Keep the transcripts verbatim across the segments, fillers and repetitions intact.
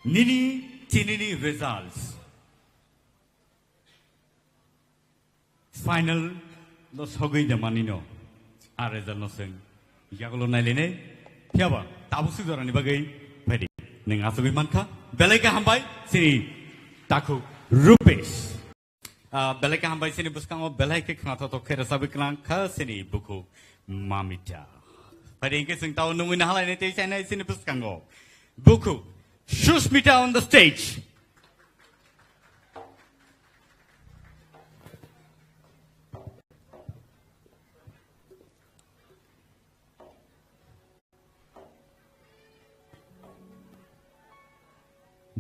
Nini tinini results final no sogwi de manino a result no seng yagulo nailene. Phiaba tabuk sujorani bagwi phaidi neng asugwi mankha. Belai khe hambai sini takhuk Rupesh. Ah, belai khe hambai sini bwskango belai khe khnathok khe rwchapwi klang kha sini bukhuk Mamita. Phaidi hinkhe chwng tao nungwi nahalaini tei chainai sini bwskango bukhuk Sushmita on the stage.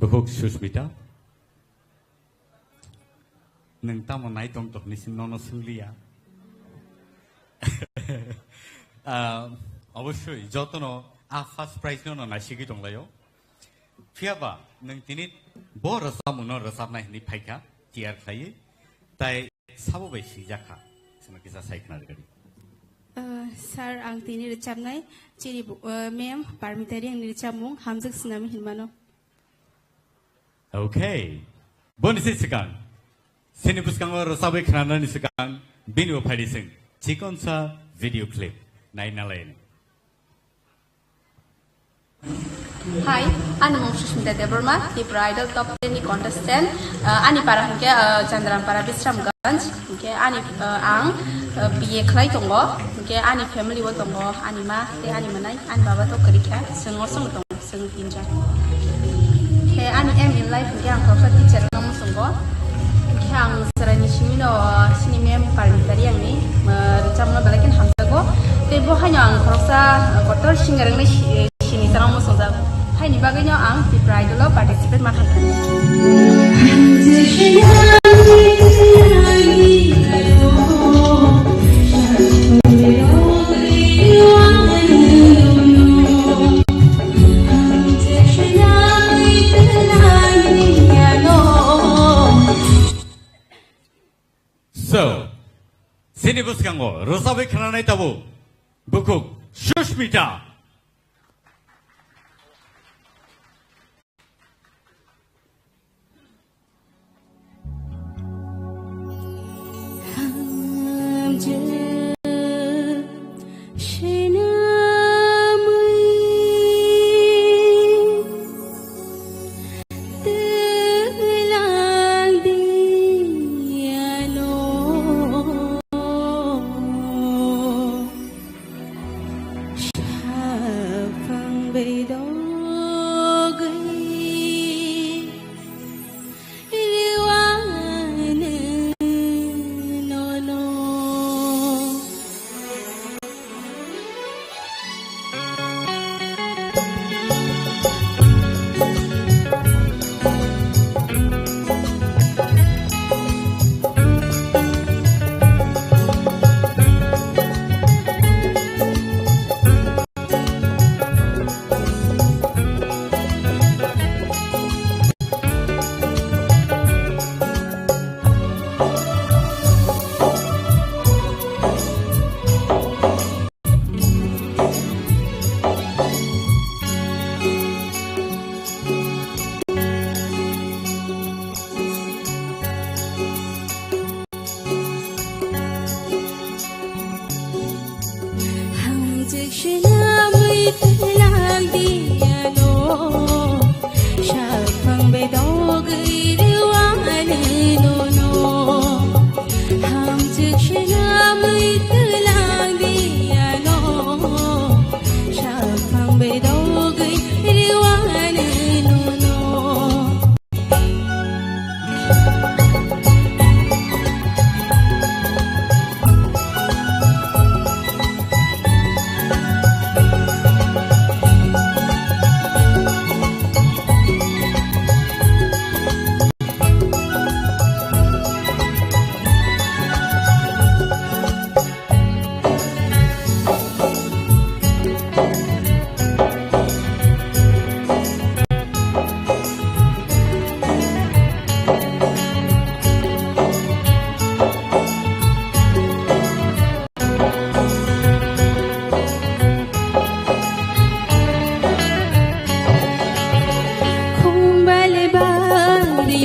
Bukhuk Sushmita, nwng tamo nai tong tokni sing nono swngliya? Ah, obosoi jotono a first prize no no naisigwi tonglaio. Phiyaba nwng tini bo rwchapmungno rwchapnai hwnwi phaikha tiyar khlaiwi, tai sabo bai swijak kha, chwngno kisa sai khna rwgadi. Ah, sir, ang tini rwchapnai chini bu-, ah, ma'am Parmita Reang ni rwchapmung Hamjak Sinami hinmano. Okay. Boni se swkang. Sini bwskango rwchapwi khnanani swkang bini bo phaidi chwng chikonsa video clip nai nalaini. Hi, ani mung Sushmita Debbarma, Tripura Idol Top ten ni contestant. Uh, ani para hwnkhe, uh, Chandrampara Bisramganj, hwnkhe ani, uh, ang, uh, B A khlai tongo, hwnkhe ani family o tongo, ani ma tei ani mwnai, ani baba to kwrwi kha, chwng osong tongo, chwng tinjon. Khe ani aim in life hwnkhe ang khoroksa teacher wngna muchungo. Khe ang chwraini simino, uh, chini ma'am Parmita Reang ni, uh, rwchapmano belai kheno hamjago. Tei bo haino ang khoroksa, uh, kotor singer wngwi si-, sini chwraino muchungjak. Haini bagwino ang Tripura Idol o participate ma khaikha. So, sini bwskango rwchapwi khnanai tabuk bukhuk Sushmita.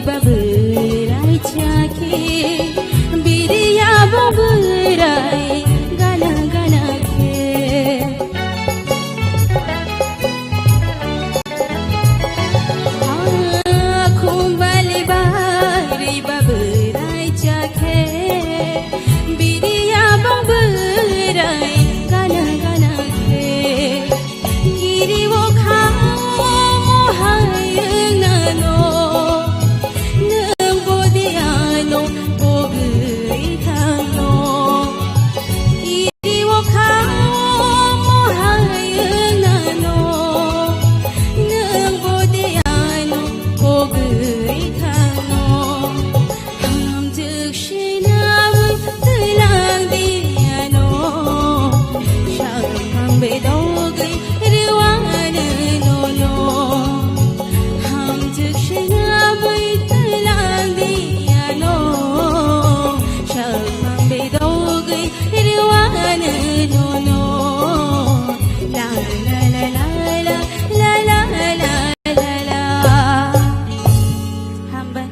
Babwrai chakhe, biriya babwrai gana gana khe. Ah, khumbali bari babwrai chakhe, biriya babwrai gana gana khe. Giri o kha o mohai wng nano, nwng bodi ano pogwi thangno. Giri o kha o mohai wng nano, nwng bodi ano pogwi thangno. Hamjwk sinawi twilang di ano, sakphang bedogwi rwano nono. Hamjwk sinawi twilang di ano, sakphang bedogwi rwano nono. La la la la la la la la la la. Hambai.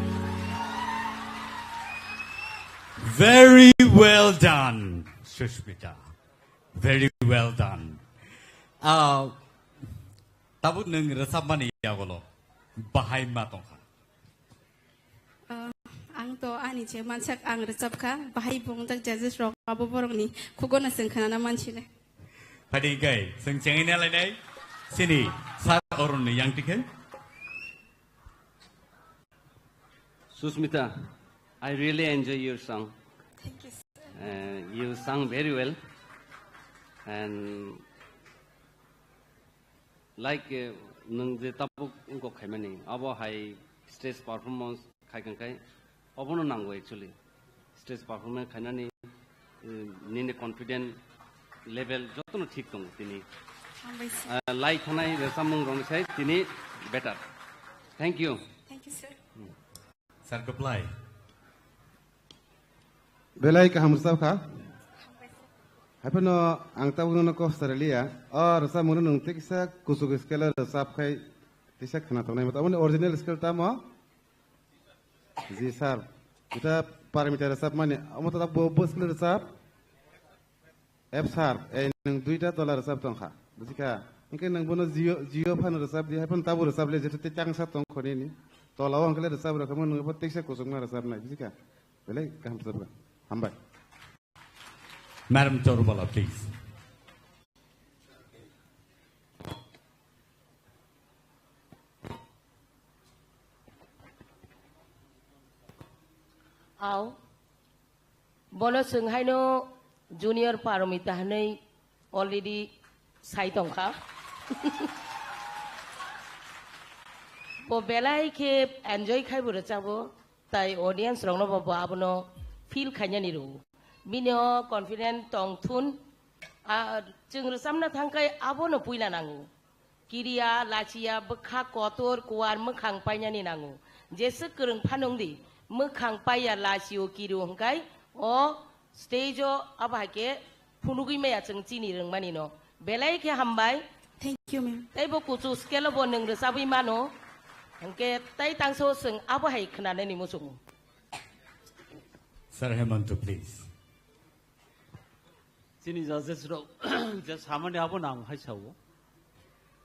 Very well done, Sushmita. Very well done. Ah, tabuk nwng rwchapmani yagolo bahai ma tongkha? Ah, ang to ani je mansak ang rwchapkha, bahai bo wngjak judges rok abo borokni khugono chwng khnana mansinai. Phadi kai, chwng chengina lainai, chini sir Arun ni yang tikhe. Susmita, I really enjoy your song. Thank you, sir. Uh, you sung very well. And like, uh, nwng je tabuk wngkok khaimani, abo hai stage performance khai kang khai, obono nango actually. Stage performance khainani, uh, nini confident level jotono thik tongo tini. Hambai, sir. Uh, lai thanai rwchapmung rokni sai tini better. Thank you. Thank you, sir. Sir, reply. Belai kaham rwchap kha. Haiphano ang tabuk nono kok sari liya. O rwchapmung no nwng tei kisa kuchuk scale o rwchap khai tisa khna tongnai. Aboni original scale tamo? Ji sir. Ita Parmita rwchapmani. Omo to bo, bo scale rwchap. F sharp, ei nwng duita tola rwchap tongkha, bujikha? Hinkhe nwng bono jio, jio phano rwchap di, hai phano tabuk rwchap le, jeto tei changsa tong khonini. Tola o hwnkhe le rwchap rwkha, nwng bo teisa kuchukma rwchapnai, bujikha? Belai kaham rwchapkha. Hambai. Madam Chorubala, please. Ao. Bono chwng haino Junior Paromita hwnwi already sai tongkha. Bo belai khe enjoy khai bo rwchabo, tai audience rokno bo, bo abono feel khainani rwo. Bini o confident tong thun, a, chwng rwchapna thang khai abono puila nango. Kiriya, lachiya, bwkha kotor, kuar, mwkhang painani nango. Jeswk kwrwng phano wng di, mwkhang paiya, lachio, kirio hwnkhe o stage o abo hai khe phunugwi maya chwng chini rwngmani no. Belai khe hambai. Thank you, ma'am. Tei bo kuchuk scale o bo nwng rwchabwi mano. Hwnkhe tai tangso chwng abo hai khwnanani muchungo. Sir Hemanta, please. Chini judges rok je samani abo nang hai sao.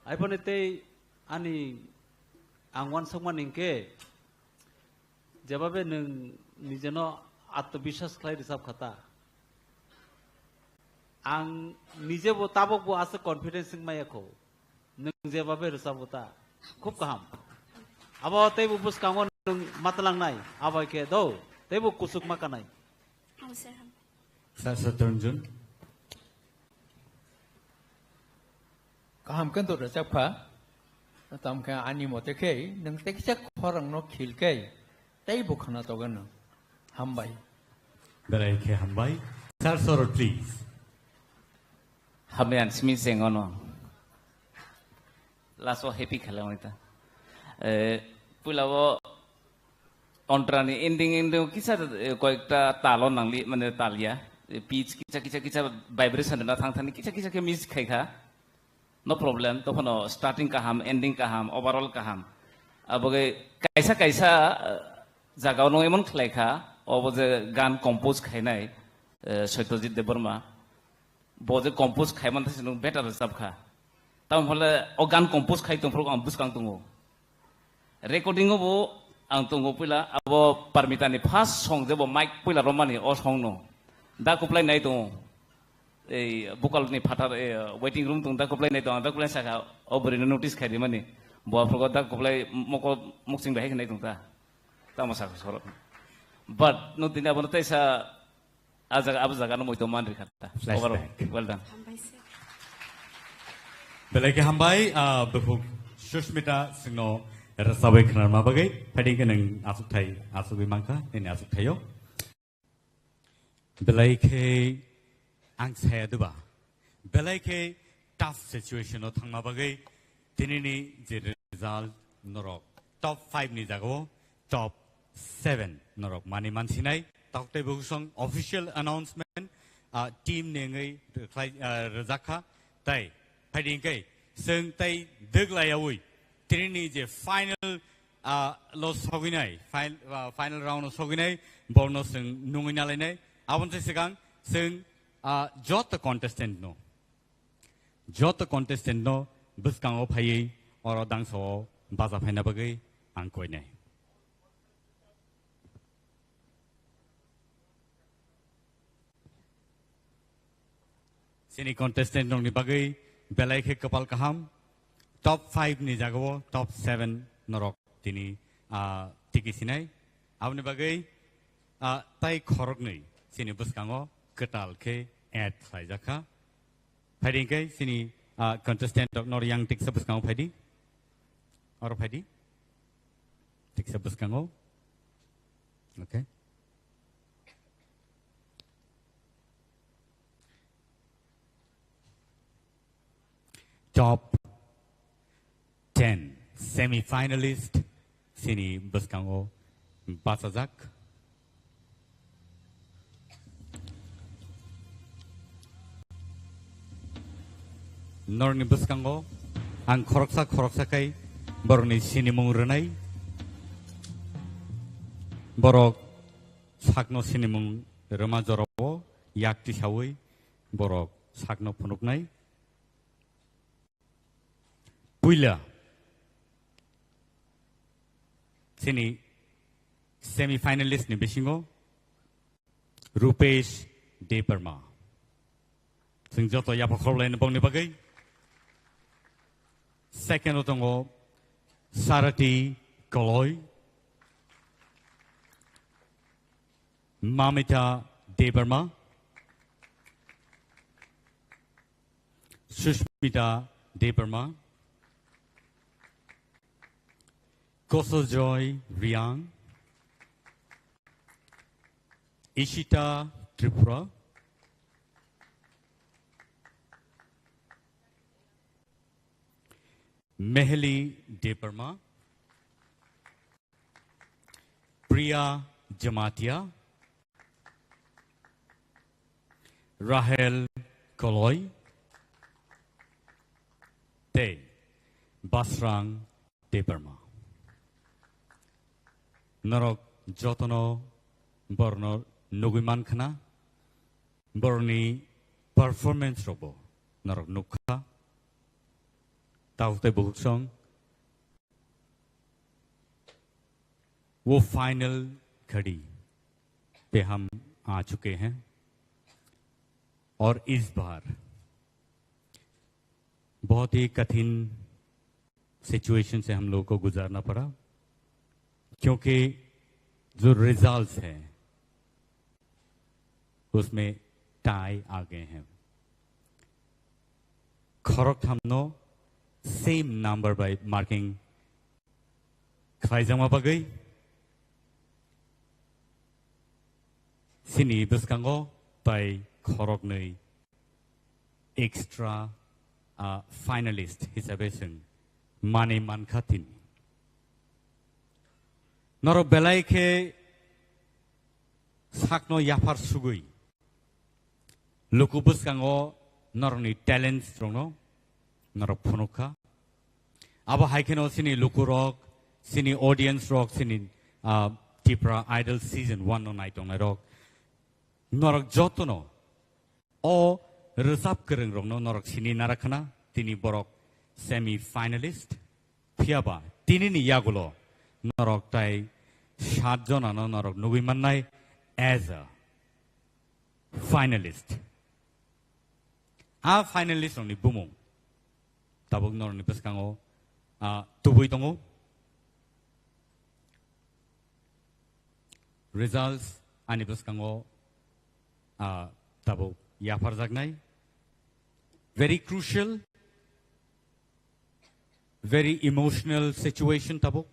Aiboni tei ani ang wansukmani hinkhe jebabe nwng nijeno atmobiswas khlai rwchap kha ta. Ang nijebo tabokbo aswk confidence wng maya kho. Nwng jebabe rwchapbo ta. Khub kaham. Abo teibo bwskango nwng matwlangnai. Abo hai khe do. Teibo kuchuk ma kanai. Ang sir ham. Sir Satranjan. Kaham khe do rwchap kha. Tamo khe ani mote khe nwng tei kisa khorang no khil khe teibo khna togo nwng. Hambai. Belai khe hambai. Sir Sorot, please. Hambai ang simi sengono. Last o happy khalang ta. Eh, puila o ontra ni ending, ending kisa, eh, koyekta talo nangli, mane talya. Eh, pitch kisa, kisa, kisa vibration na thang thani kisa, kisa khe miss khai kha. No problem, tophano starting kaham, ending kaham, overall kaham. Aboge kaisa, kaisa, eh, Jaga o nwng emon khlai kha, obo je gan compose khainai, eh, Satyajit Debbarma. Bo je compose khaimani thai se nwng better rwchap kha. Tamo hole o gan compose khai tongphuru ang bwskang tongo. Recording o bo ang tongo puila abo Parmita ni first song je bo mic puila romani o song no. Da kuplai nai tongo. Ei bokal ni phatar, eh, waiting room tong da kuplai nai tongo. Da kuplai saka o bwrwi no notice khai rimani. Bo aphuru da kuplai moko muksing bahai nai tong ta. Tamo saka sorok. But no tini abo no tei sa A jaga, abo jaga no moito man rikha ta. Flashback. Overall, well done. Hambai sir. Belai khe hambai, ah, buphuk Sushmita singno rwchapwi khwnarma bagwi. Phaidi khe nwng achukthai, achugwi mankha, nini achukthai-o. Belai khe ang saya duba. Belai khe tough situation-o thangma bagwi tinini je result norok top five ni jaga-o top seven norok mani mansinai. Tok tei bukusong official announcement, ah, team ni wngwi rwkhlai, ah, rwjak kha. Tai phaidi hwnkhe chwng tai dwglaiyaui tinini je final, ah, lo sogwinai, fin-, ah, final round o sogwinai, borno chwng nungwi nalainai. Aboni se swkang chwng, ah, joto contestant no, joto contestant no bwskango phaiwi oro dangsa o baja phaina bagwi ang koinai. Chini contestant rokni bagwi belai khe kwpal kaham. Top five ni jagao top seven norok tini, ah, tiki sinai. Aboni bagwi, ah, tai khoroknwi chini bwskango kwtal khe add khlaijak kha. Phaidi hwnkhe chini, ah, contestant rok nor yang tiksa bwskango phaidi. Oro phaidi. Tiksa bwskango. Okay. Top ten semi-finalist chini bwskango bachajak. Norokni bwskango ang khoroksa khoroksa khai borokni sinimung rwnai. Borok sakno sinimung rwma jorao yak tisaui borok sakno phunuknai. Puila chini semi-finalist ni bisingo Rupesh Debbarma. Chwng joto yapha khorokhlaini bongni bagwi. Second o tongo Sarati Koloi, Mamita Debbarma, Sushmita Debbarma, Kosojoy Riang, Ishita Tripura, Meheli Debbarma, Priya Jamatia, Rahel Koloi, tei Basrang Debbarma. Norok jotono borno nugui mankha na, borni performance rokbo norok nukha. Tabuk tei bukuksong, वो फाइनल घड़ी पे हम आ चुके हैं और इस बार बहुत ही कठिन सिचुएशन से हम लोगों को गुजारना पड़ा, क्योंकि जो रिजल्ट्स हैं उसमें टाई आ गए हैं। Khoroktham no same number by marking khlaijakma bagwi chini bwskango tai khoroknwi extra, ah, finalist hisabe chwng manwi mankha tini. Norok belai khe sakno yaphar sugwi luku bwskango norokni talents rokno norok phunukha. Abo hai kheno chini lukurok, chini audience rok, chini, ah, Tipra Idol Season one no naitongnai rok, norok jotono o rwchap kwrwng rokno norok sini narakhna, tini borok semi finalist, phiyaba tinini yagulo norok tai sat jonano norok nugwi mannai as a finalist. A finalist rokni bumung tabuk norokni bwskango, ah, tubui tongo. Results ani bwskango, ah, tabuk yapharjaknai. Very crucial, very emotional situation tabuk.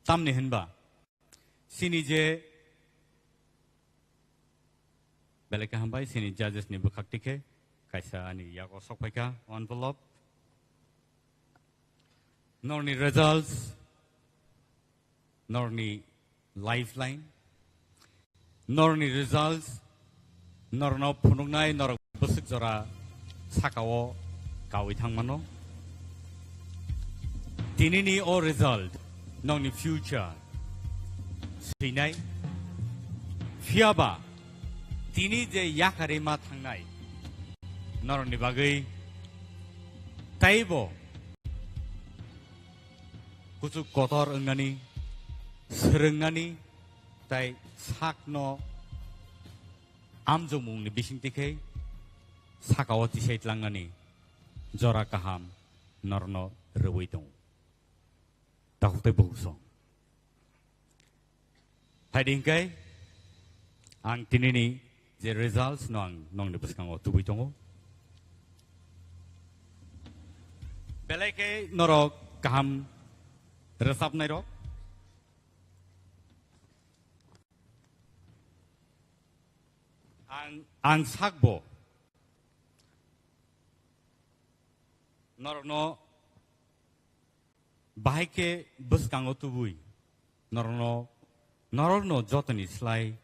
Tamni hinba sini je belai kaham bai sini judges ni bwkhak tikhe kaisa ani yago sok phaikha envelope. Norni results, norni lifeline, norni results, norno phunuknai norok bwswk jora sakao kawi thangmano. Tinini o result nokni future swinai. Phiyaba tini je yakarwi ma thangnai norokni bagwi taibo kuchuk kotor wngnani, swrwngnani tai sakno amjokmungni bisingtwi khe sakao tisai tlangnani jora kaham norokno rwui tongo. Takhuk tei bukhuk song. Phaidi hwnkhe ang tinini je results no ang nongni bwskango tubui tongo. Belai khe norok kaham rwchapnai rok. Ang, ang sakbo norokno bahai khe bwskango tubui norokno, norokno jotoni slai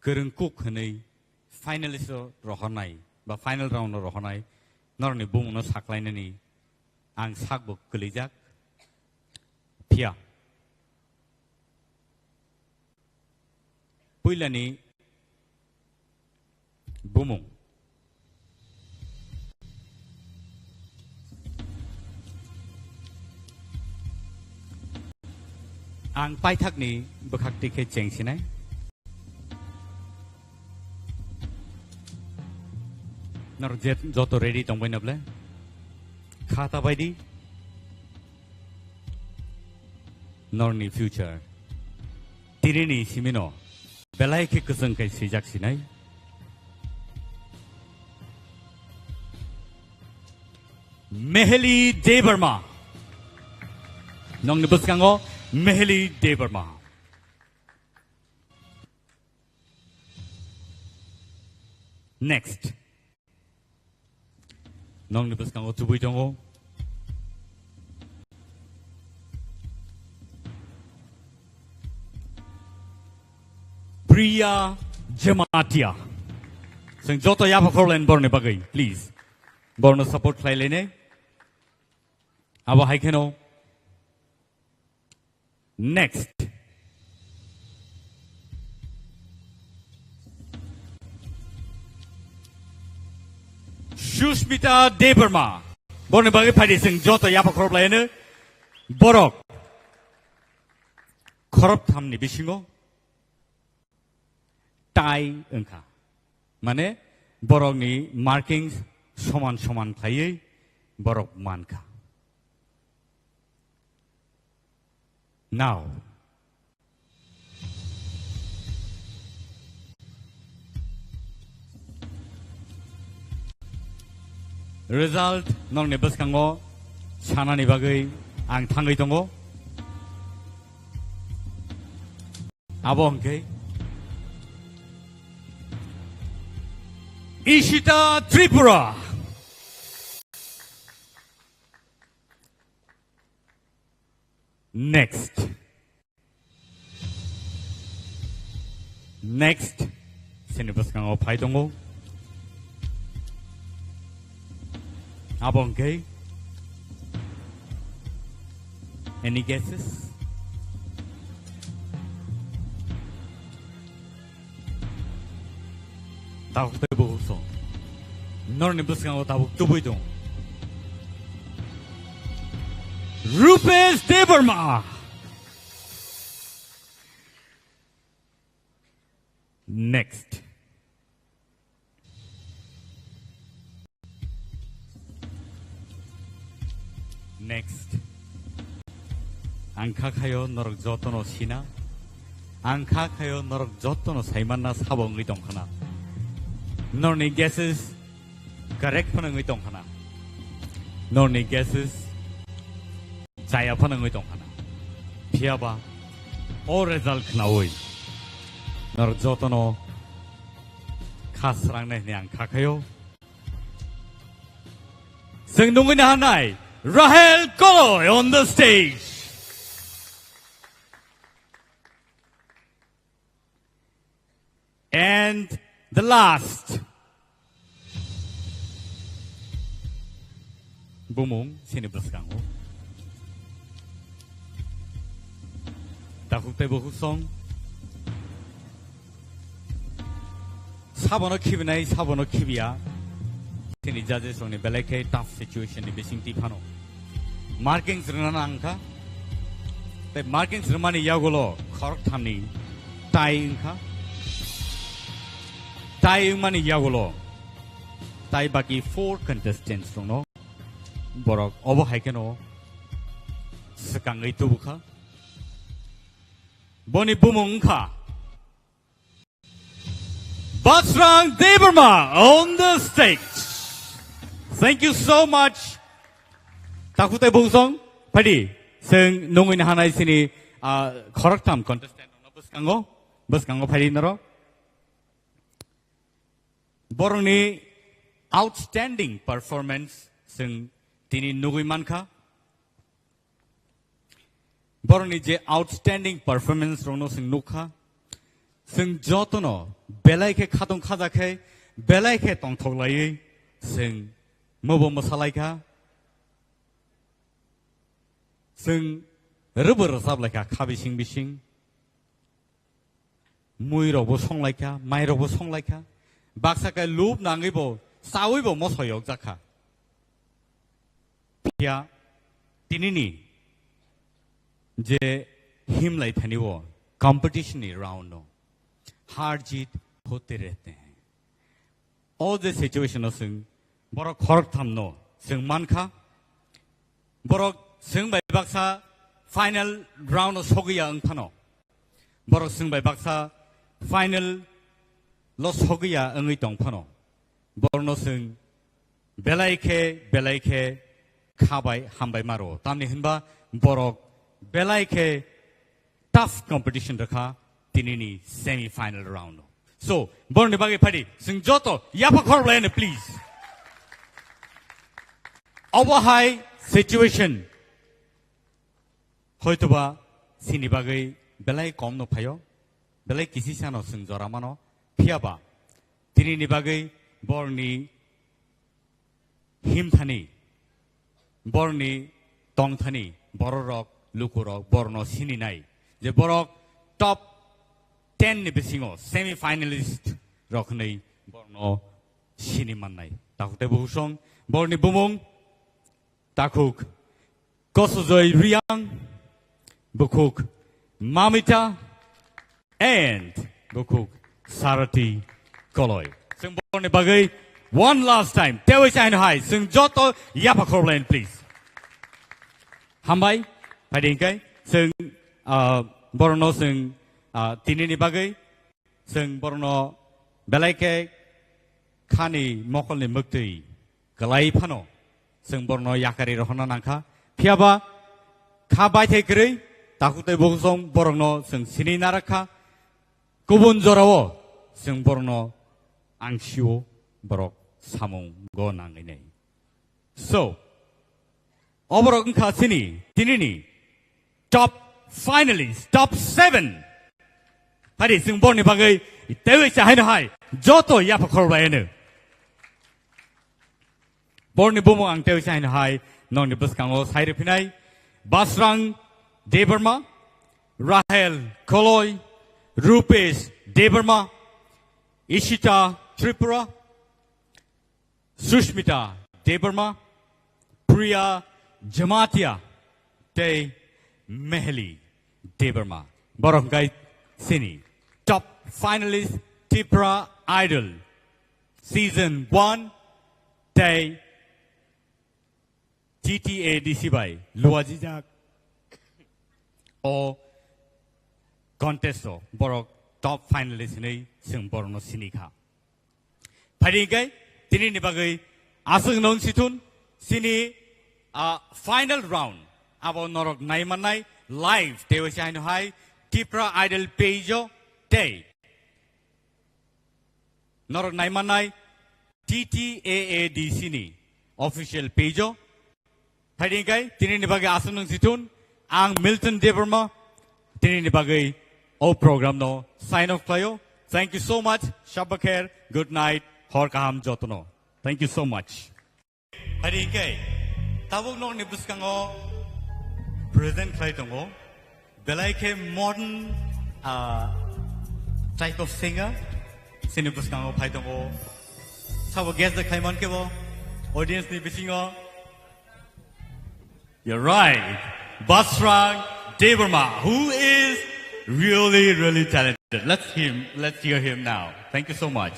kwrwng kuk hwnwi finalist o rohornai ba final round o rohornai norokni bumungno saklainani ang sakbo kwlijak. Phiya puilani bumung. Ang paithakni bwkhak tikhe chengsinai. Nor jet joto ready tongbai na ble? Kha ta bai di. Norni future. Tinini simino belai khe kwchwng khai swijak sinai. Meheli Debbarma. Nongni bwskango Meheli Debbarma. Next. Nongni bwskango tubui tongo. Priya Jamatia. Chwng joto yapha khorlaini borni bagwi, please. Borno support khlai lainai. Abo hai kheno. Next. Sushmita Debbarma. Borni bagwi phaidi chwng joto yapha khorop laino. Borok khorop thamni bisingo tie wngkha. Mane borokni markings soman soman khlaiwi borok mankha. Now. Result nokni bwskango sanani bagwi ang thangwi tongo. Abo hwnkhe Ishita Tripura. Next. Next. Sini bwskango phai tongo. Abo hwnkhe. Any guesses? Tabuk tei bukhuk song. Norni bwskango tabuk tubui tong. Rupesh Debbarma. Next. Next. Ang kha khayo norok jotono sina. Ang kha khayo norok jotono saimanna sabo wngwi tongkhana. Norni guesses correct phano wngwi tongkhana. Norni guesses chaya phano wngwi tongkhana. Phiyaba o result khnaui norok jotono kha srangnai hwnwi ang kha khayo. Chwng nungwi naharnai Rahel Koloi on the stage. And the last. Bumung sini bwskango. Takhuk tei bukhuk song. Sabono khibinai, sabono khibiya. Chini judges rokni belai khe tough situation ni bising twi phano. Markings rwna nang kha. Tei markings rwmani yagulo khorok thamni tie wngkha. Tie wngmani yagulo tai baki four contestants rokno borok obo hai kheno swkangwi tubukha. Boni bumung wngkha Basrang Debbarma on the stage. Thank you so much. Takhuk tei bukhuk song, phaidi, chwng nungwi naharnai chini, ah, khoroktham contestant rokno bwskango, bwskango phaidi norok. Borokni outstanding performance chwng tini nugwi mankha. Borokni je outstanding performance rokno chwng nukha, chwng jotono belai khe khatung khaja khe, belai khe tongthok laiwi chwng mobo mwsalaikha, chwng rwbo rwchap laikha kha bising bising. Mui rokbo songlaikha, mai rokbo songlaikha. Baksa khe lub nangwi bo chawi bo moso yok jakha. Phiya tinini je himlai thani o competition ni round no har jeet hote rehte hain. O je situation o chwng borok khoroktham no chwng mankha. Borok chwng bai baksa final round o sogwi ya wng phano. Borok chwng bai baksa final lo sogwi ya wngwi tong phano. Borokno chwng belai khe, belai khe kha bai hambai maro. Tamni hinba borok belai khe tough competition rwkha tinini semi final round o. So, borokni bagwi phaidi, chwng joto yapha khorok laino, please. Obo hai situation. Hoitoba chini bagwi belai kom no phaio, belai kisi sano chwng jora mano, phiyaba tinini bagwi borokni himthani, borokni tongthani, bororok, lukurok, borokno sininai je borok top ten ni bisingo semi finalist rok hwnwi borokno sini mannai. Takhuk tei bukhuk song, borokni bumung takhuk Kosojoi Riang, bukhuk Mamita, and bukhuk Sarati Koloi. Chwng borokni bagwi one last time tewi chaino hai chwng joto yapha khorok laino, please. Hambai, phaidi hwnkhe chwng, ah, borokno chwng, ah, tinini bagwi chwng borokno belai khe khani mokolni mwktwi kwlai phano chwng borokno yakari rohorna nangkha. Phiyaba kha baithai kwrwi takhuk tei bukhuk song borokno chwng sini narakha. Kubun jorao chwng borokno angsio borok samungo nangwi nai. So, oborok wngkha chini tinini top finalist, top seven. Phaidi chwng borokni bagwi tewi chahaino hai joto yapha khorok laino. Borokni bumung ang tewi chahaino hai nokni bwskango sai rwphinai Basrang Debbarma, Rahel Koloi, Rupesh Debbarma, Ishita Tripura, Sushmita Debbarma, Priya Jamatia, tei Meheli Debbarma. Borok hwnkhe chini top finalist Tripura Idol season one tei T T A D C bai luajijak o contest o borok top finalist hinwi chwng borokno sini kha. Phaidi hwnkhe tini ni bagwi aswk nung sithun sini, ah, final round abo norok naimannai live tei waisa haino hai Tripura Idol page o tei norok naimannai T T A A D C ni official page o. Phaidi hwnkhe tini ni bagwi aswk nung sithun ang Milton Debbarma tini ni bagwi o program no sign off khlaio. Thank you so much. Shabba kher. Good night. Hor kaham jotono. Thank you so much. Phaidi hwnkhe tabuk nokni bwskango present khlai tongo. Belai khe modern, ah, type of singer. Sini bwskango phai tongo. Sabo guest de khlai mankhe bo audience ni bisingo. You're right. Basrang Debbarma, who is really, really talented. Let's him, let's hear him now. Thank you so much.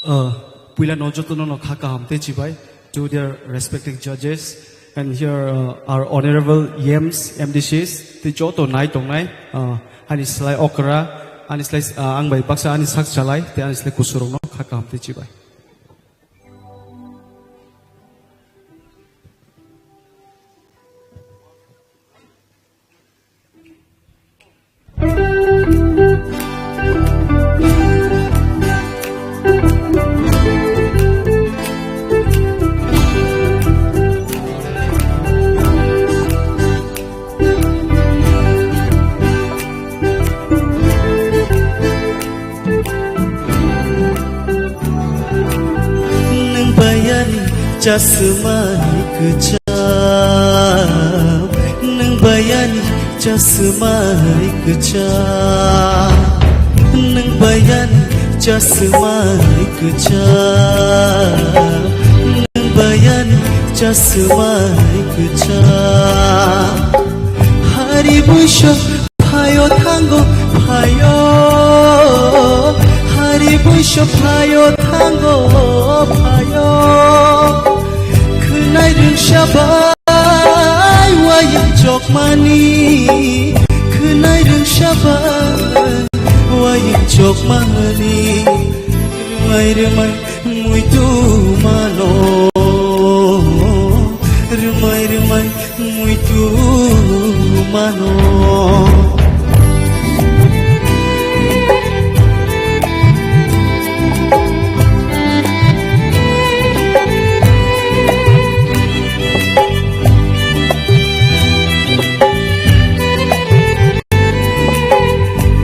Uh, puila no jotono no kha kaham tei chibai to their respected judges, and here, uh, our honorable E Ms, M D Cs, tei joto nai tongnai, uh, ani slai okra, ani slai, uh, ang bai baksa ani sak chalai, tei ani slai kusurok no kha kaham tei chibai. Nwng bayani chasmai kwcham, nwng bayani chasmai kwcham, nwng bayani chasmai kwcham, nwng bayani chasmai kwcham. Hari buiso phaio thango phaio, hari buiso phaio thango phaio. Khwnai rwngsa bai wayang chokmani, khwnai rwngsa bai wayang chokmani. Rwmai rwmai muitu mano, rwmai rwmai muitu mano.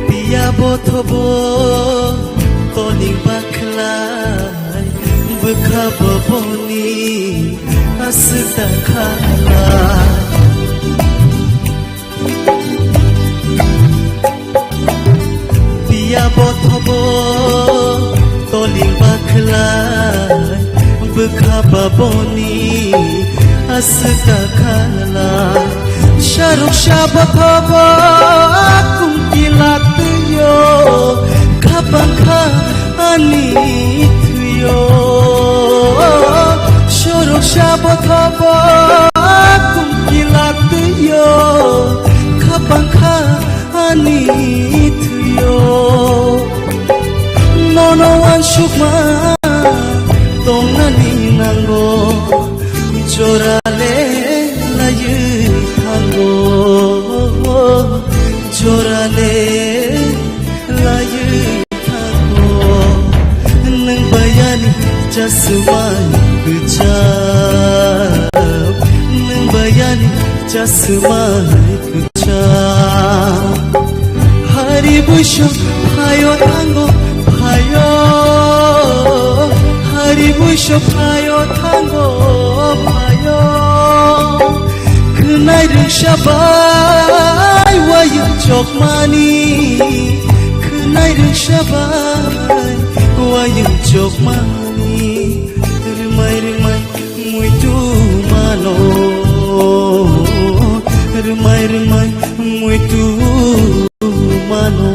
Piya bothobo toni bakhlai, bwkha boboni aswk da khala. Piya bothobo toli bakhlai, bwkha baboni aswk da khala. Saruk sa bothobo kumti latwiyo, khapang kha ani thwiyo. Saruk sa bothobo kumti latwiyo, khapang kha ani thwiyo. Nono wansukma tongnani nango, jorale laiwi thango, jorale laiwi thango. Nwng bayani chasmai kwcham, nwng bayani chasmai kwcham. Hari buiso phaio thango phaio, hari buiso phaio thango phaio. Khwnai rwngsa bai wayang chokmani, khwnai Jabai wayung chokmani, rwmai rwmai muitu mano, rwmai rwmai muitu mano.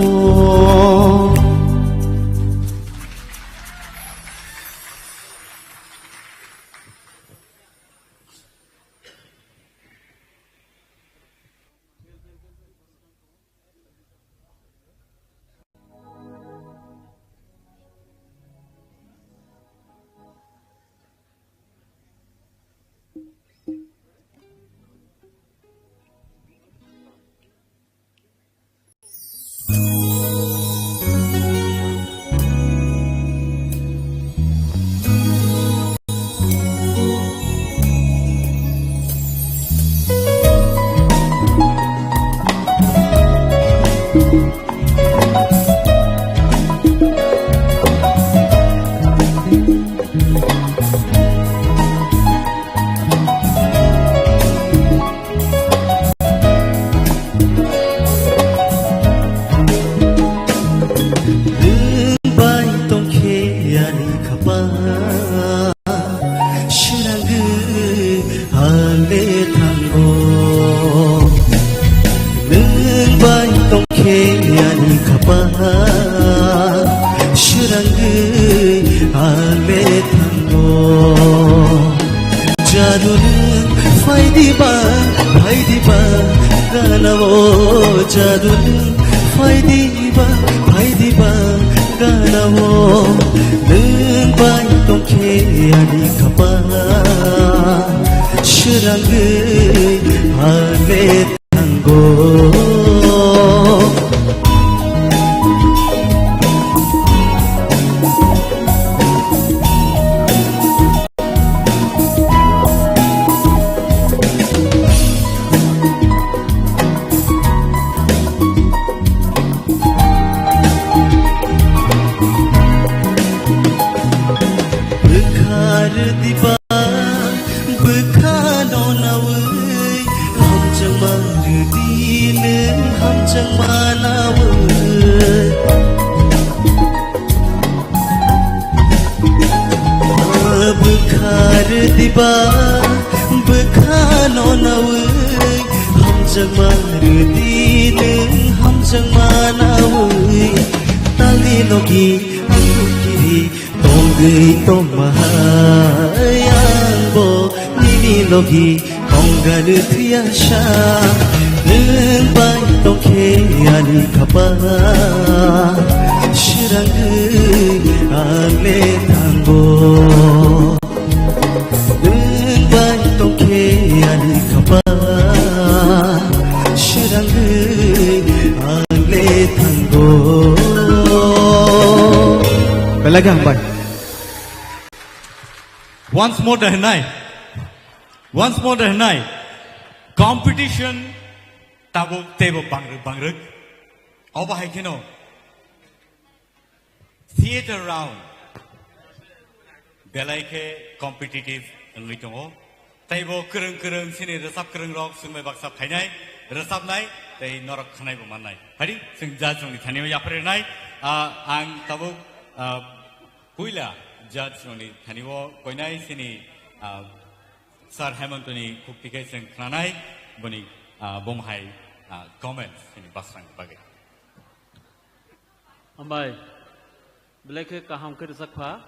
Nwng bai tongkhe ani khapang, srangwi ale thango. Nwng bai tongkhe ani khapang, srangwi ale thango. Jadu nwng phai diba, phai diba gana o, jadu nwng phai diba, phai diba gana o. Nwng bai tongkhe ani khapang, srangwi ale thango. Bwkhar diba, bwkha no nawi, hamjakma rwdi nwng hamjakma nawi. Bwkhar diba, bwkha no nawi, hamjakma rwdi nwng hamjakma nawi. Talni logi ang kiri tongwi tongma hai ang bo nini logi. Tonggani tiyasa, nwng bai tongkhe ani khapang, srangwi ale thango. Nwng bai tongkhe ani khapang, srangwi ale thango. Belai khe hambai. Once more da hwnai. Once more da hwnai. Competition tabuk teibo bangrwk bangrwk. Obo hai kheno theater round belai khe competitive wngwi tongo. Teibo kwrwng kwrwng chini rwchap kwrwng rok chwngbai baksa phainai, rwchapnai tei norok khwnaibo mannai. Phadi chwng judge rokni thani o yapharwi rwnai. Ah, ang tabuk, ah, puila judge rokni thani o koinai chini, ah, Sir Hemantoni khukti khe chwng khnanai, boni, ah, bom hai, ah, comments chini basrang bagwi. Hambai, belai khe kaham khe rwchap kha,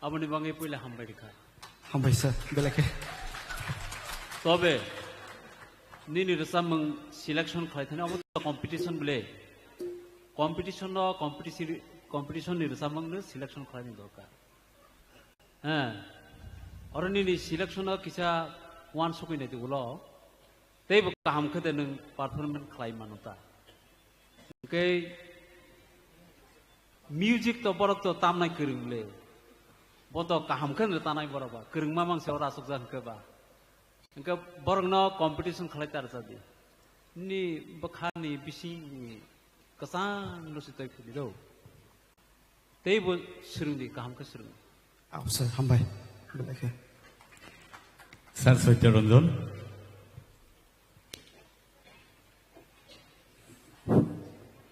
aboni bagwi puila hambai rwkha. Hambai sir, belai khe. Tobe, nini rwchapmung selection khlai thani abo competition bwle. Competition no competition, competition ni rwchapmung no selection khlaini dorkar. Heh, oro nini selection o kisa uansukwi naidi ulo, teibo kaham khe de nwng performance khlai mano ta. Hwnkhe music to borok to tamnai kwrwng le, bo to kaham khe no tanai borok ba, kwrwngma mangse oro aswkjak hwnkhe ba. Hwnkhe borokno competition khlai ta rwchadi. Nini bwkhani bisingni kwchangno se twi philiro. Teibo swrwngdi, kaham khe swrwng. Aw, sir, hambai. Belai khe. Sir Satya Ranjan.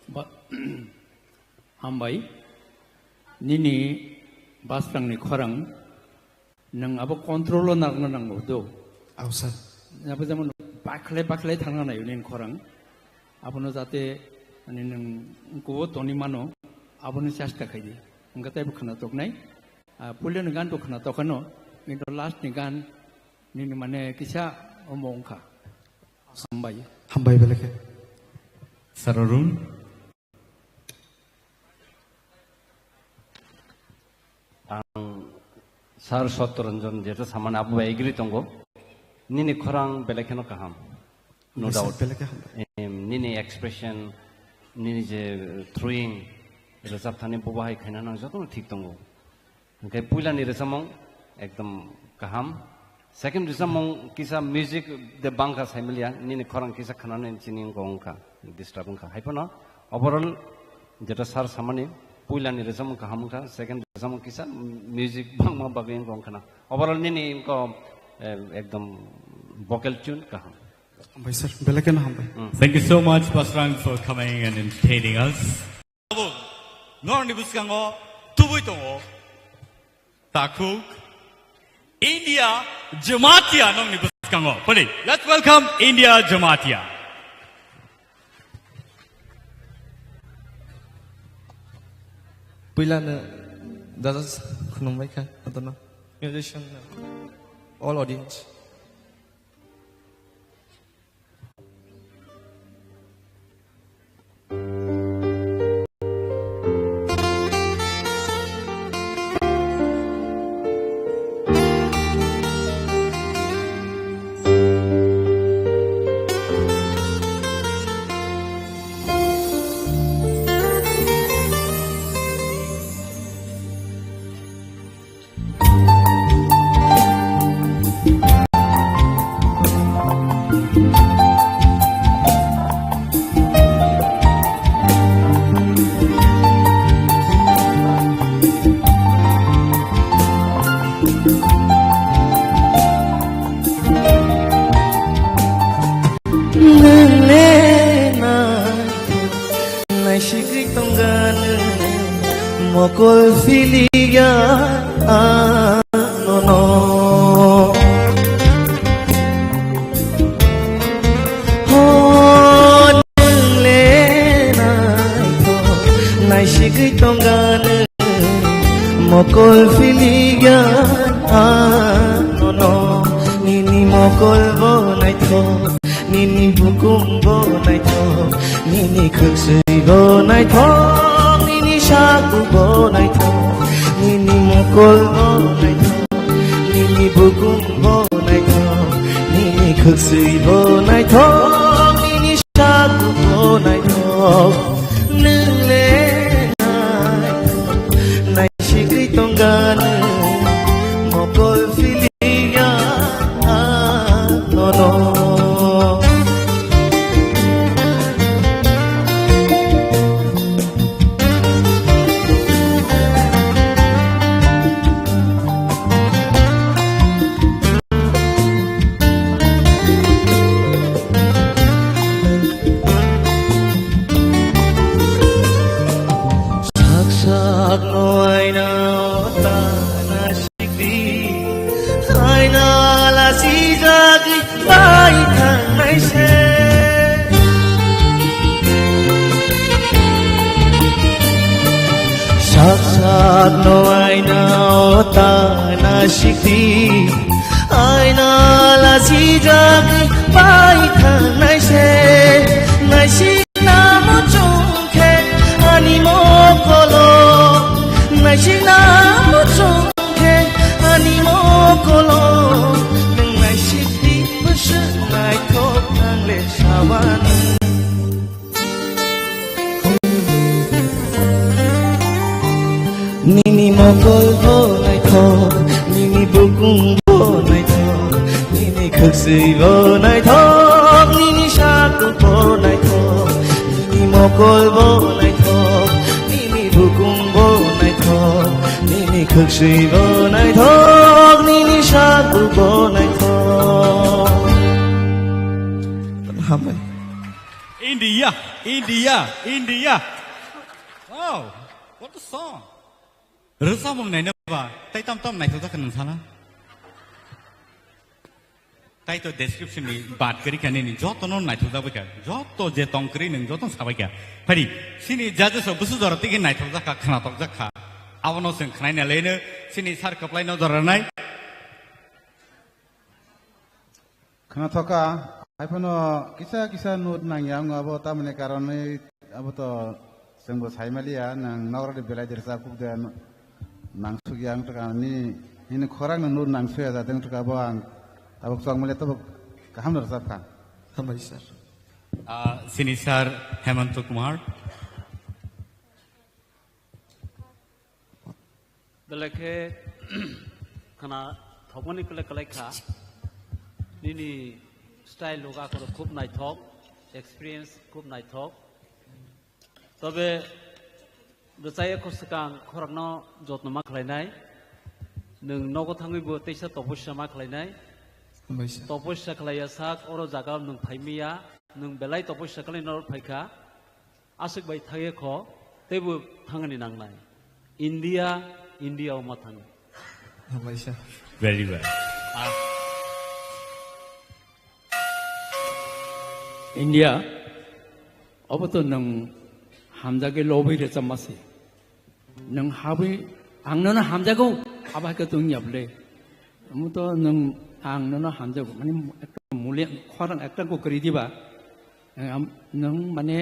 Ba-, Hambai, nini basrangni khorang, nwng abo control-o narwkna nango do. Au, sir. Abo jemon bakhlai bakhlai thangna naio nini khorang. Abono jate, ani, nwng kubo toni mano, abono chesta khaidi. Hwnkhe teibo khwna toknai. Ah, puilani gan to khwna tokhano, kintu last ni gan nini mane kisa omo wngkha. Hambai. Hambai belai khe. Sir Arun. Ang Sir Satyaranjan jeta samani abo bai agree tongo. Nini khorang belai kheno kaham. No doubt. Belai khe hambai. Em, nini expression, nini je throwing, rwchap thani bobo hai khaina nang jotono thik tongo. Hwnkhe puilani rwchapmung ekdom kaham. Second rwchapmung kisa music de bangkha saimiliya, nini khorang kisa khwnani chini wngkha, wngkha, disturb wngkha. Haiphano overall jeta sir samani puilani rwchapmung kaham wngkha, second rwchapmung kisa music bangma bagwi wngkha wngkhana. Overall nini wngkha, eh, ekdom vocal tune kaham. Hambai sir, belai kheno hambai. Mm. Thank you so much, Basrang, for coming and entertaining us. Norokni bwskango tubui tongo. Takhuk. India Jamatia nokni bwskango. Pwdi, let's welcome India Jamatia. Puilano judges khulumbaikha, adono musician no, all audience. Nwng le nai Naisigwi tongga nwng mokol philiya anono. Ho nwng le naithok, naisigwi tongga nwng mokol philiya anono. Nini mokol bo naithok, nini bukum bo naithok, nini khwswi bo naithok, nini saku bo naithok, nini mokol bo naithok, nini bukum bo naithok, nini khwswi bo naithok, nini saku bo naithok. Nwng le naithok, naisigwi tongga nwng mokol philiya anono. Sak sak no aina o tana sikri, aina la sijagwi bai thangnai se. Sak sak no aina o tana sikri, aina la sijagwi bai thangnai se. Naisi Namo chwng khe ani mokolo, naisi namo chwng khe ani mokolo, nwng naisi twi bwswk naithok ang le sawani. Nini mokol bo naithok, nini bukum bo naithok, nini khwswi bo naithok, nini saku bo naithok, nini mokol bo naithok, nini bukum bo naithok, nini khwswi bo naithok, nini saku bo naithok. Hambai. India, India, India. Wow. What a song! Rwchapmung naina ba, tai tam tam naithok jak nang sana. Tai to description ni bad kari kha nini joto no naithok jak bai kha. Joto je tong kri nang joto sabai kha. Phari, sini judges rok busu jora tigi naithok jak kha, khnatok jak kha. Abono seng khnai na leno, sini sar kaplai no jora nai. Khna thoka, haiphano kisa kisa note nangya wng abo, tamoni karonwi abo to chwngbo saimaliya, nang nokra de belai de rwchap kuk de nangsukya wng thaka ni, nini khorang no note nangsuya jate wng thaka bo ang tabuk chwng maliya tabuk kaham no rwchap kha. Hambai sir. Ah, sini sir Hemanta Kumar. Belai khe khna thokmani kwlai kwlai kha. Nini style loga khoro khub naithok, experience khub naithok. Tobe rwchaya kho swkang khorokno jotno ma khlainai. Nwng nogo thangwi bo teisa topossa ma khlainai. Hambai sir. Topossa khlaiya sak oro jaga nwng phaimiya, nwng belai topossa khlai norok phaikha. Aswk bai thangya kho, teibo thangni nangnai. India, India o ma thango. Hambai sir. Very well. Ah. India, obo to nwng hamjagwi lobwi rwchapma se. Nwng habwi ang nono hamjago, abo hai khe tong ya bwle. Omo to nwng ang nono hamjago, mane ekta muli khorang ekta go kwrwi diba. Ang am-, nwng mane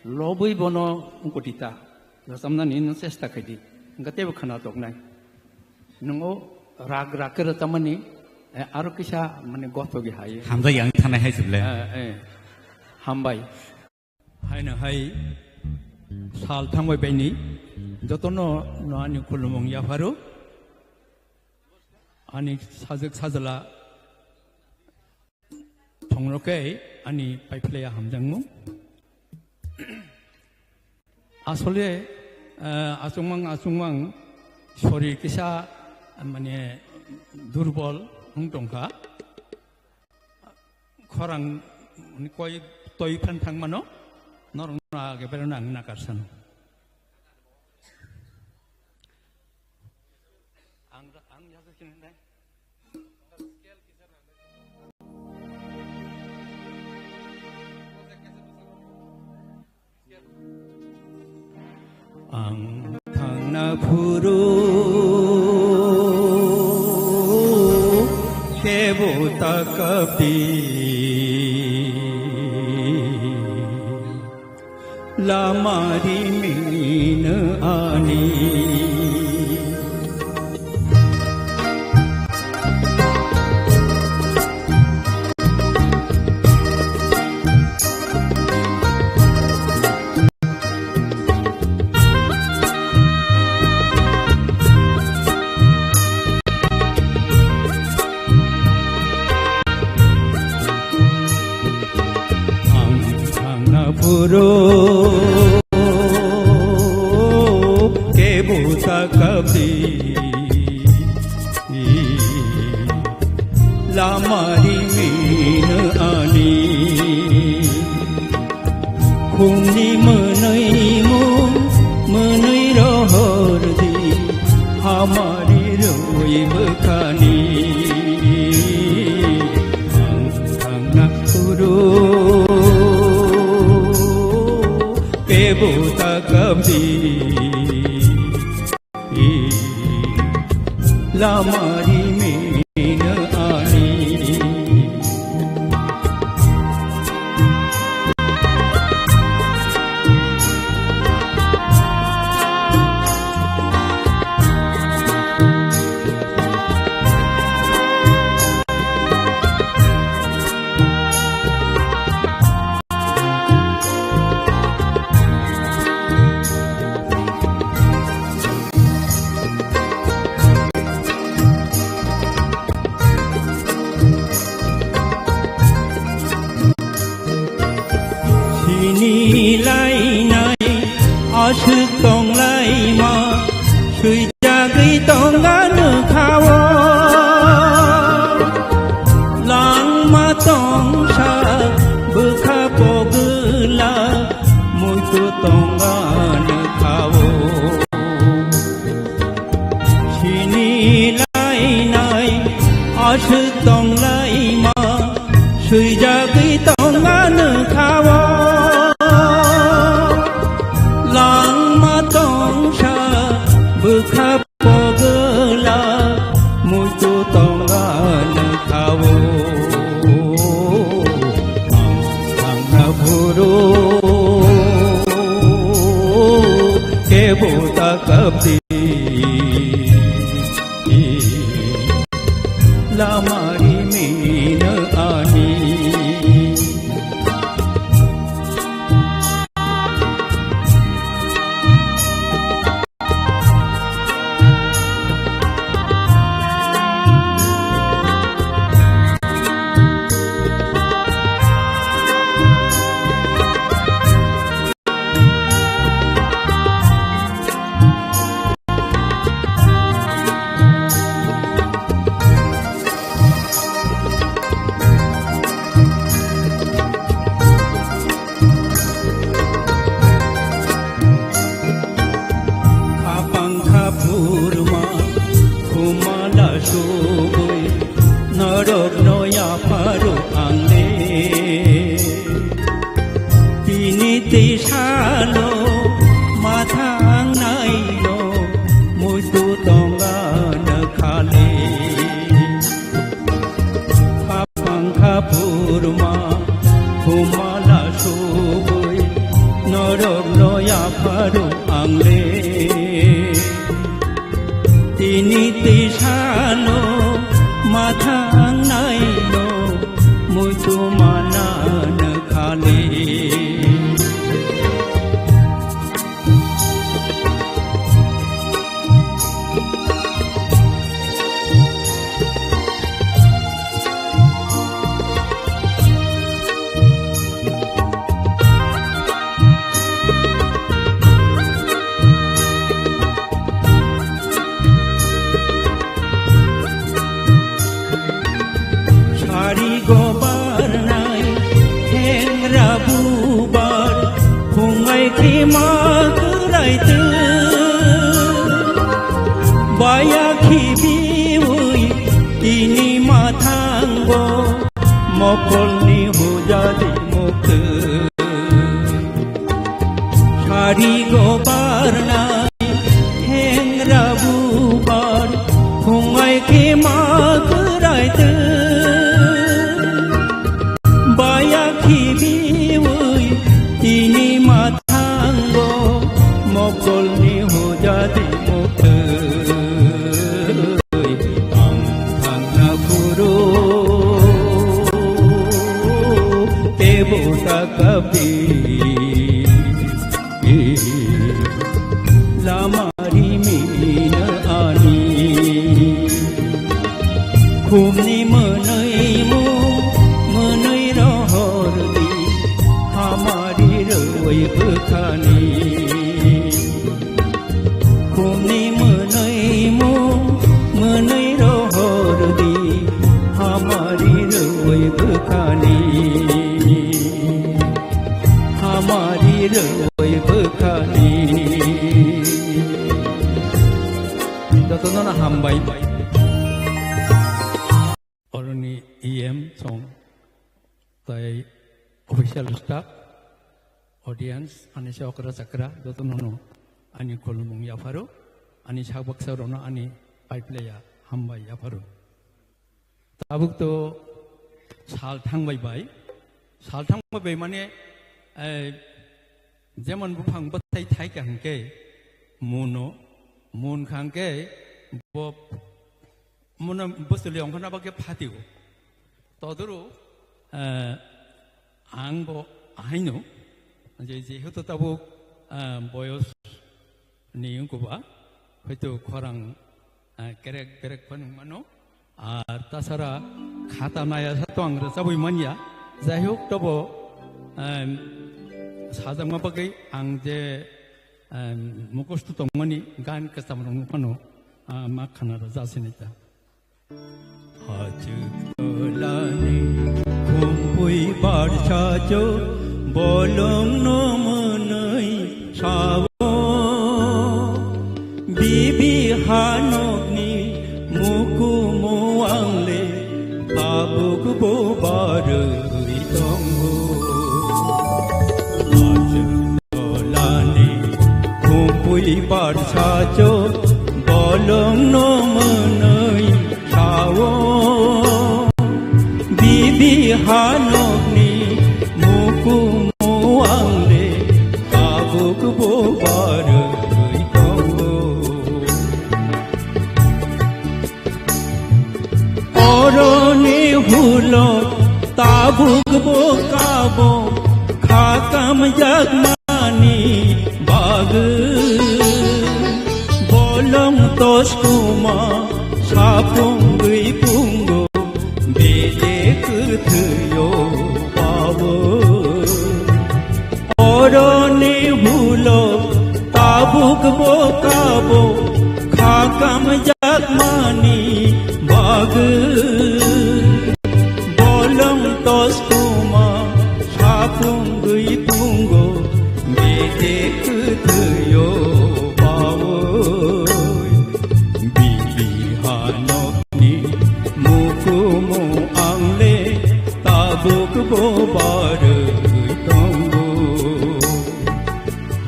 lobwi bono wngkotita rwchapnani nwng chesta khaidi, hwnkhe teibo khna toknai. Nwng o rag rag khe rwchapmani, eh, aro kisa mane gothogwi hai. Hamjak yang thanai hai se bwle. Eh, eh. Hambai. Haino hai sal thangbai baini jotono no ani khulumung yapharo. Ani sajwk sajla Thongno khe ani paiphlaiya hamjakmung. Asole, eh, achukmang achukmang sorir kisa, mane, durbol wng tongkha. Khorang, mane, koi toi phan thangmano norokno age berano ang nakarsano. Ang, ang yago kinai. Ang thangna phuru kebo ta kapi. Lama rimino ani. Ang thangna phuru kebo ta kapi. Lama rimino ani. Khumni mwnwi mung, mwnwi rohor di, hamari rwi bwkhani. Ang thangna phuru kebo ta kapi. Lama rimino ani. Sini lainai aswk tonglaima, swijagwi tongano khao. Langma tongsa bwkha pogwla, muitu tongano khao. Thwijagwi tongma nokha-o, langma tongsa bwkha pogwla, muitu tongma nokha-o, ang thangna phuru kebo ta kapdi. Lamari mino ani. Khapang khaphurma khumala subui norokno yapharo ang le. Tini twi salo mathang naino muitu tongana khale. Khapang khaphurma khumala subui norokno yapharo ang le. Tini twi salo mathang naino muitu manana khale. Sari gobar nai, hengra bubar, phungai khima kwrai twi. Baya khibiwi tini mathango, mokolni hujadi muktu. Sari gobar nai, hengra bubar, phungai khima kwrai twi. Baya khibiwi tini mathango, mokolni hujadi muktu. Ang thangna phuru tebo ta kapdi. Lama rimina ani. Khumni mwnwi mu, mwnwi rohor di, hamari rwi bwkhani. Khumni mwnwi mu, mwnwi rohor di, hamari rwi bwkhani. Hamari rwi bwkhani. Jotono no hambai. Oroni E M song tai official staff, audience, ani se okra chakra, jotono no ani khulumung yapharo, ani sak baksa rono ani paiplaya hambai yapharo. Tabuk to sal thangbai bai, sal thangbai bai mane, eh, jemon buphang bwthai thai ka hwnkhe muno, mun kha hwnkhe bo Mona bosoli ongkhorna bagwi phatio. Todoro, eh, ang bo ahaino, je, jehetu tabuk, eh, boyos ni wngkha ba, hoito khorang, eh, kerek berek phano wngmano. Ar tasara khata naya sa to ang rwchabwi manya. Jai hok, tobo, em, sajakma bagwi ang je, em, mukhosto tongmani gan kwcham rok phano, ah, ma khana rwja sinai ta. Hachwk twlani khumpui barsa cho bolongno mwnwi sao. Bibi hanokni mukumu angle tabuk bo barwi barsa cho bolong no mwnwi sao. Bibi hanokni mukumu ang le tabuk bo barwi tongo. Oroni hulo tabuk bo kabo kha kamjakmani bagwi. Bolong toskuma sapungwi pungo bede kwthwio bawo. Oroni hulo tabuk bo kabo kha kamjakmani bagwi. Bolong toskuma sapungwi pungo bede kwthwio bawo. Bibi hanokni mukumu ang le tabuk bo barwi tongo.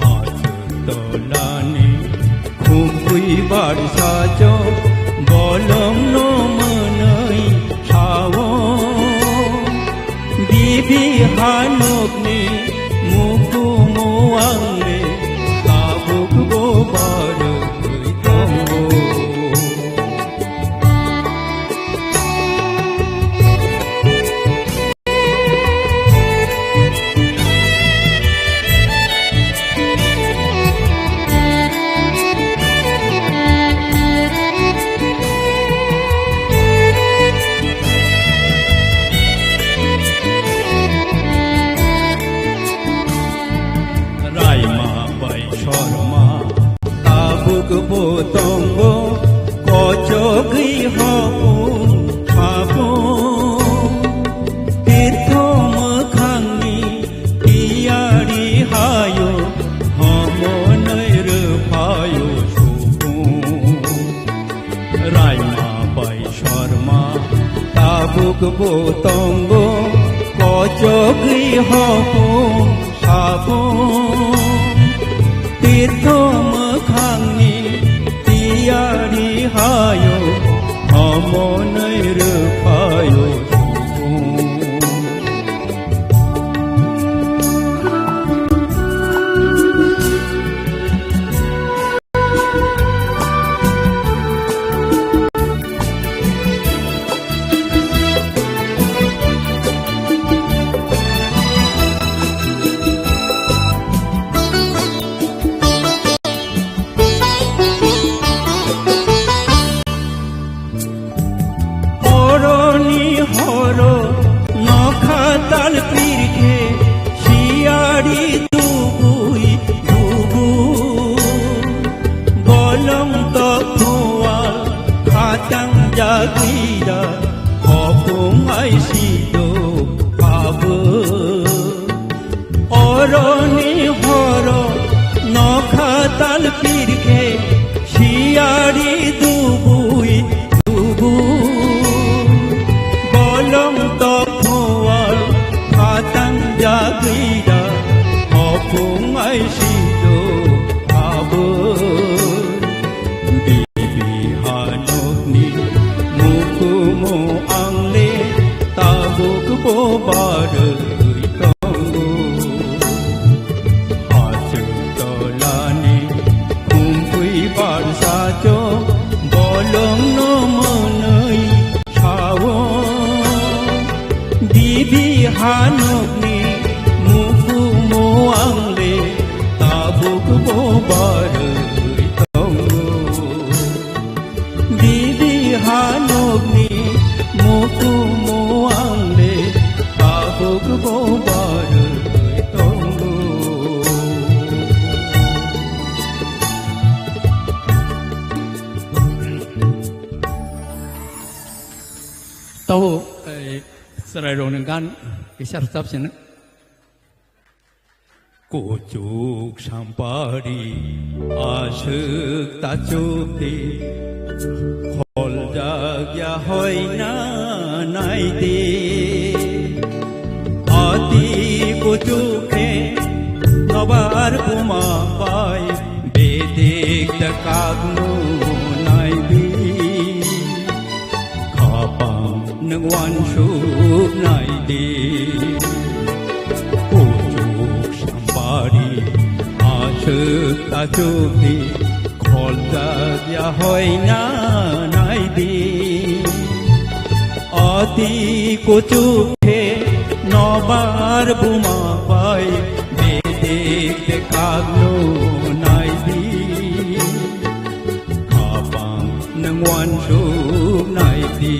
Hachwk tolani khumpui barsa cho bolong no mwnwi sao. Bibi hanokni mukumu ang le tabuk bo barwi tongo. Raima bai sorma tabuk bo tongo, kochogwi hopung hapung. Tirtho mwkhangni tiyari hayo, homonwi rwphayo supung. Raima bai sorma tabuk bo tongo, kochogwi hopung hapung. Tirtho mwkhangni tiyari hayo, homonwi rwphayo supung. Oroni horo nokha tal pirkhe siyari tubui tubu. Bolong tokhual khatang jagwida hopung ai sido pabu. Oroni horo nokha tal pirkhe siyari dubui dubu. Bolong tokhual khatang jagwida hopung ai sido pabu. Bibi hanokni mukumu ang le tabuk bo barwi tongo. Hachwk tolani khumpui barsa cho bolong no mwnwi sao. Bibi hanokni mukumu ang le tabuk bo barwi tongo. Bibi hanokni mukumu ang le tabuk bo barwi tongo. Tabo, eh, chwrairokni gan kisa rwchap sino. Kuchuk sampari aswk tachuk di, kholjak ya hoina nai di. Ati kuchuk khe nobar buma bai bede Kagno naidi, khapang nwng wansuk naidi. Kuchuk sampari, aswk achukdi, kholjak ya hoina naidi. Ati kuchuk khe nobar buma bai, bedik de kagno naidi. Khapang nwng wansuk naidi.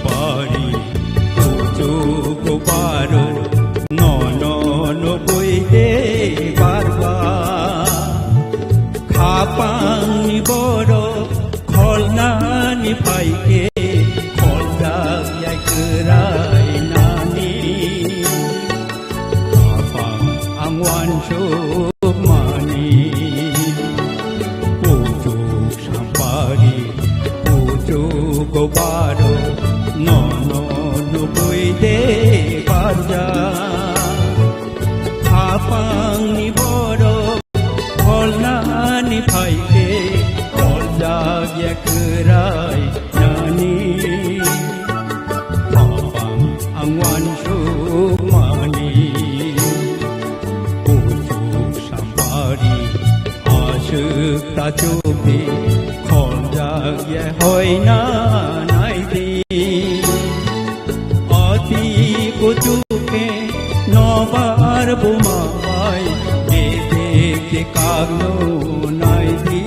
Pari, kuchuk baro, no, no, no, bui de barba. Khapang ni boro, kholna ni phaike, kholjak yai kwrai nani. Khapang ang wansuk mani. Kuchuk sampari, kuchuk baro, no, no, no, bui de barja. Khapang ni boro, kholna ni phaike, kholjak ya kwrai nani. Khapang ang wansuk mani. Kuchuk sampari, aswk tachukdi, kholjak ya hoina naidi. Ati kuchuk khe nobar buma bai, bedik de kagno naidi.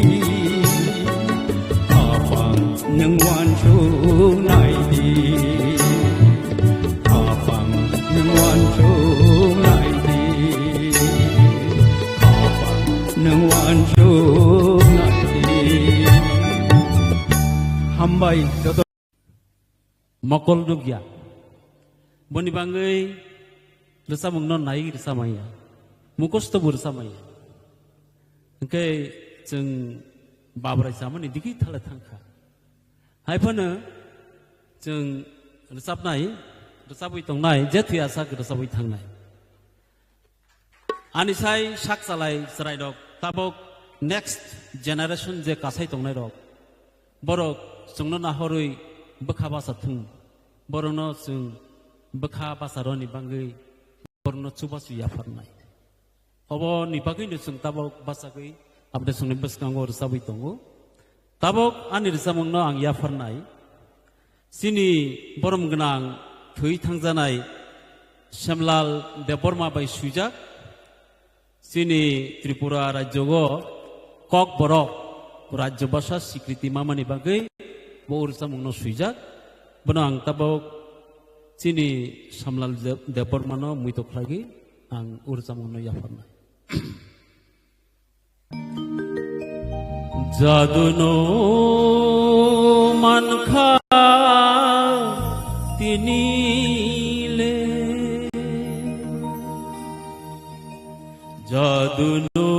Khapang nwng wansuk naidi. Khapang nwng wansuk naidi. Khapang nwng wansuk naidi. Hambai joto. Mokol nukya. Boni bangwi rwchapmungno nai rwchapmaya. Mukhosto bo rwchapmaya. Hwnkhe chwng babrai chamani digi thala thangkha. Hai phano chwng rwchapnai, rwchapwi tongnai, je thwi asa khe rwchapwi thangnai. Ani sai sak chalai chwrairok tabok next generation je kasai tongnairok, borok chwngno nahorwi bwkha basa thung, borokno chwng bwkha basa rwni bangwi borokno chubachu yapharnai. Oboni bagwino chwng tabok bachagwi aboni chwngni bwskango rwchabwi tongo. Tabok ani rwchapmungno ang yapharnai. Chini borom gwnang thwi thangjanai Semlal Debbarma bai swijak. Chini Tripura rajyogo Kokborok rajyo bhasha sikriti mamani bagwi bo rwchapmungno swijak. Bono ang tabok chini Semlal Deb-, Debbarmano muito khlaigwi ang rwchapmungno yapharnai. Jadu no mankha tini le, jadu no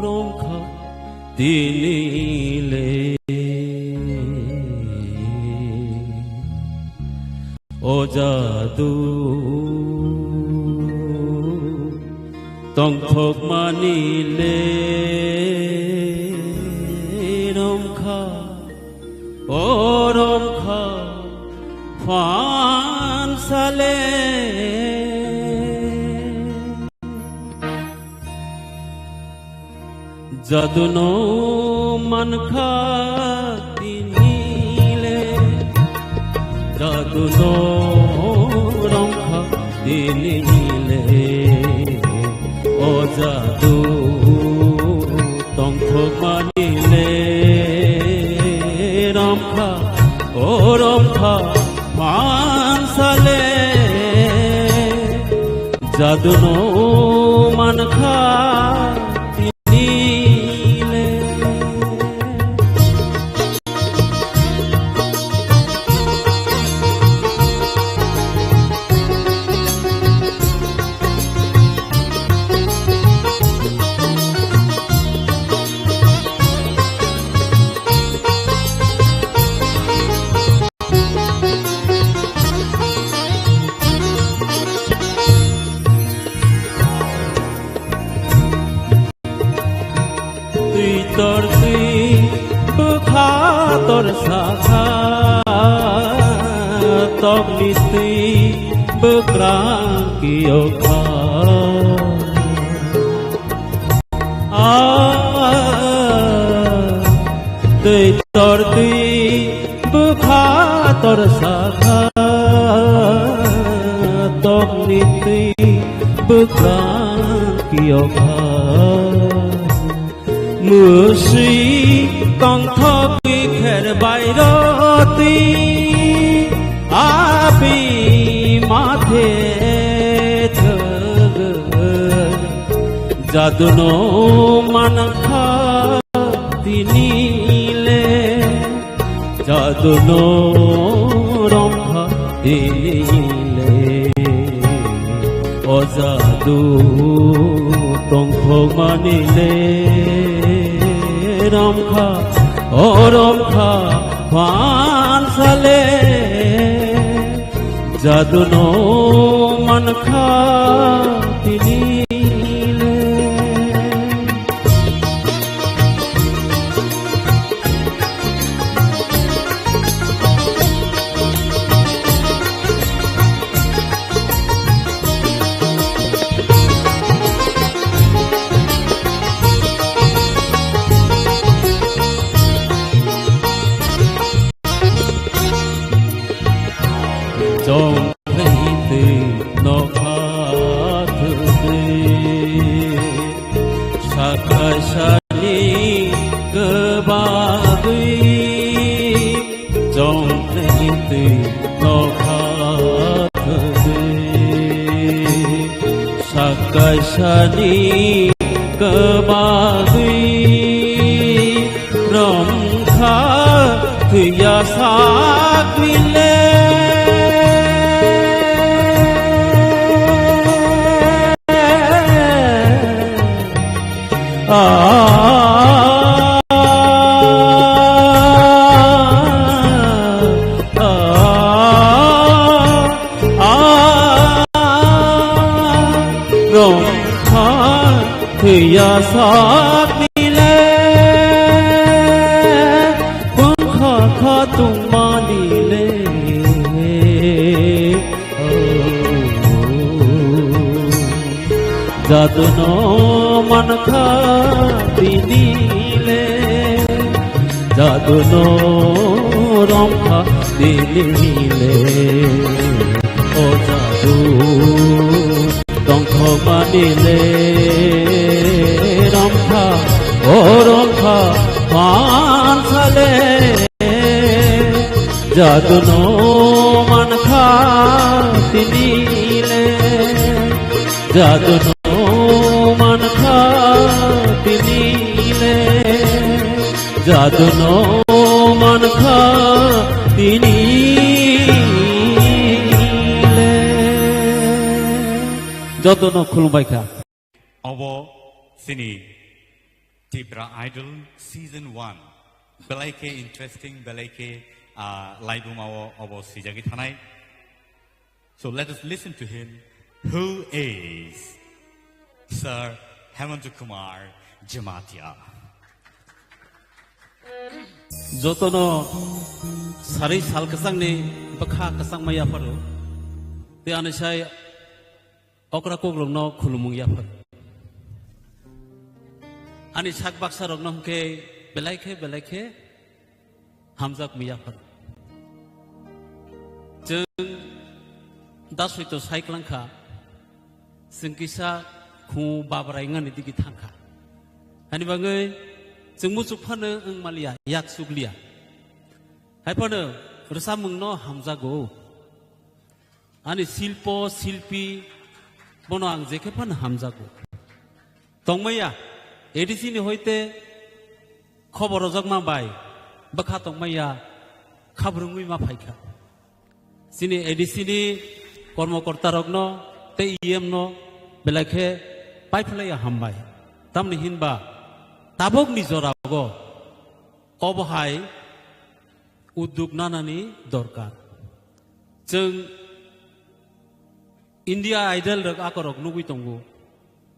romkha tini le. O jadu tongthokmani le romkha, o romkha phansale. Jadu no mankha tini le, jadu no romkha tini le. O jadu tongthokmani le romkha, o romkha phansale. Jadu no mankha tini le. Twi tor twi bwkha tor sakha, tokni twi bwkrang kiyokha. Ah, twi tor twi bwkha tor sakha, tokni twi bwkrang kiyokha. Mwswi tongthokwi kher bairotwi abi mathe thwgwi. Jadu no mankha tini le, jadu no romkha tini le. O jadu tongthokmani le romkha, o romkha phansa le. Jadu no mankha tini le. Chongthai twi nokha thwgwi, sakhaisani kwbagwi. Chongthai twi nokha thwgwi, sakhaisani kwbagwi. Romkha thwiya sakni le. Ah, ah, ah, ah, romkha thwiya sakni le, bwkha kha tongmani le. Jadu no mankha tini le, jadu no romkha tini le. O jadu tongthokmani le romkha, o romkha phansa le. Jadu no mankha tini le, jadu no mankha tini le, jadu no mankha tini le. Joto no khulumbai kha. Obo chini Tipra Idol Season one. Belai khe interesting, belai khe, ah, laibuma o obo swijagwi thanai. So let us listen to him, who is Sir Hemanta Kumar Jamatia. Jotono sari sal kwchangni bwkha kwchangma yapharo. Tei ani sai okra kokrokno khulumung yaphar. Ani sak baksa rokno hwnkhe belai khe, belai khe hamjak mung yaphar. Chwng da soito sai klang kha, chwng kisa khu babrai wngani digi thang kha. Hani bagwi chwng muchuk phano wng maliya, yak chukliya. Hai phano rwchapmungno hamjago. Ani silpo, silpi, Bono ang jekhe phano hamjago. Tongmaya, A D C ni hoite khobor rojakma bai bwkha tongmaya khabrwngwi ma phaikha. Chini A D C ni kormokorta rokno tei E M no belai khe paiphlaiya hambai. Tamni hinba tabukni jorago obo hai udduk nanani dorkar. Chwng India Idol rok akorok nugwi tongo.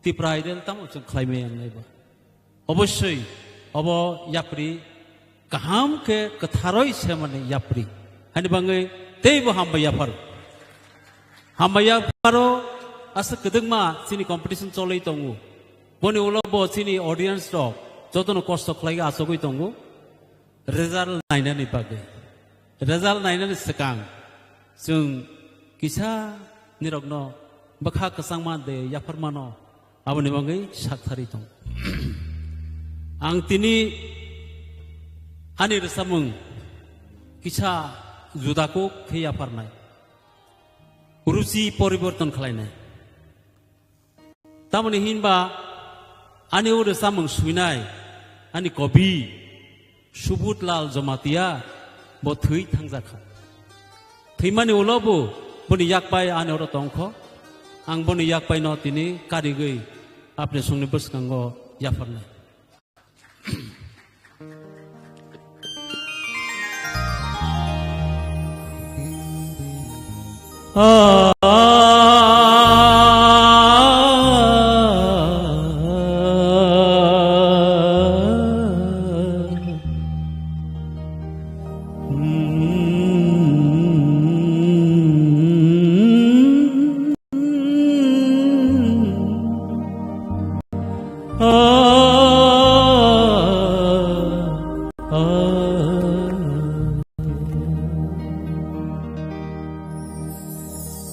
Tipra Idol tamo chwng khlai maya wngnai ba. Obossoi obo yapri kaham khe kwtharoi semani yapri. Hani bangwi teibo hambai yapharo. Hambai yapharo asa kwdwkma chini competition cholwi tongo. Boni ulo bo chini audience rok jotono kosto khlai achogwi tongo. Result nainani bagwi. Result nainani swkang chwng kisa nirokno bwkha kwchangma de yapharmano aboni bagwi sakthari tong. Ang tini ani rwchapmung kisa juda kuk khe yapharnai. Ruchi poriborton khlainai. Tamoni hinba ani o rwchapmung swinai ani kobi Subudlal Jamatia bo thwi thangjakha. Thwimani ulo bo boni yakpai ani oro tongkho. Ang boni yakpaino tini karigwi apni songni bwskango yapharnai.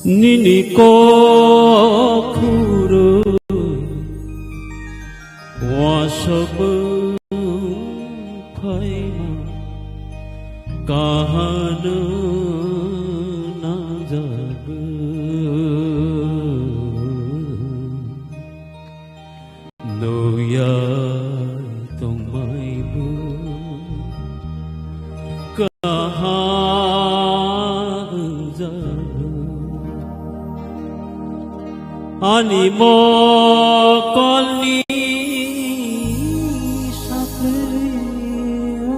Nini kok khurui wasabwng phaima kahano nangjagwi. Nuyai tongmaibo kaham wngjago. Ani mokolni saplio.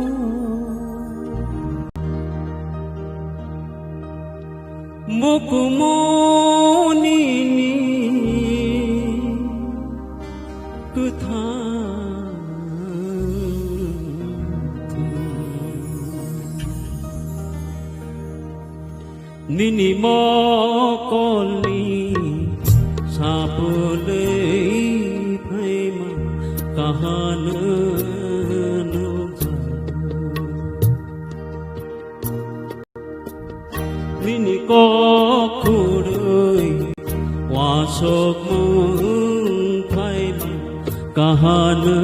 Mukumunini kwthang thwi. Nini mokolni sapulwi phaima kahano nukjago. Nini kok khurui wasok mung phaima kahano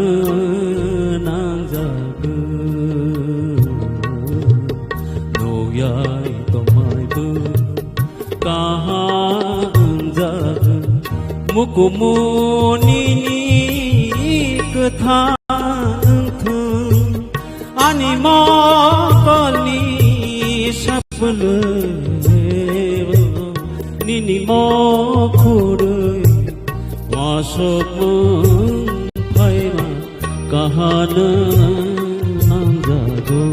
nangjago. Nuyai tongmaibo kaham wngjago. Mukumunini kwthang wngthung. Ani mokolni sapulwi nini mokhorwi wasok mung phaima kahano nangjago.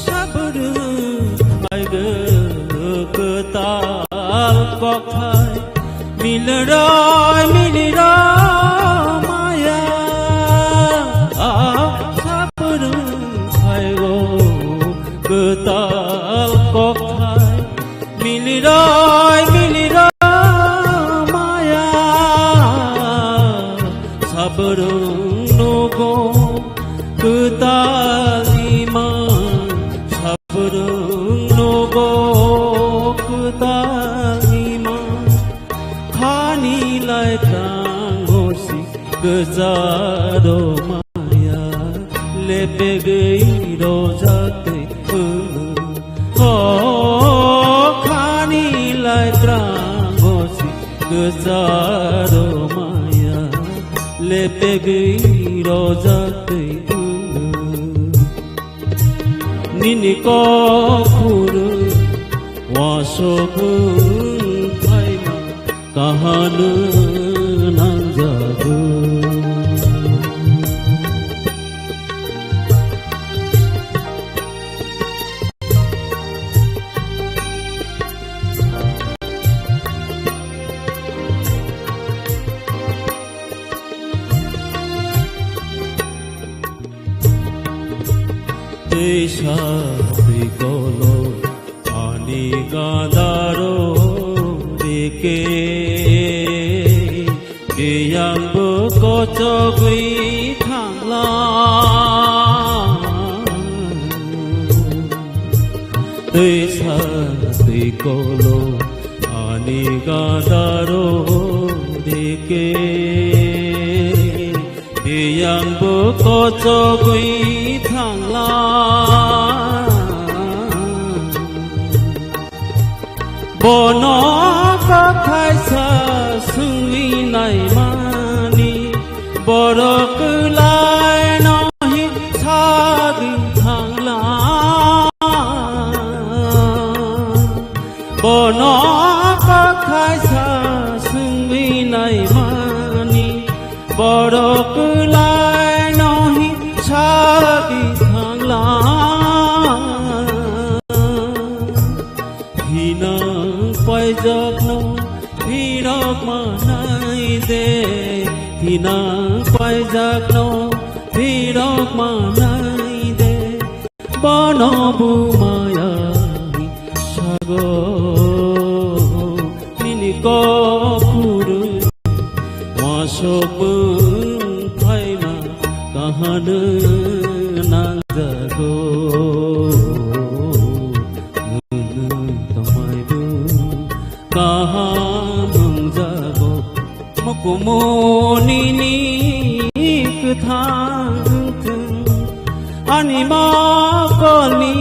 Sabrwng phaigo kwtal kokthai, milroi milroi maya. Sabrwng phaigo kwtal kokthai, milroi milroi maya. Sabrwng nugo kwtal ima, khani lai tang hosi kwcharo maya, lepegwi rojak twi wngwi. O khani lai tang hosi kwcharo maya, lepegwi rojak twi wngwi. Nini kok phuru wasok wng phaima kahano nangjago. Teisa twi kolo ani gadaro dike, tiyangbo kochogwi thangla. Teisa twi kolo ani gadaro dike, tiyangbo kochogwi thangla. Bono kwthaisa swngwi naimani, borok kwlaino hi sagwi thangla. Bono kwthaisa swngwi naimani, borok kwlaino hi sagwi thangla. Hinang paijakno phirok manai de, hinang paijakno phirok manai de. Bono bumaya sago nini kok phuru wasok wng phaima kahano nangjago. Nwng tongmaibo kaham wngjago. Mukumu nini kwthang wngthung, ani mokolni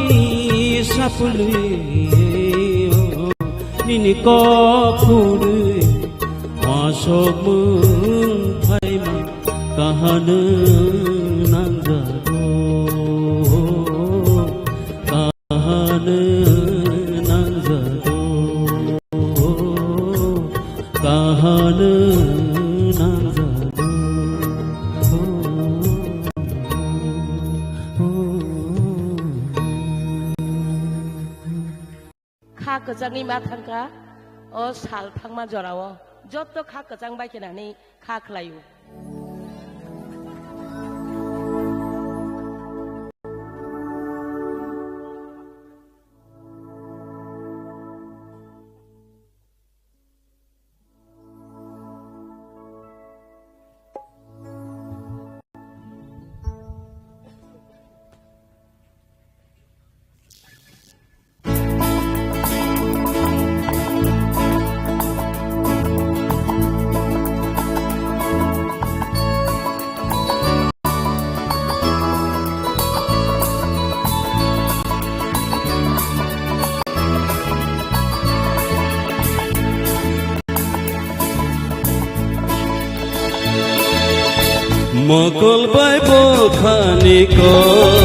sapulwi, nini kok phurwi, wasok wng phaima kahano nangjago. Kahano nangjago, kahano nangjago. Kha kwchangni ma thangkha, o sal thangma jorao joto kha kwchang bai khe nani kha khlaio. Mokol bai bokhani kok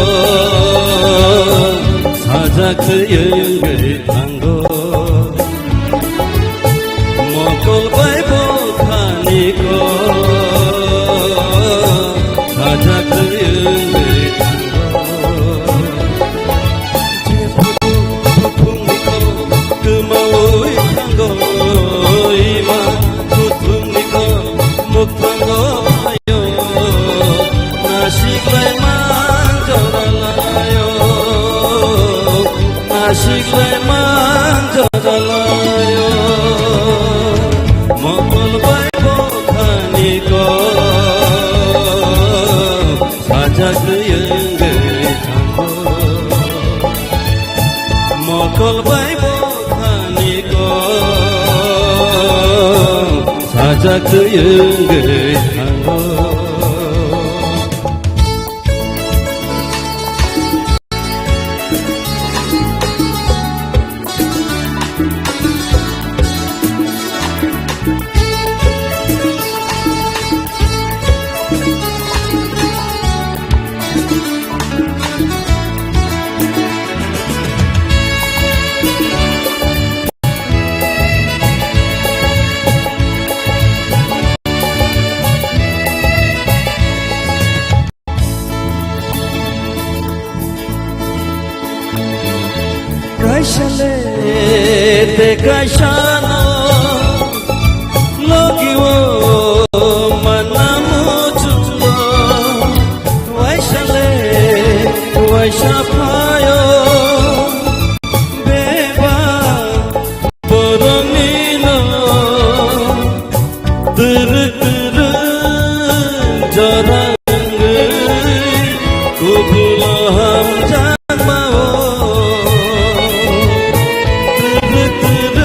sajak twi wngwi thango. Mokol bai bokhani kok sajak twi wngwi thango. Jephuru buphungni kok kwmawi thango, ima buphungni kok mukthango phaio. Nasiklai manjoralaio, nasiklai manjoralaio. Mokol bai bokhani kok sajak wngwi thango. Mokol bai bokhani Sajak twi wngwi thango. Kaisa le te kaisa no logi o manamu chulo. Waisa le waisa phaio beba boroni no. Twrwk twrwk jora wngwi kubulo hamjakma-o. Twrwk twrwk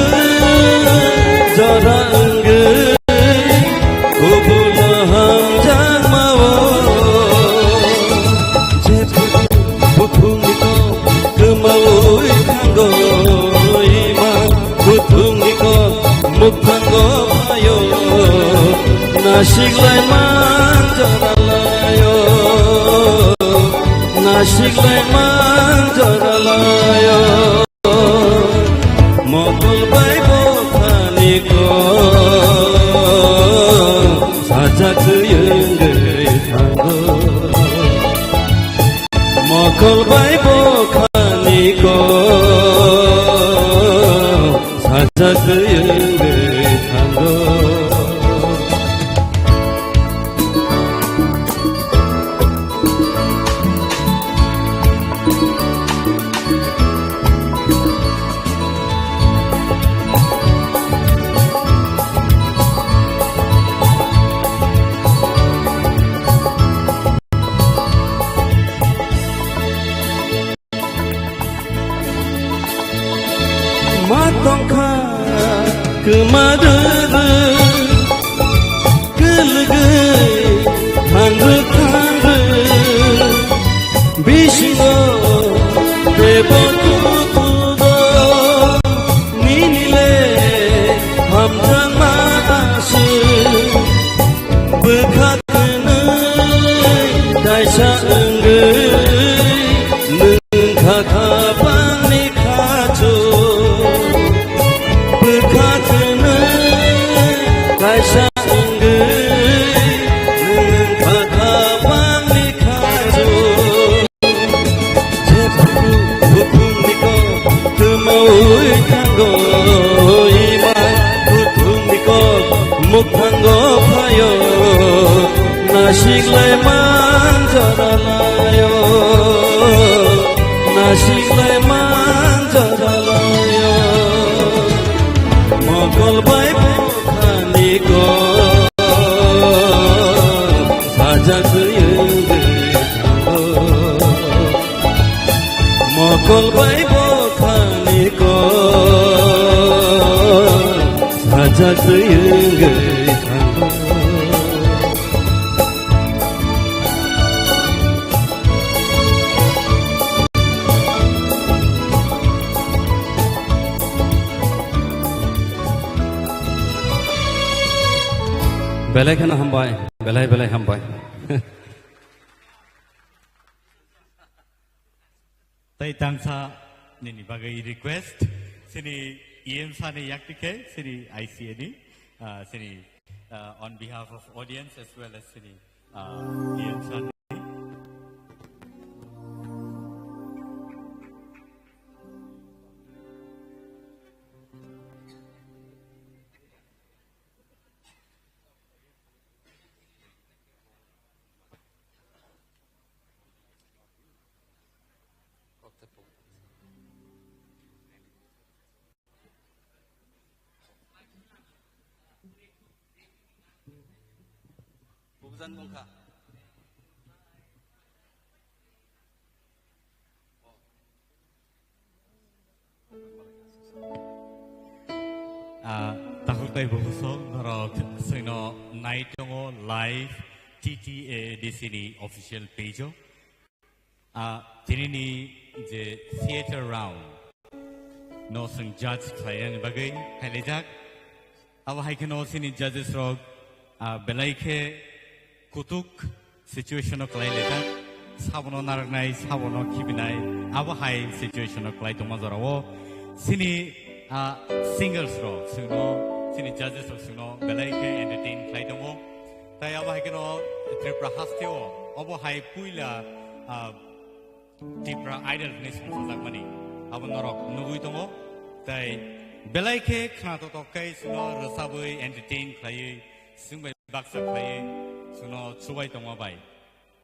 jora wngwi kubulo hamjakma-o. Jephuru bukhukni kok kwmaui thango, ima bukhukni kok mukthango phaio. Nasiklai man jora laio, nasiklai man jora laio. Mokol bai bokhani kok sajak twi wngwi thango. Mokol bai bokhani kok sajak twi wngwi thango. Ma tongkha kwma rwrwk, kwlwgwi thangrwk thangrwk, bisingo teibo tutugo, nini le hamjakma aswk. Bwkha kwnwi kaisa wngwi nwng kha kha bangni khachu. Bwkha kwnwi kaisa wngwi nwng kha kha bangni khachu. Jephuru bukhukni kok kwmaui thango, ima bukhukni kok mukthango phaio. Nasiklai man jora laio, nasiklai man jora laio. Mokol bai bokhani kok sajak twi wngwi thango. Mokol bai bokhani kok sajak twi wngwi thango. Belai kheno hambai, belai belai hambai. Tai tangsa nini bagwi request, sini E M sani yakti khe, sini I C A ni, ah, sini, ah, on behalf of audience as well as sini, ah, E M sani. Bubujan bongkha. Ah, takhuk tei bukhuk sok norok chwngno nai tongo live T T A D C ni official page o. Ah, tini ni je theater round no chwng judge khlainani bagwi phailaijak. Abo hai kheno chini judges rok, ah, belai khe kutuk situation o kwlai laijak, sabono narwknai, sabono khibinai, abo hai situation o kwlai tongma jorao chini, ah, singers rok chwngno, chini judges rok chwngno belai khe entertain khlai tongo. Tai abo hai kheno Tripura hasteo obo hai puila, ah, Tipra Idol hwnwi songchajakmani abo norok nugwi tongo. Tai belai khe khna totok khe chwngno rwchabwi entertain khlaiwi, chwng bai baksa khlaiwi chwngno chubai tongma bai.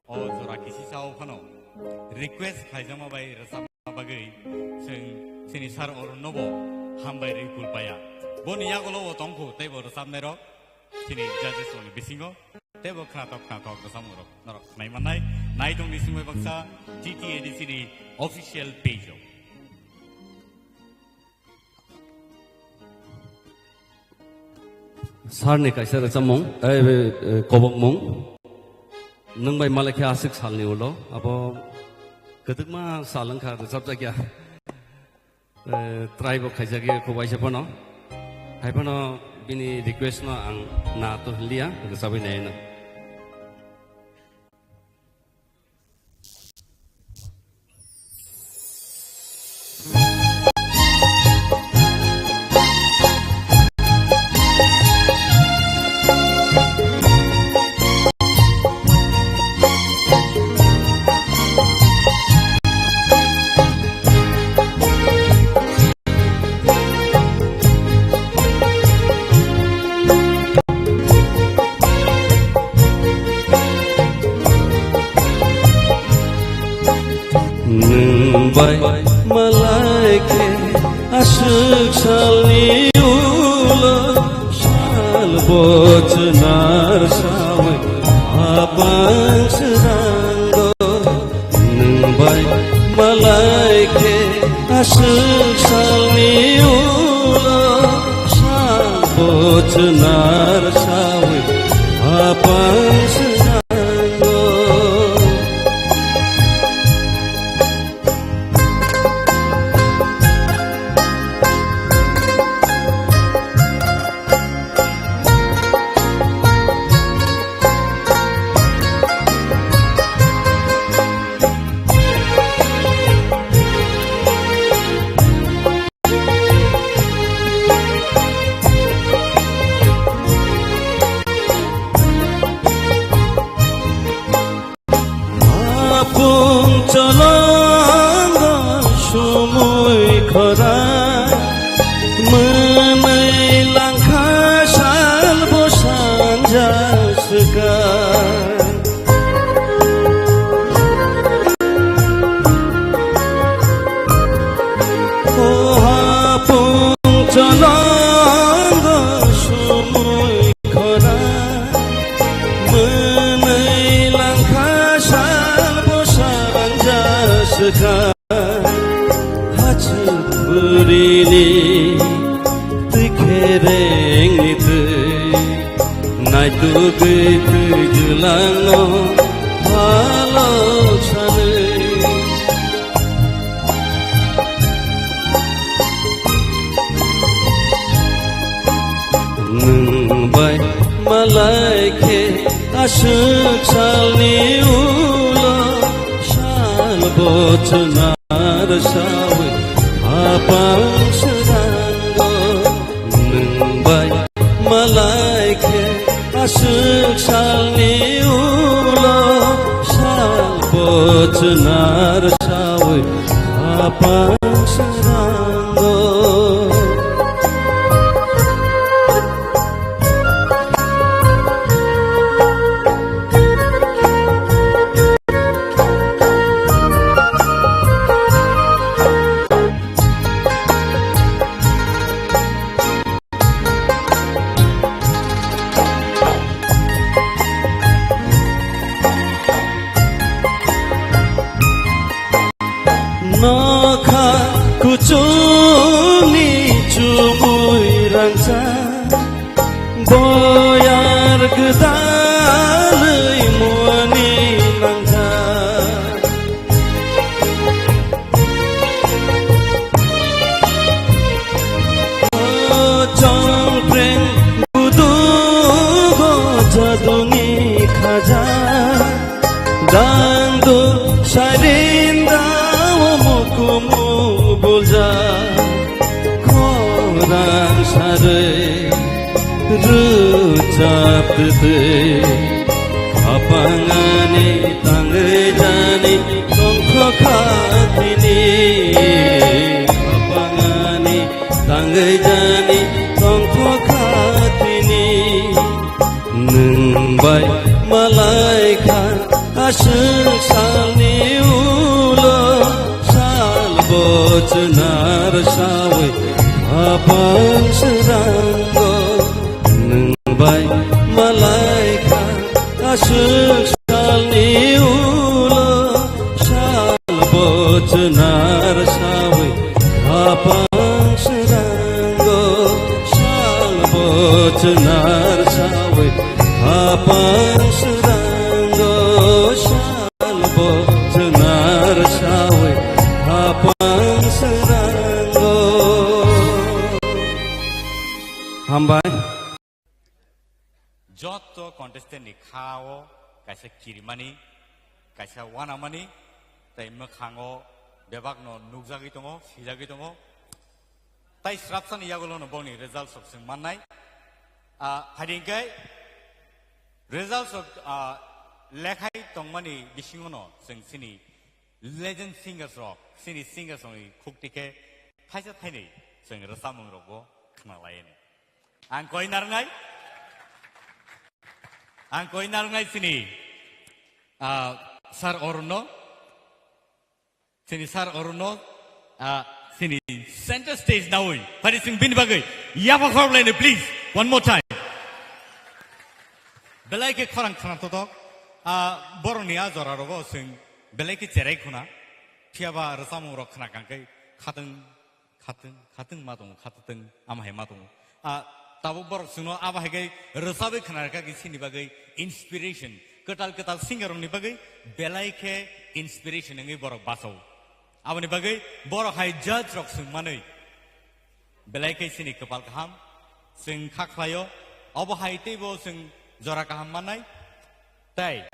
O jora kisi sao phano request khlaijakma bai rwchapna bagwi chwng chini sir Arun nobo hambai rwi kulpaya. Boni yagulo o tongkhu teibo rwchapnairok chini judges rokni bisingo teibo khnatok khnatok rwchapmung rok norok khnai mannai. Nai tongni simi baksa T T A D C ni official page o. Sir ni kaisa rwchapmung, eh, eh, kobokmung. Nwng bai malai khe aswk salni ulo, abo kwdwkma sal wngkha rwchapjakya. Eh, try bo khaijakya kho waisa phano. Hai phano bini request no ang na to hiliya, rwchabwi naino. Nwng bai malai khe aswk salni ulo sal bochwnar sawi apang srango. Nwng bai malai khe aswk salni ulo sal bochwnar sawi apang srango. Apung cholongo sumui khora, mwnwi langkha salbo sanja swkang. O apung cholongo sumui khora, mwnwi langkha salbo sanja swkang. Hachuk burini twi kherengni twi, naitugwi twi jwlangno phalok sanwi. Nwng bai malai khe aswk salni ulo sal bochwnar sawi apang srango. Nwng bai malai khe aswk salni ulo sal bochwnar sawi apang srango. Nokha Sarwi rwchaptwi, khapangani tangwi jani tongkho kha tini. Khapangani tangwi jani tongkho kha tini. Nwng bai malai kha aswk salni ulo, sal bo chwnar sawi khapang srango. Nwng bai malai kha aswk salni ulo, sal bo chwnar sawi khapang srango. Sal bo chwnar sawi khapang srango. Sal bo chwnar sawi khapang srango. Hambai. Joto contestant ni khao kaisa kirimani, kaisa wanamani, tei mwkhango bebakno nukjagwi tongo, swijagwi tongo. Tai srapsani yagulono bongni results rok chwng mannai. Ah, phaidi hwnkhe results rok, ah, lekhai tongmani bisingono chwng chini legend singers rok, chini singers rokni khukti khe thaisa thainwi chwng rwchapmung rokbo khna laiyani. Ang koi narwngnai, ang koi narwngnai chini, ah, Sir Arunno, chini Sir Arunno, ah, chini center stage nawi. Phaidi chwng bini bagwi yapha khorlaini, please, one more time. Belai khe khorang khna totok, ah, borokni a jora rogo chwng belai khe cherai khuna, phiyaba rwchapmung rok khna kangkhe khatwng, khatwng, khatwng ma tongo, khatwng ama hai ma tongo. Ah, tabuk borok chwngno abo hai khe rwchabwi khna rwkha khe chini bagwi inspiration. Kwtal kwtal singer rokni bagwi belai khe inspiration wngwi borok bachao. Aboni bagwi borok hai judge rok chwng manwi belai khe chini kwpal kaham chwng kha khlaio. Obo hai teibo chwng jora kaham mannai. Tei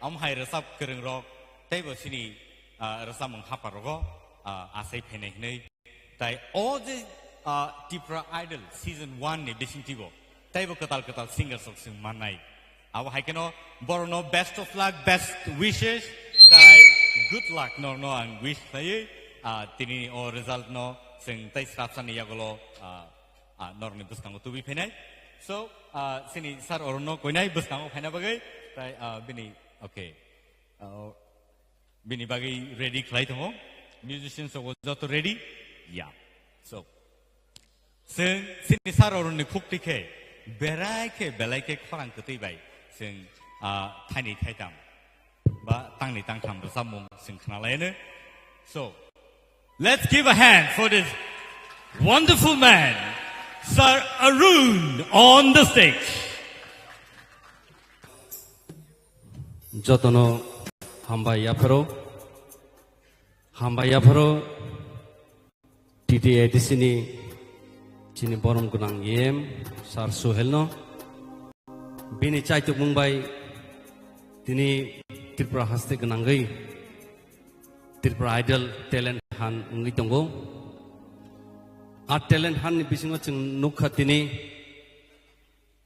omo hai rwchap kwrwng rok teibo chini, ah, rwchapmung hapar rogo, ah, achai phainai hwnwi. Tai o je, ah, Tipra Idol season one ni bisingtwi bo teibo kwtal kwtal singers rok chwng mannai. Abo hai kheno borokno best of luck, best wishes, tai good luck norokno ang wish khlaiwi, ah, tini o result no chwng tei srapsani yagulo, ah, ah, norokni bwskango tubui phainai. So, ah, chini Sir Arunno koinai bwskango phaina bagwi, tai, ah, bini, okay. Ah, Bini bagwi ready khlai tongo. Musicians rok joto ready? Ya. So, chwng chini Sir Arunni khukti khe, berai khe, belai khe khorang kwtwi bai chwng, ah, thaini thaitam ba tangni tangtham rwchapmung chwng khna laiyano. So, let's give a hand for this wonderful man, Sir Arun, on the stage. Jotono hambai yapharo, hambai yapharo T T A D C ni chini borom gwnang E M Sir Suhel no. Bini chaitukmung bai tini Tripura haste gwnangwi Tripura Idol talent hunt wngwi tongo. A talent hunt ni bisingo chwng nukha tini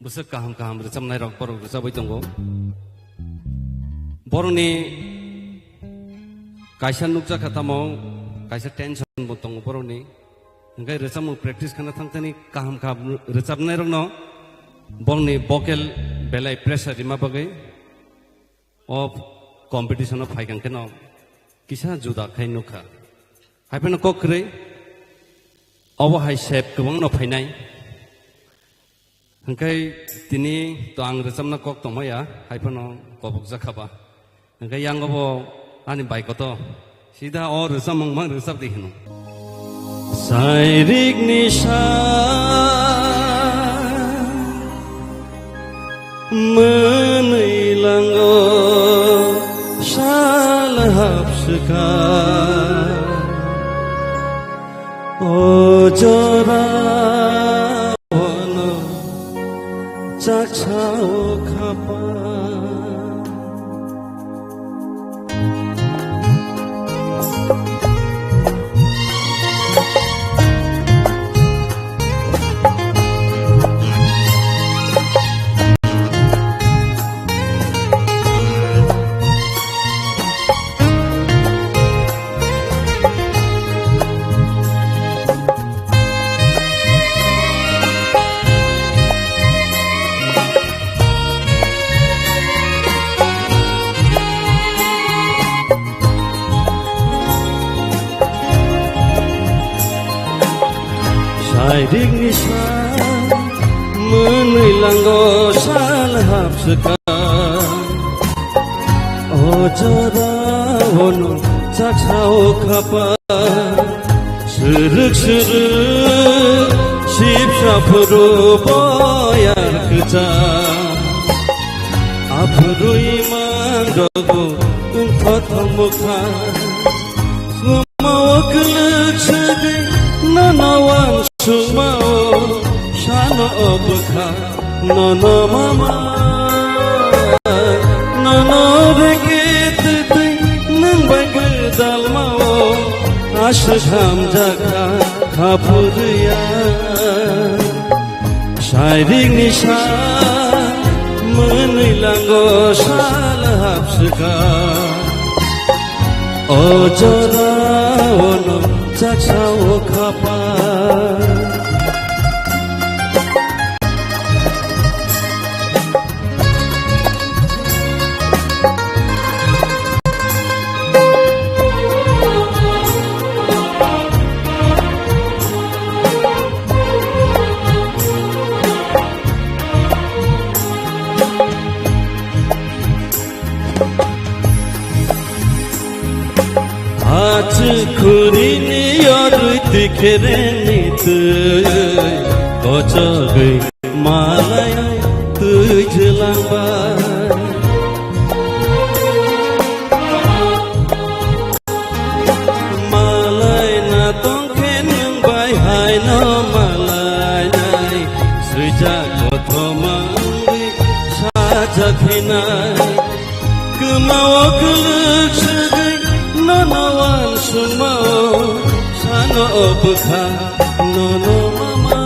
bwswk kaham kaham rwchapnai rok borok rwchabwi tongo. Borokni kaisa nukjakha tamo kaisa tension bo tongo borokni. Hwnkhe rwchapmung practice khana thangthani kaham kaham rwchapnai rokno borokni vocal belai pressure rima bagwi o competition o phaikang kheno kisa juda khai nukha. Haiphano kok kwrwi obo hai sep kwbangno phainai. Hwnkhe tini to ang rwchapna kok tongmaya, hai phano kobokjak kha ba. Hwnkhe yango bo ani bai koto, sida o rwchapmung mang rwchap di hino. Sairikni sa mwnwi lango sal hapswkha. O jora bono chaksa o khapa. Digni sa mwnwi lango sal hapswka. O jora ono chaksa o khapa. Srwk srwk sipsa phuru boyar kwchak. Aphuru imang rogo wngthothok mwkha. Sumao kwlwk swgwi nono wansukmao sano o bwkha nono mama. Nono rege twtwi nwng bai gwdalmao aswk hamjakha khaphurya. Sairing ni sa mwnwi lango sal hapswka. O jora ono chaksa o khapa. Achukhurini yorwi twi khereni twi kochogwi malai twi jwlangbai. Malai na tongkhe nwng bai haino malai nai swijak kothoma wngwi sajak hinai. Kwmao kwlwk swgwi nono wansukmao sano o bwkha nono mama.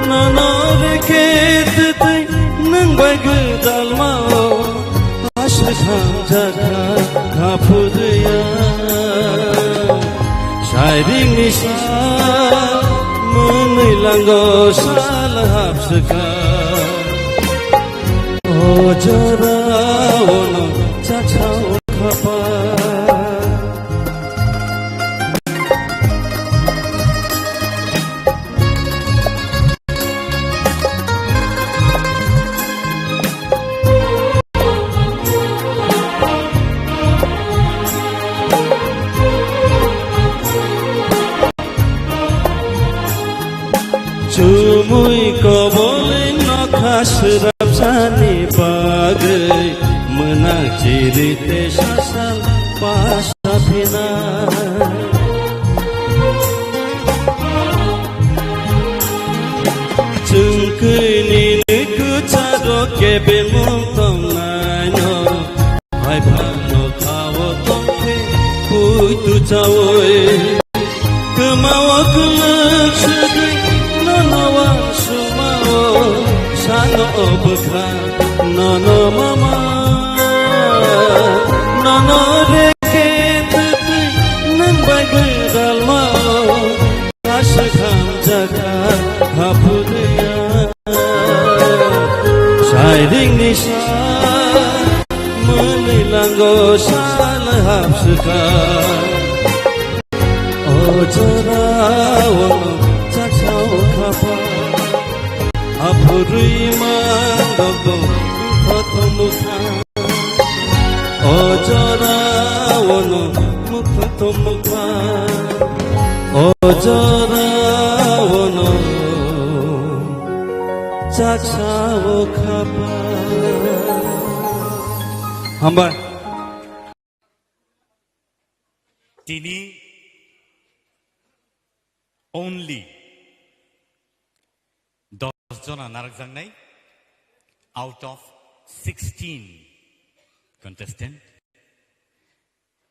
Nono reke twtwi nwng bai gwdalmao aswk hamjakha khaphurya. Sairing ni sa mwnwi lango sal hapswka. O jora ono chaksa o khapa. Chumui kobolwi nokha swrapsani bagwi mwnak chiri tei sasal pasaphinai. Chwngkwi nini kwcharo kebengmung tongnaino. Hai phano khao tongkhe puitu chaui. Kwmao kwlwk swgwi nono wansukmao sano o bwkha nono mama. Nono reke twtwi nwng bai gwdalmao. Aswk hamjakha haphurya. Sairing ni sa mwnwi lango sal hapswka. O jora ono chaksa o khapa. Aphurwi man rok bo kothom bwkha. O jora ono mukha to mukha. O jora ono chaksa o khapa. Hambai. Tini only dos jona narwkjaknai out of sixteen contestant.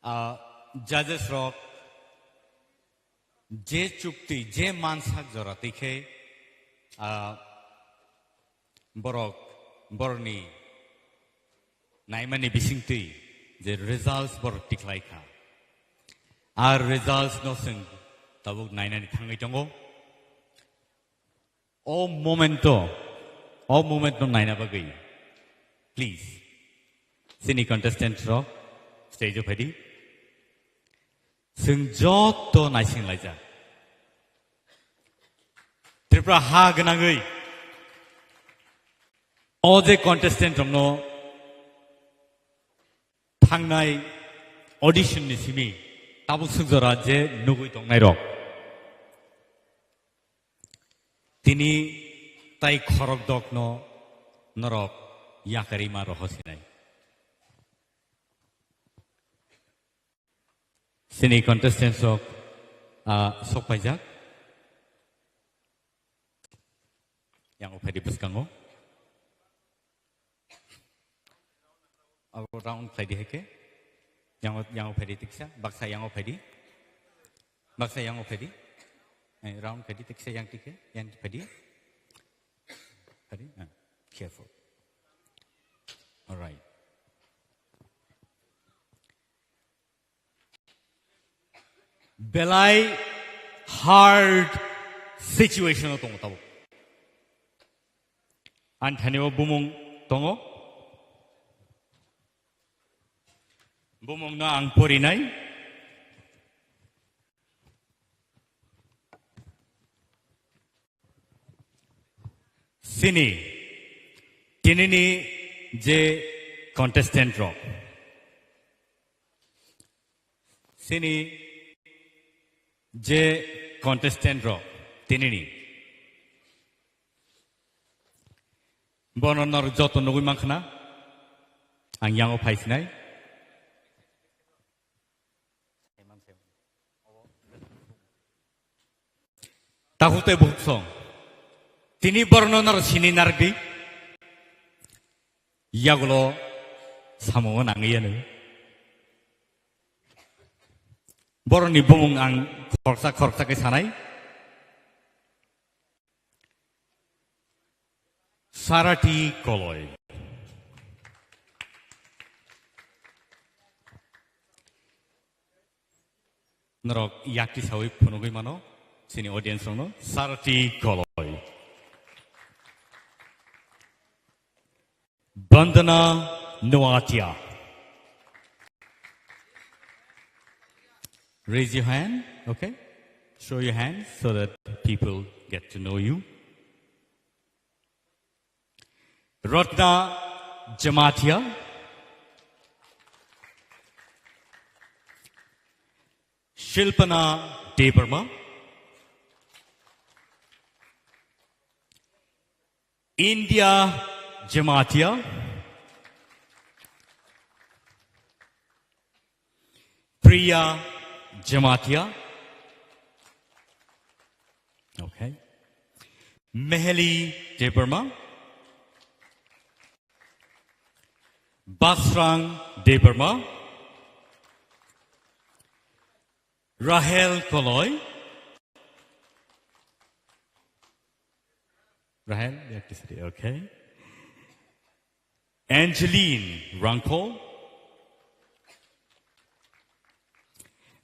Ah, judges rok je chukti, je mansak jora twi khe, ah, borok, borokni naimani bisingtwi je results borok tikhlai kha. Ar results no chwng tabuk nainani thangwi tongo. O momento, o moment no naina bagwi, please, chini contestant rok stage o phaidi. Chwng joto naising laijak. Pura ha gwnangwi o je contestant rokno thangnai audition ni simi tabuk swk jora je nugwi tongnai rok, tini tai khorok dokno norok yakarwi ma roho sinai. Sini contestants rok, ah, sok paijak. Yang o phaidi bwskango. Abo round phaidi heke. Yang o, yang o phaidi tiksa, baksa yang o phaidi. Baksa yang o phaidi. Eh, round phaidi tiksa yang tike, yang phaidi. Phaidi, ah, careful. All right. Belai hard situation o tongo tabuk. Ani thani o bumung tongo. Bumung no ang porinai. Sini, tinini je contestant rok. Sini je contestant rok, tinini. Bono nor joto nugwi mankha na, ang yango phaisinai. Takhuk tei bukhuk song. Tini borokno noro sini narwkdi. Yagulo samungo nangwi yanu. Borokni bumung ang khoroksa khoroksa khe sanai. Sarati Koloi. Norok yakti sawi phunugwi mano, chini audience rokno, Sarati Koloi. Bandana Noatia. Raise your hand, okay? Show your hand so that people get to know you. Ratna Jamatia. Shilpana Debbarma. India Jamatia. Priya Jamatia. Okay. Meheli Debbarma. Basrang Debbarma. Rahel Koloi. Rahel, you have to sit here, okay. Angeline Rangkol.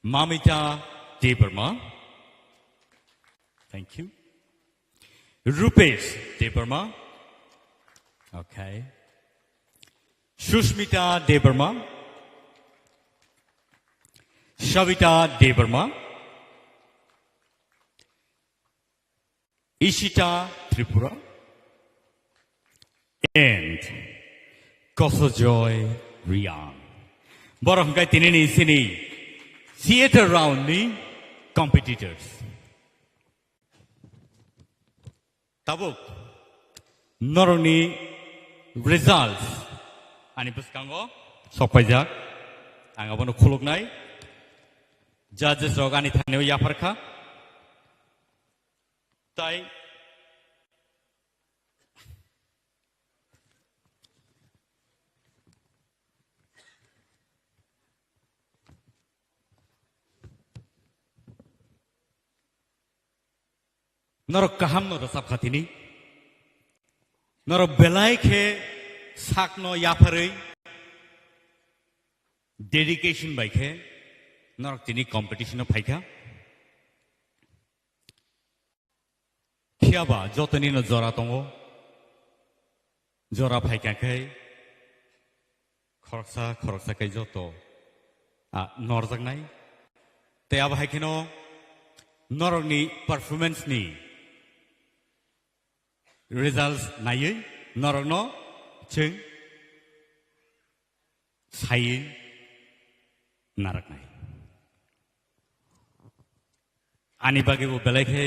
Mamita Debbarma. Thank you. Rupesh Debbarma. Okay. Sushmita Debbarma. Savita Debbarma. Ishita Tripura and Kosojoy Riang. Borok hwnkhe tinini sini theater round ni competitors. Tabuk norokni results ani bwskango sokpaijak. Ang abono khuluknai. Judges rok ani thani yapharkha. Tai norok kaham no rwchap kha tini. Norok belai khe sakno yapharwi dedication bai khe norok tini competition o phaikha. Phiya ba jotoni no jora tongo. Jora phaikha khe khoroksa khoroksa khe joto, ah, norjaknai. Tei abo hai kheno norokni performance ni results naiwi norokno chwng saiwi naraknai. Ani bagwi bo belai khe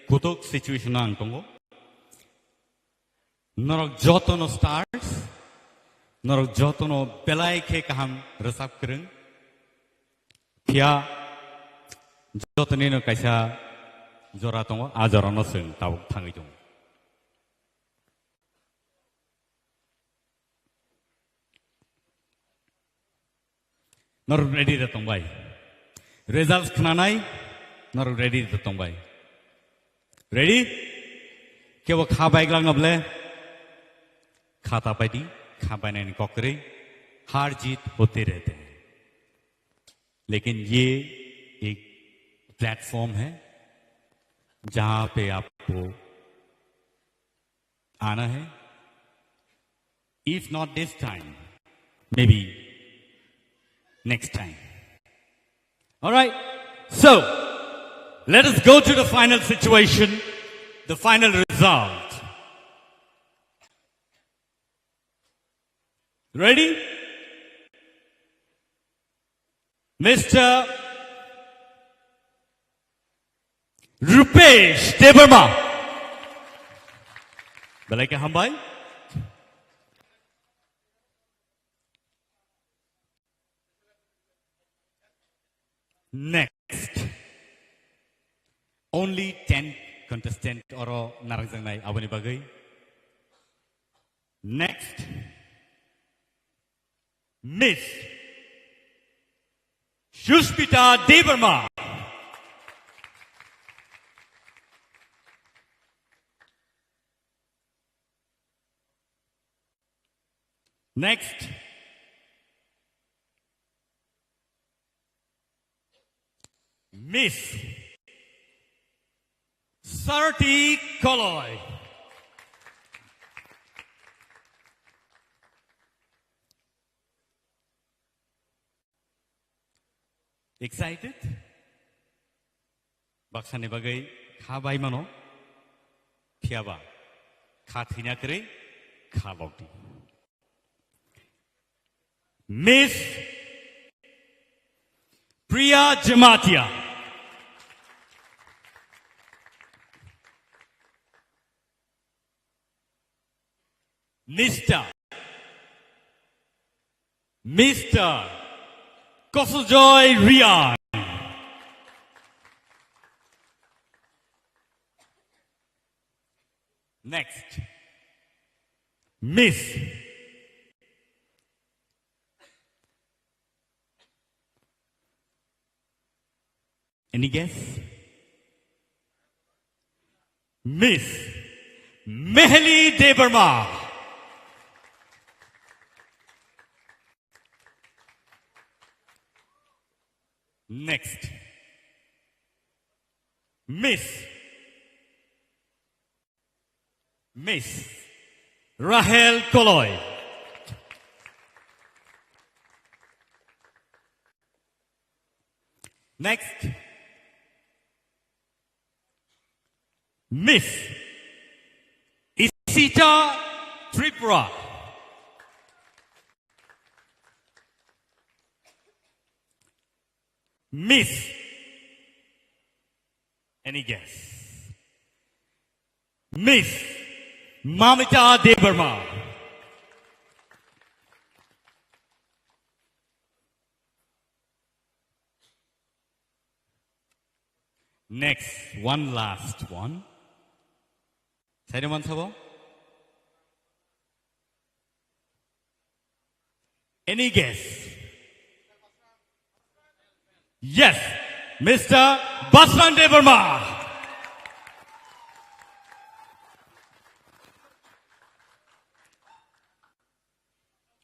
kutuk situation o ang tongo. Norok jotono stars, norok jotono belai khe kaham rwchap kwrwng. Phiya jotonino kaisa jora tongo, a jorano chwng tabuk thangwi tongo. Norok ready da tongbai? Results khnanai, norok ready da tongbai? Ready? Kebo kha baiglak na ble? Kha ta paidi, kha bainani kok kwrwi. हार जीत होते रहते हैं, लेकिन ये एक प्लेटफॉर्म है जहां पे आपको आना है. If not this time, maybe next time. All right. So, let us go to the final situation, the final result. Ready? Mister Rupesh Debbarma. Belai khe hambai. Next. Only ten contestant oro narangjaknai aboni bagwi. Next. Miss Sushmita Debbarma. Next. Miss Sarati Koloi. Excited? Baksani bagwi kha bai mano, phiyaba kha thwina kwrwi kha lokdi. Miss Priya Jamatia. Mister Mister Kosojoy Riang. Next. Miss. Any guess? Miss Mehli Debbarma. Next. Miss. Miss Rahel Koloi. Next. Miss Isita Tripura. Miss. Any guess? Miss Mamita Debbarma. Next, one last one. Saido man sabo? Any guess? Yes, Mister Basran Debbarma.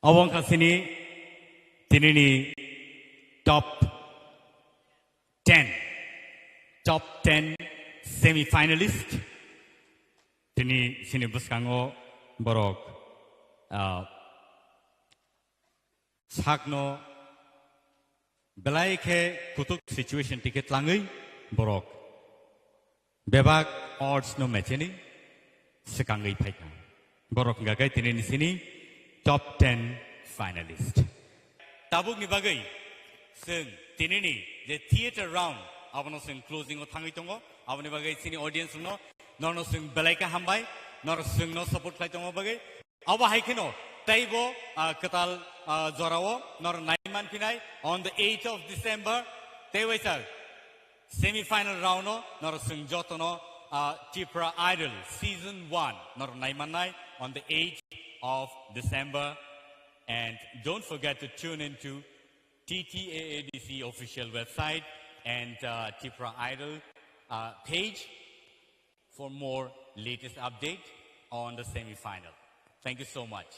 Obo wngkha chini tinini top ten, top ten semi-finalist. Tini chini bwskango borok, ah, sakno belai khe kutuk situation tike tlangwi borok bebak odds no mecheni swkangwi phaikha. Borok wngkha khe tinini sini top ten finalist. Tabukni bagwi chwng tinini je theater round, abono chwng closing o thangwi tongo. Aboni bagwi chini audience rokno norno chwng belai khe hambai, nor chwngno support khlai tongma bagwi. Abo hai kheno teibo, ah, kwtal, ah, jorao nor nai man phinai on the eighth of December. Tei waisa semi final round o nor chwng jotono, ah, Tipra Idol season one nor nai mannai on the eighth of December. And don't forget to tune in to T T A A D C official website and, uh, Tipra Idol, uh, page for more latest update on the semi final. Thank you so much.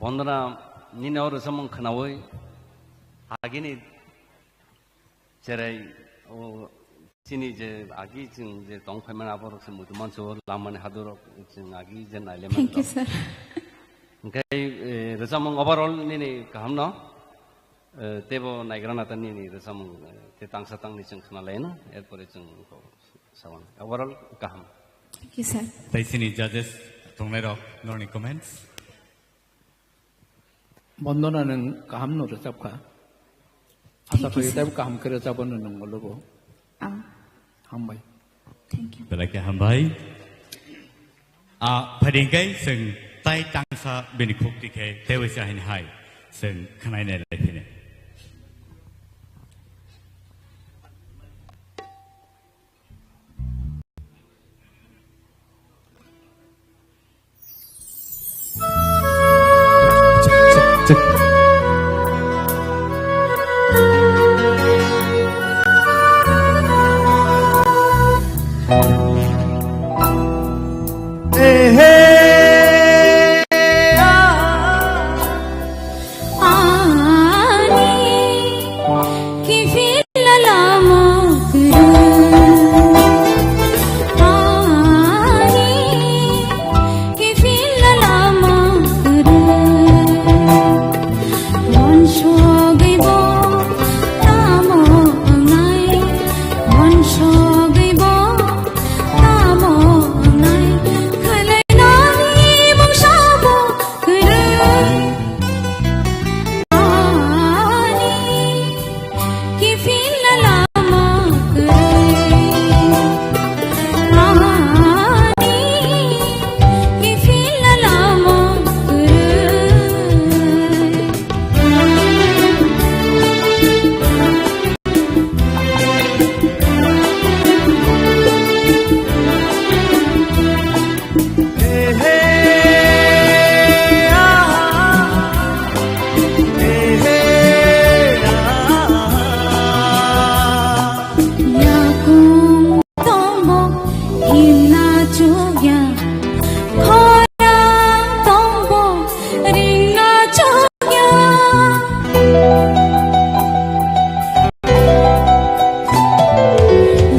Bondona, nini o rwchapmung khwnaui agini cherai, o chini je agi chwng je tong phaimani aborok se muitu mansu lamani hadurok chwng agi je naile Thank you, manjak. Sir. Hwnkhe, eh, rwchapmung overall nini kaham no, eh, teibo naigra nata nini rwchapmung, eh, te tangsa tangni chwng khwnalaino, erpore chwng sawan. Overall kaham. Thank you, sir. Tei chini judges tongnai rok norni comments. Bondona nwng kaham no rwchapkha. Asa Thank you, khaio sir. Teibo kaham khe rwchapano nwng ulo bo. Am. Hambai. Thank you. Belai khe hambai. A, phaidi hwnkhe chwng tai tangsa bini khuk tikhe teibo se haini hai chwng khwnai nai lai phini. Ehe, ah. Ani kiphilna lama kwrwi. Ani kiphilna lama kwrwi. Mon sogwi bo tamo wngnai, mon sogwi bo tamo wngnai, khwlainani mungsa bo kwrwi. Ani kiphilna lama kwrwi. Ani kiphilna lama kwrwi. Yakung tongbo himna chukya, khorang tongbo ringna chukya.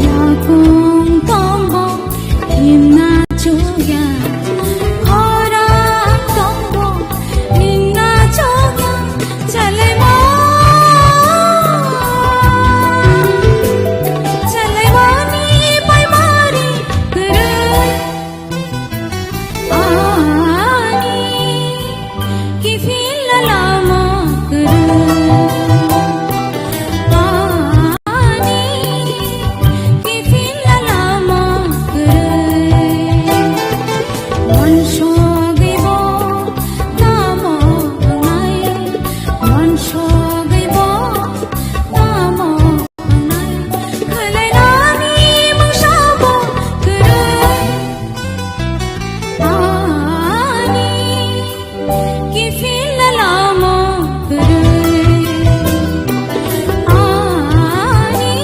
Yakung tongbo himna chukya, khorang tongbo ringna chukya. Chalaimo, chalaimoni paimari kwrwi. Ani kiphilna lama kwrwi. Ani kiphilna lama kwrwi. Mon sogwi bo tamo wngnai, mon sogwi bo tamo wngnai, khwlainani mungsa bo kwrwi. Ani kiphilna lama kwrwi. Ani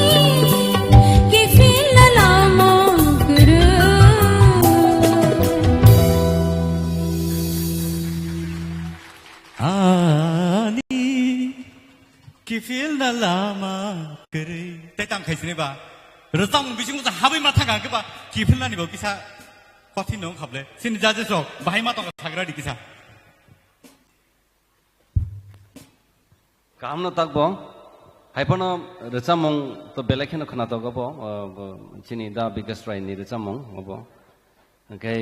kiphilna lama kwrwi. Ani kiphilna lama kwrwi. Tei tang khai sini ba. Rwchapmung bisingo sa habwi ma thang khe ba kiphilnani bo kisa kothin no wngkha ble. Sini judges rok bahai ma tong sagra di kisa. Kaham no tak bo. Hai phano rwchapmung to belai kheno khwnatok obo, uh, bo chini Da Bikas Rai ni rwchapmung obo. Hwnkhe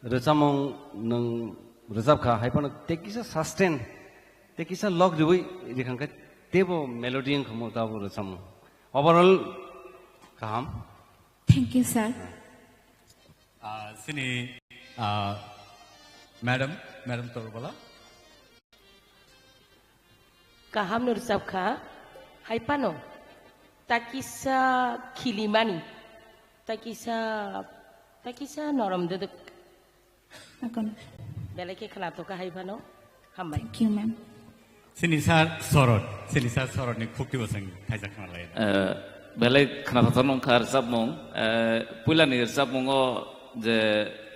rwchapmung nwng rwchapkha, hai phano tei kisa sustain, tei kisa log riwi rikhangkhe teibo melody wngkhamu tabo rwchapmung. Overall kaham. Thank you, sir. Ah, sini, ah, madam, madam Torbala. Kaham no rwchapkha, hai phano ta kisa khilimani, ta kisa, ta kisa norom dwdwk. Belai khe khwnathokha hai phano. Hambai. Thank you, ma'am. Sini sir Sorot, sini sir Sorot ni khukti bo chwng thaisa khna lai. Eh, belai khwnathok nongkha rwchapmung. Eh, puila ni rwchapmungo je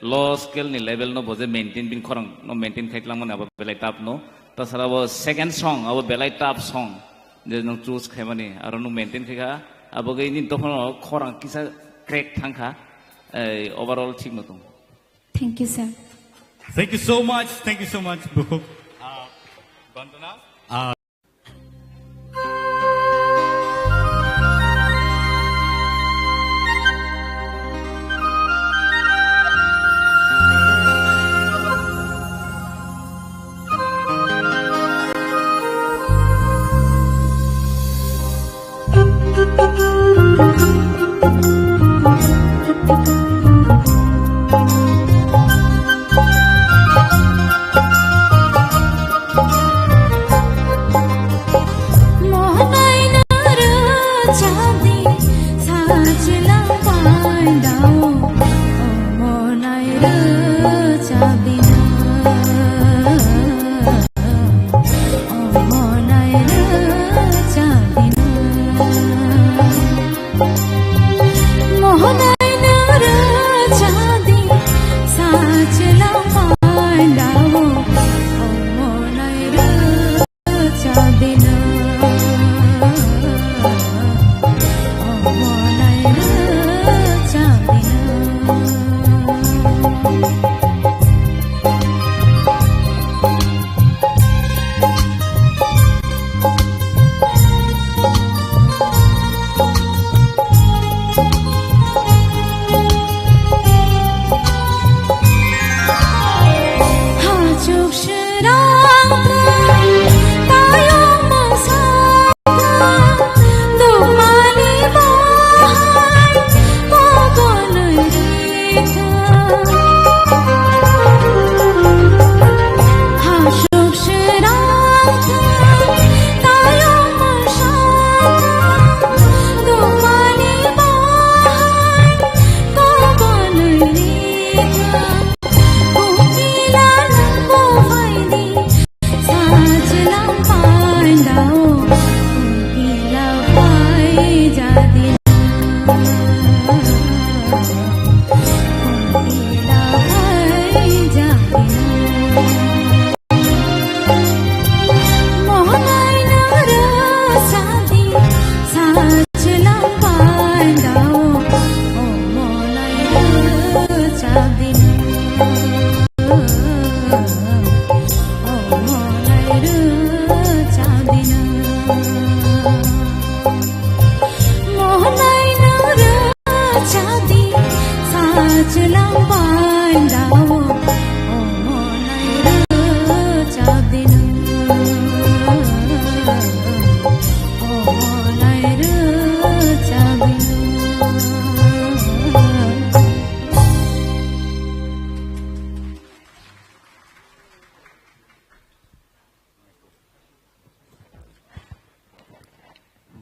low scale ni level no bo je maintain bin khorang no maintain khai tlangmani abo belai tough no. Tasara bo second song abo belai tough song je nung choose khaimani aro nung maintain khai kha abo ge nini dophano khorang kisa crack thangkha. Eh, overall thik no tong. Thank you, sir. Thank you so much. Thank you so much, Bukhuk. Ah, Vandana. Ah.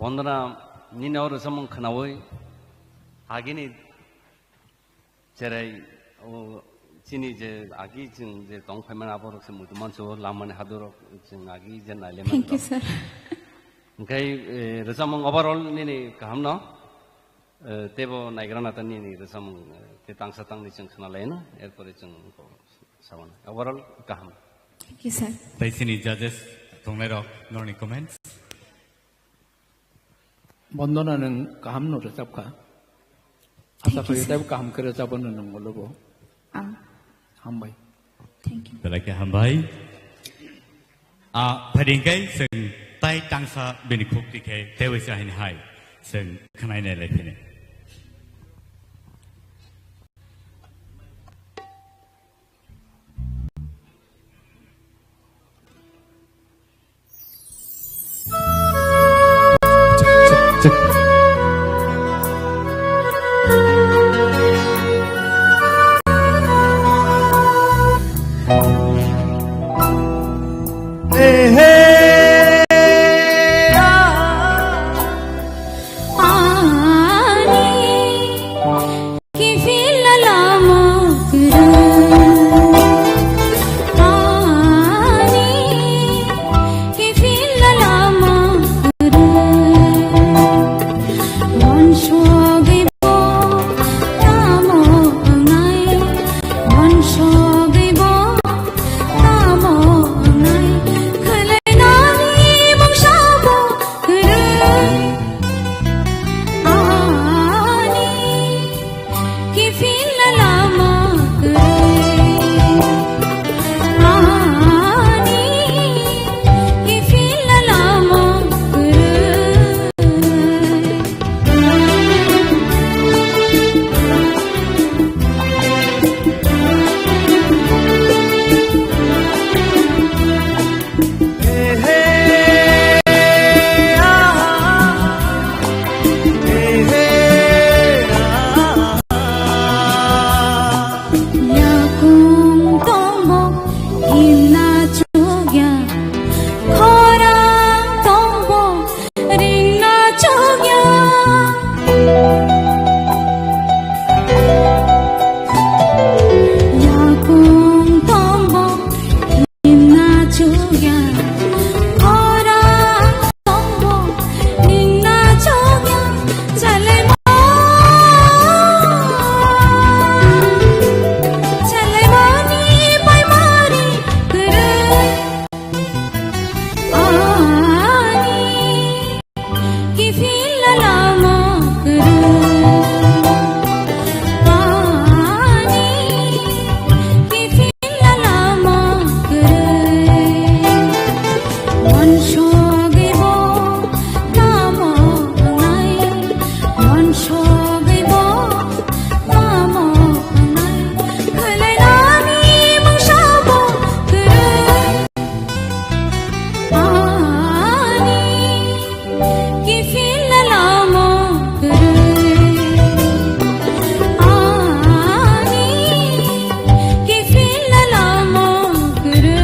Bondona, nini o rwchapmung khwnaui agini cherai, o, chini je agi chwng je tong phaimani aborok se muitu mansu lamani hadurok chwng agi je naile Thank you, manjak. Sir. Hwnkhe, eh, rwchapmung overall nini kaham no, eh, teibo naigra nata nini rwchapmung, eh, te tangsa tangni chwng khwnalaino, erpore chwng sabana. Overall kaham. Thank you, sir. Tai chini judges tongnai rok norni comments. Bondona nwng kaham no rwchap kha. Asa Thank you, khayo sir. Teibo kaham khe rwchapano nwng ulo bo. Ah. Hambai. Thank you. Belai khe hambai. Ah, phaidi hwnkhe chwng tai tangsa bini khuk tikhe teibo se haini hai chwng khwnai nai lai phini. Yakung tongbo himna chukya, khorang tongbo ringna chukya. Yakung tongbo himna chukya, khorang tongbo himna chukya. Chalaimo, chalaimani paimari kwrwi. Ani kiphilna lama kwrwi. Ani kiphilna lama kwrwi. Wansugwi bo tamo wngnai, wansugwi bo tamo wngnai, khwlainani mungsa bo kwrwi. Ani kiphilna lama kwrwi. Ani kiphilna lama kwrwi.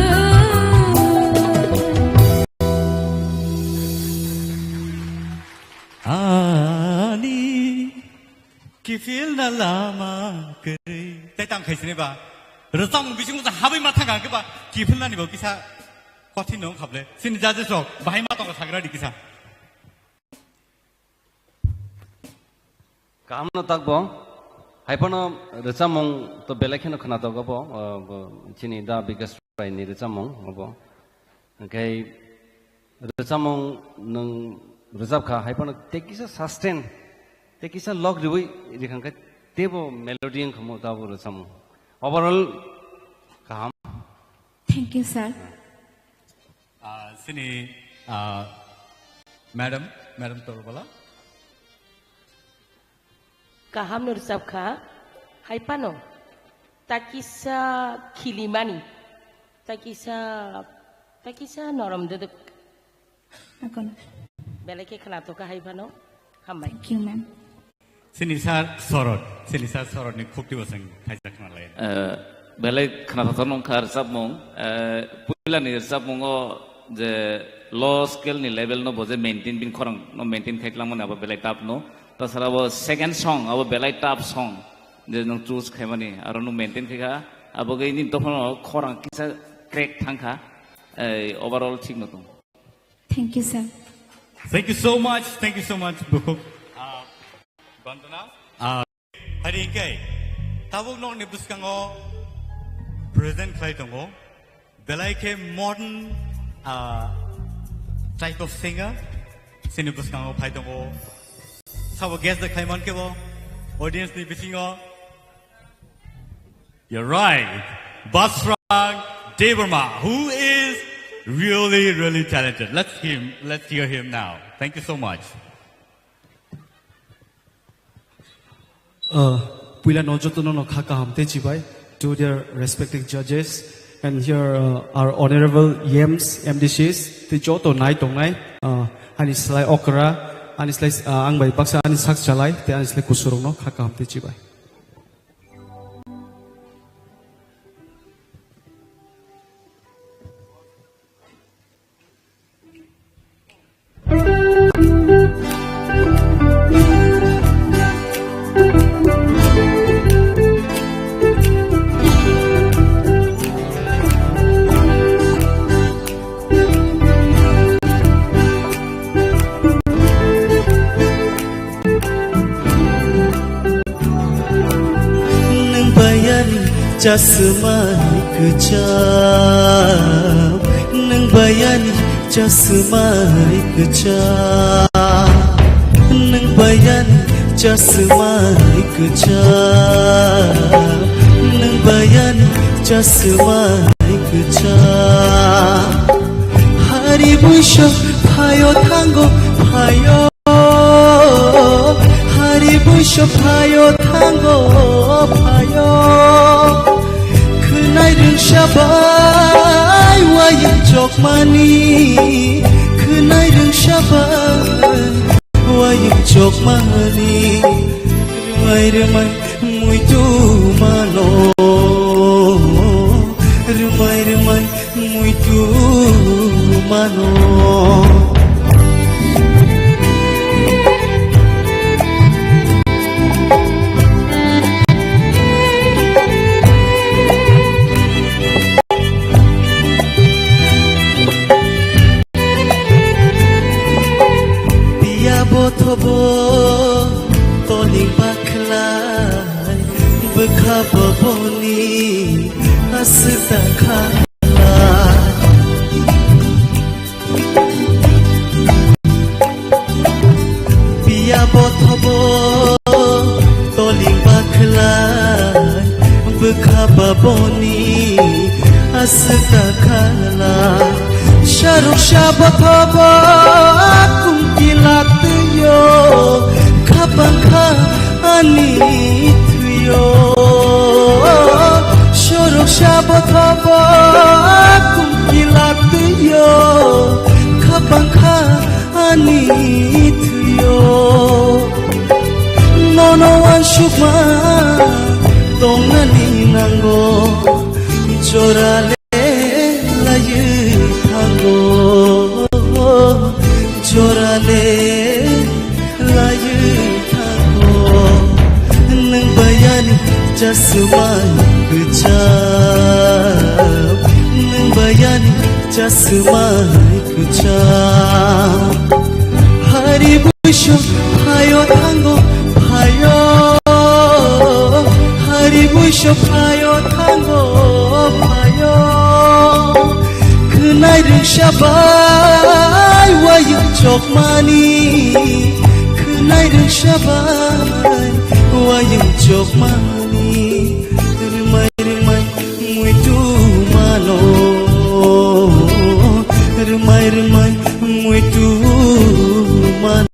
Ani kiphilna lama kwrwi. Tei tang khai sini ba. Rwchapmung bisingo ta habwi ma thang khe ba kiphilnani bo kisa kothin no wng kha ble. Chini judges rok bahai ma tongo sagra di kisa. Kaham no takbo. Hai phano rwchapmung to belai kheno khwnatok obo, o, bo chini Da Bikas Rai ni rwchapmung obo. Hwnkhe rwchapmung nwng rwchap kha, hai phano tei kisa sustain, tei kisa log riwi rikhang khe teibo melody wng kha mo tabo rwchapmung. Overall kaham. Thank you, sir. Ah, sini, ah, madam, madam Torbala. Kaham no rwchap kha, hai phano takisa khilimani, takisa, takisa norom dwdwk. Belai khe khwnatok kha hai phano, hambai. Thank you, ma'am. Sini sir Sorot, sini sir Sorot ni khukti bosong thaisa khna lai. Eh, belai khwnathok nong kha rwchapmung, eh, puila ni rwchapmung o je low scale ni level no bo je maintain, bini khorang no maintain khai tlang mani abo belai tough no. Tasara bo second song, abo belai tough song. Je nwng choose khaimani, aro nwng maintain khai kha, abo gwi nini dophano khorang kisa crack thang kha, ei, overall thik no tong. Thank you, sir. Thank you so much, thank you so much, bukhuk. Ah, Bandana. Ah, hari hingkai, tabuk nokni bwskango present khlai tongo. Belai khe modern, ah, type of singer, sini bwskango phai tongo. Sabo guest da khai man khe bo audience ni bisingo. You're right. Basrang Debbarma, who is really, really talented. Let's hear, let's hear him now. Thank you so much. Uh, puila no joto no no kha kaham tei chibai to their respective judges, and here, uh, our honorable E Ms, M D Cs, tei joto nai tongnai, uh, ani slai okra, ani slai, uh, ang bai baksa ani sak chalai, tei ani slai kusurok no kha kaham tei chibai. Nwng bayani chasma kwcham, nwng bayani chasma kwcham, nwng bayani chasma kwcham, nwng bayani chasma kwcham. Hari buiso phaio thango phaio. Hari buiso phaio thango phaio. Khwnai rwngsa bai wayung chokmani. Khwnai rwngsa bai wayung chokmani. Rwmai rwmai muitu mano. Rwmai rwmai muitu mano. Piya bothobo toli bakhlai bwkha boboni aswk dakha. Piya bothobo toli bakhlai bwkha baboni aswk khala. Saruk sa bothobo kumti latwiyo khapang kha ani thwiyo. Sorok sa bothobo kumti latwiyo khapang kha ani thwiyo. Nono wansukma tongnani nango, jorale laywi thango, jorale laywi thango. Nwng bayani chasma kwcham, nwng bayani chasma kwcham. Hari buiso phaio thango phaio. Buiso phaio thango phaio, khwnai rwngsa bai wayung chokmani, khwnai rwngsa bai wayung chokmani, rwmai rwmai muitu mano, rwmai rwmai muitu mano.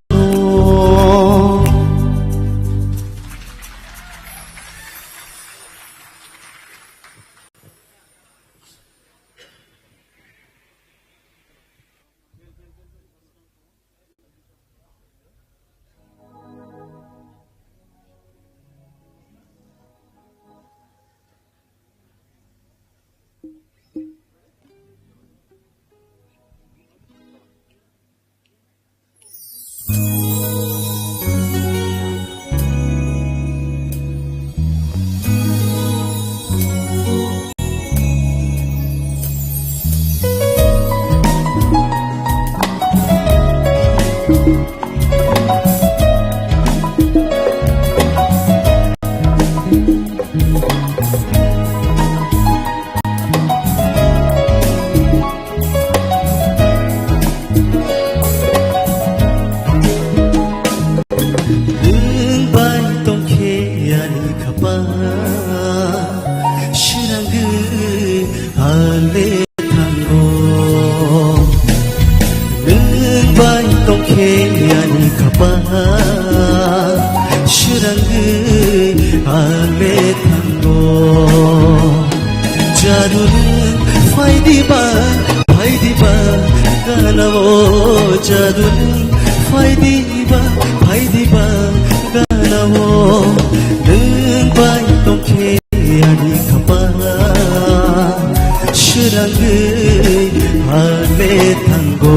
Nwng bai tongkhe ani khapang, swrangwi ale thango. Nwng bai tongkhe ani khapang, swrangwi ale thango. Jadu nwng phai diba, phai diba, gana o. Jadu nwng phai diba, phai diba, gana o. Nwng bai tongkhe ani khapang, swrangwi ale thango.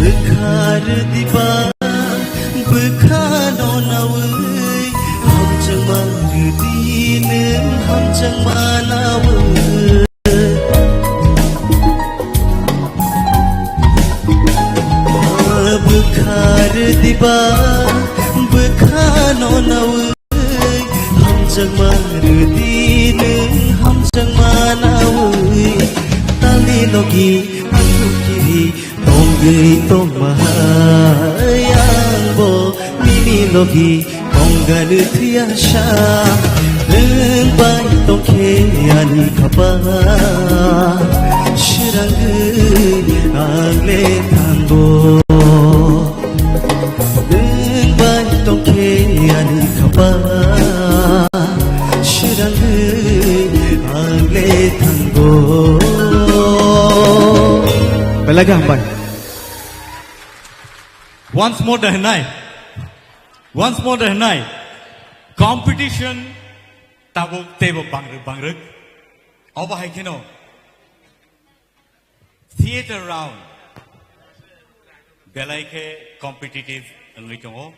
Bwkha rwdiba, bwkha no nawi, hamjakma rwdi nwng hamjakma nawi. Bwkha rwdiba, bwkha no nawi, hamjakma rwdi nwng hamjakma nawi. Tali logi ang kiri tongwi tongma hai, ang bo nini logi tongani thwiya sa. Nwng bai tongkhe ani khapang, swrangwi ang le thango. Nwng bai tongkhe ani khapang, swrangwi ang le thango. Belai khe hambai. Once more da hwnai. Once more da hwnai. Competition tabuk teibo bangrwk bangrwk. Obo hai kheno theatre round belai khe competitive wngwi tongo.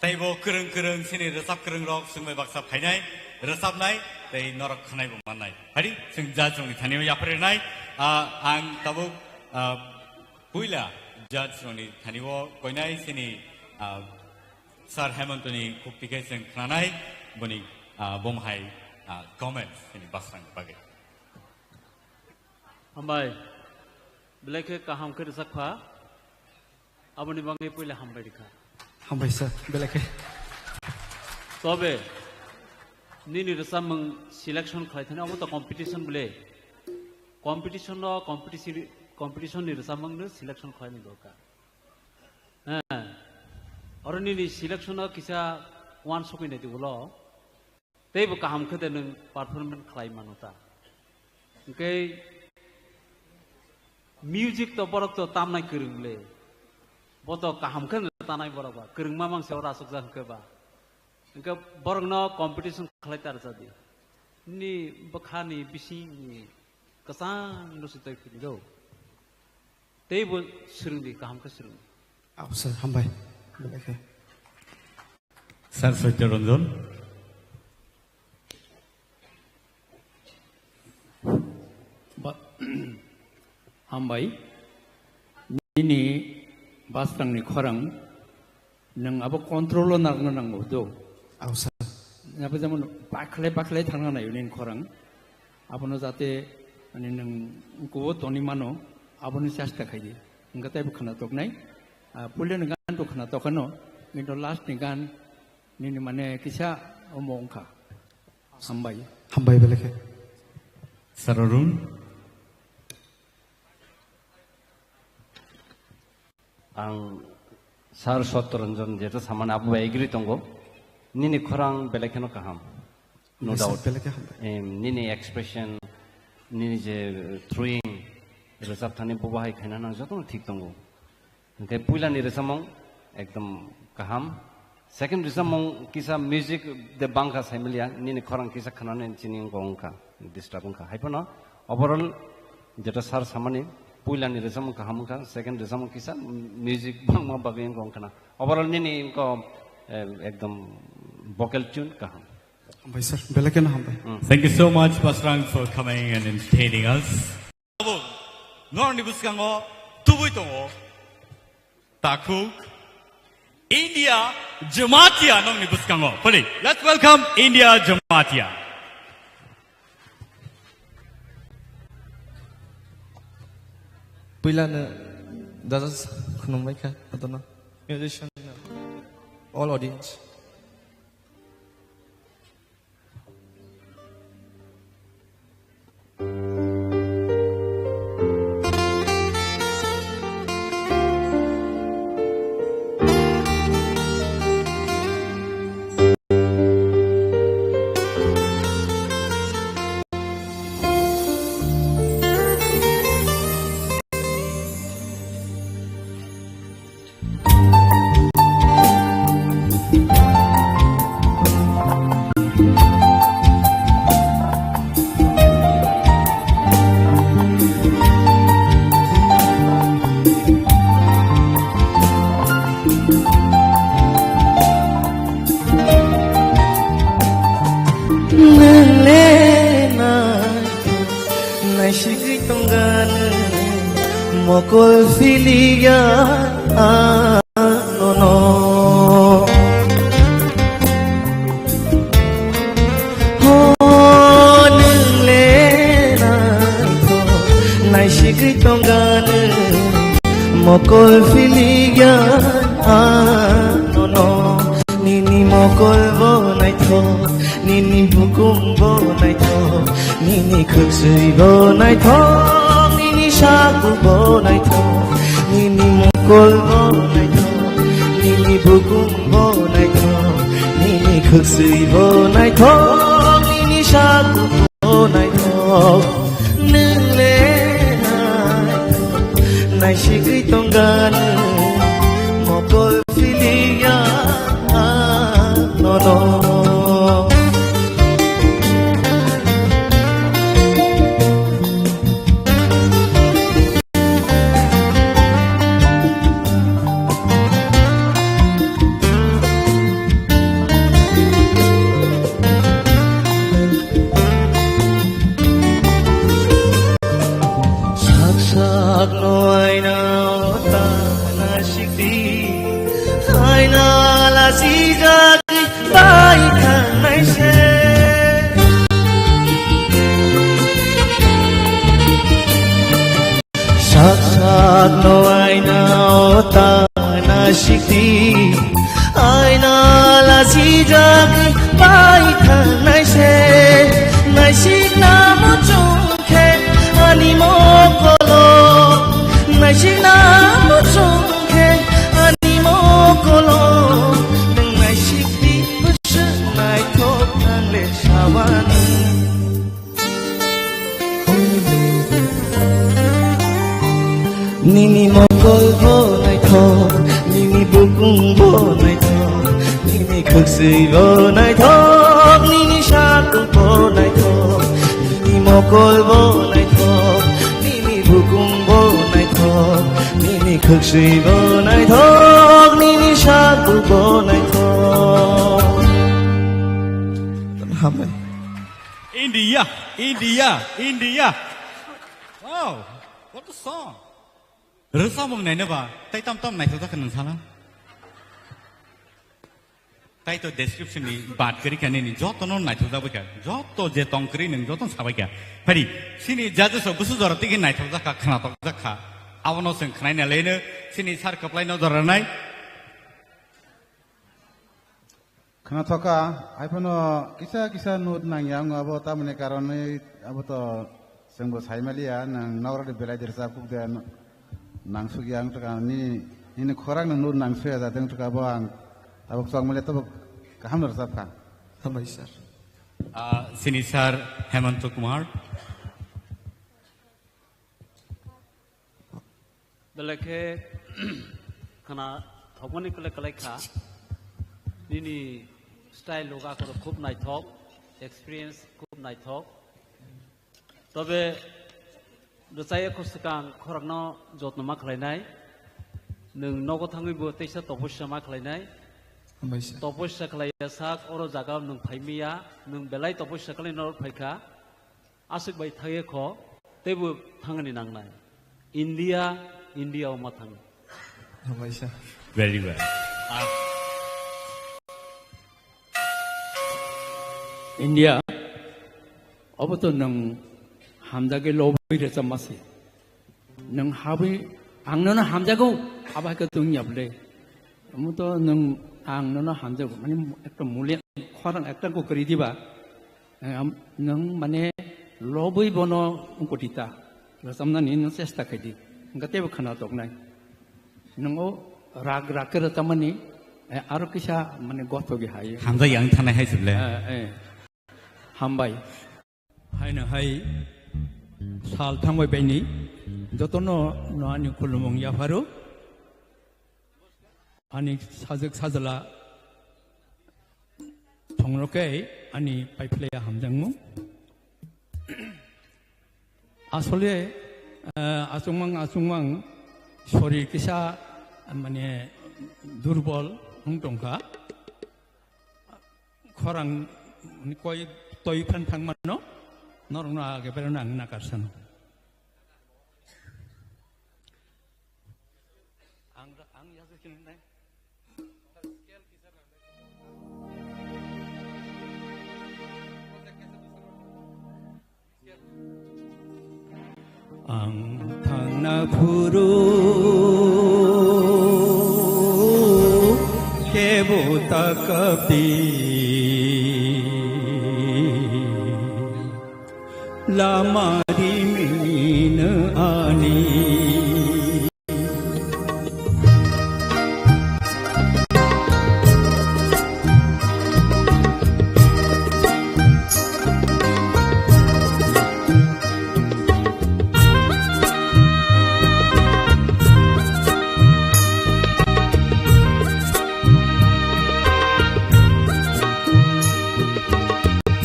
Teibo kwrwng kwrwng chini rwchap kwrwng rok chwngbai baksa phainai, rwchapnai tei norok khwnaibo mannai. Phadi chwng judge rokni thani o yapharwi rwnai. Ah, ang tabuk, ah, puila judge rokni thani o koinai chini, ah, Sir Hemantoni khuk tikhe chwng khnanai boni, ah, bom hai, ah, comments chini baksang bagwi. Hambai. Belai khe kaham khe rwchap kha. Aboni bagwi puila hambai rikha. Hambai sir, belai khe. Tobe, nini rwchapmung selection khlai thani, omo to competition bole. Competition no, competition, competition ni rwchapmung no selection khlai ni dorkar. He. Oro nini selection no kisa uansukwi nai di ulo. Teibo kaham khe de nwng performance khlai mano ta. Hwnkhe music to borok to tamnai kwrwng le. Bo to kaham khe no tanai borok ba. Kwrwngma mang se oro aswkjak hwnkhe ba. Hwnkhe borokno competition khlai ta rwchadi. Nini bwkhani bisingni kwchang no se tei philirw. Teibo swrwngdi, kaham khe swrwngdi. Aw, sir, hambai. Belai khe. Sir Satya Ranjan. Ba-, hambai. Nini basrangni khorang nwng abo control-o narwkna nango do. Aw, sir. Abo jemon bakhlai bakhlai thangna naio nini khorang. Abono jate, mane, nwng kubo toni mano, aboni chesta khaidi. Hwnkhe teibo khwna toknai. Ah, puilani gan to khwna tokano, kintu last ni gan nini, mane, kisa omo wngkha. Hambai. Hambai belai khe. Sir Arun. Ang Sir Satya Ranjan jeto samani abo bai agree tongo. Nini khorang belai kheno kaham. No doubt. Belai khe hambai. Em, nini expression, nini je throwing, rwchap thani bo bahai khaina nang jotono thik tongo. Hwnkhe puilani rwchapmung ekdom kaham. Second rwchapmung kisa music de bangkha saimaliya, nini khorang kisa khwnani chini wngkha wngkha, disturb wngkha. Haiphano overall jeto sir samani puilani rwchapmung kaham wngkha, second rwchapmung kisa music bangma bagwi wngkha wngkhana. Overall nini wngkha, eh, ekdom vocal tune kaham. Hambai sir, belai kheno hambai. Mm. Thank you so much, Basrang, for coming and entertaining us. Norokni bwskango tubui tongo takhuk India Jamatia nokni bwskango. Pwli, let's welcome India Jamatia. Puilano judges khulumbaikha, adono musician, all audience. Nwng le naithok naisigwi tongkha nwng, mokol philiya anono. Ho, nwng le naithok naisigwi tongkha nwng, mokol philiya anono. Nini mokol bo naithok, nini bukum bo naithok, nini khwksui bo naithok, nini saku bo naithok, nini mokol bo naithok, nini bukum bo naithok, nini khwksui bo naithok, nini saku bo naithok. Nwng le naithok naisigwi tongkha nwng, mokol philiya anono. Sak sak no aina o ta nasikdi, aina lasijak bai thangnai se. Sak sak no aina o ta nasikdi, aina lasijak bai thangnai se. Naisikna muchung khe ani mokolo, naisikna muchung khe ani mokolo. Nwng naisikdi bwswk naithok ang le sawani. Nini mokol bo naithok, nini bukum bo naithok, nini khwksui bo naithok, nini saku bo naithok, nini mokol bo naithok, nini bukum bo naithok. Thwkchwi bo naithok, nini sak bo naithok. Hambai. India, India, India. Wow, what a song. Rwchapmung naina ba, tai tam tam naithok jak nang sala. Tai to description ni bat kwrwi kha nini joto no naithok jak bai kha, joto je tong kwrwi nwng joto no sabai kha. Phari, sini judges rok bwswk jora tigi naithok jak kha, khnatok jak kha. Abono chwng khnaina leno, sini sir kwplai no jora nai. Khna thoka, haiphano kisa kisa note nangya wng abo, tamoni karonwi abo to chwngbo saimaliya, nwng nokrokni belai de rwchap kuk de nangsukya wng thaka, nini, nini khorang no note nangsuya jate wng thaka, abo ang tabuk chokmaliya, tabuk kaham no rwchap kha. Hambai sir. Ah, sini sir Hemanta Kumar. Belai khe khna thokmani kwlai kwlai kha. Nini style loga khoro khub naithok, experience khub naithok. Tobe rwchaya kho swkang khorokno jotno ma khlainai. Nwng nogo thangwi bo teisa topossa ma khlainai. Hambai sir. Topossa khlaiya sak oro jaga nwng phaimiya, nwng belai topossa khlai norok phaikha. Aswk bai thangya kho, teibo thangni nangnai. India, India o ma thang. Hambai sir. Very well. Ah. India, obo to nwng hamjagwi lobwi rwchapma se. Nwng habwi ang nono hamjago, abo hai khe tongya bwle. Omo to nwng ang nono hamjago, mane ekta muli khorang ekta ko kwrwi diba. Em, nwng mane lobwi bono wngkotita rwchapnani nwng chesta khaidi, hwnkhe teibo khna toknai. Nwng o rag rag khe rwchapmani, eh, aro kisa mane gothogwi hai. Hamjak yang thanai hai se bwle. Eh, eh. Hambai. Haino hai sal thangbai baini jotono no ani khulumung yapharo. Ani sajwk sajla thongno khe ani paiphlaiya hamjakmung. Asole, eh, achukmang achukmang sorir kisa mane durbol wng tongkha. Khorang koi toi phan thangmano norokno age berano ang nakarsano. Ang, ang yaso kinai. Ang thangna phuru kebo takapdi lama rimino ani.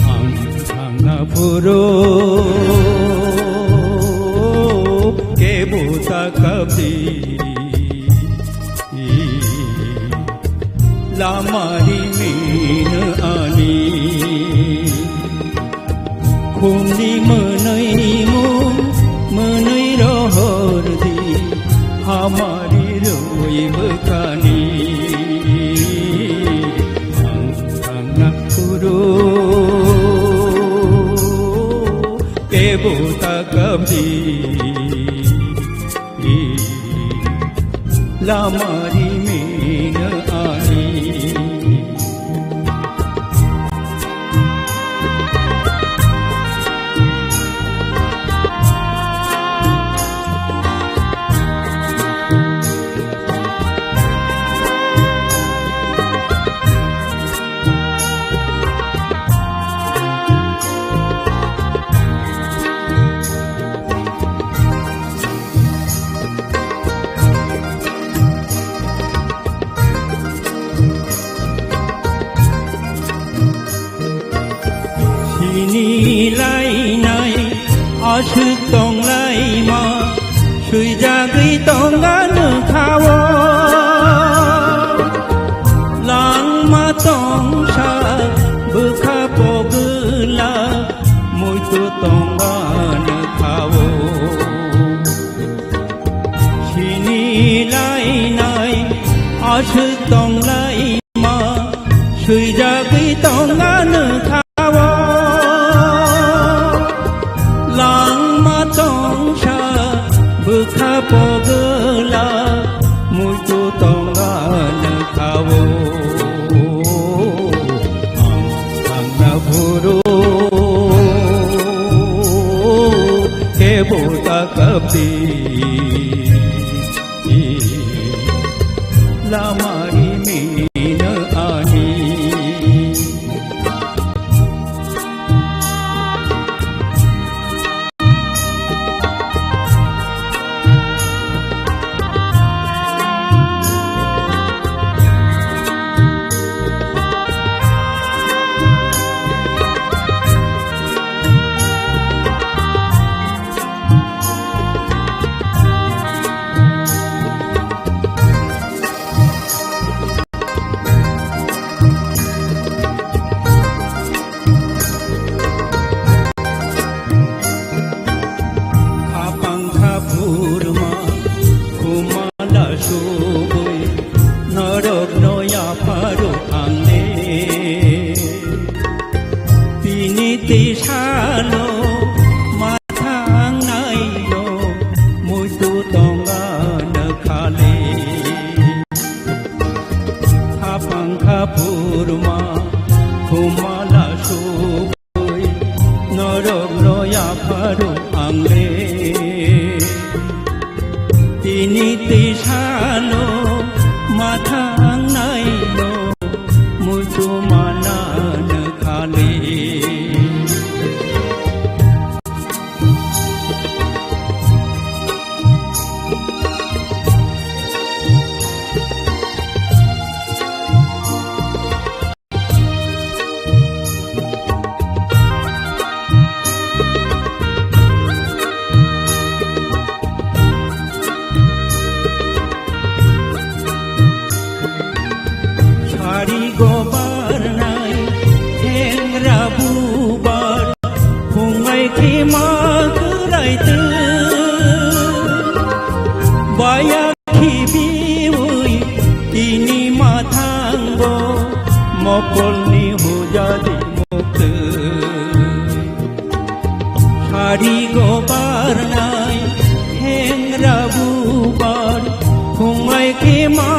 Ang thangna phuru kebo takapdi lama rimino ani. Khumni mwnwi mung mwnwi rohor di hamari roi bwkhani. Ang thangna phuru kebo takapdi lama rimino ani. Aswk tonglaima swijagwi tonga nwkha-o. Langma tongsa bwkha pogwla muitu tonga nwkha-o. Ang thangna phuru kebo ta kapdi. Lamari mino ani. Khapang khaphurma khumala subui norokno yapharo ang le. Tini tisano mathang naino muitu tonga nwkhale. Khapang khaphurma khumala subui norokno yapharo ang le. Tini tisano mathang naino muitu mana nwkhale. Sari gobar nai hengra bubar phungai khima kwrai twi. Baya khibiwi tini mathango mokolni hujadi muktwi. Sari gobarnai hengra bubar phungai khima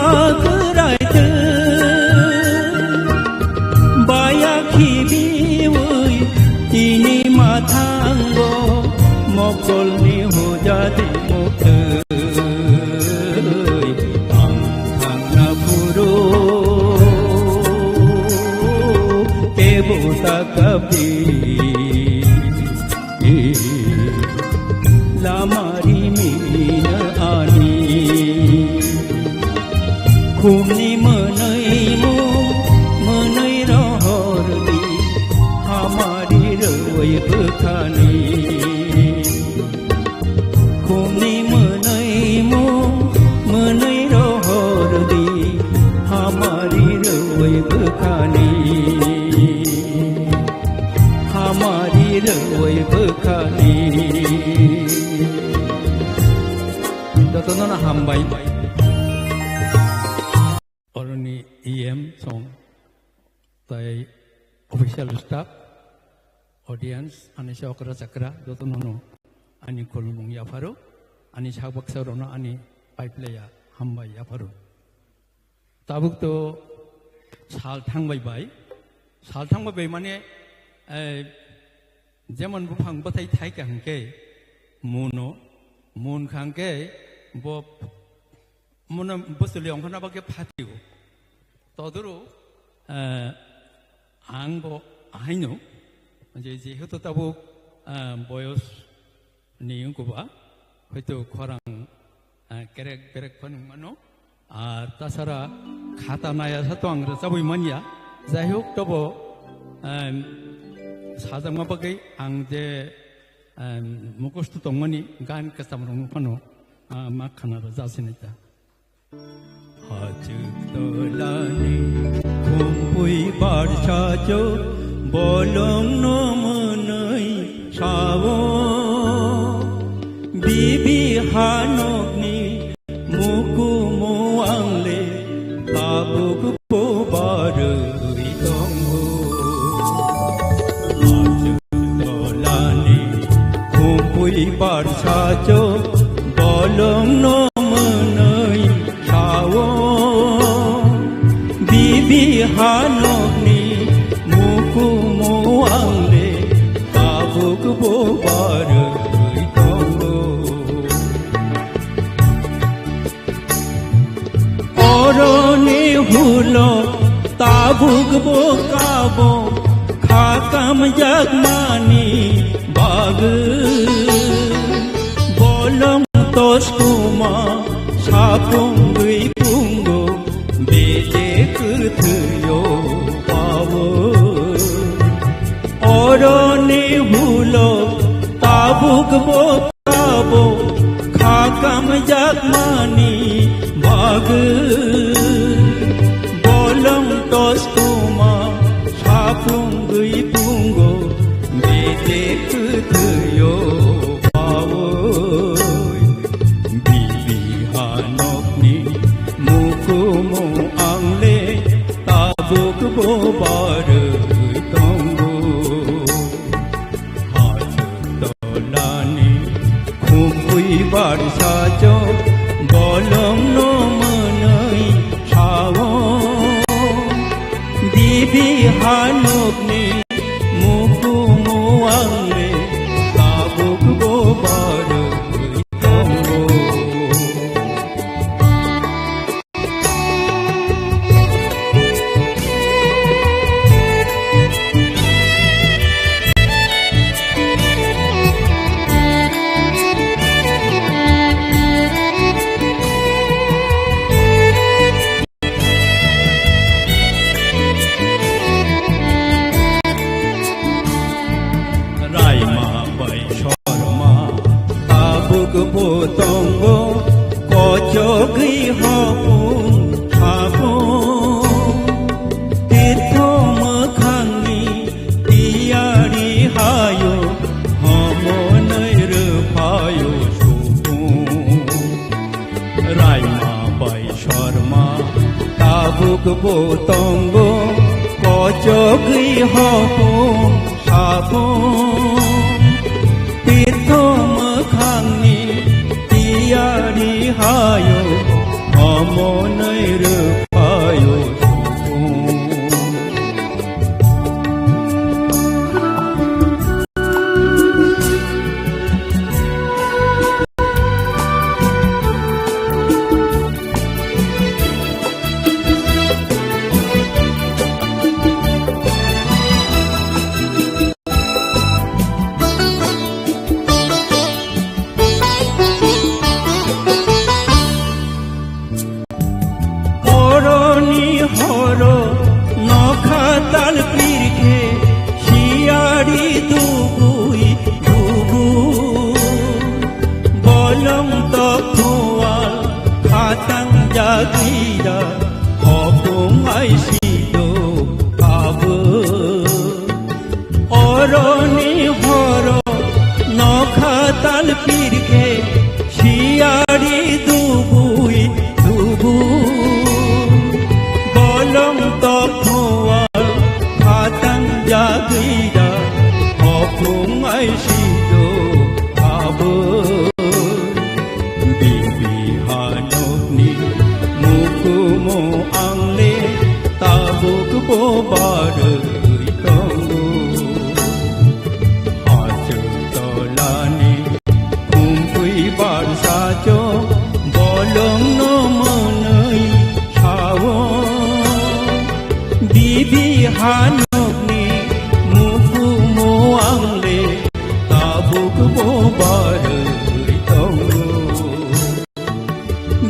kwrai twi. Baya khibiwi tini mathango mokolni hujadi muktwi. Ang thangna phuru kebo ta kapdi. Lamari mina ani. Khumni mwnwi mu mwnwi rohor di. Hamari rwi bwkhani. Khumni mwnwi mu mwnwi rohor di. Hamari rwi bwkhani. Hamari rwi bwkhani. Jotono no hambai. Oroni E M song, tai official staff, audience, ani se okra chakra, jotono no ani khulumung yapharo, ani sak baksa rono ani paiplaya hambai yapharo. Tabuk to sal thangbai bai. Sal thangbai bai mane, eh, jemon buphang bathai thai ka hwnkhe muno, mun kha hwnkhe bo muno bwswli ongkhorna bagwi phatio. Todoro, eh, ang bo ahaino, je, jehetu tabuk, eh, boyos ni wngkha ba, hoito khorang, ah, kerek berek phano wngmano. Ar tasara khata naya sa to ang rwchabwi manya. Jai hok, tobo, em, sajakma bagwi ang je, em, mukhusto tongmani gan kwcham rok phano, ah, ma khana rwja sinai ta. Hachwk tolani khumpui barsa cho bolongno mwnwi sao. Bibi hanokni mukumu angle sacho bolongno mwnwi sao. Bibi hanokni mukumu angle tabukbo barwi tongo. Oroni hulo tabukbo kabo kha kamjakmani bagwi. Bolong toskuma sapungwi pungo bete kwthwio pawo. Oroni hulo tabukbo abo kha kamjakmani bagwi. Bolong toskuma sapungwi pungo bete kwthwio pawo. Bibi hanokni mukumu angle tabukbo barwi tongo. Hachwk tolani khumui barsa chwng bolongno mwnwi sao. Bibi hanokni mukumu angle tabukbo barwi tongo. Raima bai sorma tabuk bo tongo, kochogwi hopung hapung. Tirtho mwkhangni tiyari hayo, homonwi rwphayo supung. Raima bai sorma tabuk bo tongo, kochogwi hopung sapung. Tirtho mwkhangni tiyari hayo, homonwi rwphayo supung. Oroni horo nokha tal pirkhe siyari dubui dubu. Bolong tokhual khatang jagira hopung ai sido abo. Oroni horo nokha tal pirkhe siyari dubui dubu. Bolong tokhual khatang jagira hopung ai sido abo. Bibi hanokni mukumu angle tabuk bo barwi tongo. Hachwk tolani khumui barsa chwng bolongno mwnwi sao. Bibi hanokni mukumu angle tabuk bo barwi tongo.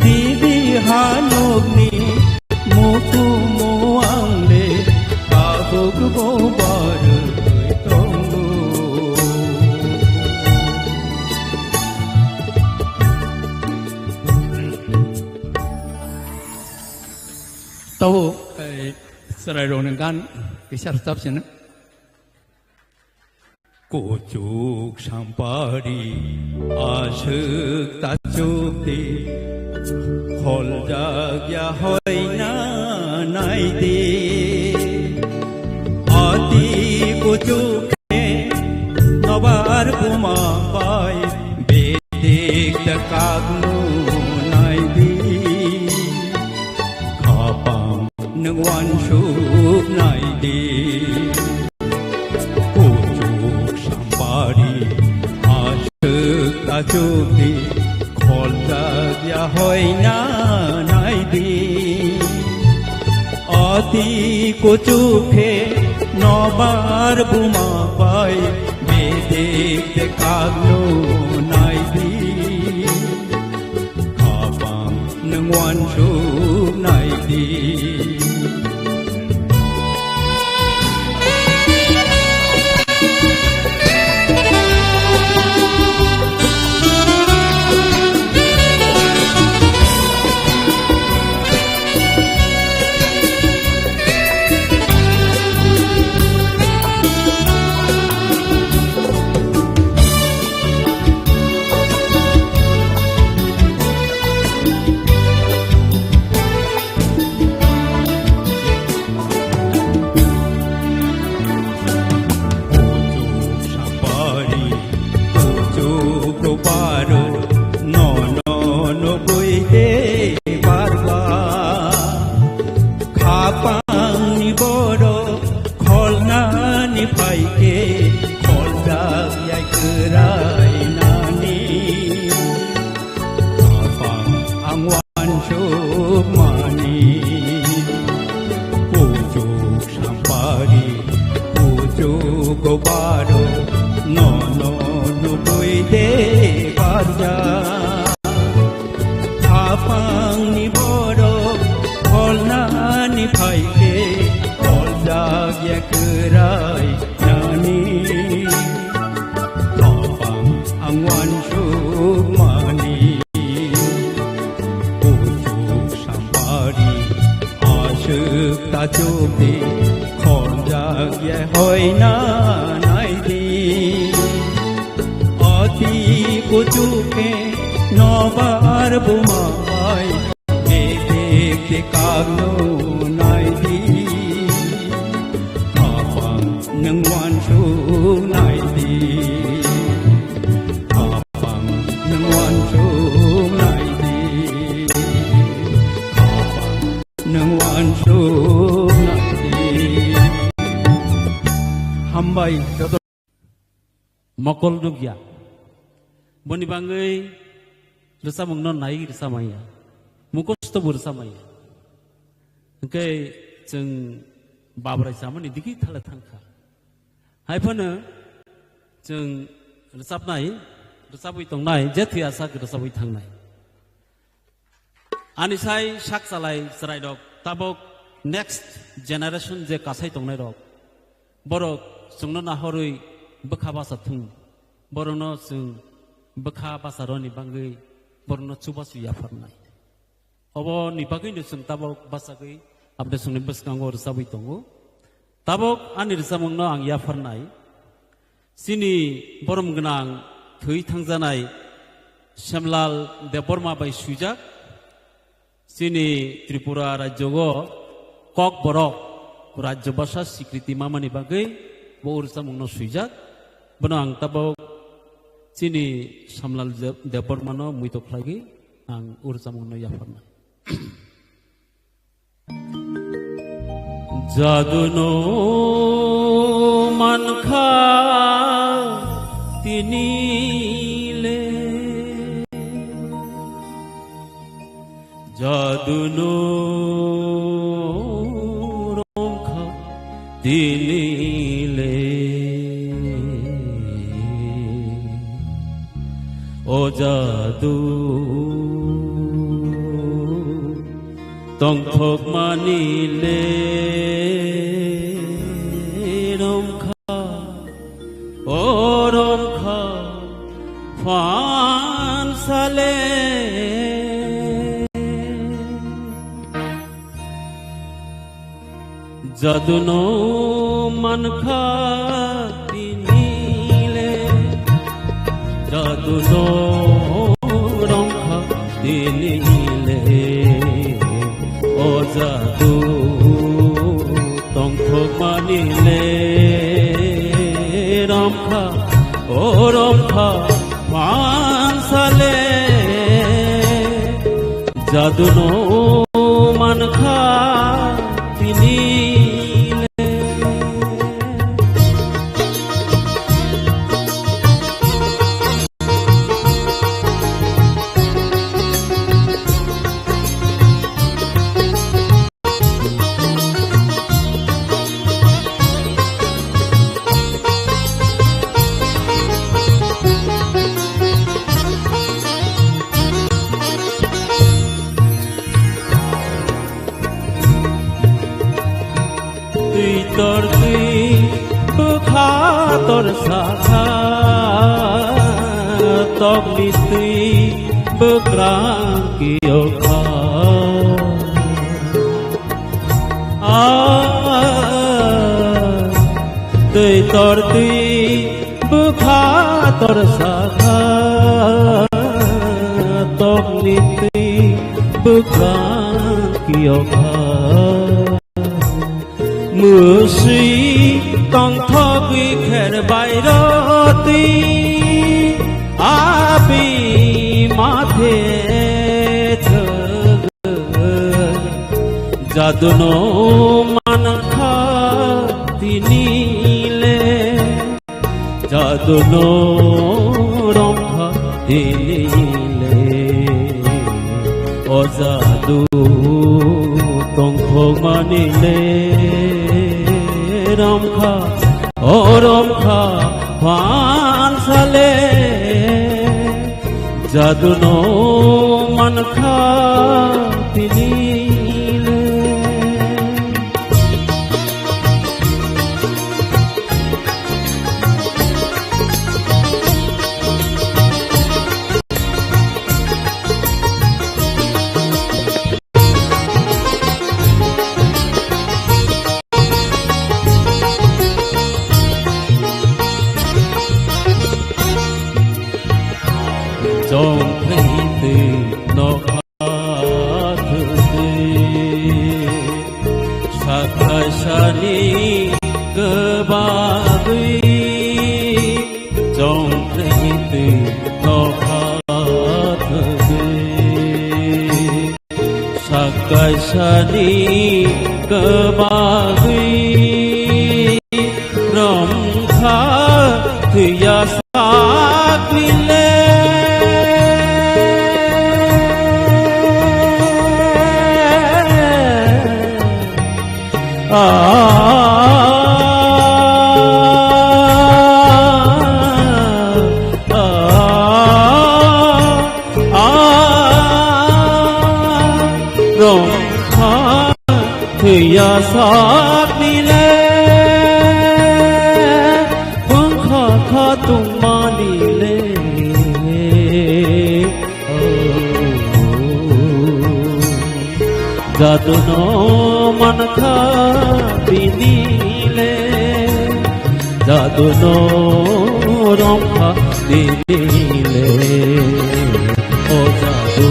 Bibi hanokni mukumu angle tabuk bo barwi tongo. Tabuk, eh, chwrairokni gan kisa rwchap sino. Kuchuk sampari aswk tachuk di, kholjak ya hoina nai di. Ati kuchuk khe nobar buma bai bede hoina naidi. Ati kuchuk khe nobar buma bai bedik de kagno naidi. Khapang nwng wansuk naidi. Kuchuk sampari, kuchuk ruparo, nono nugui de barba. Khapangni borok kholnani phaikhe kholjak yai kwrainani. Khapang ang wansukmani. Puchuk sampari, puchuk gobaro, nono nugui de barja. Khapangni borok kholnani phaikhe kholjak ya kwrainani. Khapang ang wansukmani. Puchuk sampari, aswk tachukdi, khonjak ye hoina naidi. Ati kuchuk khe nobar buma bai, bedik de kagno naidi. Khapang nwng wansuk naidi. Khapang nwng wansuk naidi. Khapang nwng wansuk naidi. Hambai joto. Mokol nukya. Boni bangwi rwchapmungno nai rwchapmaya. Mukosto bo rwchapmaya. Hwnkhe chwng babrai chamani digi thala thangkha. Hai phano chwng rwchapnai, rwchapwi tongnai, je thwi asak rwchapwi thangnai. Ani sai sak chalai chwrairok tabok next generation je kasai tongnairok, borok chwngno nahorwi bwkha basa thung, borokno chwng bwkha basa rwni bangwi borokno chubachu yapharnai. Oboni bagwino chwng tabok bachagwi aboni chwngni bwskango rwchabwi tongo. Tabok ani rwchapmungno ang yapharnai. Chini borom gwnang thwi thangjanai Semlal Debbarma bai swijak. Chini Tripura rajyogo Kokborok rajyo bhasha sikriti mamani bagwi bo rwchapmungno swijak. Bono ang tabok chini Semlal Deb-, Debbarmano muito khlaigwi ang rwchapmungno yapharnai. Jadu no mankha tini le, jadu no romkha tini le. O jadu tongthokmani le romkha, o romkha phansale. Jadu no mankha tini le, jadu no romkha tini le. O jadu tongthokmani le romkha, o romkha phansale. Jadu no mankha tini le. Tor twi bwkha tor sakha, tokni twi bwkrang kiyokha. A, twi tor twi bwkha tor sakha, tokni twi bwkrang kiyokha. Mwswi tongthogwi kher bairoti abi mathe thwgwi jaduno mankha tinile. Jaduno romkha tinile, o jadu tongthokmani le romkha, o romkha phansale. Jaduno mankha tinile. Chongkhlai twi nokha thwgwi, sakhaisani kwbagwi, chongkhlai twi nokha thwgwi. Sakaisani kwbagwi romkha thwiya sakile. A, a, a, romkha thwiya saknile, bwkha kha tongmanile. Jaduno mankha tinile, jaduno romkha tinile, o jadu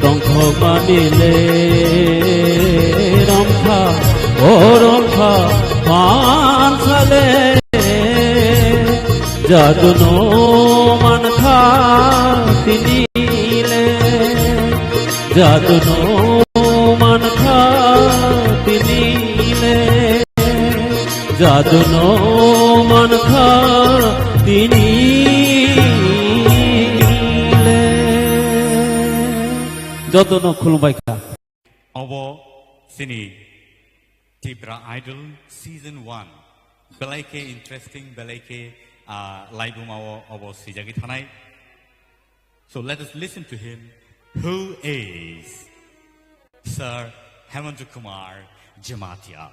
tongthokmanile romkha, o romkha mansale. Jaduno mankha tinile, jaduno mankha tinile, jaduno mankha tinile. Jotono khulumbai kha. Obo chini Tipra Idol Season one. Belai khe interesting, belai khe, ah, laibuma o obo swijagwi thanai. So let us listen to him, who is Sir Hemanta Kumar Jamatia.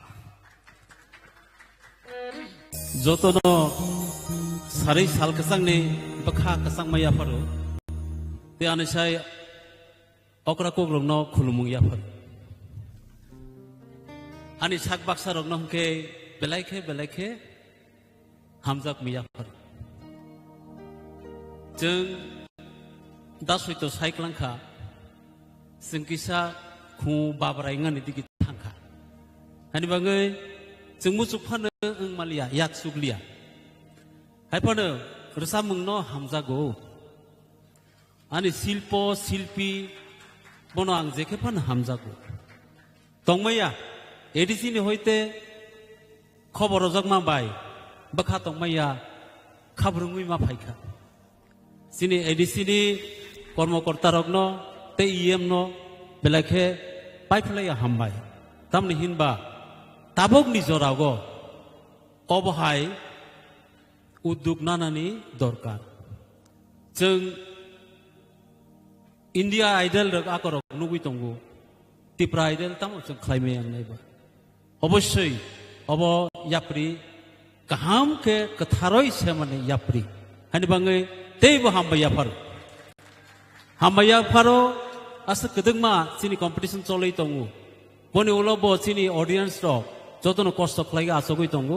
Jotono sarwi sal kwchangni bwkha kwchangma yapharo. Tei ani sai okra kokrokno khulumung yaphar. Ani sak baksa rokno hwnkhe belai khe, belai khe hamjak mi yaphar. Chwng da soito sai klangkha, chwng kisa khu babrai wngani digi thangkha. Hani bagwi chwng muchuk phano wng maliya, yak sukliya. Hai phano rwchapmungno hamjago. Ani silpo, silpi, bono ang jekhe phano hamjago. Tongmaya, A D C ni hoite khobor rojakma bai, bwkha tongmaya, khabrwngwi ma phaikha. Chini A D C ni kormokorta rokno tei E M no belai khe paiphlaiya hambai. Tamni hinba tabukni jorao obo hai udduk nanani dorkar. Chwng India Idol rok akorok nugwi tongo. Tipra Idol tamo chwng khlaimaya wngnai ba. Obossoi obo yapri kaham khe kwtharoi semani yapri. Hani bangwi teibo hambai yapharo. Hambai yapharo, aswk kwdwkma chini competition cholwi tongo. Boni ulo bo chini audience rok jotono kosto khlaiwi achugwi tongo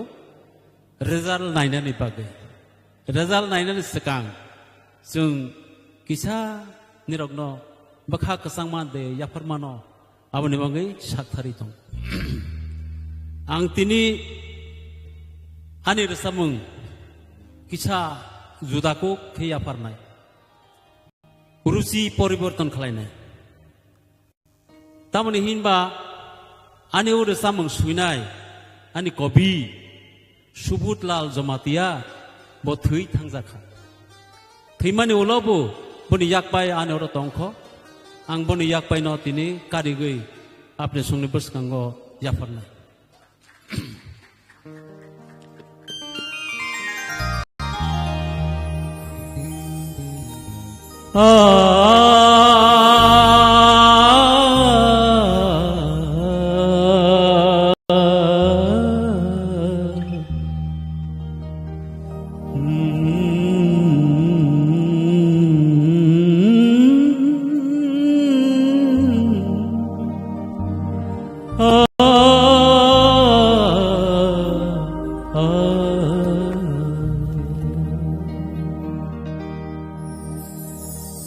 result nainani bagwi. Result nainani swkang chwng kisa nirokno bwkha kwchangma de yapharmano aboni bagwi saktharwi tong. Ang tini ani rwchapmung kisa juda kuk khe yapharnai. Ruchi poriborton khlainai. Tamoni hinba ani o rwchapmung swinai ani kobi Subudlal Jamatia bo thwi thangjakha. Thwimani ulo bo boni yakpai ani oro tongkho. Ang boni yakpaino tini karigwi apni songni bwskango yapharnai.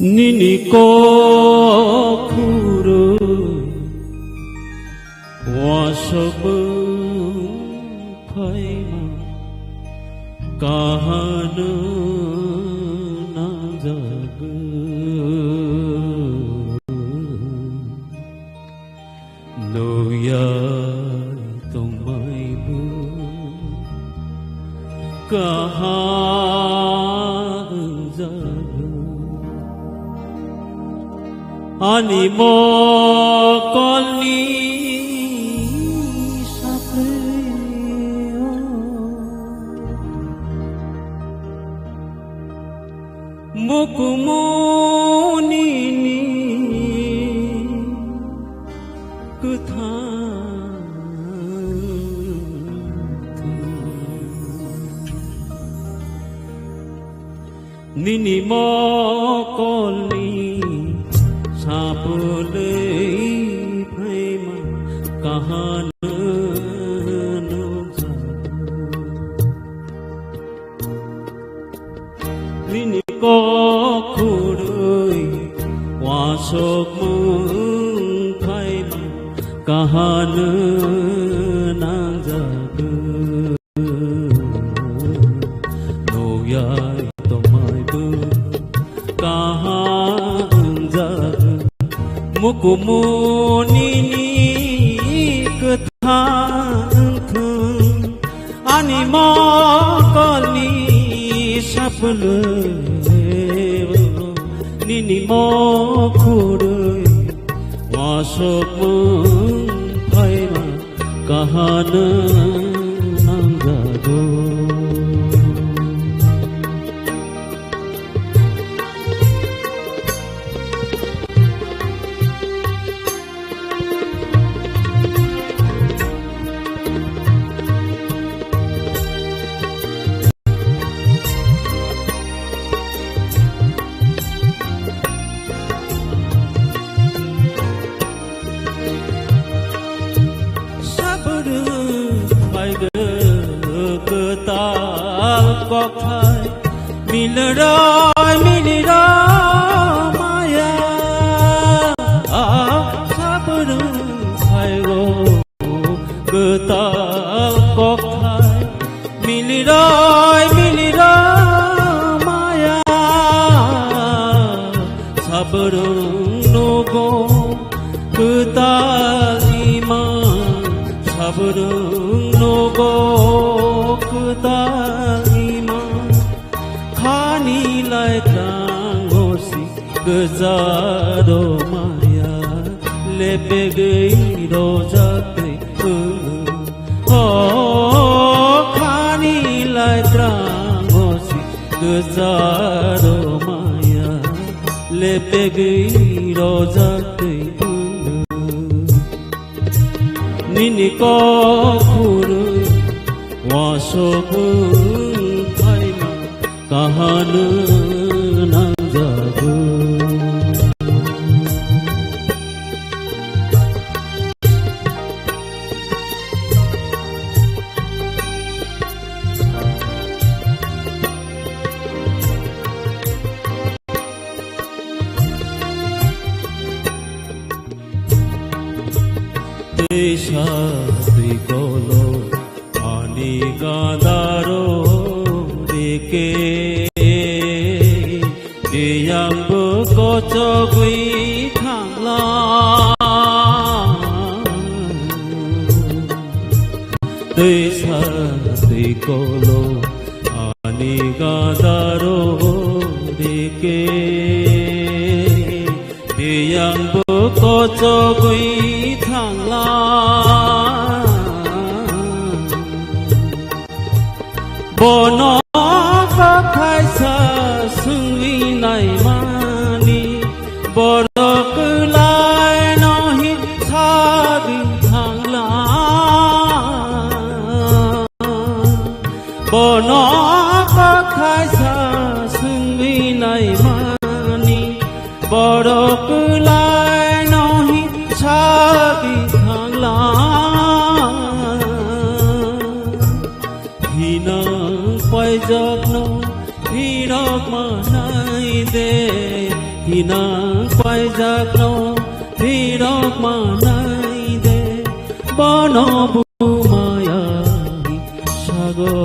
Nini kokhurwi wasok phaima kahano nangjago. Nukya tongmaibo kaha wngjago. Ani mokolni sapreo mukumunini kwthang thwi. Nini mokolni sapulwi phaima kahano nukjago. Nini kokhurwi wasok mung phaima kahano nangjago. Nukya tongmaibo kaha wngjago. Mukumunini kwthang wngthung. Ani mokolni sapulwi nini mokhurwi wasok mung phaima kahano nangjago. Sabrwng phaigo kwtal kokthai, milroi milroi maya. Sabrwng phaigo kwtal kokthai, miliroi miliroi maya. Sabrwng nogo kwtal ima, sabrwng nogo kwtal ima. Khani lai tang osi kwcharo maya, lepegwi rojak twi. O khani lai tang osi kwcharo maya, lepegwi rojak twi. Ni Nini kok phuru wasok wng phaima kahano nangjago. Teisa twi kolo ani gandaro rike, tiyangbo kochogwi thangla. Teisa twi kolo ani gandaro rike, tiyangbo kochogwi thangla. Bono kok thaisa swngwi naimani, borok kwlaino hi sagwi thangla. Bono kok thaisa swngwi naimani, borok kwlaino hi sagwi thangla. Hinang paijakno phirok manai de, hinang paijakno phirok manai de, bono bumaya sago.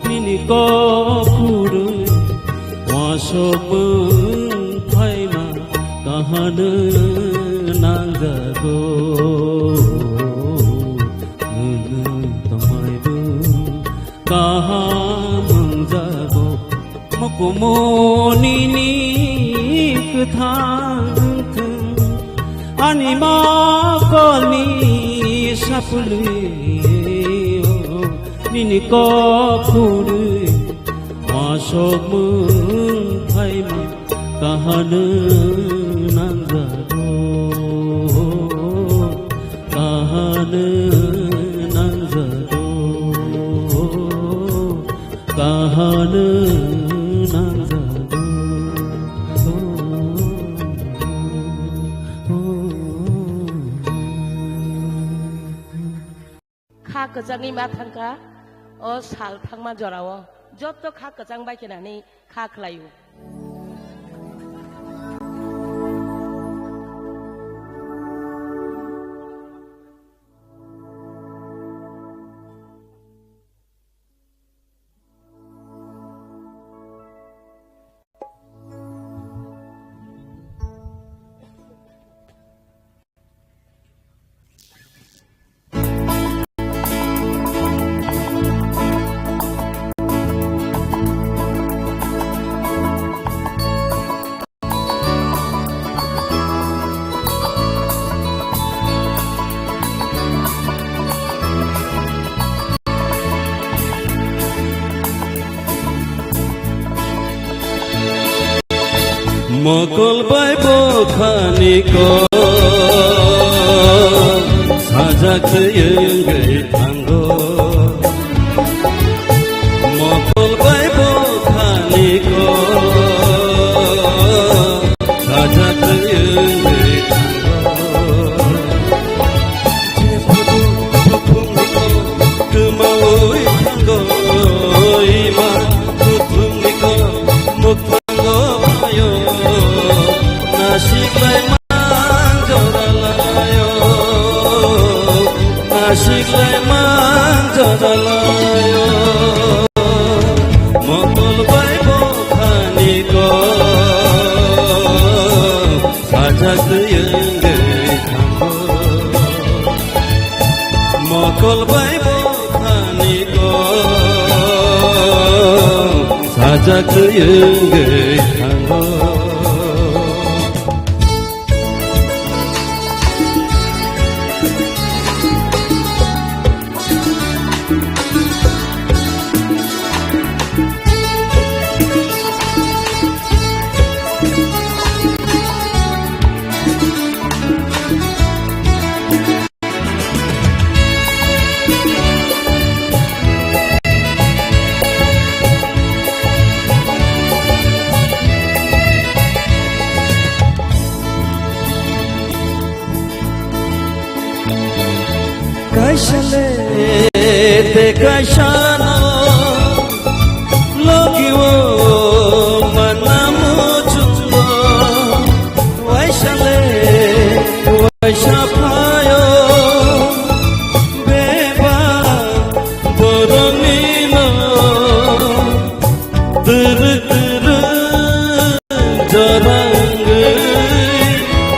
Nini kok phuru wasok wng phaima kahano nangjago. Nwng tongmaibo kaham wngjago. Mukumu nini kwthang thwng, ani mokolni sapulwi, o nini kok phuru wasok wng phaima kahano nangjago, kahano nangjago, kahano nangjago. Kha kwchangwi ma thangkha o sal thangma jorao, jotto kha kwchang bai khe nani kha khlaio. Mokol bai bokhani kok sajak twi wngwi thango. Mokol bai bokhani kok sajak twi wngwi thango. Jephuru buphungni kok kwmawi thango, ima buphungni kok mwkhango phaio. Nasiklai man joralaio, nasiklai man joralaio. Mokol bai bokhani kok sajak twi wngwi thango. Mokol bai bokhani kok sajak twi wngwi thango. Waisale te kaisano logi o manamu chungo. Waisale waisa phayo beba boroni no. Turu turu jora wngwi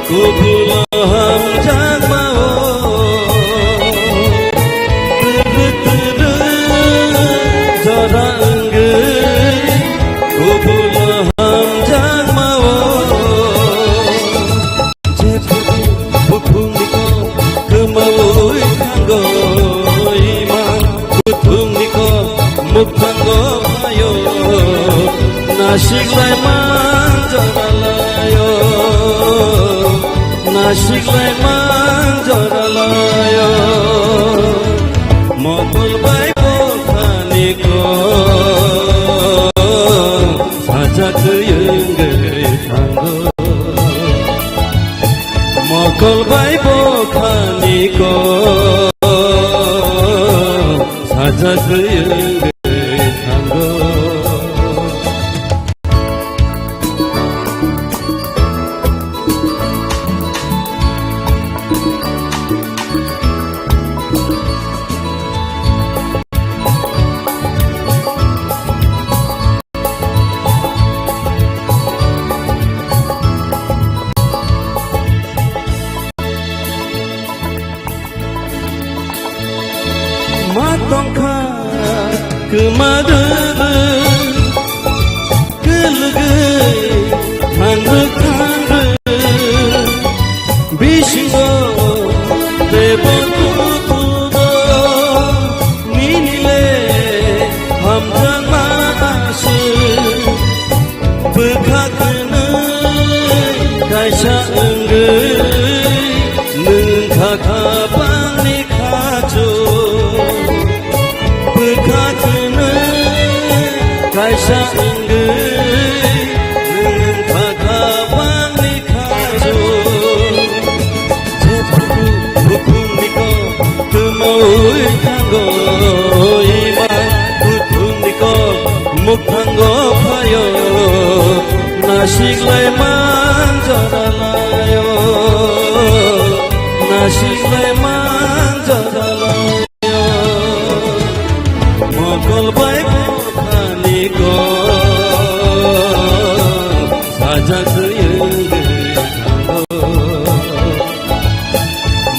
kubul hamjakma o. Turu turu jora wngwi kubul hamjakma o. Jephuru bukhungni kok kwmaui thango, ima bukhungni kok mukthango phaio, nasiklai manjoralaio, nasiklai manjoralaio. Mokol bai bokhani kok sajak wngwi thango. Mokol bai bokhani kok sajak wngwi thango. Ma tongkha kwma rwrw, kwlwgwi thangrwk thangrwk. Bisingo tebo tutugo, nini le hamjakma aswk. Bwkha kwnwi kaisa wngwi nwng kha kha bangni khachu. Bwkha kwnwi kaisa wngwi nwng kha kha bangni khachu. Jephuru bukhungni kok kwmaui thango, ima bukhungni kok mukthango phaio, nasiklai manjoralaio, nasiklai manjoralaio. Mokol bai bokhani kok sajak wngwi thango.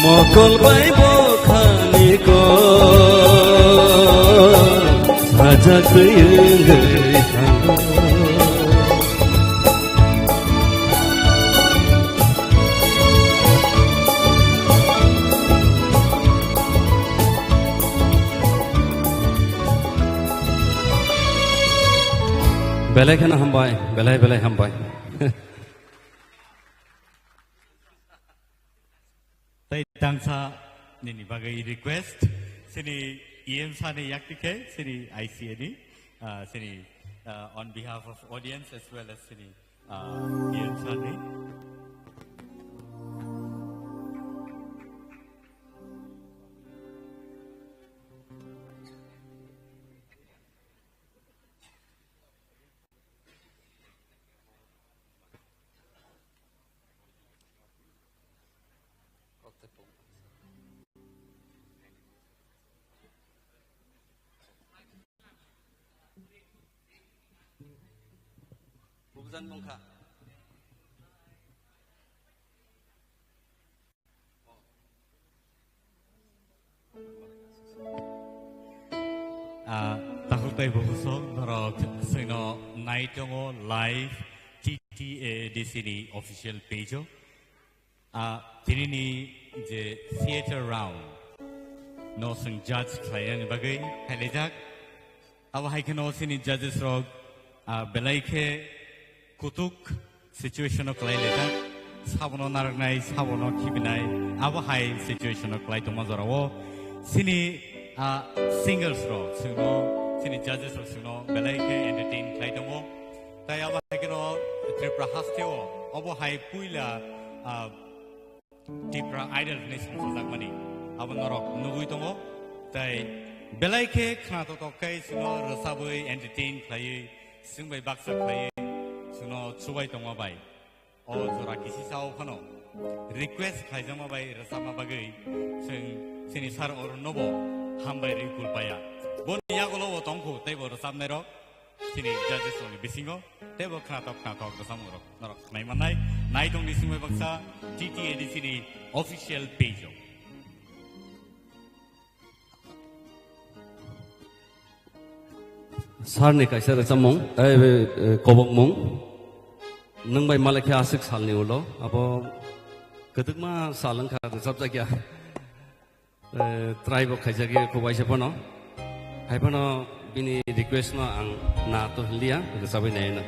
Mokol bai bokhani kok sajak wngwi thango. Belai kheno hambai, belai belai hambai. Tei tangsa nini bagwi request, sini E M sani yakti khe, sini I C A ni, ah, sini, ah, on behalf of audience as well as sini, ah, E M sani. Bubjan bongkha. Ah, takhuk tei bukhuk norok chwngno nai tongo live T T A A D C ni official page o. Ah, tinini je theater round no chwng judge khlainani bagwi phailaijak. Abo hai kheno chini judges rok, ah, belai khe kutuk situation o kwlai laijak, sabono narwknai, sabono khibinai, abo hai situation o kwlai tongma jorao chini, ah, singers rok chwngno, chini judges rok chwngno belai khe entertain khlai tongo. Tai abo hai kheno Tripura hasteo obo hai puila, ah, Tipra Idol hwnwi songchajakmani. Abo norok nugwi tongo. Tai belai khe khna totok khe chwngno rwchabwi entertain khlaiwi, chwng bai baksa khlaiwi chwngno chubai tongma bai. O jora kisi sao phano request khlaijakma bai rwchapma bagwi chwng chini sir Arun nobo hambai rwi kulpaya. Boni yagulo bo tongkhu teibo rwchapnairok chini judges rokni bisingo teibo khnatok khnatok rwchapmung rok norok nai mannai. Nai tongni simi baksa T T A D C ni official page o. Sir ni kaisa rwchapmung, eh, eh, kobokmung. Nwng bai malai khe aswk salni ulo, abo kwdwkma sal wngkha rwchapjakya. Eh, try bo khaijakya khubaisa phano. Hai phano bini request no ang na to hinliya, rwchabwi naino.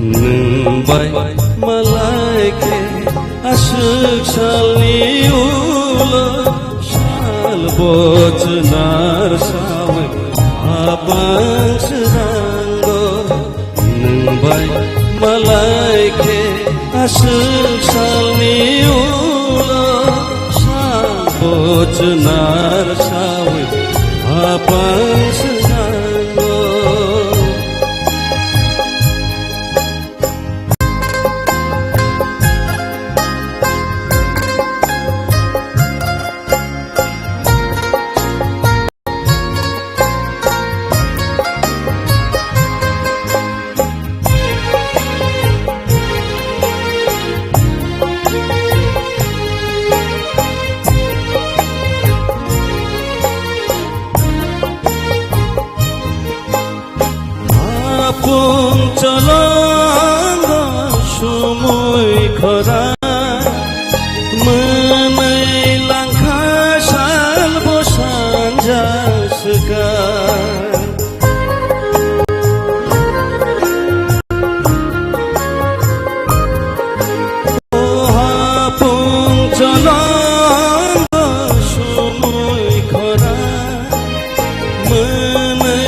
Nwng bai malai khe aswk salni ulo sal bo chwnar sawi apang srango. Nwng bai malai khe aswk salni ulo sal bo chwnar sawi apang srango. Apung cholongo sumui khora, mwnwi langkha sal bo sanja swkang. O hapung cholongo sumui khora, mwnwi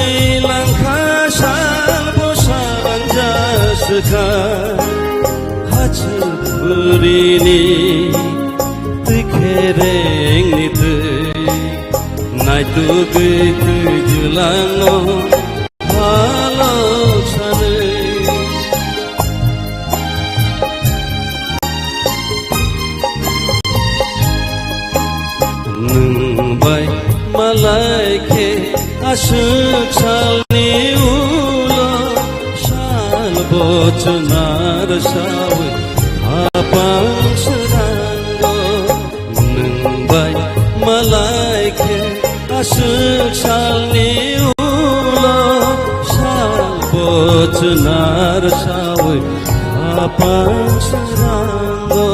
langkha sal bo sanja swkha. Hachuk burini twi kherengni twi naitugwi twi jwlangno Halok sanwi. Nwng bai malai khe aswk salni ulo sal bo chwnar sawi hapang srango. Nwng bai malai khe aswk salni ulo sal bo chwnar sawi hapang srango.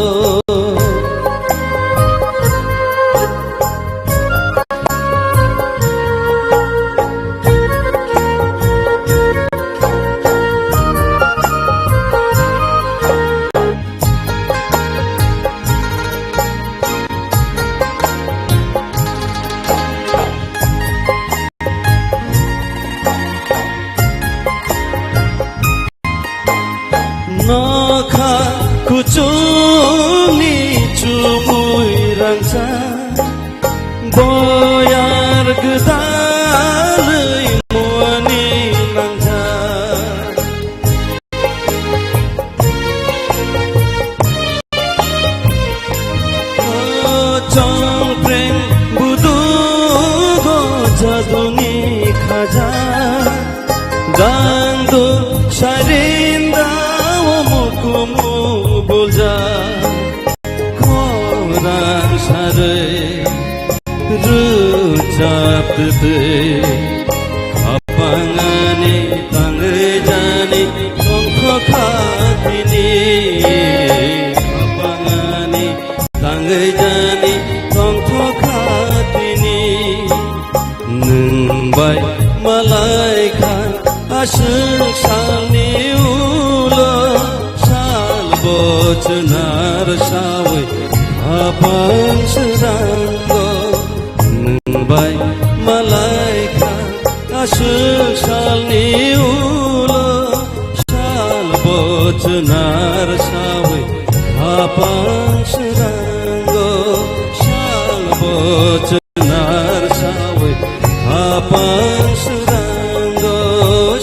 Nokha kuchukni chumui rangchak, boyar gwdalwi muani nangjak. O chongpreng budugo jaduni khaja, dangdu sarinda o mukumu bulja. Khorang sarwi rwchap twtwi, khapangani tangwi jani tongkho kha tini. Khapang Jani tongthokha tini, nwng bai malaikha aswk salni ulo, sal bo chwnar sawi hapang srango. Nwng bai malaikha aswk salni ulo, sal bo chwnar sawi hapang srango, sal bo chwnar sawi hapang srango,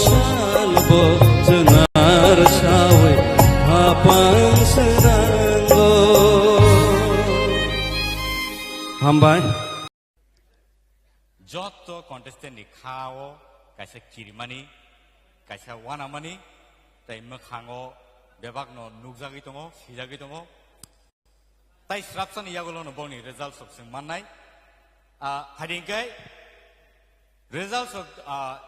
sal bo chwnar sawi hapang srango. Hambai. Joto contestant ni kha o kaisa kirimani, kaisa wanamani, tei mwkhango bebakno nukjagwi tongo, swijagwi tongo. Tai srapsani yagulono boni results rok chwng mannai. Ah, hai hwnkhe results rok, ah,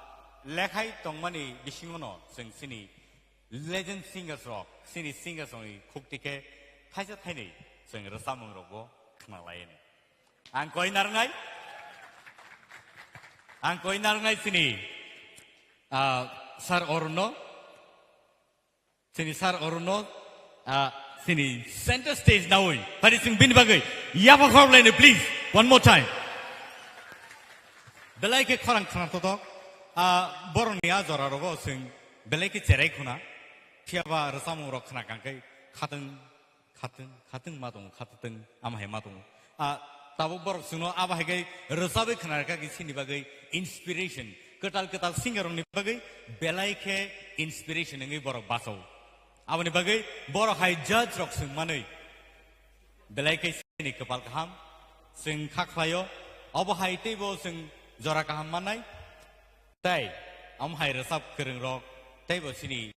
lekhai tongmani bisingono chwng chini legend singers rok, chini singers rokni khukti khe thaisa thainwi chwng rwchapmung rokbo khna laiyani. Ang koi narwngnai, ang koi narwngnai chini, ah, Sir Arun no, chini Sir Arun no, ah, chini center stage nawi, phari chwng bini bagwi yapha khorok laini, please, one more time. Belai khe khorang khna totok, ah, borokni a jora rogo chwng belai khe cherai khuna, phiyaba rwchapmung rok khna kangkhe khatwng, khatwng, khatwng ma tongo, khatwng ama hai ma tongo. Ah, tabuk borok chwngno abo hai khe rwchabwi khna rwkha khe chini bagwi inspiration, kwtal kwtal singer rokni bagwi belai khe inspiration wngwi borok bachao. Aboni bagwi borok hai judge rok chwng manwi belai khe chini kwpal kaham chwng kha khlaio. Obo hai teibo chwng jora kaham mannai. Tei, omo hai rwchap kwrwng rok, teibo chini,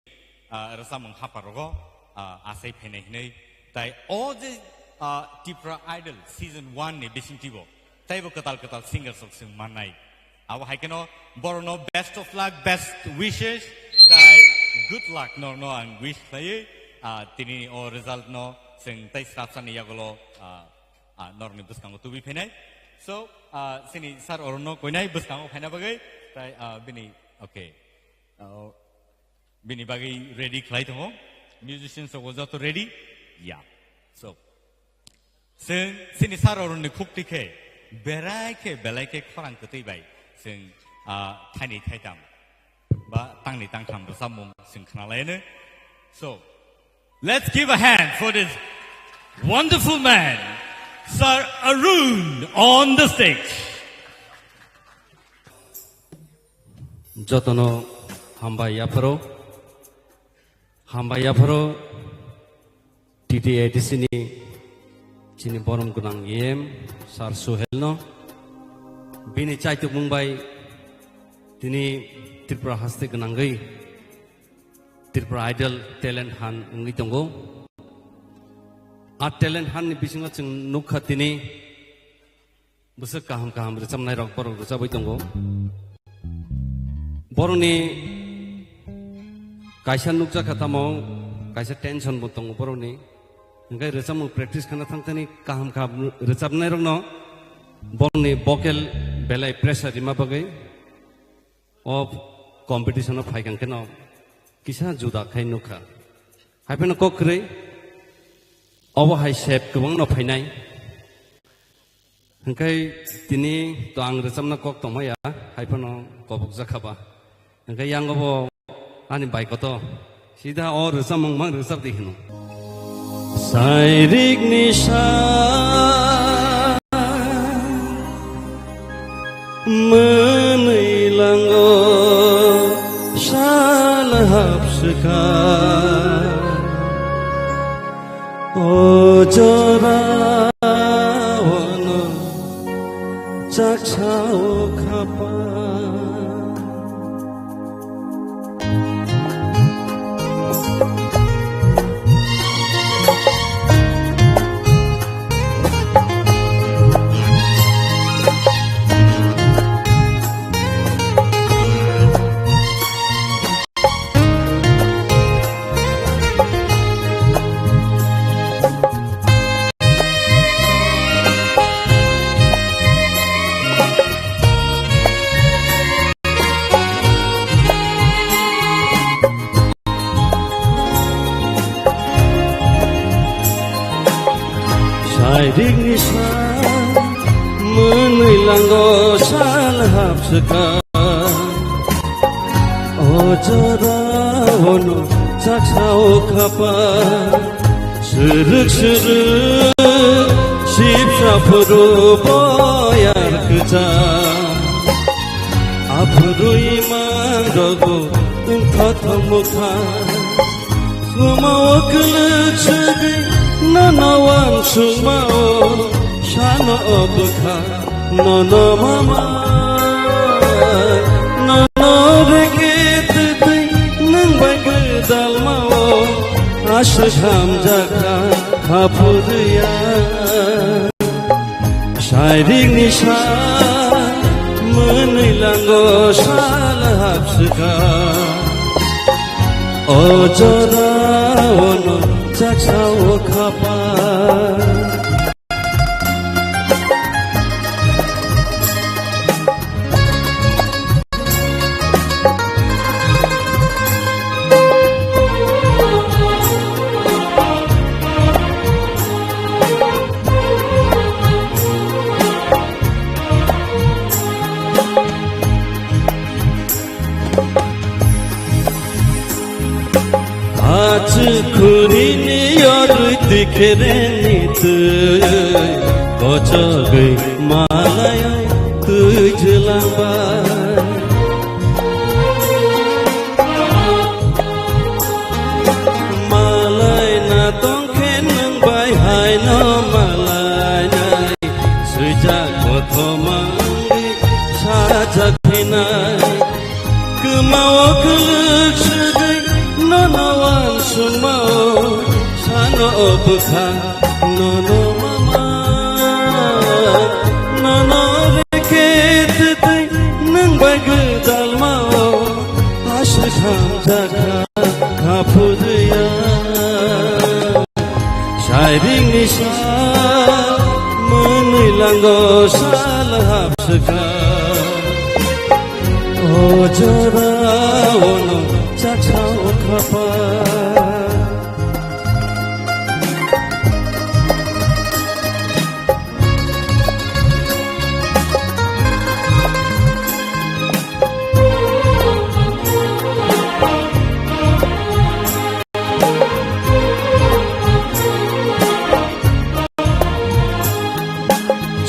ah, rwchapmung hapar rogo, ah, achai phainai hinwi. Tai o je, ah, Tipra Idol season one ni bisingtwi bo, teibo kwtal kwtal singers rok chwng mannai. Abo hai kheno borokno best of luck, best wishes, tai good luck norokno ang wish khlaiwi, ah, tini o result no chwng tei srapsani yagulo, ah, ah, norokni bwskango tubui phainai. So, ah, chini Sir Arun no koinai bwskango phaina bagwi, tai, ah, bini, okay. Ah, bini bagwi ready khlai tongo. Musicians rok joto ready? Ya. So, chwng chini Sir Arun ni khukti khe, berai khe, belai khe khorang kwtwi bai chwng, ah, thaini thaitam ba tangni tangtham rwchapmung chwng khna laino. So, let's give a hand for this wonderful man, Sir Arun, on the stage. Jotono hambai yapharo, hambai yapharo T T A D C ni chini borom gwnang E M Sir Suhel no, bini chaitukmung bai tini Tripura haste gwnangwi Tripura Idol talent hunt wngwi tongo. A talent hunt ni bisingo chwng nukha tini bwswk kaham kaham rwchapnai rok borok rwchapwi tongo. Borokni kaisa nukjakha tamo, kaisa tension bo tongo borokni. Hwnkhe rwchapmung practice khana thangthani kaham kaham rwchapnai rokno borokni vocal belai pressure rima bagwi o competition o phaikang kheno kisa juda khai nukha. Haiphano kok kwrwi obo hai sep kwbangno phainai. Hwnkhe tini to ang rwchapna kok tongmaya, haiphano kobokjakha ba. Hwnkhe yango bo ani bai koto sida o rwchapmung mang rwchap di hino. Sairikni sa mwnwi lango sal hapswkha. O jora ono chaksa o khapa. Sairik ni sa mwnwi lango sal hapswkha. O jora ono chaksa o khapa. Srwk srwk sipsa phuru boyar kwchak. Aphuru imang rogo wngkha thangmukha. Khumao kwlwk swgwi nono wansukmao sano o bwkha nono mama. Nono rege twtwi nwng bai gwdalmao aswk hamjakha haphurya. Sairik ni sa mwnwi lango sal hapswkha. O jora ono chaksa o khapa. Achu khuri ni yorui tikhere ni tui, kochogwi malai tui jwlangbai. Malai na tongkhe nwng bai haino malai nai. Swijak kothoma wngwi sajak hinai. Kwmao kwlwk swgwi nono wansukmao sano o bwkha nono mama. Nono reke twtwi nwng bai gwdalmao aswk hamjakha haphurya. Sairing ni sa mwnwi lango sal hapswkha. O jora ono chaksa o khapa.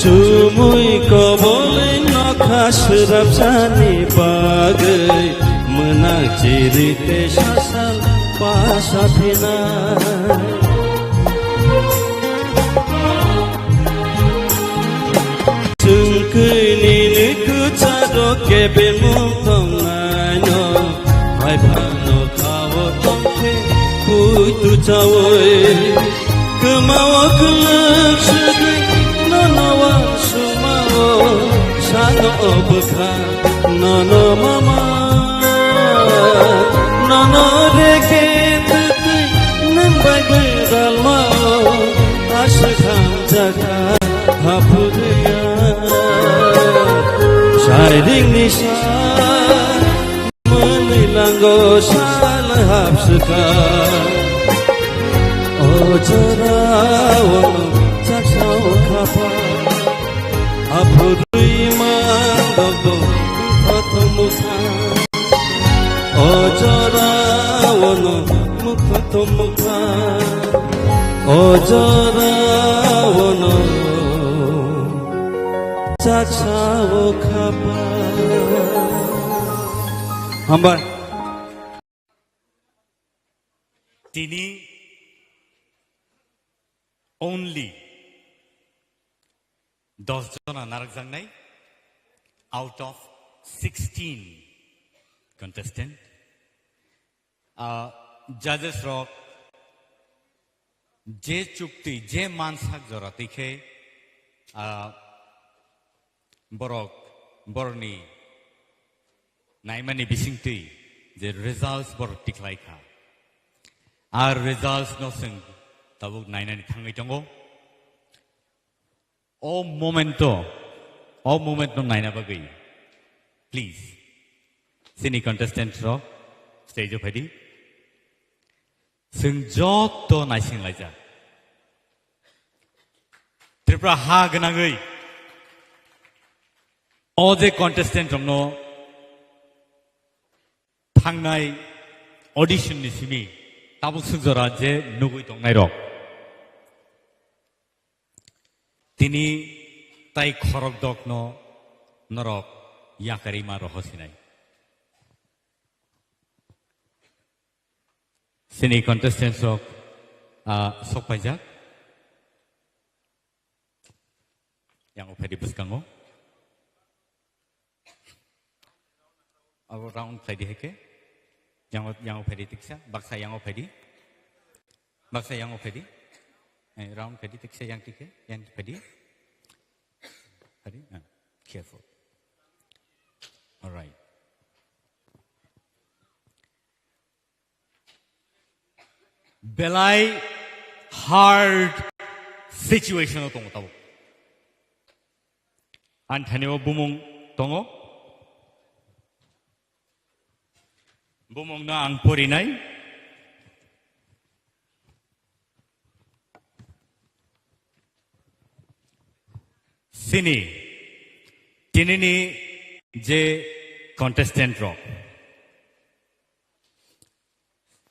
Chumui kobolwi nokha swrapsani bagwi mwnak chiri tei sasal pasa phinai. Chwng kwi nini kwcharo kebengmung tongnaino, hai phano khao tongkhe puitu chaui. Kwmao kwlwk swgwi nono wansukmao sano o bwkha nono mama. Nono reke twtwi nwng bai gwdalmao aswk hamjakha haphurya. Sairing ni sa mwnwi lango sal hapswkha. O jora ono chaksa o khapa. Aphurwi mandok bo kothom bwkha. O jora ono mukha to mukha. O jora ono chaksa o khapa. Hambai. Tini only dos jona narwkjaknai out of sixteen contestant. Ah, judges rok je chukti, je mansak jora twi khe, ah, borok, borokni naimani bisingtwi je results borok tikhlai kha. Ar results no chwng tabuk nainani thangwi tongo. O momento, o moment no naina bagwi, please, chini contestant rok stage o phaidi. Chwng joto naising laijak. Tripura ha gwnangwi o je contestant rokno thangnai audition ni simi tabuk suk jora je nugwi tongnai rok, tini tai khorok dok no norok yakarwi ma roho sinai. Sini contestants rok, ah, sok paijak. Yang o phaidi bwskango. Abo round phaidi heke. Yang o, yang o phaidi tiksa. Baksa yang o phaidi. Baksa yang o phaidi. Eh, round phaidi tiksa yang tike. Yang phaidi. Phaidi. Ah, careful. All right. Belai hard situation o tongo tabuk. Ani thani o bumung tongo. Bumung no ang porinai. Sini, tinini je contestant rok.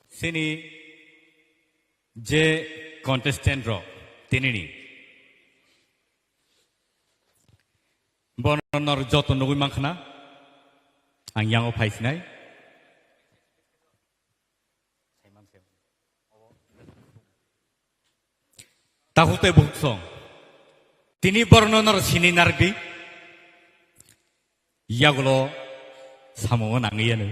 Sini je contestant rok, tinini. Bono nor joto nugwi mankha na? Ang yango phaisinai. Takhuk tei bukhuk song. Tini borno nor sini nardi. Yagulo samungo nangwi yanu.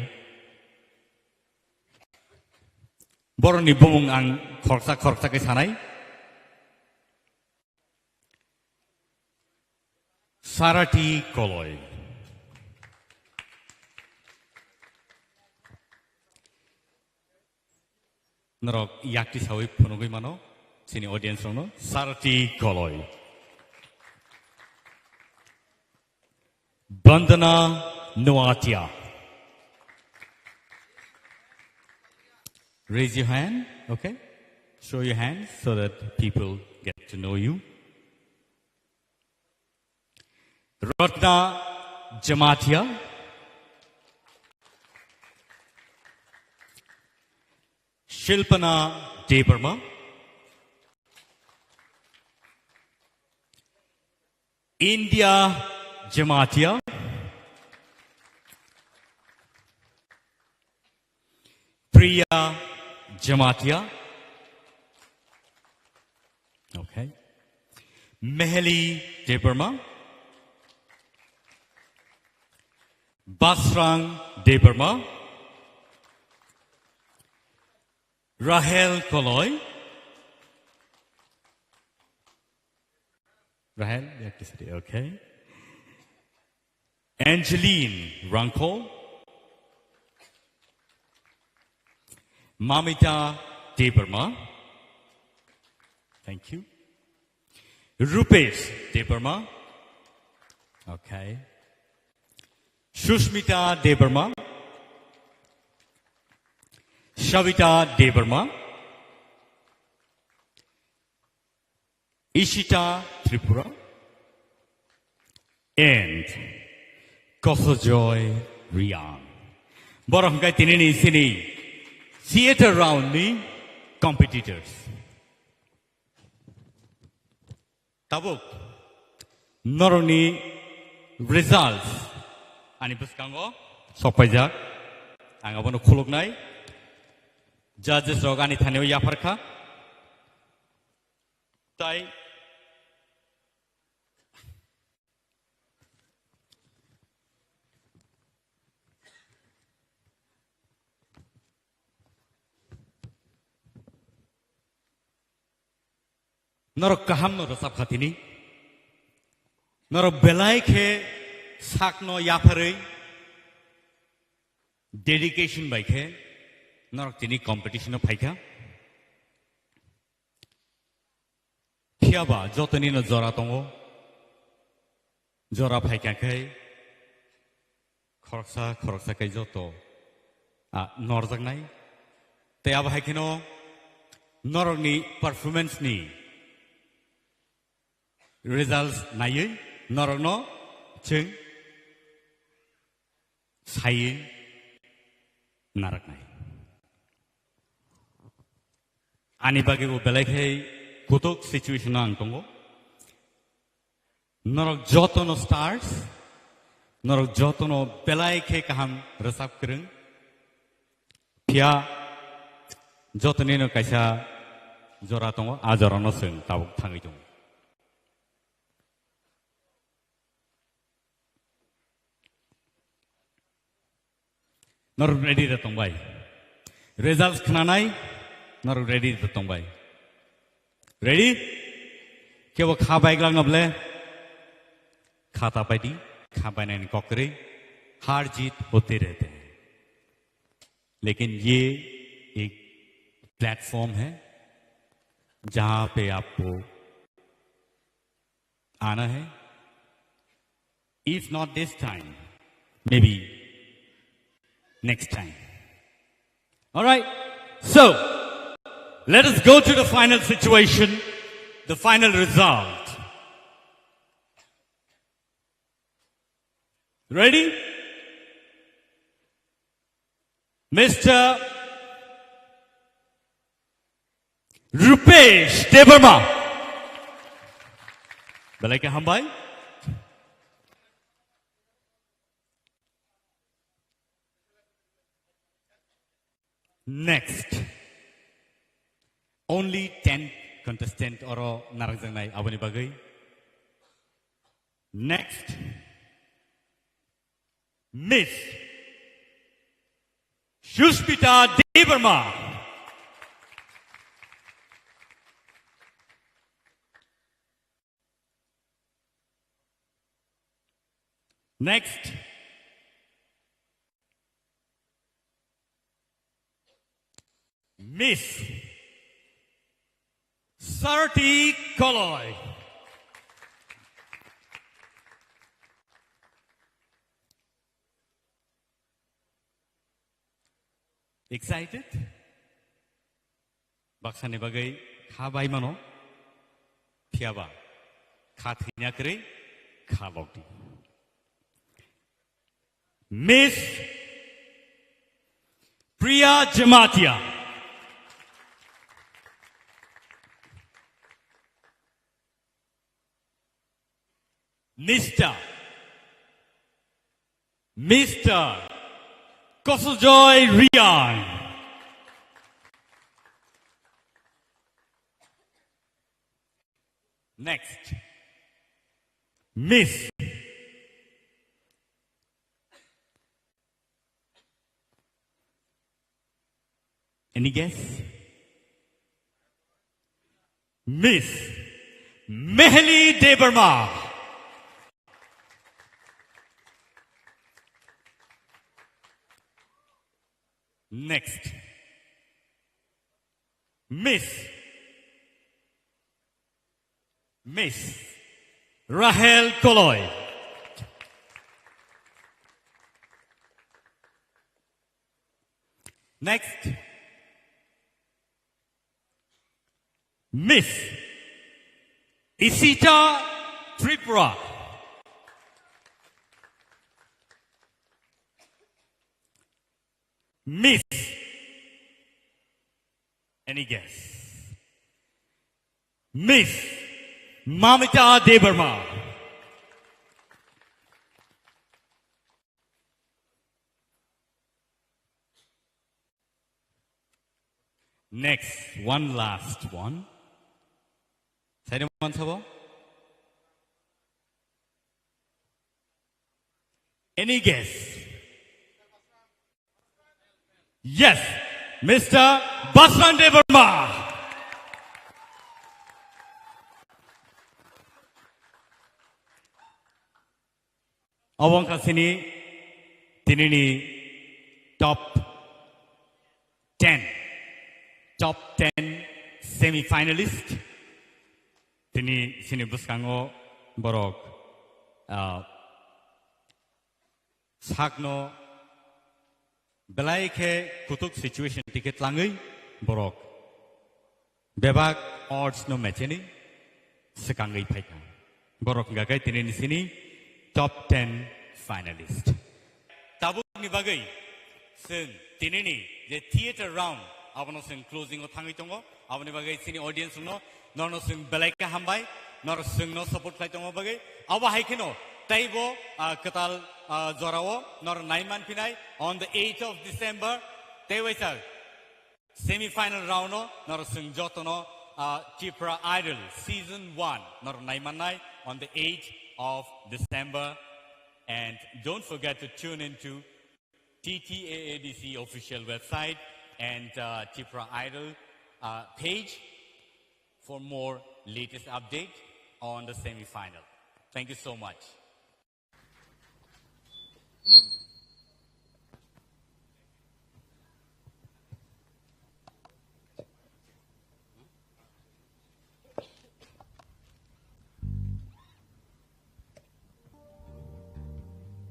Boroni bumung ang khoroksa khoroksa khe sanai. Sarati Koloi. Norok yakti sawi phunugwi mano, chini audience rokno. Sarati Koloi. Bandana Noatia. Raise your hand, okay? Show your hand so that people get to know you. Ratna Jamatia. Shilpana Debbarma. India Jamatia. Priya Jamatia. Okay. Meheli Debbarma. Basrang Debbarma. Rahel Koloi. Rahel, you have to sit here, okay. Angeline Rangkol. Mamita Debbarma. Thank you. Rupesh Debbarma. Okay. Sushmita Debbarma. Savita Debbarma. Ishita Tripura and Kosojoy Riang. Borok hwnkhe tinini sini theater round ni competitors. Tabuk norokni results ani bwskango sokpaijak. Ang abono khuluknai. Judges rok ani thani o yapharkha. Tai norok kaham no rwchap kha tini. Norok belai khe sakno yapharwi dedication bai khe norok tini competition o phaikha. Phiya ba jotoni no jora tongo. Jora phaikha khe khoroksa khoroksa khe joto, ah, norjaknai. Tei abo hai kheno norokni performance ni results naiwi norokno chwng saiwi naraknai. Ani bagwi bo belai khe kutuk situation o ang tongo. Norok jotono stars, norok jotono belai khe kaham rwchap kwrwng. Phiya jotonino kaisa jora tongo, a jorano chwng tabuk thangwi tongo. Norok ready da tongbai. Results khnanai, norok ready da tongbai. Ready? Kebo kha bai glak noble? Kha ta pai di, kha bai nani kokri. हार जीत होते रहते हैं, लेकिन ये एक प्लेटफॉर्म है जहां पे आपको आना है. If not this time, maybe next time. All right. So, let us go to the final situation, the final result. Ready? Mister Rupesh Debbarma. Belai khe hambai. Next. Only ten contestant oro narwkjaknai aboni bagwi. Next. Miss Sushmita Debbarma. Next. Miss Sarti Koloi. Excited? Baksani bagwi kha bai mano, phiyaba kha thwina kwrwi kha lokdi. Miss Priya Jamatia. Mister Mister Kosojoy Riang. Next. Miss. Any guess? Miss Mehli Debbarma. Next. Miss. Miss Rahel Koloi. Next. Miss Isita Tripura. Miss. Any guess? Miss Mamita Debbarma. Next, one last one. Side one sabo. Any guess? Yes, Mister Basran Debbarma. Obo wngkha chini tinini top ten, top ten semi finalist. Tini chini bwskango borok, ah, sakno belai khe kutuk situation tike tlangwi borok bebak odds no mecheni swkangwi phaikha. Borok hwnkha khe tinini sini top ten finalist. Tabukni bagwi chwng tinini je theater round, abono chwng closing o thangwi tongo. Aboni bagwi chini audience rokno, norno chwng belai khe hambai, nor chwngno support khlai tongma bagwi. Abo hai kheno teibo, ah, kwtal, ah, jorao nor nai man phinai on the eighth of December. Tei waisa semi final round o nor chwng jotono, ah, Tipra Idol season one nor nai mannai on the eighth of December. And don't forget to tune into T T A A D C official website and, uh, Tipra Idol, uh, page for more latest update on the semi-final. Thank you so much.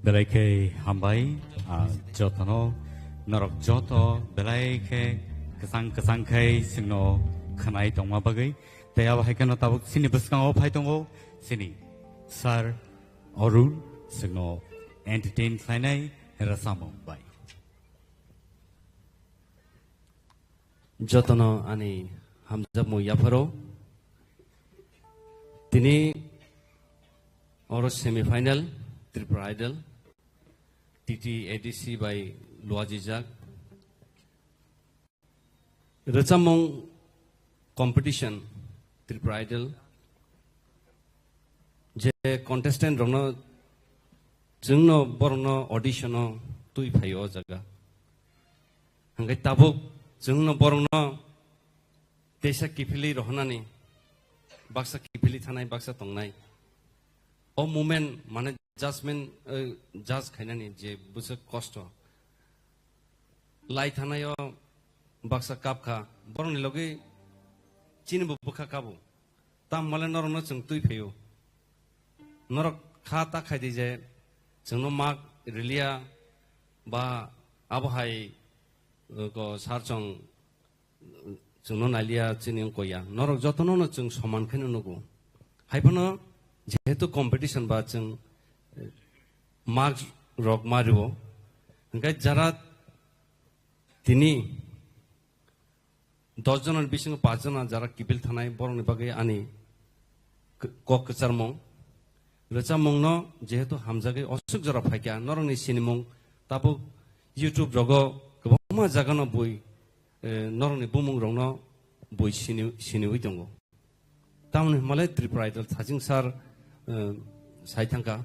Belai khe hambai, ah, jotono, norok joto belai khe kwchang kwchang khai chwngno khwnai tongma bagwi. Tei abo hai kheno tabuk chini bwskango phai tongo chini Sir Arun, chwngno entertain khlainai rwchapmung bai. Jotono ani hamjakmung yapharo. Tini oro semi final Tripura Idol, T T A D C bai luajijak. Rwchapmung competition Tripura Idol. Je contestant rokno, chwngno borokno audition o twi phaio o jaga. Hwnkhe tabuk chwngno borokno teisa kiphilwi rohornani, baksa kiphilwi thanai, baksa tongnai. O moment mane judgment, eh, judge khainani je bwswk kosto. Lai thanai o baksa kap kha, borokni logi chini bo bwkha kabo. Tam male norokno chwng twi phaio. Norok kha ta khai di je chwngno mak riliya ba abo hai, uh, ko sar chwng, uh, chwngno naliya chini wngkha ya. Norok jotono no chwng soman khe no nugo. Hai phano jehetu competition ba chwng, uh, mak rok ma rwo. Hwnkhe jara tini dos jonani bisingo paanch jona jara kiphil thanai, borokni bagwi ani k-, kok kwcharmung. Rwchapmungno jehetu hamjagwi oswk jora phaikha, norokni sinimung tabuk YouTube rogo kwbangma jagano bui, eh, norokni bumung rokno bui sini, siniwi tongo. Tamoni hwnmale Tripura Idol thaching sar, eh, sai thangkha.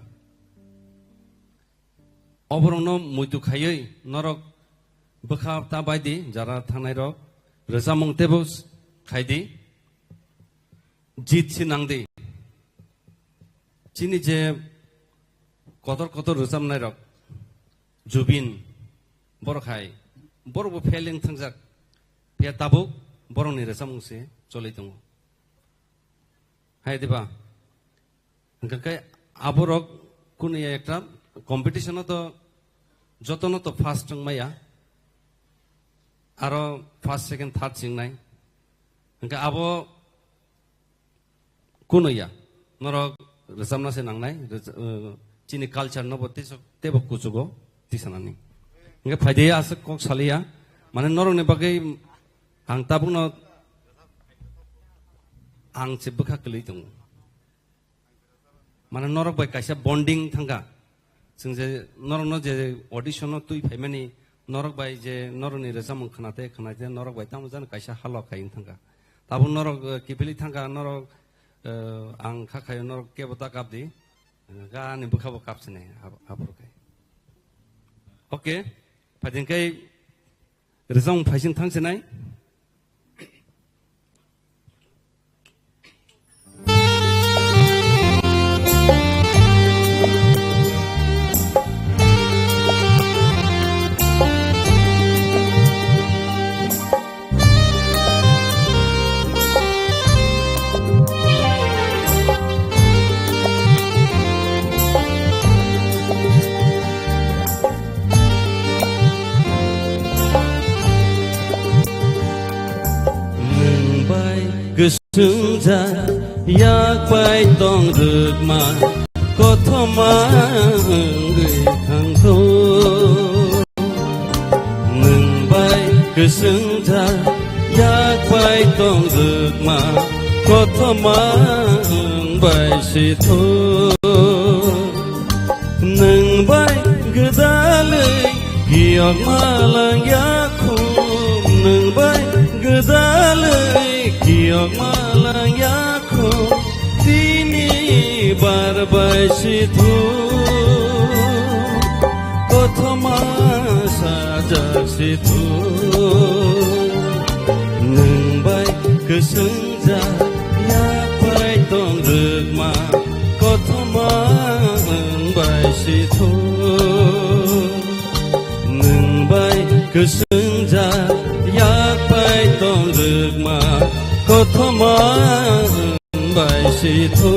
Oborokno muitu khaiwi norok bwkha ta bai di, jara thangnai rok rwchapmung teibo khai di, jit si nang di. Chini je kotor kotor rwchapnai rok, Jubin, borok hai, borok bo fail wng thangjak, phiya tabuk borokni rwchapmung se choli tongo. Hai diba? Hwnkhe khe aborok kunu ya ekta competition o to jotono to first wng maya, aro first, second, third chingnai. Hwnkhe abo kunu ya, norok rwchapna se nangnai, rwcha-, uh, chini culture no bo teibo kuchugo tisanani. Hwnkhe phaidi aswk kok saliya, mane norokni bagwi ang tabukno ang se bwkha kwlwi tongo. Mane norok bai kaisa bonding thangkha. Chwng je norokno je audition-o twi phaimani, norok bai je norokni rwchapmung khwnate khwnate norok bai tamo jani kaisa halok khai wng thangkha. Tabuk norok, eh, kiphilwi thangkha, norok, eh, ang kha khaio norok kebo ta kap di. Ga ani bwkha bo kap sini, ap-, aphuru khai. Okay, phaiding kai rwchapmung phaising thang sinai. Nwng bai kwswngjak Yak pai tong rwkma kothoma wngwi thangtho. Nwng bai kwswngjak yak pai tong rwkma kothoma wng bai sitho. Nwng bai gwdalwi kiyokma lang yakhum, nwng bai gwdalwi kiyokma lang yakhum, tini bar bai sitho, kothoma sajak sitho. Nwng bai kwswngjak yak pai tong rwkma kothoma wng bai sitho. Nwng bai kwswngjak yak pai tong rwkma kothoma wng bai sitho.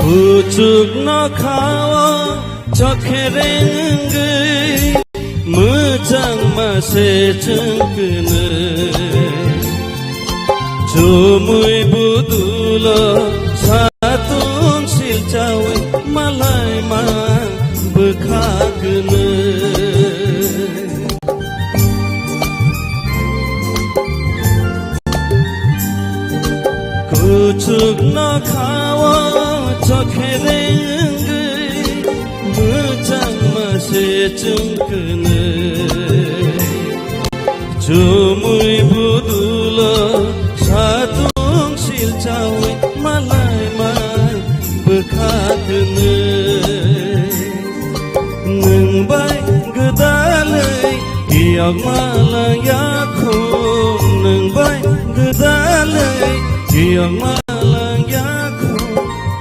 Kuchuk nokhao chokherengwi mwchangma se chwng kwnwi. Chumui budulo satung silchawi malaima bwkha kwnwi. Kuchuk nokhao chokherengwi mwchangma se chwng kwnwi. Chumui budulo satung silchawi malaima bwkha kwnwi. Nwng bai gwdalwi kiyokma lang yakhum, nwng bai gwdalwi kiyokma lang yakhum,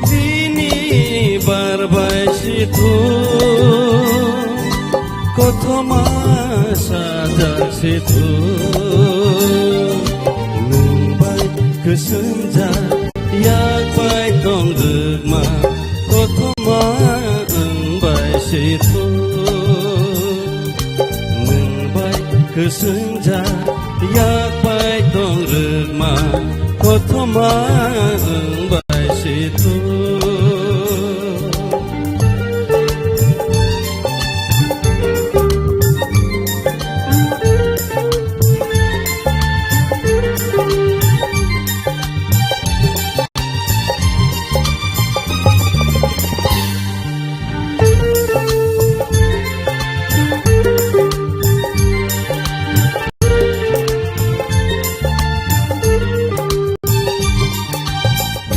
tini bar bai sitho, kothoma sajak sitho. Nwng bai kwswngjak yak pai tong rwkma kothoma wng bai sitho. Nwng bai kwswngjak yak pai tong rwkma kothoma wng bai sitho.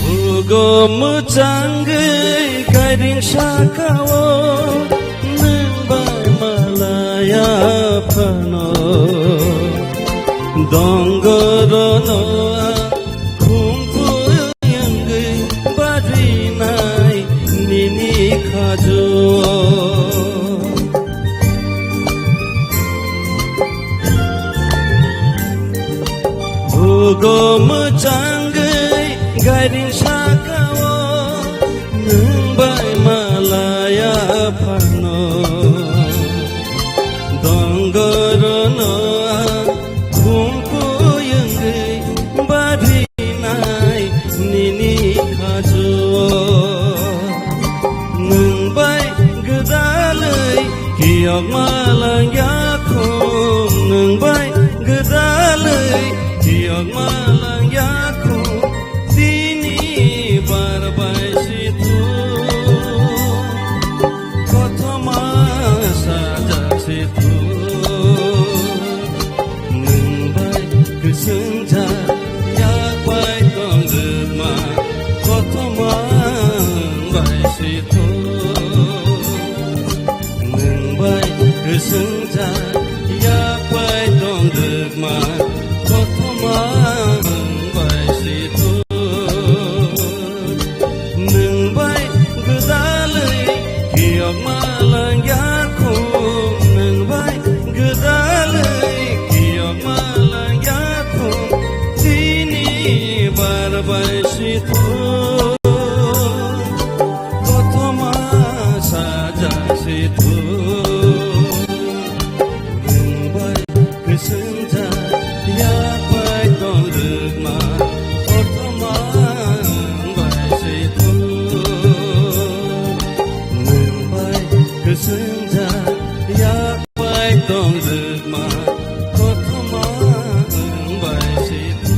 Bugo mwchangwi gairing sakao nwng bai malaya phano. Dongorono khumkhu wngwi barinai nini khajuo. Bugo mwchangwi gairing sakao nwng bai malaya phano. Dongorono khumkhu wngwi barinai nini khajuo. Nwng bai gwdalwi kiyokma lang yakhum, nwng bai gwdalwi kiyokma lang yakhum, tini bar bai sitho, kothoma sajak sitho. Nwng bai kwswngjak yak pai tong rwkma kothoma wng bai sitho. Nwng bai kwswngjak yak pai tong rwkma kothoma wng bai sitho. Nwng bai sithu, kothoma saja sithu. Nwng bai kwswngjak yapai tong rwkma, kothoma nwng bai sithu. Nwng bai kwswngjak yapai tong rwkma, kothoma nwng bai sithu.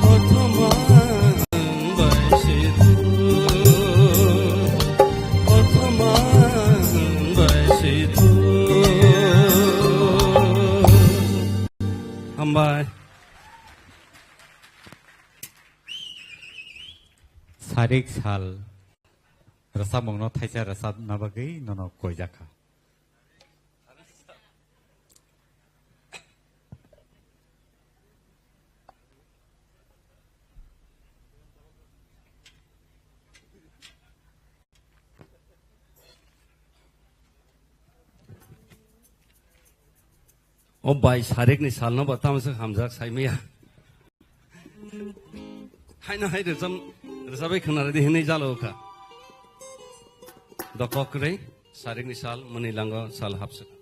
Kothoma nwng bai sithu. Kothoma nwng bai sithu. Hambai. Sarik sal rwchapmungno thaisa rwchapna bagwi nono koijakha. O bai, sarikni salno bo tamswk hamjak saimaya. Haino hai rwcham, rwchabai khwnaradi hinwi jalo kha. Dokok kwrwi, sarikni sal, mwnwi lango sal hapswk.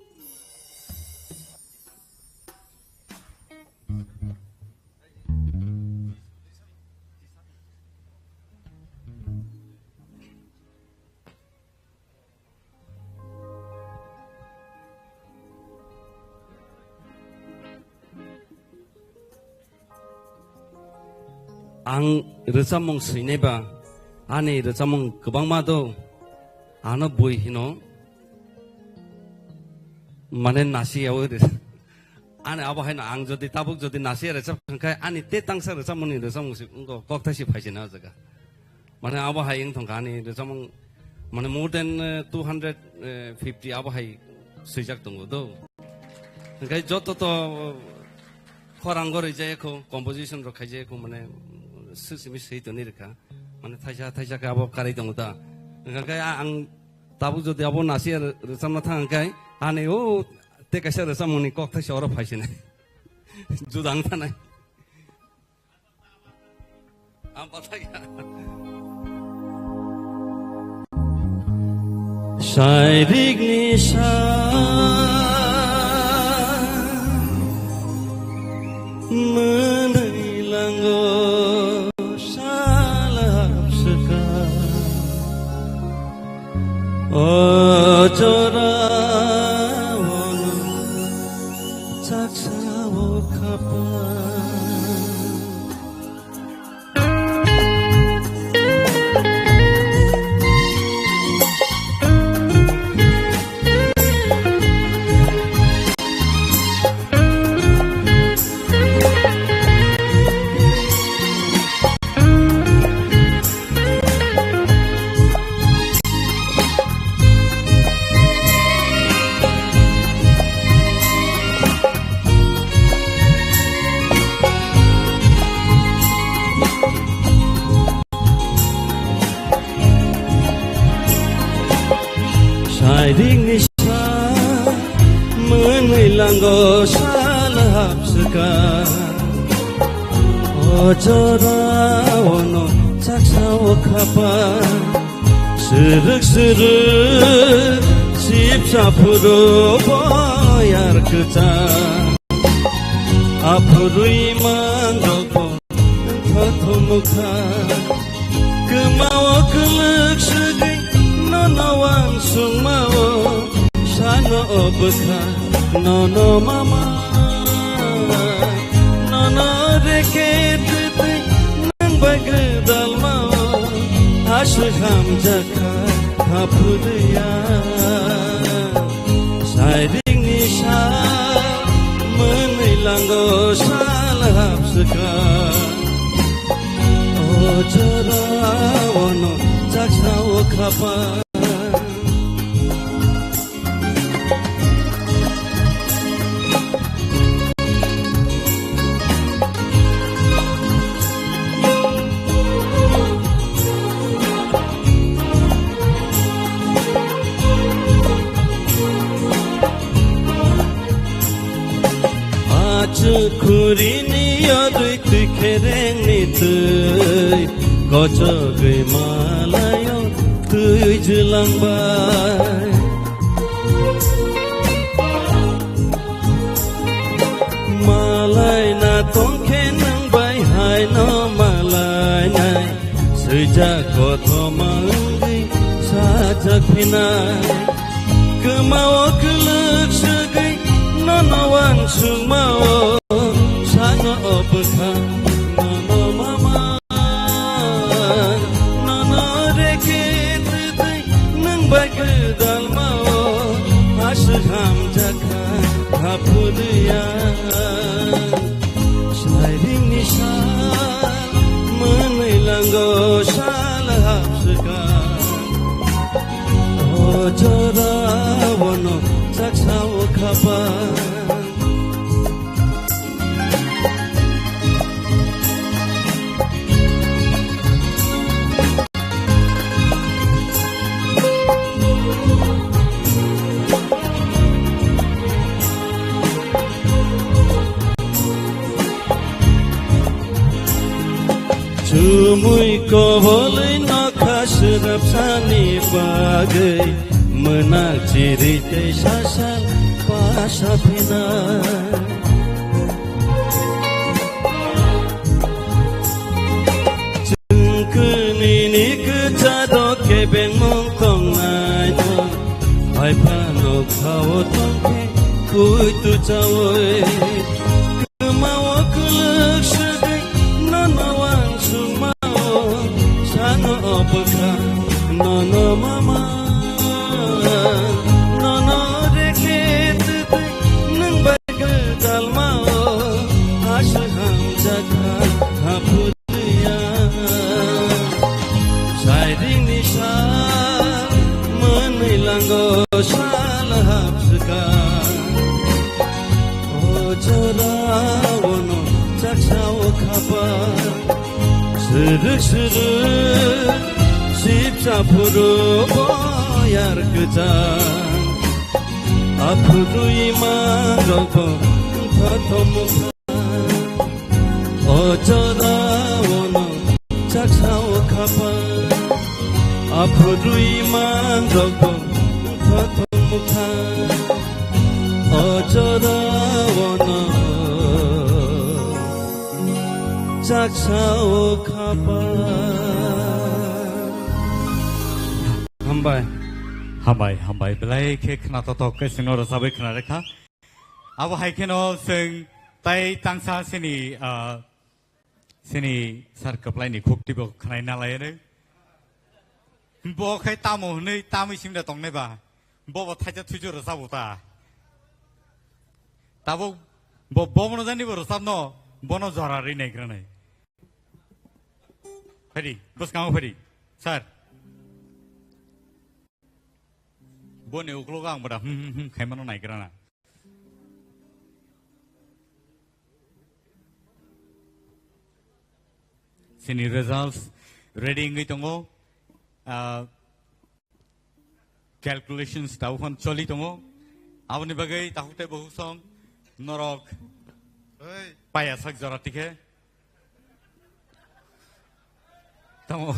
Ang rwchapmung swinai ba, ani rwchapmung kwbangma do, ano bui hino, mane nasi yawi rw-, ani abo haino ang jodi tabuk jodi nasi rwchap khankhe ani te tangsa rwchapmungni rwchapmung si wngkha, kokthai si phaisina o jaga. Mane abo hai wng thangkha ani rwchapmung, mane more than, eh, two hundred fifty abo hai swijak tongo do. Hwnkhe joto to khorang gorwi jaya kho, composition rok khai jaya kho, mane swi simi swi toni rwkha. Mane thaisa thaisa khe abo karwi tongo ta. Hwnkhe a-, ang tabuk jodi abo nasi rwchapna thang khe ani o te kaisa rwchapmungni kok thaisa oro phaisinai. Juda wng thanai. Ang pathakya. Sairikni sa mwnwi lango sal hapswka. O jora ono chaksa o khapa. Sairikni sa mwnwi lango sal hapswka. O jora ono chaksa o khapa. Srwk srwk sipsa phuru boyar kwchang. Aphurwi manrokbo wngthothomukha. Kwmao kwlwk swgwi nono wansukmao sano o bwkha nono mama. Nono reke twtwi nwng bai gwdalmao aswk hamjakha haphurwi ang. Sairikni sa mwnwi lango sal hapswka. O jora ono chaksa o khapa. Achu khurini yodwi twi khere Twi kochogwi malaio twi jwlangbai. Malaina tongkhe nwng bai haino malainai. Swijak kothoma wngwi sajak phinai. Kwmao kwlwk swgwi nono wansukmao. Sano o bwkha nono mama. Nono reke twtwi nwng bai gwdalmao. Aswk hamjakha haphurya. Sairingni sal mwnwi lango sal hapswka. O jora bono chaksao khapa. Chumui kobolwi nokha swrapsani bagwi mwnak chiri tei sasal pasa phinai. Chwng kwnwini kwcharo kebengmung tongnaino, hai phano khao tongkhe puitu chaui. Kwmao kwlwk swgwi nono wansukmao, sano o bwkha nono mama. Nono reke twtwi nwng bai gwdalmao, aswk hamjakha haphurya. Sairingni sal mwnwi lango sal hapswka. O jora ono chaksao khapa. Swrwk swrwk sipsa phuru boyar kwchang. Aphurwi mangrokbo thothom mukha. O jora ono chaksao khapa. Aphurwi mangrokbo thothom mukha. O jora ono chaksao khapa. Hambai. Hambai, hambai. Belai khe khna totok khe chwngno rwchabwi khna rekha. Abo hai kheno chwng tai tangsa sini, ah, sini sar kwplaini khukti bo khwnai na lai re. Bo khai tamo hwnwi tamwi simda tongnai ba. Bo bo thaisa thuisu rwchabo ta. Tabuk bo, bo bono jani bo rwchabno bono jora ri nai granai. Phaidi, bwskango phaidi. Sir. Boni uklogo ang bada hmm hmm hmm khaimano naigrana. Sini results ready wngwi tongo. Ah, calculations tabuk phano choli tongo. Aboni bagwi takhuk tei bukhuk song norok paya sak jora tikhe. Tamo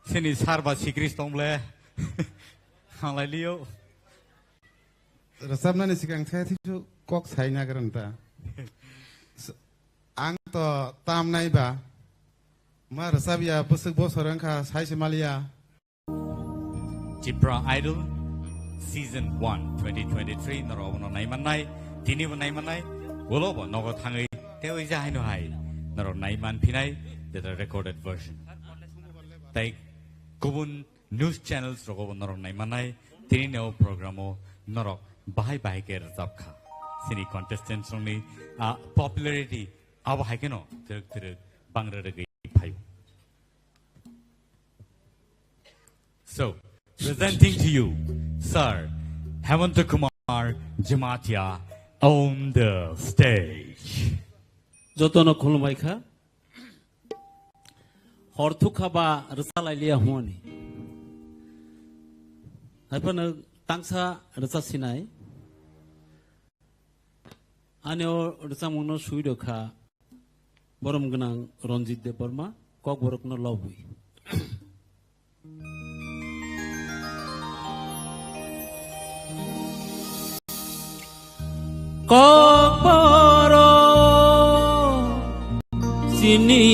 sini sar ba sikris tong ble. Halai liyo. Rwchapnani sikang se thisu kok sai na gran ta. S-, ang to tam nai ba. Ma rwchap ya bwswk bosor wngkha sai se maliya. Tipra Idol Season one twenty twenty-three norok abono naimannai, tinibo naimannai, ulobo nogo thangwi tei ja haino hai norok naiman phinai, that are recorded version. Tei kubun news channels rogobo norok naimannai, tini neo program o norok bahai bahai khe rwchap kha. Sini contestants rokni, ah, popularity abo hai kheno twrwk twrwk bangra rwgwi phaio. So, presenting to you, Sir Hemanta Kumar Jamatia on the stage. Jotono khulumbai kha. Hor thukha ba rwcha lai liya hwnwi. Haiphano tangsa rwcha sinai. Ani o rwchapmungno sui rw kha. Borom gwnang Ranjit Debbarma, Kokborokno lobwi. Kokborok chini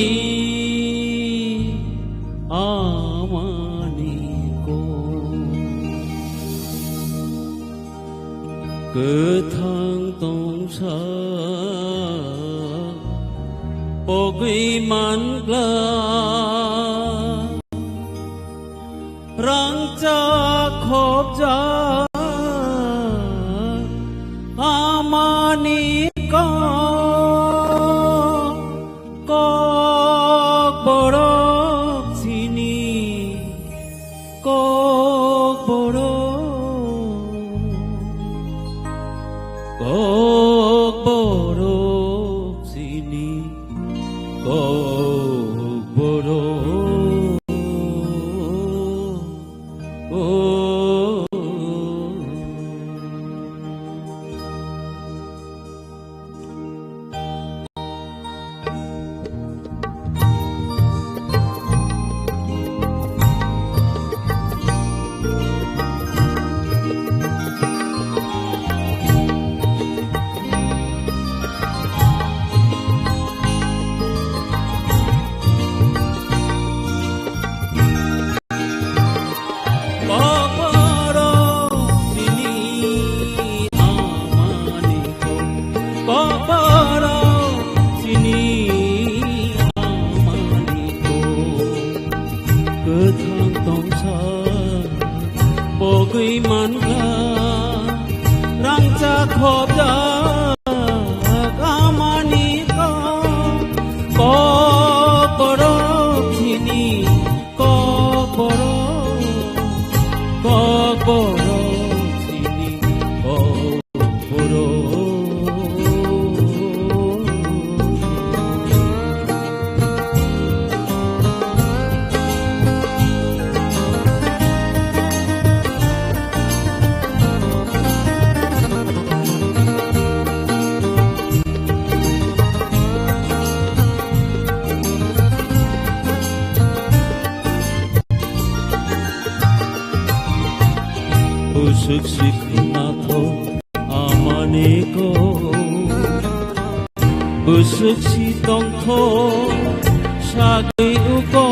amani kok. Kwthang tongsa pogwi mangla, rangchak khopjak amani kok. Kokborok chini Kokborok, kokborok chini kokborok. Oh. Kokborok chini amani kok, kokborok chini amani kok. Kwthang tongsa pogwi mangla, rangchak khopjak amani kok. Kokborok chini Kokborok, kokborok chini kokborok. Bwswk si khwnathok amani kok, bwswk si tongthok sagwi uko.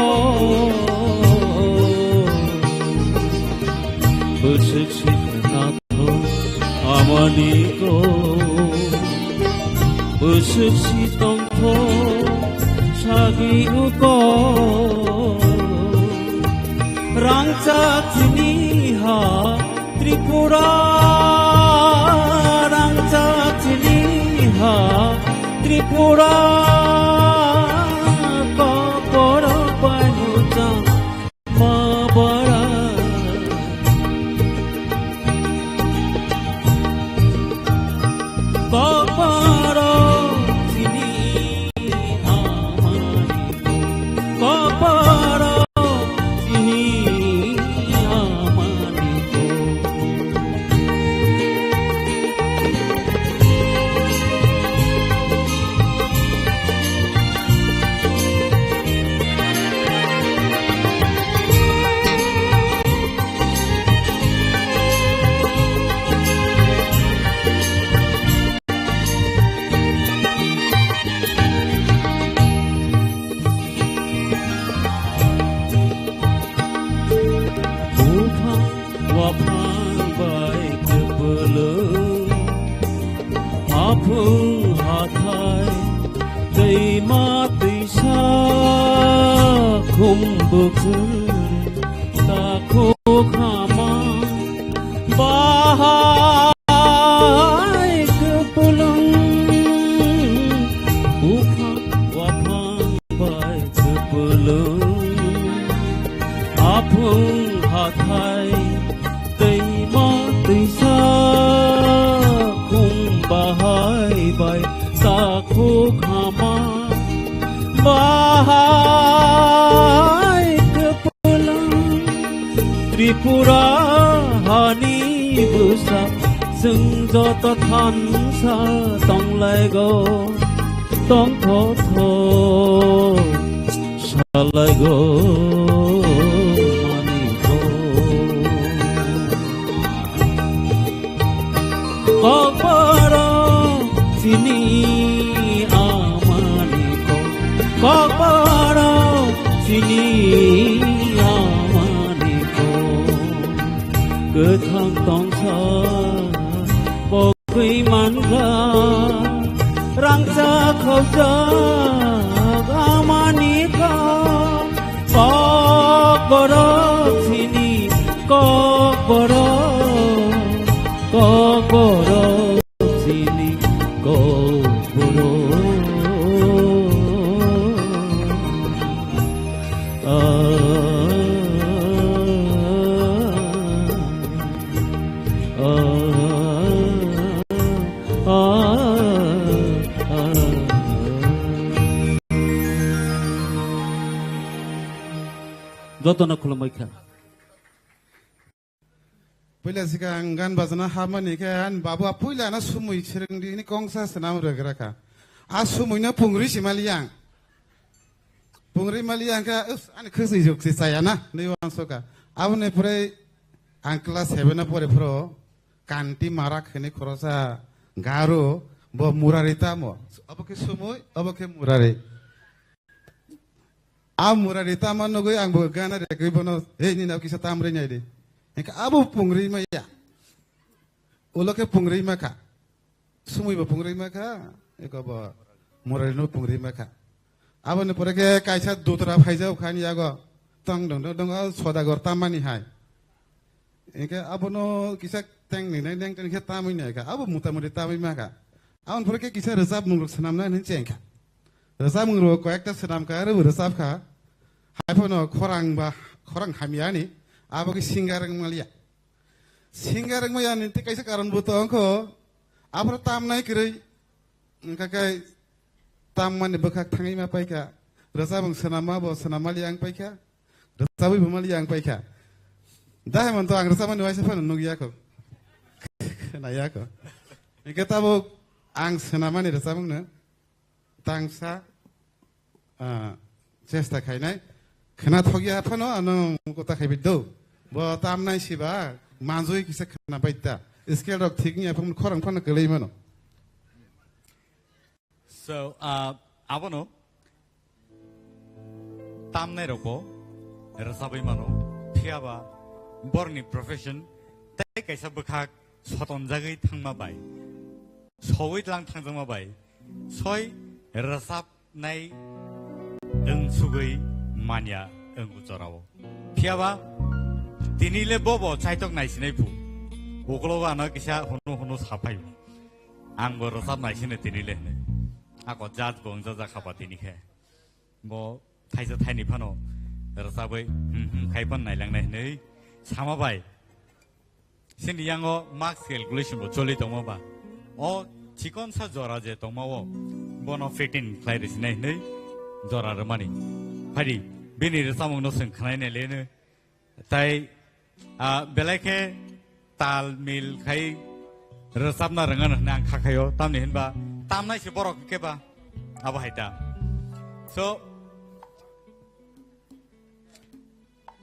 Bwswk si khwnathok amani kok, bwswk si tongthok sagwi uko. Rangchak chini ha Tripura, rangchak chini ha Tripura, kokborok bai nuchang ma bara. Kokborok chini amani kok, kokborok chini amani kok. Buphang waphang bai kwpwlwng, aphung hathai, twima twisa, khum bukhur, takhuk hama, bahai kwpwlwng, buphang waphang bai kwpwlwng, aphung hathai, twima twisa, khum bahai bai takhuk hama, bahai kwpwlwng. Tripura hani bwsa, chwng joto thansa tonglaigo. tongthotho salaigo maniko. Kokborok chini amaniko, kokborok chini amaniko. Kwthang tongsa bogwi mankha, rangchak khopjak amaniko. Kokborok chini, kokborok, kokborok chini, kokborok. Ah, ah, ah, ah. Jotono khulumui kha. Puila sikang gan bajana hamani khe ani babu a puila na sumui srwngdi hini kongsa swnam rwgra kha. A sumui no pungri si mali yang. Pungri mali yang kha, us, ani khwswi juk si chaya na, ni wansoka. Aboni pore ang class seven a pore phoro Kanti Marak hini khorosa Garo bo Murari tamo. Abo khe sumui, abo khe Murari. A Murari tama nugui ang bo gana rekui bono, "Hey, nini abo kisa tamri nai di." Engkha abo pungri maya. Ulo khe pungri makha. Sumui bo pungri makha, eko bo Murari no pungri makha. Aboni pore khe kaisa dutra phaijak kha ani yago. Tong dong dong dong, o Sodagar tamani hai. Engkhe abono kisa teng ni nai neng teng khe tamui nai kha. Abo muta muti tamui makha. Aboni pore khe kisa rwchapmung rok swnamna hinwi cheng kha. Rwchapmung rok koyekta swnam kha, aro bo rwchap kha. Hai phano khorang ba, khorang hamya ni, abo khe singer wng maliya. Singer wng maya ni tei kaisa karon bo tong kho. Aphuru tamnai kwrwi, wngkha khe tammani bwkhak thangwi ma pai kha. Rwchapmung swnamma bo swnam maliya wng pai kha. Rwchabwi bo maliya wng pai kha. Dahai man to ang rwchapmani waisa phano nukya kho. Khwnaya kho. Hinkhe tabuk ang swnamani rwchapmungno tangsa, ah, chesta khainai. Khwnathokya phano ano kota khaibi do. Bo tamnai siba manjui kisa khwna bai ta. Scale rok thik wngya phano khorang phano kwlwi mano. So, ah, abono tamnai rokbo rwchabwi mano, phiyaba borni profession tei kaisa bwkhak sotonjagwi thangma bai, sowui tlang thangjakma bai, soi rwchabnai wng sugwi manya wng o jorao. Phiyaba tini le bobo chaitok naisinai phu, uklogo ano kisa hunu hunu saphai. Ang bo rwchap naisini tini le hwnwi. Ako judge bo wngjajakha ba tini khe. Bo thaisa thaini phano rwchabwi hmm hmm khai phan nailangnai hwnwi sama bai. Sini yango marks calculation bo choli tongma ba. O chikon sa jora je tongma o bono fitting khlai risinai hwnwi jora rwmani. Phaidi bini rwchapmung no swng khnai nai le hwnwi. Tai, ah, belai khe tal mil khai rwchapna rwngano hwnwi ang kha khaio, tamni hinba tamnai se borok khe ba abo hai ta. So,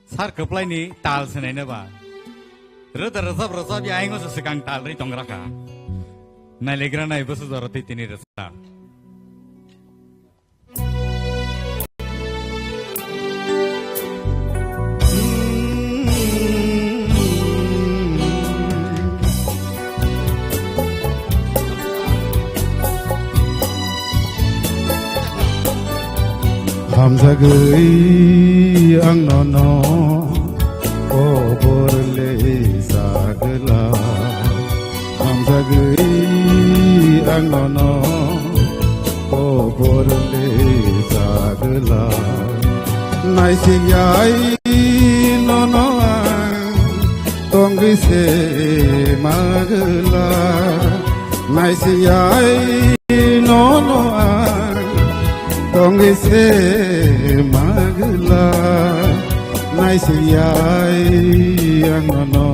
sar kwplai ni tal se naina ba. Rwda rwchap rwchap ya aingo se swkang tal ri tongra kha. Nailegra nai bwswk jora twi tini rwchap. Hamjagwi ang nono kobor le sagla. Hamjagwi ang nono kobor le sagla. Naisik yai nono ang tongwi se magla. Naisik yai nono ang tongwi se magla. Naisik yai ang nono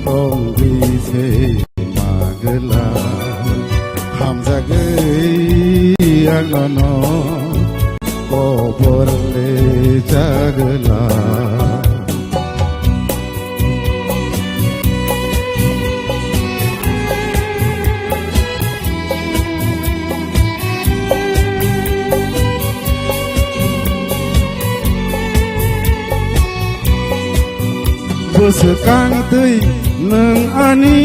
tongwi se magla. Ham Hamjagwi ang nono kobor le chagla. Bwswkang twi nwng ani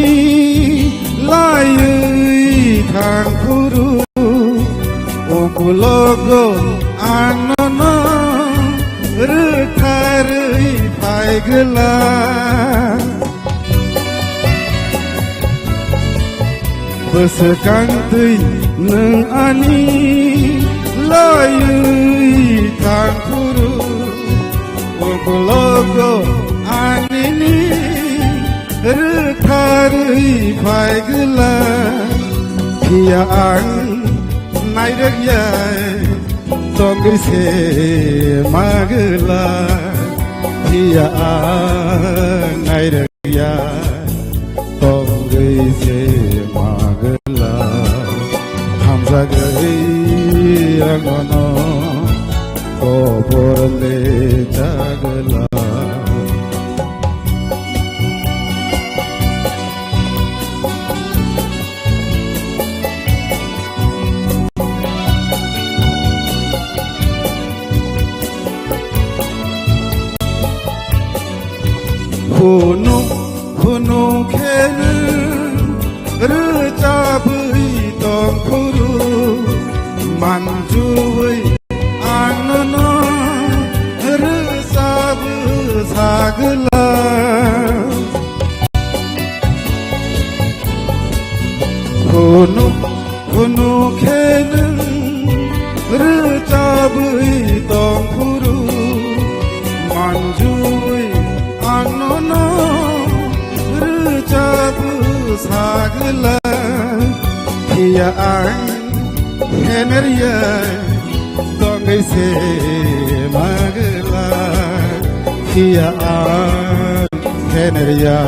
laiwi thang phuru, ukulogo ang nono rwtharwi phai gwla. Bwswkang twi nwng ani laiwi thang phuru, ukulogo ang nini rwtharwi phai gwla. Phiya ang nairwk ya tongwi se ma gwla. Phiya ang nairwk ya tongwi se ma gwla. Hamjagwi ang nono kobor le chagla. Hunu, hunu kheno rwchabwi tong phuru, manjuwi ang nono rwchabwi sagwla. Hunu, hunu kheno rwchabwi tong phuru, manjuwi ang nono rwchabwi sagwla. Phiya ang henerya tongwi se ma gwla. Phiya ang henerya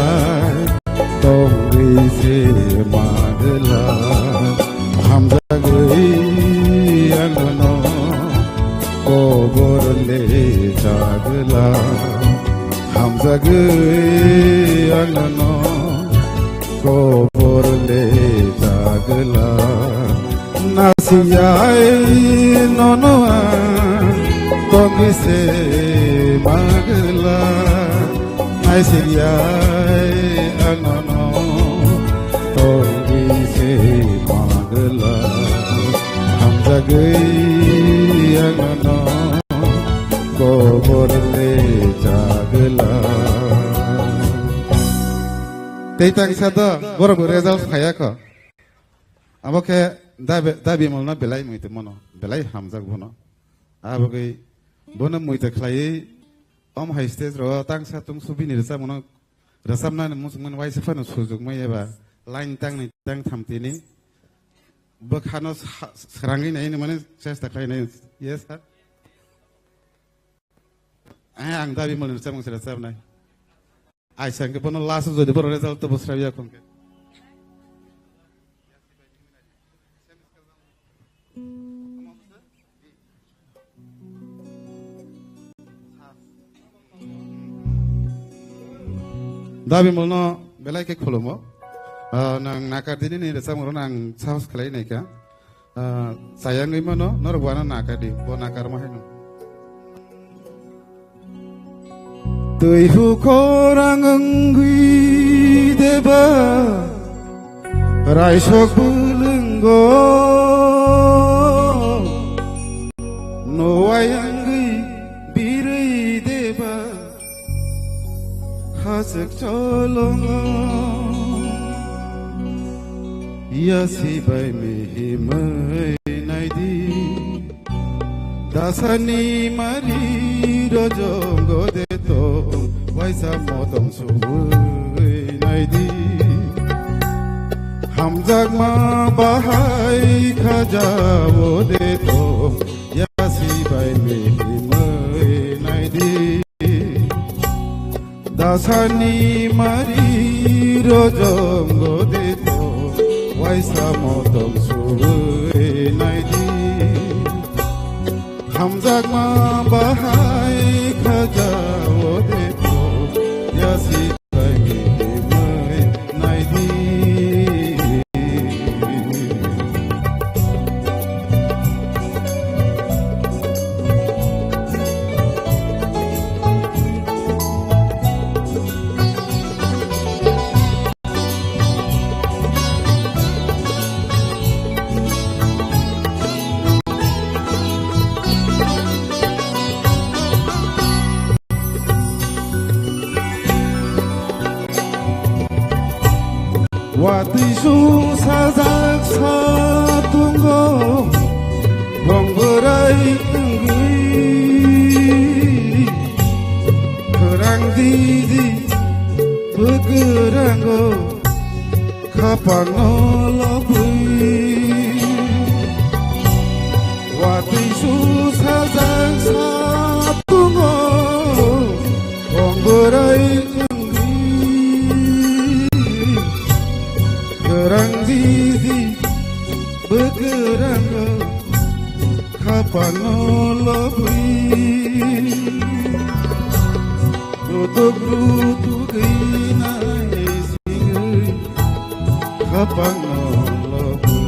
tongwi se ma gwla. Hamjagwi ang nono kobor le chagla. Hamjagwi ang nono kobor le chagla. Nasiyai nono ang tongwi se ma gwla. Naisiriyai ang nono tongwi se ma gwla. Hamjagwi ang nono kobor le chagla. Tei tangsa do borok result phaiya kho. Abo khe dabi, dabi molno belai mui tongmano, belai hamjak bono. Abo khe bono mui ta khlaiwi om hai stage ro tangsa tungsu bini rwchapmano, rwchapnani muchungmani waisa phano sujukmai eba line tangni tangtham tini bwkhano sa-, srangwi nai mane chesta khlai nai. Yes, sir. Eh, ang dabi molni rwchapmung se rwchapnai. Aisa hwnkhe bono last jodi borok result to bwswraiya khongkhe. Dabi molno belai khe khulumo. Ah, nang nakar dini ni rwchapmung rwno ang sahos khlai nai kha. Ah, chayangwi mano, norok bo ano nakadi, bo nakarma haino. Twi hukhorang wngwi deba, raisok bwlwngo, nowai wngwi birwi deba. Hachwk cholongo yasi bai mihimwi naidi. Dasani mari rojongo deto waisa motom subwi naidi. Hamjakma bahai khajao deto yasi bai mihimwi naidi. Dasani mari rojongo deto waisa motom su Hamjakma bahai khaja o de to, yasi bai mai nai di. Watwi su sajak sa tungo, bong bwrai wngwi. Kwrang di di, bwkwrango, khapangno lobwi. Watwi su sajak sa tungo, bong bwrai wngwi. Kwrang di di, bwkwrango, khapangno lobwi. Rutuk rutuk wi nai singwi, khapangno lobwi.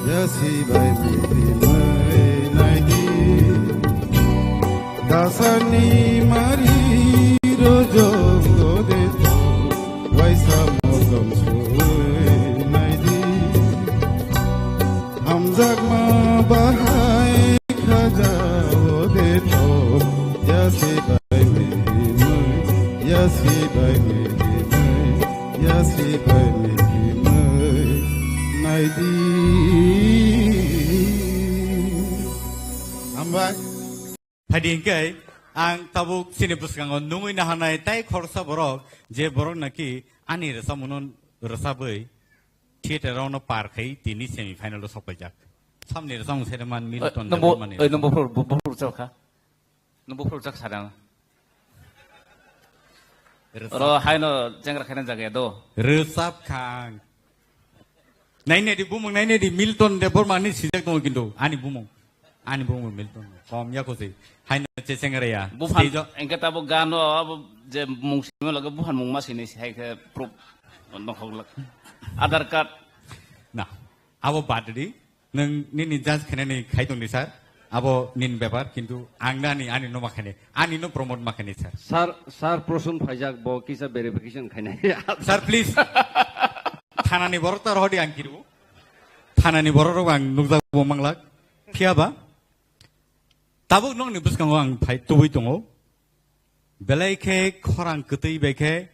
Yasi bai miti mai nai di. Dasani mari rojong gode to, waisa motom sui nai di. Hamjakma bahai khaja ode to, yasi bai mihimai, yasi bai mihimai, yasi bai mihimai nai di. Hambai. Phaidi hingke ang tabuk chini bwskango nungwi naharnai tai khoroksa borok, je borok naki ani rwchapmungno rwchapwi theater-o no par khai tini semi final-o sokpaijak. Samni rwchapmung sere man Milton Nungbo, Debbarmani. Oi, nungbo phuru, bu-, bu-, phuru chal kha? Nungbo phuru chak sadang. Rwchap. Oro haino jengra khaina jaga do. Rwchap khang. Nainedi bumung, nainedi Milton Debbarmani sijak tongo kintu ani bumung. Ani bumung Milton. Kom ya kosi. Haino checheng reya. Buphan, stage-o engke tabo gano, abo je mung sima lage buphan mung ma sini si hai khe proof. Nokhok lak. Aadhaar card. Na, abo bad di. Nwng nini judge khainani khai tongdi, sir. Abo nini bepar, kintu ang nani, ani no ma khainai. Ani no promote ma khainai, sir. Sir, sir, Prosun phaijak, bo kisa verification khainai. Sir, please. Thanani borok ta rohodi ang kiru. Thanani borok rok ang nukjak bo manglak. Phiya ba? Tabuk nokni bwskango ang phai tubui tongo. Belai khe khorang kwtwi bai khe,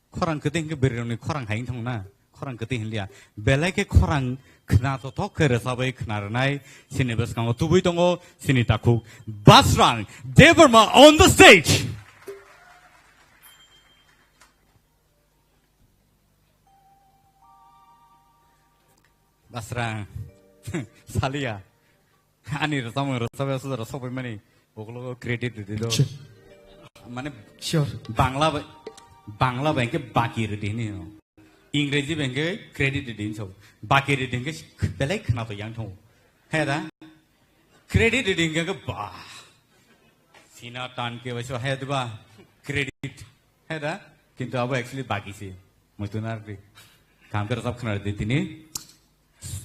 khorang kwtwi hinkhe bwrwi rokni khorang hai wngthang na, khorang kwtwi hinliya. Belai khe khorang khna tothok khe rwchabwi khna rwnai, chini bwskango tubui tongo chini takhuk Basrang Debbarma on the stage. Basrang. Saliya. Ani rwchapmung rwchapya suda rwchapmani ukologo credit rwdi do. Sure. Mane sure. Bangla bai, Bangla bai ke baki rwdi hini no. Ingreji bai ke credit rwdi hinso. Baki rwdi ke belai khna to yang thong. He da? Credit rwdi ke ba. Sina tan ke bai so he da ba. Credit. He da? Kintu abo actually baki se. Muitu nardi. Kam ke rwchap khna rwdi tini.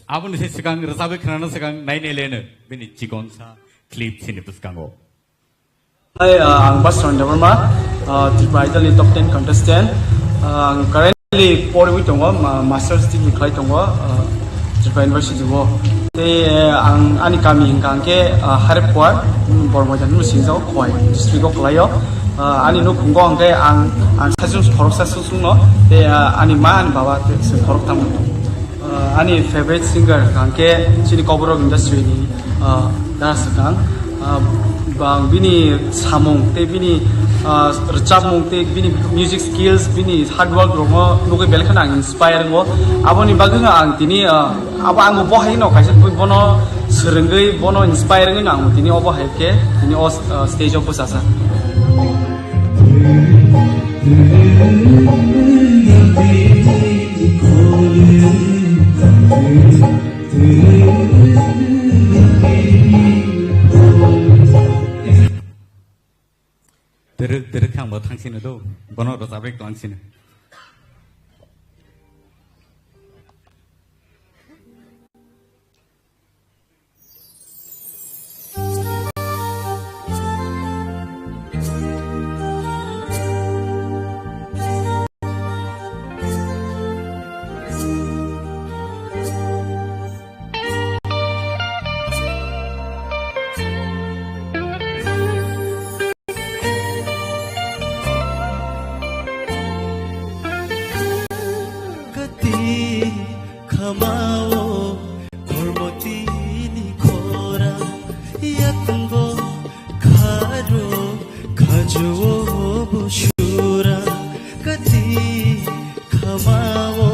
Aboni se swkang rwchabwi khnana swkang nainai leno bini chikonsa clip chini bwskango. Hi, uh, ang Basrang Debbarma, uh, Tripura Idol ni top ten contestant. Uh, ang currently porwi tongo, ma-, master's degree khlai tongo, uh, Tripura University o. Tei, uh, ang ani kami hingka hingke, uh, Harephuar, um, Bormoidan no singjago, Khowai district o khlaio. Uh, ani nukhungo hingke ang, ang sajung khoroksa susungno, tei, uh, ani ma, ani baba tei se khoroktham. Uh, ani favorite singer hingke chini Kokborok industry ni, uh, dara swkang. Uh, bang bini samung tei bini, uh, rwchapmung tei bini music skills, bini hard work rokno nugwi belai kheno ang inspire wngo. Aboni bagwino ang tini, uh, abo ang bo hai no kaisa bono swrwngwi bono inspire wngwi no ang tini obo hai khe tini o, uh, stage o bwchajak. Twrwk, twrwk khe ang bo thang sino do, bono rwchapwi tong sino. Kati khamao kormotini khora, yakungo kharo khajuo busura. Kati khamao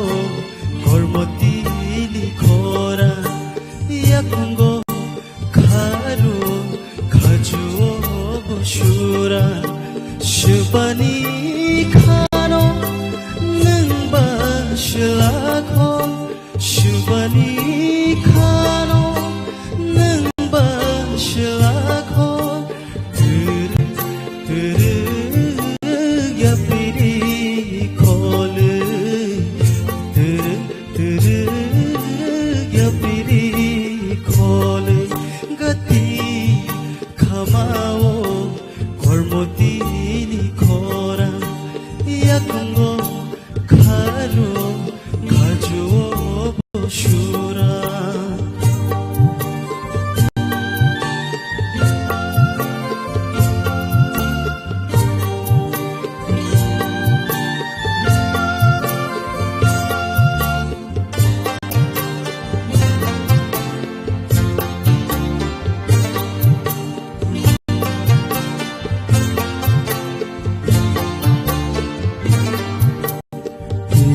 kormotini khora, yakungo kharo khajuo busura. Shubani khano nwng ba shlakho, Shubani khano nwng ba shlakho. Twrwk, twrwk yapiri khole, twrwk, twrwk yapiri khole. Gati khamao kormotini khora, yakungo kharo khajuo busura.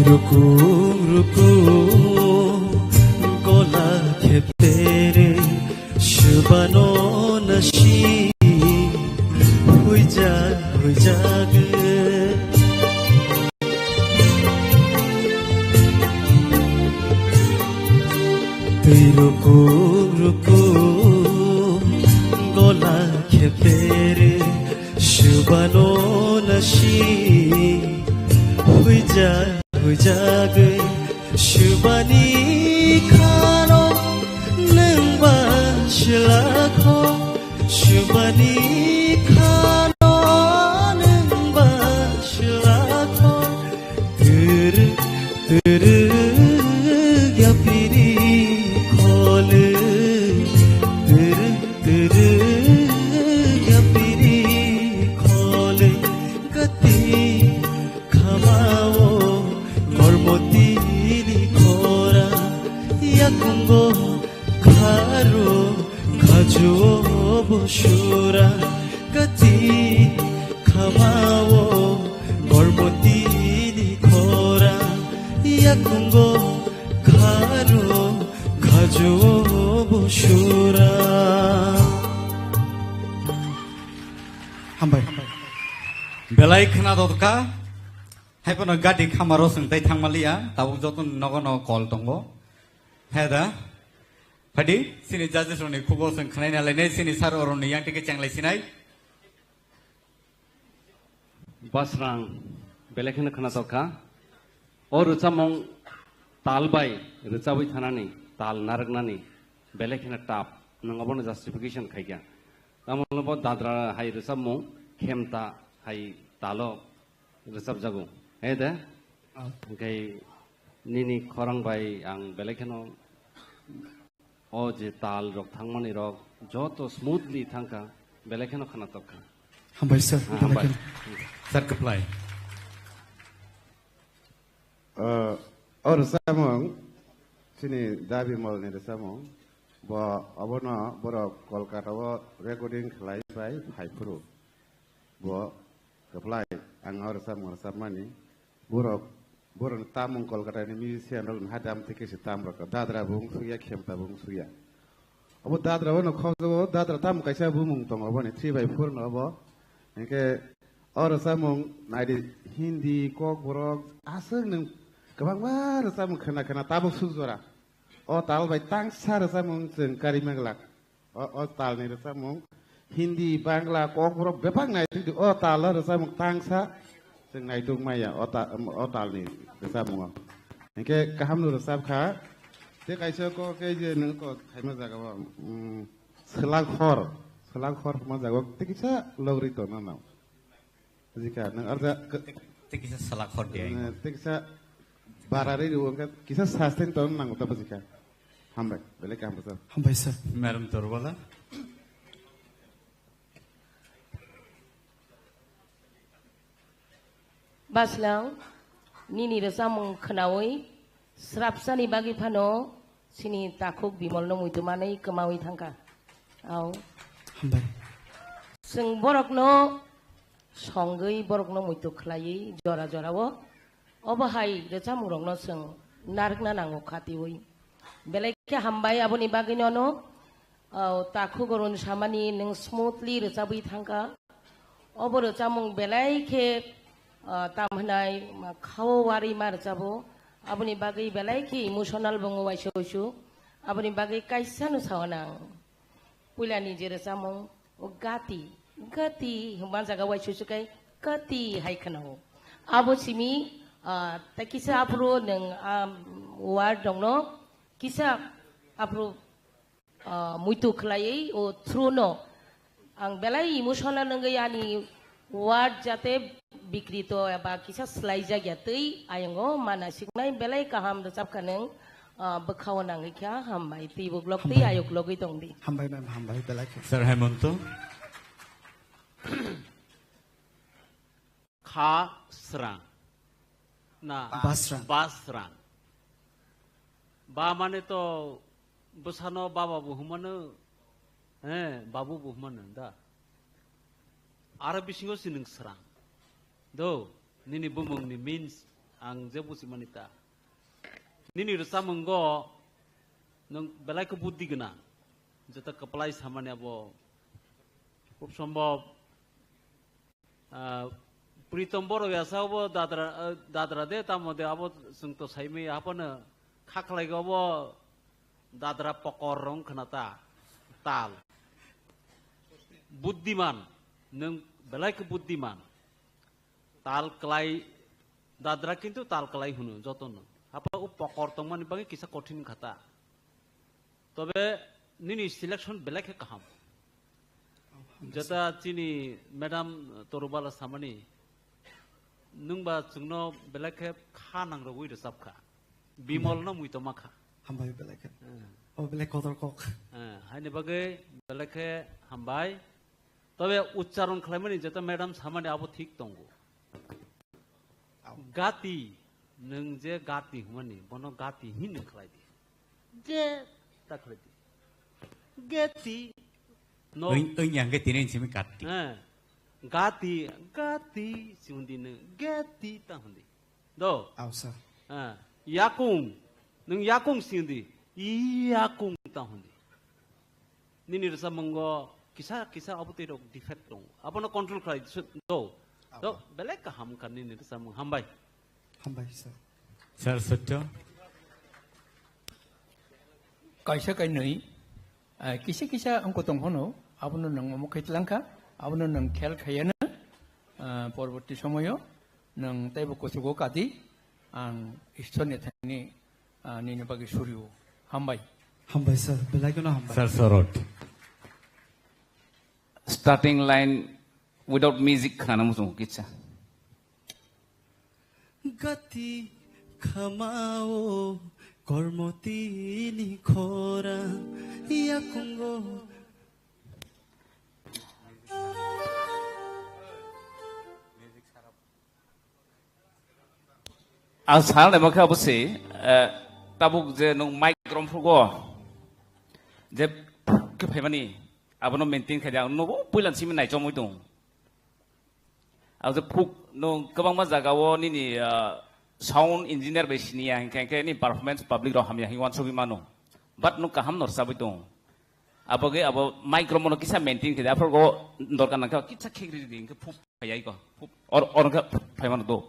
Rukum rukum gola kheptere, shubano nasi huijak huijak. Twi rukum rukum gola kheptere, shubano nasi huijak huijagwi. Shubani khano nwng ba shlakho, shubani khano nwng ba shlakho. Twrwk, twrwk yapiri khole, twrwk, twrwk yapiri khole. Gati khamao kormotini khora, yakungo kharo khajuo busura. Gati khamao kormotini khora, yakungo kharo khajuo busura. Hambai. Belai khna dotka. Haiphano gati khamaro swng tai thangmaliya, tabuk joto nogo no call tongo. He da? Phadi, sini judges rokni khugo swng khnaina lainai, sini sir oroni yang tike chenglai sinai. Basrang, belai kheno khna tokha. O rwchapmung tal bai rwchabwi thanani, tal narwknani, belai kheno tough. Nwng obono justification khaikha. Tamo bo dadra hai rwchapmung, khemta hai talo rwchapjago. He de? Ah. Hwnkhe nini khorang bai ang belai kheno o je tal rok thangmani rok joto smoothly thangkha, belai kheno khna tokha. Hambai sir, Ah, belai hambai. Kheno. Sir, kwplai. Ah, o rwchapmung, chini Dabi Molni rwchapmung, bo obono borok Kolkata o recording khlai bai phai phuru. Bo kwplai, ang o rwchapmung rwchapmani. Borok, borokni tamung Kolkata ni musician rokni hadam tike se tam rok. Dadra bo wng suya, khemta bo wng suya. Obo dadra bono khokjago, dadra tamo kaisa bumung tongo boni three by four no obo. Hinkhe o rwchapmung naidi Hindi, Kokborok, aswk nwng kwbangma rwchapmung khna khna tabuk suk jora. o tal bai tangsa rwchapmung chwng karima glak. O, o talni rwchapmung Hindi, Bangla, Kokborok bebak naituk di, o talo rwchapmung tangsa chwng naituk maya o ta-, o talni rwchapmungo. Hinkhe kahamno rwchap kha. Tei kaisa kok khe je nwng kok khaima jaga o, mm, Swlak Hor, Swlak Hor hwnma jaga o tei kisa logri tongna nang. Bujikha, nwng arja k-, Tei kisa Swlak Hor di ai. Eh, tei kisa barari rw wngkha, kisa sustain tong nango ta bujikha. Hambai, belai kaham bujak. Hambai sir. Madam Torbala. Baslang, nini rwchapmung khwnaui srapsani bagwi phano chini takhuk Bimolno muitu manwi kwmaui thangkha. Au. Hambai. Chwng borokno songwi borokno muitu khlaiwi jora jorao obo hai rwchapmungrokno chwng narwkna nango khatiui. Belai khe hambai aboni bagwino no, o, takhuk Arun samani nwng smoothly rwchabwi thangkha. Obo rwchapmung belai khe, ah, tam hwnai, ma, khao warwi ma rwchabo. Aboni bagwi belai khe emotional bo wngo waisa waisuk. Aboni bagwi kaisa no sao nang. Puilani je rwchapmung, o gati, gati hwnba jaga waisa waisuk kai gati hai khwnao. Abo simi, ah, ta kisa aphuru nwng, ah, word rokno kisa aphuru ah, muitu khlaiwi o through no ang belai emotional wngwi ani word jate bikrito eba kisa swlaijak ya twi ayongo mana siknai belai kaham rwchapkha nwng, ah, bwkhao nangwi kha hambai twibo glok twi Hambai. ayok logwi tongdi. Hambai ma'am, hambai belai khe. Sir Hemonto. Kha srang. Na. Basrang. Basrang. Ba mane to bwsano baba bo hwnmano, eh, babu bo hwnmano da. Aro bisingo si nwng srang. Do, nini bumungni means ang je buchimani ta. Nini rwchapmungo nwng belai khe buddhi gwnang. Jeta kwplai samani abo. Khub sombhob Ah, Pritom Borok ya sa obo dadra, ah, dadra de tamo de abo chwng to saimaya haphano kha khlai obo dadra pokor rong khna ta tal. Buddiman, nwng belai khe buddiman. Tal klai, dadra kintu tal klai hwno jotono. Hapha o pokor tongmani bagwi kisa kothin kha ta. Tobe nini selection belai khe kaham. Jeta chini madam Torubala samani, nwngba chwngno belai khe kha nangrogwi rwchapkha. Bimolno muitoma kha. Hambai belai khe. Eh. O belai kotor kok. Eh, haini bagwi belai khe hambai. Tobe uchcharon khlaimani jeta madam samani abo thik tongo. Gati, nwng je gati hwnmani, bono gati hin khlai di. Je ta khlai di. Gati. No. Oi, oi, yang ke tini simi gati. Eh. Gati, gati, si hundi nwng, gati ta hundi. Do. Au, sir. Eh. Yakung, nwng yakung si hundi, yakung ta hundi. Nini rwchapmungo kisa kisa abo twi rok defect tongo. Abono control khlai di, do. Do, belai kaham wngkha nini rwchapmung. Hambai. Hambai, sir. Sir Sotto. Kaisa kainwi, eh, kisa kisa wngkha tong phano, abono nwng omo khai tlangkha, abono nwng khel khaiya na, eh, porborti somoyo nwng teibo kuchugo kadi, ang Ishwar ni thani Ah, nini bagwi surio. Hambai. Hambai, sir. Belai kheno hambai. Sir Sorot. Starting line without music khana muchungo kitsa. Gati khamao kormotini khora yakungo. Ang sana naima khe abo se, eh, tabuk je nwng mic rom phugo, je khe phaimani, abono maintain khai di, ang nobo puila simi naichomwi tong. Ang je phuk nwng kwbangma jaga o nini, ah, sound engineer bai siniya hinkhe, hinkhe ni performance public rok hamya hinwi uansugwi mano. But nwng kaham no rwchabwi tong. Abo khe abo mic rok mono kisa maintain khe, aphuru go dorkar nang khe kisa khek ri di, hinkhe phuk phai ai ko. Phuk or, or khe phai mano do.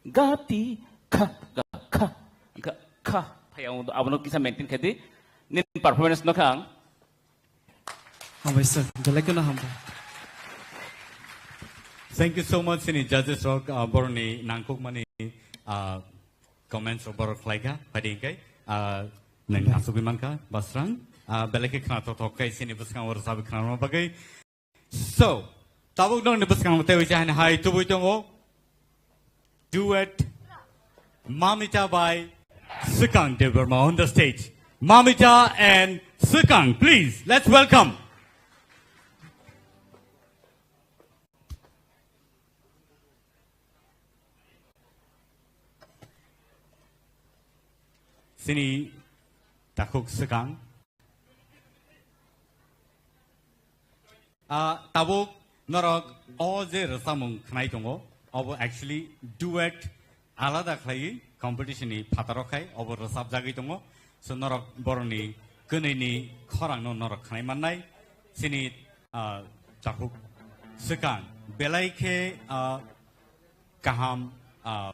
Ga ti kha, ga kha, ga kha. Abono kisa maintain khe di. Nini performance no kha ang. Hambai sir, belai kheno hambai. Thank you so much, sini judges rok, ah, boroni nangkukmani, ah, comments rok borok khlaikha, phaidi hingkai, ah, nang asugwi mankha, Basrang, ah, belai khe khna thok thok khai sini bwskango rwchapwi khna rwna bagwi. So, tabuk nokni bwskango tei uisa hani hai tubui tongo. Duet Mamita by Swkang Debbarma on the stage. Mamita and Swkang, please, let's welcome. Sini takhuk Swkang. Ah, tabuk norok o je rwchapmung khnai tongo, obo actually duet alada khlaiwi competition ni phataro khai obo rwchapjagwi tongo. So norok boroni kwnwi ni khorang no norok khnai mannai. Sini, ah, takhuk Swkang belai khe, ah, kaham, ah,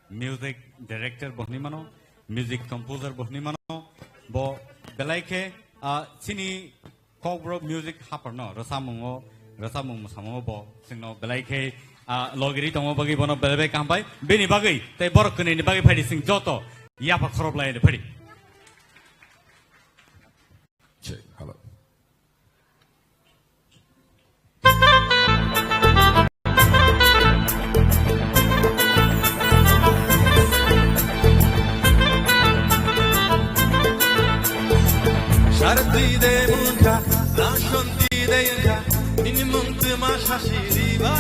music director bo hwnwi mano, music composer bo hwnwi mano, bo belai khe, ah, chini Kokborok music haphar no rwchapmung o, rwchapmung mwsamung o bo chwngno belai khe, ah, logiri tongma bagwi bono belai bai kaham bai, bini bagwi tei borok kwnwi ni bagwi phaidi chwng joto yapha khorop lai phaidi. Check, hello. Sartwi de mungkha, nasonti de yungkha, nini mung twma sasi riba.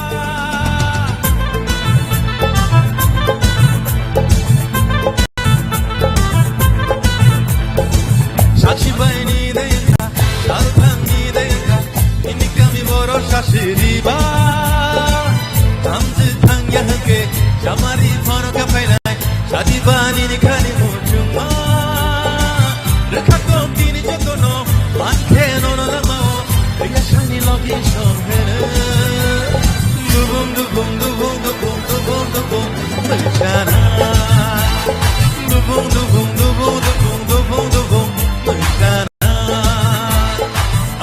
Sachi bai ni de yungkha, salthang ni de yungkha, nini kami boro sasi riba. Thamchi thangya hwnkhe, chamari phano kaphainai, sadi bani ni khani muchungma. Rwkha kok tini jotono, mankhe nono lamao, riyasani logi songhere. Dubung, dubung, dubung, dubung, dubung, dubung, mechana. Dubung, dubung, dubung, dubung, dubung, dubung, mechana.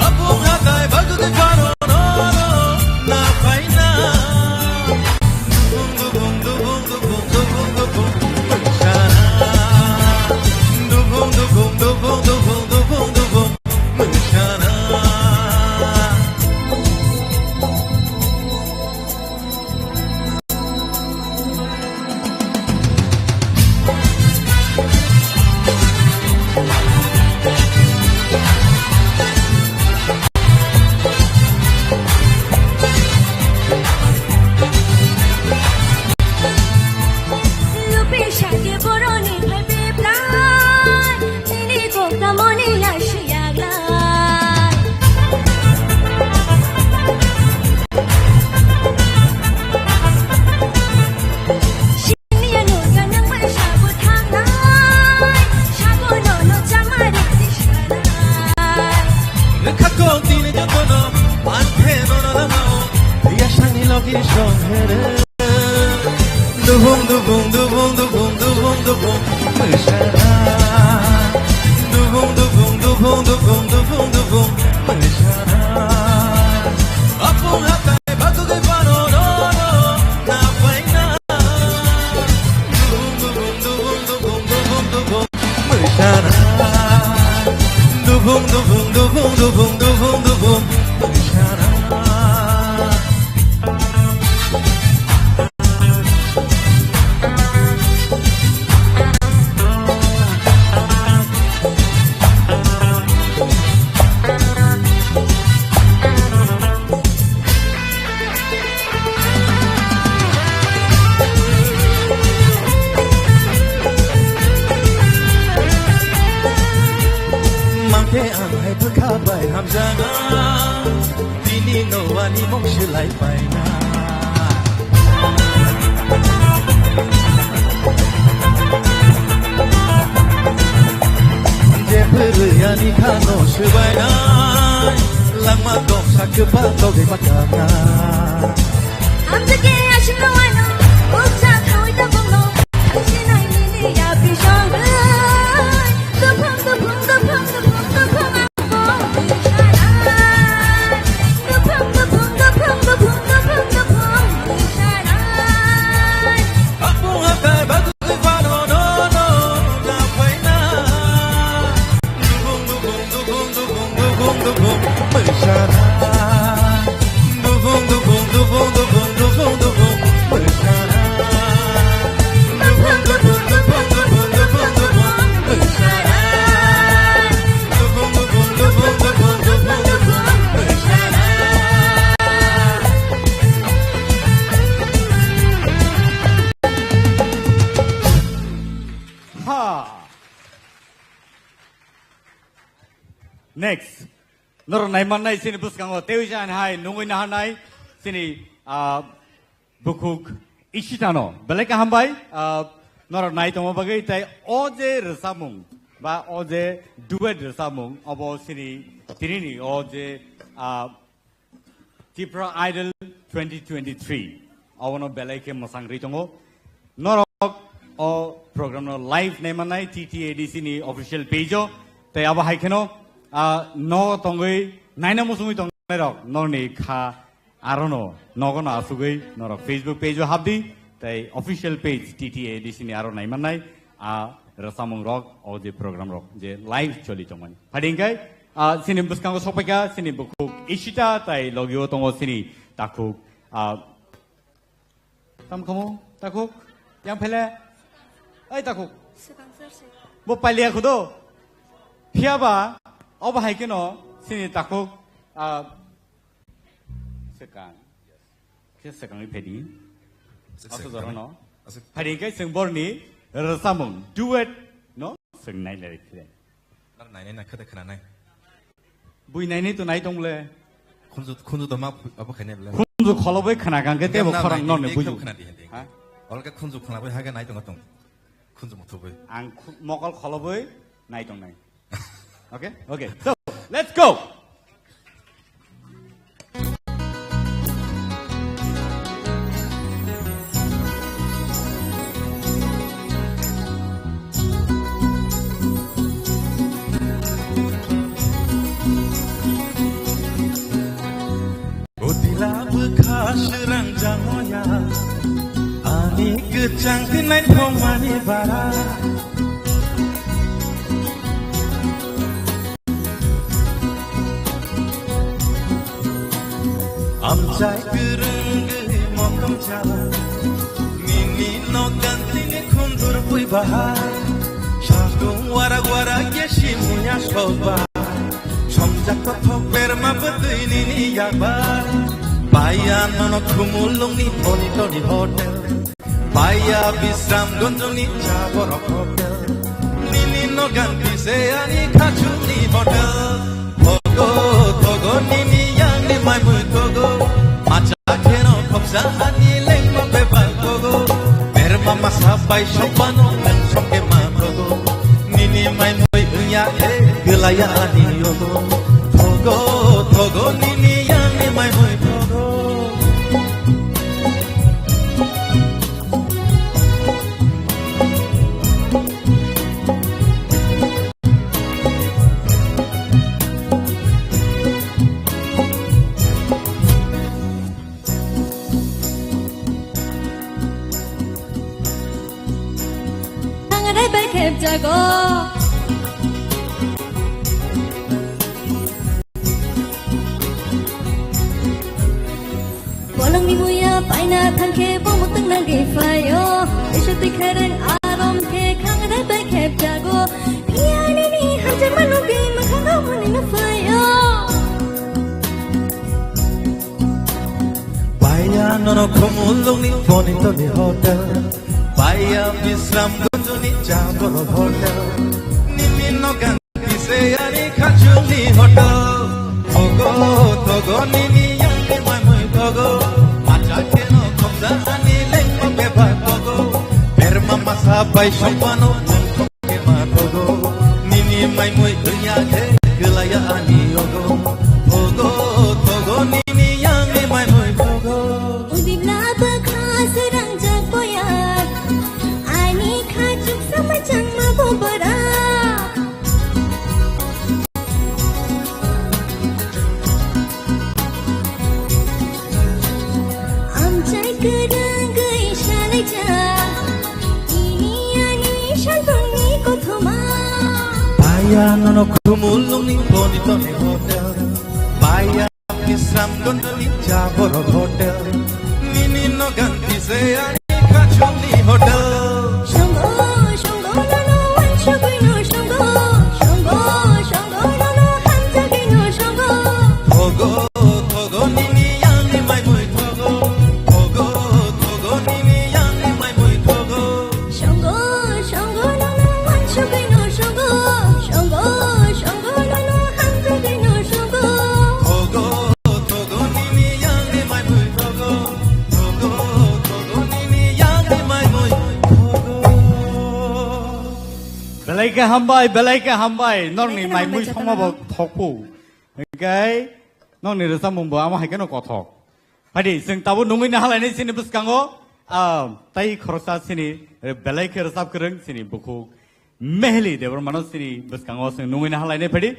Abung hatai bagwi phano nono na phaina. Dubung, dubung, dubung, dubung, dubung, dubung, mechana. Dubung, dubung, dubung, dubung, dubung, dubung, mechana. Lupi shakhe boroni phai biplai, nini kokta moni yashi yaglai. Shini ya nurga nang mai shabu thangnai, shabu no no chamari si shanai. Rwkha kok tini jotono, manthe nono lamao, riyasani logi songhere. Dubung, dubung, dubung, mechana. Dubung, dubung, dubung, mechana. Apung hatai bagwi phano nono na phaina. Dubung, dubung, dubung, mechana. Dubung, dubung, dubung, mechana. Mangkhe ang hai bwkha bai hamjana. Bini no ani mung silai paina. Je phwrwi ani khano swbainai, langma tongsa kwpal togwi ma tangna. Amjake ashino ano, uksa khawi tabangno, sinai nini ya bisong. Ha. Next. Norok naimannai chini bwskango teiwi se ani hai nungwi naharnai chini, ah, bukhuk Ishitano. Belai kaham bai, ah, norok nai tongma bagwi tei o je rwchapmung ba o je duet rwchapmung obo chini tinini o je, ah, Tipra Idol twenty twenty-three, abono belai khe mwsang rwi tongo. Norok o program no live naimanai T T A D C ni official page o, tei abo hai kheno, ah, no tongwi naina muchungwi tongnai rok norni kha arono nogono asugwi norok Facebook page o habdi, tei official page T T A D C ni aro naimannai. A rwchapmung rok, o je program rok je live choli tongmani. Phadi hingkai, ah, chini bwskango sokpaikha chini bukhuk Ishita tei logio tongo chini takhuk, ah, tam khamu takhuk, yang phele, ai takhuk. Bo paliya khudo. Phiya ba, obo hai kheno chini takhuk, ah, Swkang. Khe swkangwi phaidi. Aswk aswk swkang. Jorano. Aswk. Phaidi khe chwng borni rwchapmung duet no chwng nailai khe. Nar nainai na khade khna nai. Bui nainai to nai tong le. Khunju, khunju to ma abo khainai bole. Khunju kholobwi khna kang khe tebo khorang nini norni buju. Khna di hadi. Ha? Olke khunju khna bai hage nai tong tong. Khunju muthubwi. Ang khu-, mokol kholobwi nai tong nai. Okay? Okay. So, let's go. Utila bwkha swrang jamoya, ani kwchang twi naithokmani bara. Amchai kwrwngwi motom cha, nini nogan tini khundur bui bahai. Sakung warak warak ye simuya soba. Songjak kothok berma bwtwi nini yakbar. Baiya nono Khumulwngni Toni Toni Hotel. Baiya Bisramganjni Cha Borok Hotel. Nini nogan tise ani khachukni hotel. Thogo, thogo nini yangni maimui thogo. Macha kheno khopsa ani lengma bebak thogo. Berma masa bai sopano nang songke ma thogo. Nini maimui wngya khe gwlaya ani yogo. Thogo, thogo nini yangni maimui thogo. Thangrai bai khepjago. Bolongni muya paina thangkhe bo mwtwng nangwi phaio. Isu twi khereng arom khe khangrai bai khepjago. Phiya nini hamjakma nugwi mwkhango mwnwi nukphaio. Baiya nono Khumulwngni Toni Toni Hotel. Baiya Bisramganjni Cha Borok Hotel. Nini nogan tise ani khachukni hotel. Thogo, thogo nini yangni maimui thogo. Macha kheno khopsa ani lengma bebak thogo. Berma masa bai sopano nang thokma thogo. Nini maimui wngya khe gwlaya ani yogo. Thogo, thogo nini yangni maimui thogo. Udibla bwkha swrangjak boya. Ani khachuk samachangma bo bwra. Amchai kwrwngwi salaijak. Ini ani salbungni kothoma. Baiya nono Khumulwngni Toni Toni Hotel. Baiya Samdon ni cha borok hotel. Nini no ganti se ani kachuni hotel. Shongo, shongo, nono wansugwino shongo. Shongo, shongo, nono hamjagwino shongo. Thogo, thogo, nini yangni maimui thogo. Thogo, thogo, nini yangni maimui thogo. Shongo, shongo, nono wansugwino shongo. Shongo, shongo, nono hamjagwino shongo. Thogo, thogo, nini yangni maimui thogo. Thogo, thogo, nini yangni maimui thogo. Belai khe hambai, belai khe hambai. Norokni maimui songma bo thokphu. Hinkhe norokni rwchapmung bo amo hai kheno kothok. Phaidi, chwng tabuk nungwi nahalainai chini bwskango, ah, tai khoroksa chini, eh, belai khe rwchap kwrwng chini bukhuk Meheli Debbarmano chini bwskango chwng nungwi nahalainai phaidi.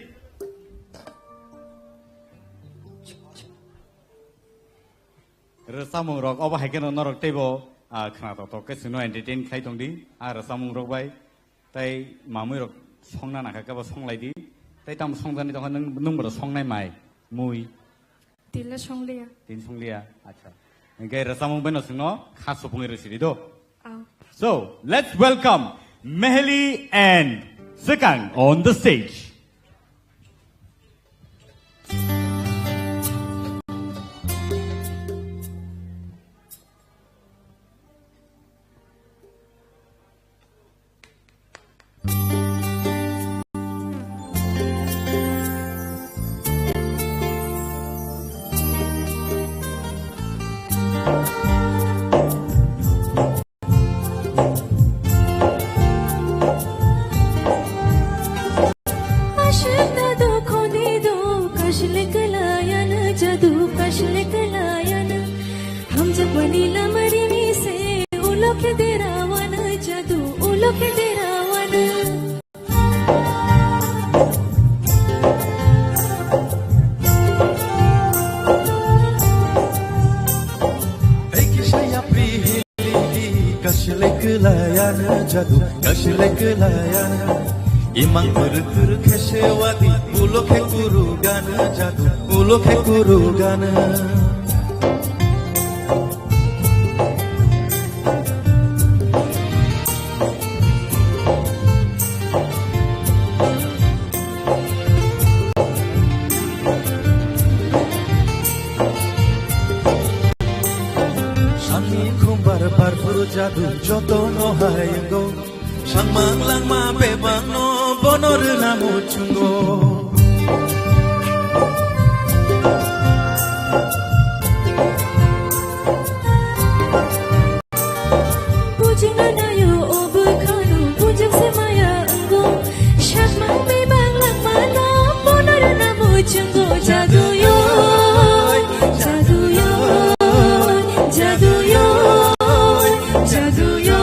Rwchapmung rok obo hai kheno norok teibo, ah, khna tok tok khe chwngno entertain khlai tongdi, ah, rwchapmung rok bai. Tai mamui rok songna nangkha khe bo songlai di. Tai tamo songjani tongkha nwng, nwng bo songnai mai, mui. Tila songliya. Tin songliya, acha. Hinkhe rwchapmung bai no chwngno kha supungwi rw sidi do. Ah. So, let's welcome Meheli and Swkang on the stage. Ashik dadu khoni do, kashlik layan jadu, kashlik layan. Hamjak wani lamari mi se, ulok derawan jadu, ulok derawan. Tei kisa yapri hili, kasile kwlaiyan jadu, kasile kwlaiyan. Imang kwrwk kwrwk khe se wadi, ulo khe kuru gan jadu, ulo khe kuru gan. Sani khumbar barphuru jadu joto no hayango. Sangmang langma bebak no bono rwna muchungo. Bujingna nayo o bwkhano, bujing se maya wngo. Sakmang bebak langmano, bono rwna muchungo. Jaduyo, jaduyo, jaduyo, jaduyo.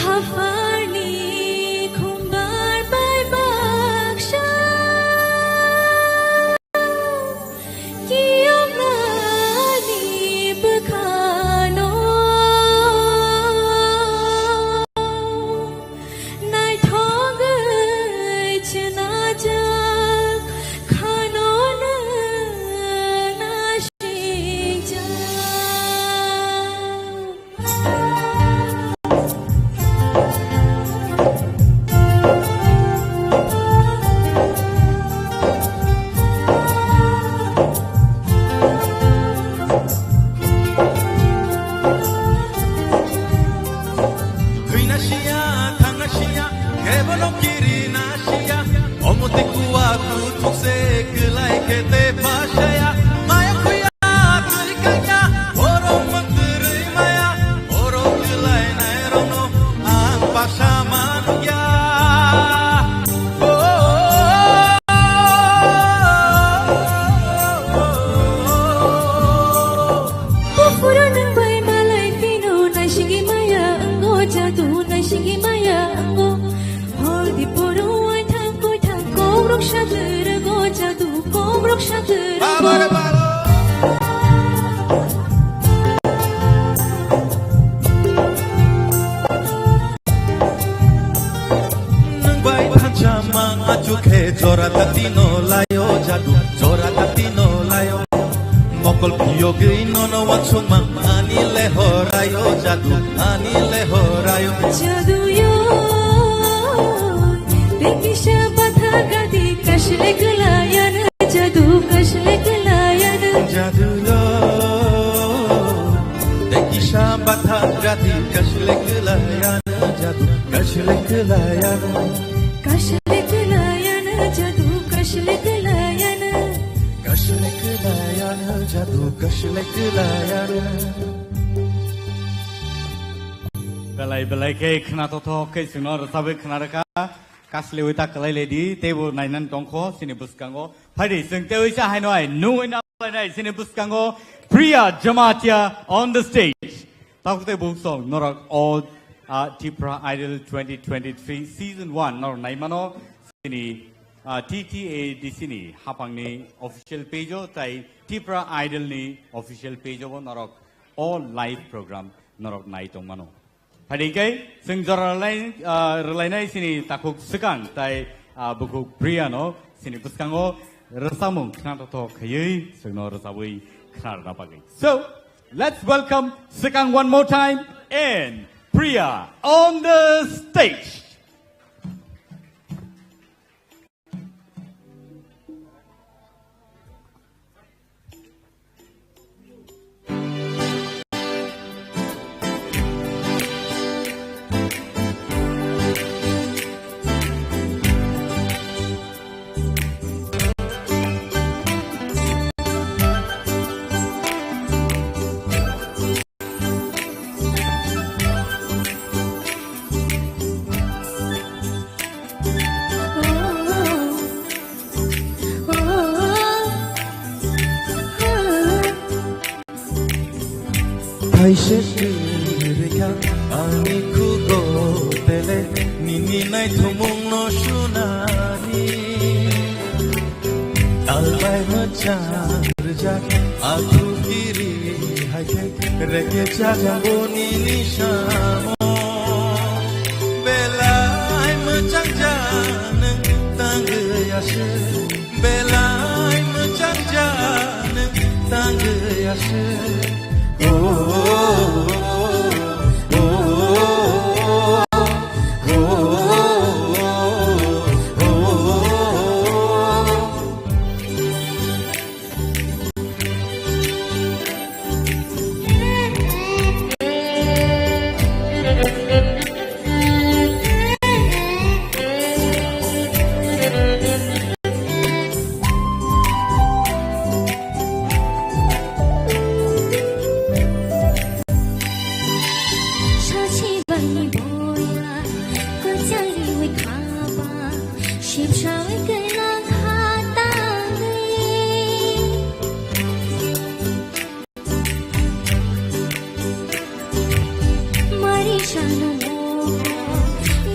Haphani khumbar bai baksa. Kiyoknani bwkhano naithogwi chnajak khano nwng naisijak. Thwina siya, thangna siya, kebono kirina siya, omo tei kuwa kuthuk se kwlai khe tei phasaya, maya khuya. Twi kanya, borok mwtwrwi maya, borok kwlai nairokno ang baksa manukya. Oh, oh, oh. Buphuru nwng bai malai phino, naisingwi maya wngo jadu, naisingwi maya wngo. Hor di poro waithang koithang, kokrok satwrwgo jadu, kokrok satwrwgo. Baba re baba. Nwng bai thansa mang achukhe Jora dati no layo jadu, jora dati no layo. Mokol phiyogwi nono wansukma ani lehorayo jadu, ani lehorayo. Jadu yo, tei kisa batha gadi kashle kwlayano, jadu kashle kwlayano. Jadu yo, tei kisa batha gadi kashle kwlayano, jadu kashle kwlayano. Kashle kwlayano jadu, kashle kwlayano. Kashle kwlayano jadu, kashle kwlayano. Belai belai khe khna tothok khe chwngno rwchabwi khna rwkha. Kaslewi ta kwlai ledi, teibo nainani tongkho chini bwskango. Phaidi chwng teiwi cha haino ai nungwi na lainai chini bwskango Priya Jamatia on the stage. Tabuk tei buk song norok o, ah, Tipra Idol twenty twenty-three season one norok naimano chini, ah, T T A D C ni hapangni official page o tai Tipra Idol ni official page o bo norok o live program norok nai tongmano. Phaidi khe chwng jora rwlai, ah, rwlainai chini takhuk swkang tai, ah, bukhuk Priya no chini bwskango rwchapmung khna tothok khaiwi chwngno rwchabwi khna rwna bagwi. So, let's welcome Swkang one more time and Priya on the stage. Thaise kwrwikha ani khugo tele nini naithumungno sunani. Talbai mwchang rwjak akhu kiri hai khe reke chajango nini samo. Belai mwchang ja nwng tangwi aswk. Belai mwchang ja nwng tangwi aswk. Oh, oh, oh, oh. Sachi bai boya, kwchari wi khaba, sibsa wi kailang khatangwi. Mari sano moho,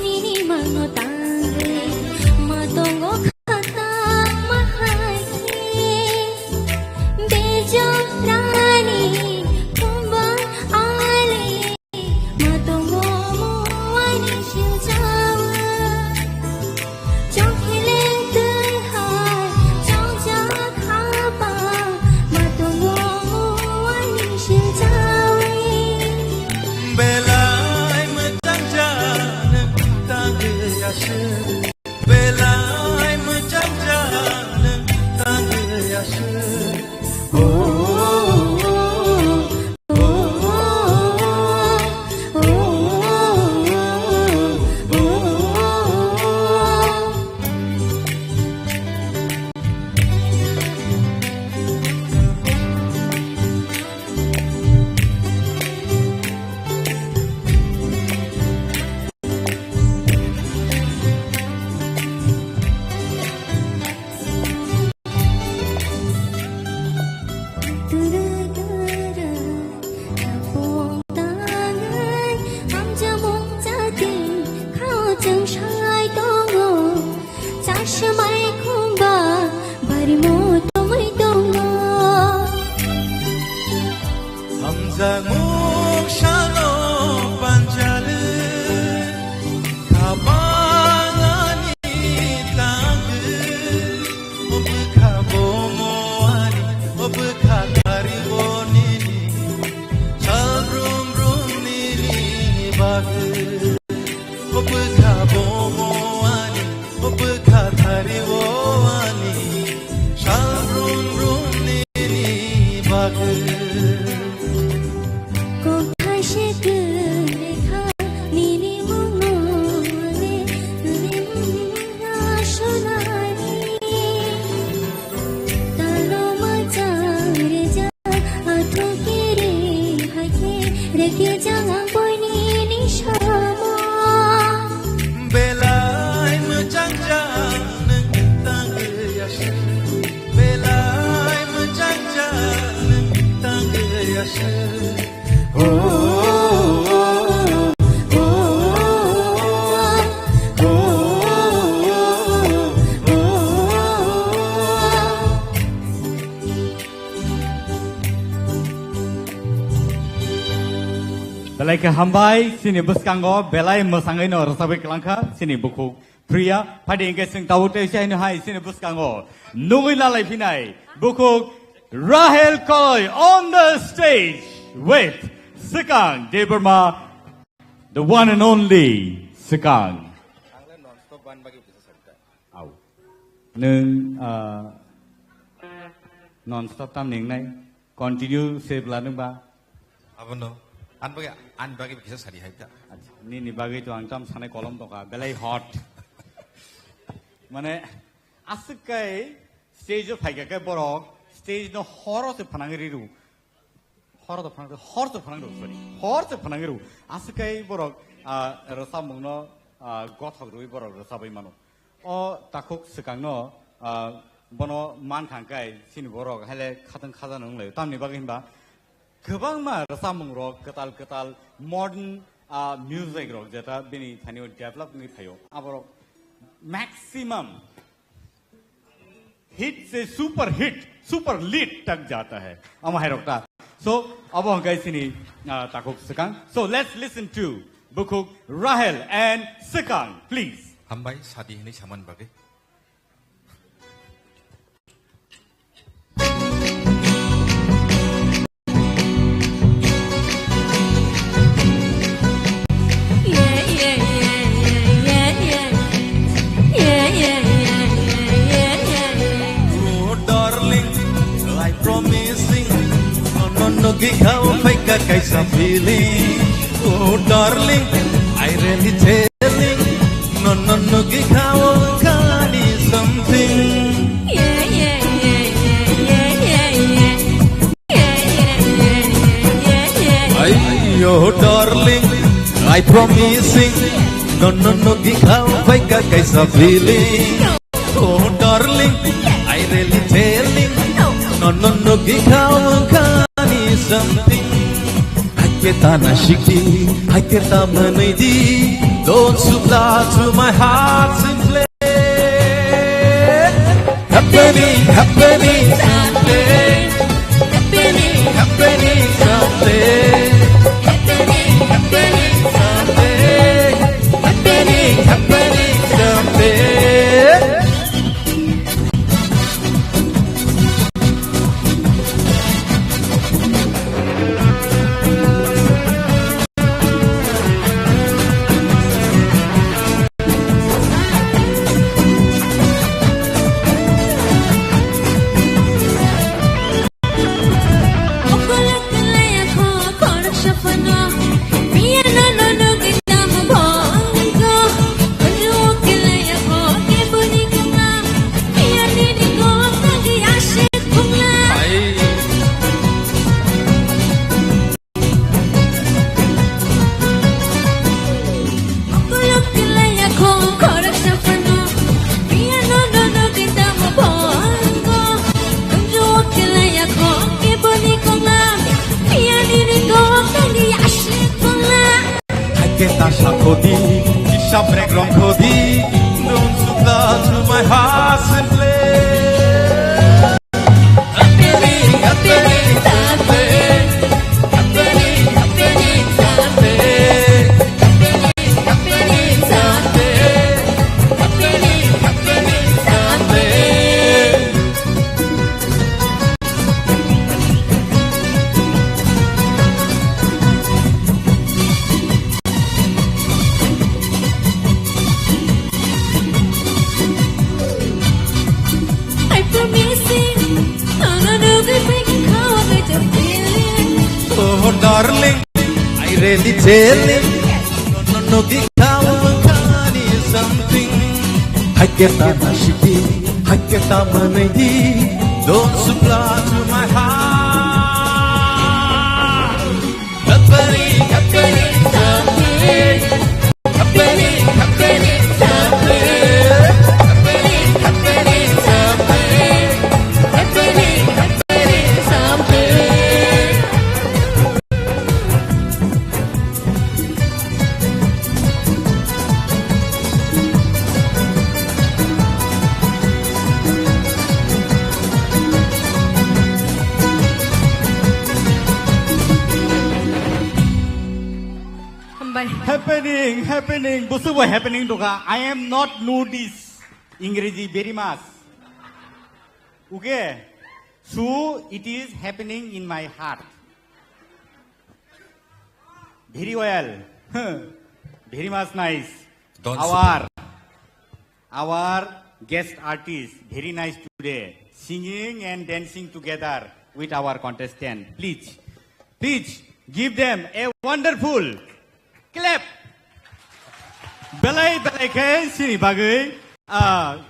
nini mano tangwi, matongo khata mahai khe. Bejo rani, kumbang ali, matongo muani siljawa. Chongkhele twi hai chongjak haba, matongo muani siljawi. Belai mwchang ja nwng tangwi aswk. Belai mwchang ja nwng tangwi aswk. Oh, oh, oh, oh. Turu turu, tapung tangai, hamjamung jating, khao chwng sai tongo, chashmai khumba, barimo tongwi tongo. Hamjakmung salo panjali, khabalani tangwi. Belai mochang chang tang aswk. Belai khe hambai, chini bwskango belai mwsangwi no rwchapwi kwlangkha chini bukhuk Priya. Phaidi hwnkhe chwng tabuk tei se haino hai chini bwskango nugwi lalai phinai bukhuk Rahel Koloi on the stage with Swkang Debbarma, the one and only Swkang. Au. Nwng, ah, non stop tam ningnai. Continue se bwla nwng ba? Abono. An bagwi, an bagwi kisa sari hai ta. Acha, nini bagwi to ang tam sanai kolom tongkha. Belai hot. Mane, aswk kai stage o phaikha khe borok, stage no horo se phanangwi riru. Hor to phanang, hor to phanang rw, sorry. Hor to phanang rw. Aswk kai borok, ah, rwchapmung no, ah, gothok rwi borok rwchapwi mano. O takhuk swkang no, ah, bono man kha hwnkhe chini borok haile khatang khaja no wng lai. Tamni bagwi hinba kwbangma rwchapmung rok kwtal kwtal modern, ah, music rok jeta bini thani o develop wngwi phaio. Aborok maximum hit se super hit, super lit tak jata hai. Ama hai rok ta. So, abo hwnkhe chini, ah, takhuk swkang. So, let's listen to bukhuk Rahel and Swkang, please. Hambai sadi hinwi samani bagwi. Oh, darling, I promising. No, no, no, gikha o phaika kaisa feeling. Oh, darling, I really telling. No, no, no, gikha o khani something. Ayo, darling, I promising. No, no, no, gikha o phaika kaisa feeling. Oh, darling, I really telling. No, no, no, gikha o khani something. Hakhe tana shikdi, hakhe ta manaidi. Don't supply to my heart simply. Happening, happening, something. Happening, happening, something. Happening, happening, something. Happening, happening, something. Hakhe ta sakhodi, hisab rek rongkhodi, don't supply to my heart simply. I promising, no, no, no, we bring it home with a feeling. Oh, darling, I really telling. No, no, no, we come, we can't something. Hakhe ta na shikdi, hakhe ta manaidi. Don't supply to my heart. Happening, happening, something. Happening, happening, something. Happening, happening, something. Happening, happening, busubo happening doka. I am not notice Ingreji very much. Okay? So it is happening in my heart. Very well. Very much nice. Don't Our, our guest artist, very nice today. Singing and dancing together with our contestant. Please, please give them a wonderful clap. Belai belai khe sini bagwi, ah,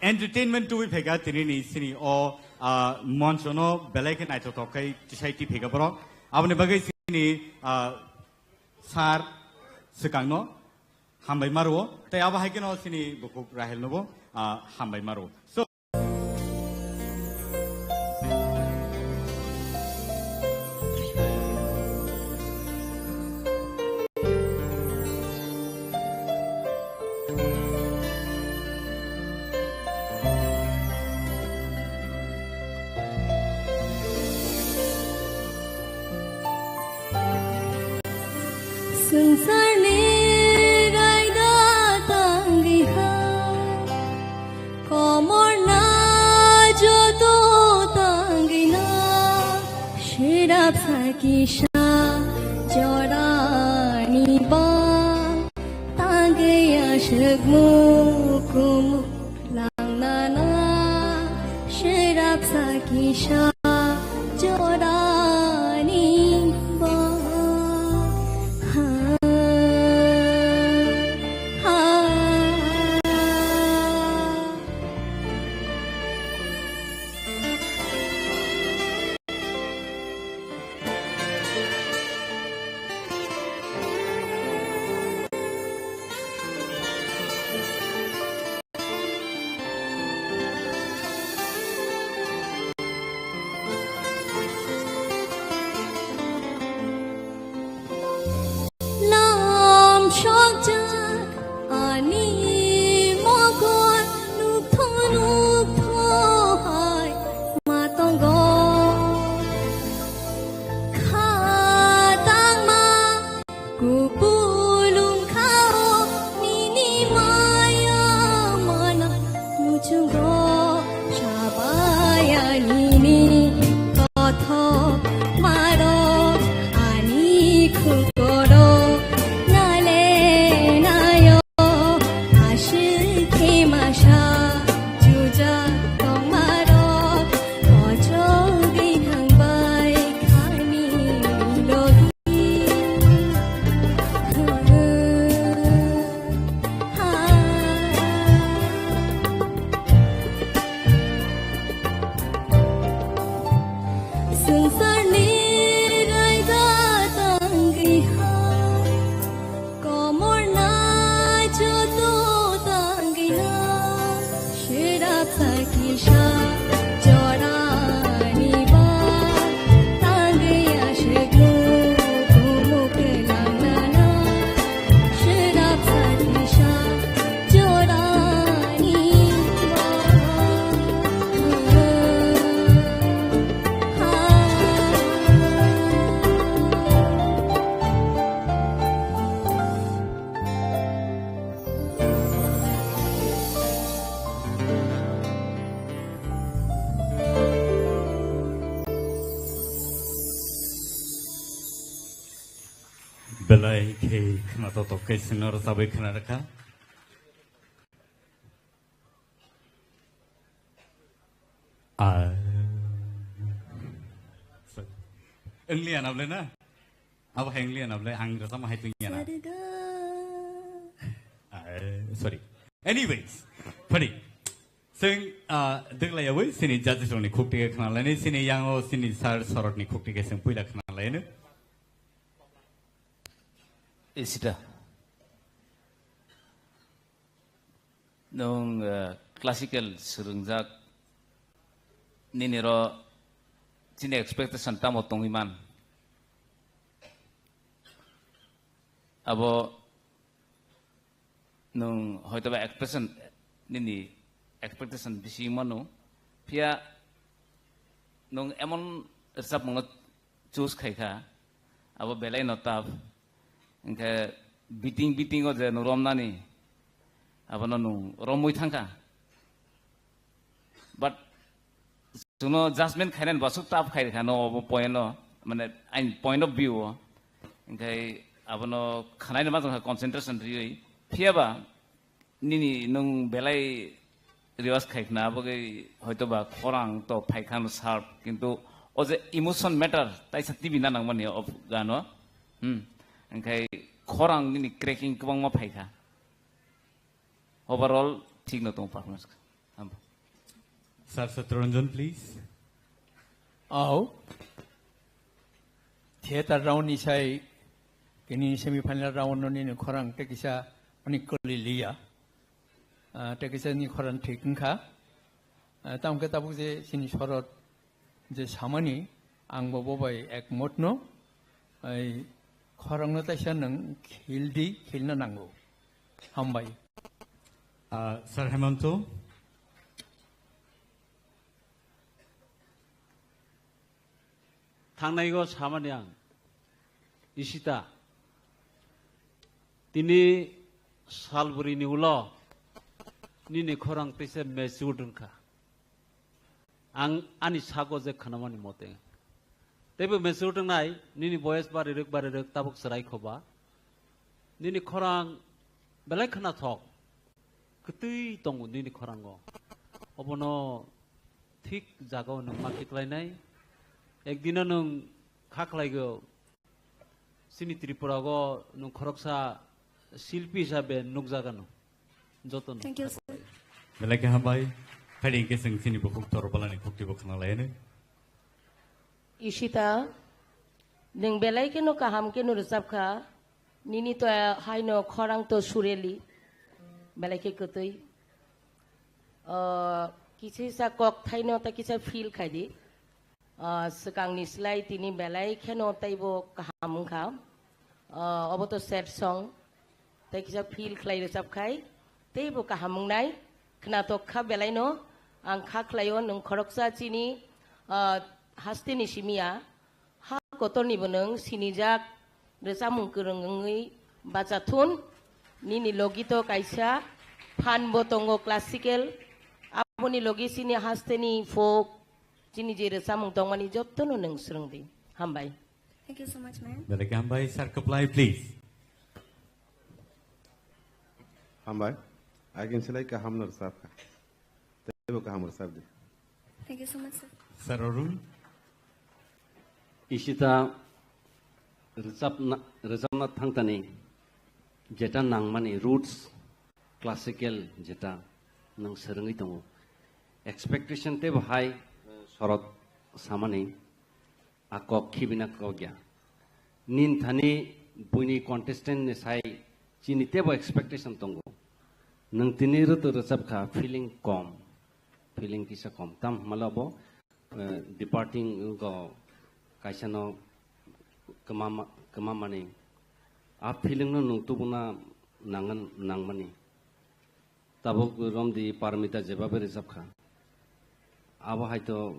entertainment tubui phaikha tini ni sini o, ah, moncho no belai khe naithothok khe tisai ti phaikha borok. Aboni bagwi sini, ah, sir swkang no hambai maro. Tei abo hai kheno sini bukhuk Rahel no bo, ah, hambai maro. So, Swngcharni raida tangwi ha, komorna joto tangwi na, shirap sakisa jorani ba, tangwi aswk mukumuk. Langnana sherap sakisa jorani ba. Ha, ha. Lam chokjak ani mokol nukthong nukthong hai ma tongo. Khatangma kupulung khao nini maya mana muchungo chabaya nini kothok maro ani khukoro nale nayo. Ashwk khe masa juja tongmarok kochogwi thangbai khani logi. Swngcharni raida tangwi ha. Komorna joto tangwino sherap sakisa jorani ba tangwi aswk mukumuk langnana sherap sakisa jorani ba. Belai khe khnatok tok khe sino rwchabwi khna rwkha. Ah. English anable na? Abo hai English anable, ang rasa ma hai tu yana. Ah, sorry. Anyways, funny. Sing, ah, degla yawi, sini judges roni khukti ke khna laini, sini yango, sini sir sorot ni khukti ke sing puila khna laini. Isita. Nwng, eh, classical swrwngjak, nini ro chini expectation tamo tongwi man? Abo nwng hoitoba expression, nini expectation bisi mano, phiya nwng emon rwchapmungno choose khai kha, abo belai no tough. Hinkhe biting biting o je nwng romnani, abono nwng romwi thangkha. But chwngno judgment khainani basuk tough khai rwkha no obo point o, mane aini point of view o. Hinkhe abono khwnaino ma jwkha concentration riwi. Phiyaba nini nwng belai reverse khai khna, abogwi hoitoba khorang to phai khano sharp, kintu o je emotion matter taisa T V na nangmani o gano. Hmm. Hinkhe khorang nini cracking kwbangma phai kha. Overall thik no tongo performance. Hambai. Sir Satranjan, please. Au. Theater round ni sai kini semi final round no nini khorang te kisa ani kwlwi liya. Ah, te kisa ni khorang thik wngkha. Ah, tamo khe tabuk je chini sorot je samani ang bo bo bai ekmot no. Ai khorang no taisa nwng khil di, khil na nango. Hambai. Ah, Sir Hemanto. Thangnaigo samani ang, Ishita, tini salbrini ulo nini khorang teisa matured wngkha. Ang ani sago je khwnamani mote, teibo matured wngnai, nini boyes barirwk barirwk tabuk chwrai khoba, nini khorang belai khwnathok. Kwtwi tongo nini khorango. Obono thik jagao nwng ma khiklainai. Ekdino nwng kha khlaigo. Chini Tripura o nwng khoroksa silpi hisabe nukjagano. Jotono. Thank you, sir. Belai khe hambai. Phaidi hinkhe chwng chini bukhuk Torbalani khuktibo khna laino. Ishita, nwng belai kheno kaham kheno rwchapkha. Nini to haino khorang to sureli, belai khe kwtwi. Ah, kisa kisa kok thaino ta kisa feel khai di. Ah, swkangni slai tini belai kheno teibo kaham wngkha. Ah, obo to sad song. Tei kisa feel khlai rwchap khai teibo kaham wngnai. Khnatok kha belaino. Ang kha khlaio nwng khoroksa chini, ah, hasteni simi ya. Ha kotornibo nwng sinijak rwchapmung kwrwng wngwi bacha thun. Nini logi to kaisa phan bo tongo classical. Aboni logi chini hasteni folk, chini je rwchapmung tongmani jotono nwng swrwng di. Hambai. Thank you so much, ma'am. Belai khe hambai, Sir Kwplai, please. Hambai. Again, selai kaham no rwchapkha. Teibo kaham rwchap di. Thank you so much, sir. Sir Arun. Ishita rwchapna, rwchapna thangtani jeta nangmani roots, classical jeta nwng swrwngwi tongo. Expectation teibo hai, eh, sorot samani. A kok khibina kok ya. Nin thani buini contestant ni sai chini tebo expectation tongo. Nwng tini rwtwk rwchap kha feeling kom, feeling kisa kom. Tam hwnmale bo, eh, departing go kaisa no kwmama, kwmamani. A feeling no nwng tubuna nangan, nangmani. Tabuk romdi Parmita jebabe rwchapkha. Abo hai to,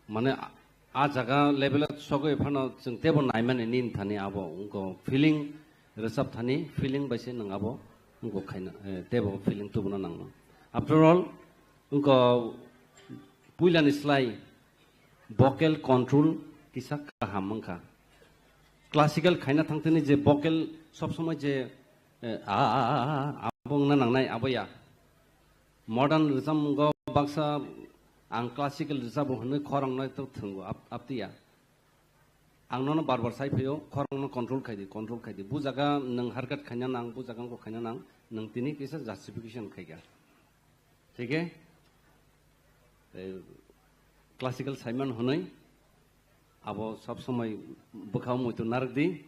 mane, a, a jaga level o sogwi phano chwng tebo naimani nin thani abo wngkho feeling rwchap thani feeling bai se nwng abo wngkho khaina, eh, tebo feeling tubuna nangno. After all, wngkho puilani slai vocal control kisa kaham wngkha. Classical khaina thangtini je vocal sob somoi je, eh, a, a, a, a, abo wngna nangnai, abo ya. Modern rwchapmungo baksa ang classical rwchabo hwnwi khorang no to thwngo, ab-, abtiya. Ang nono bar bar sai phaio, khorang no control khai di, control khai di. Bu jaga nwng harkat khaina nang, bu jaga wngkho khaina nang, nwng tini kisa justification khai kha. Thik khe, eh, classical saiman hwnwi abo sob somoi bwkhao muitu narwk di.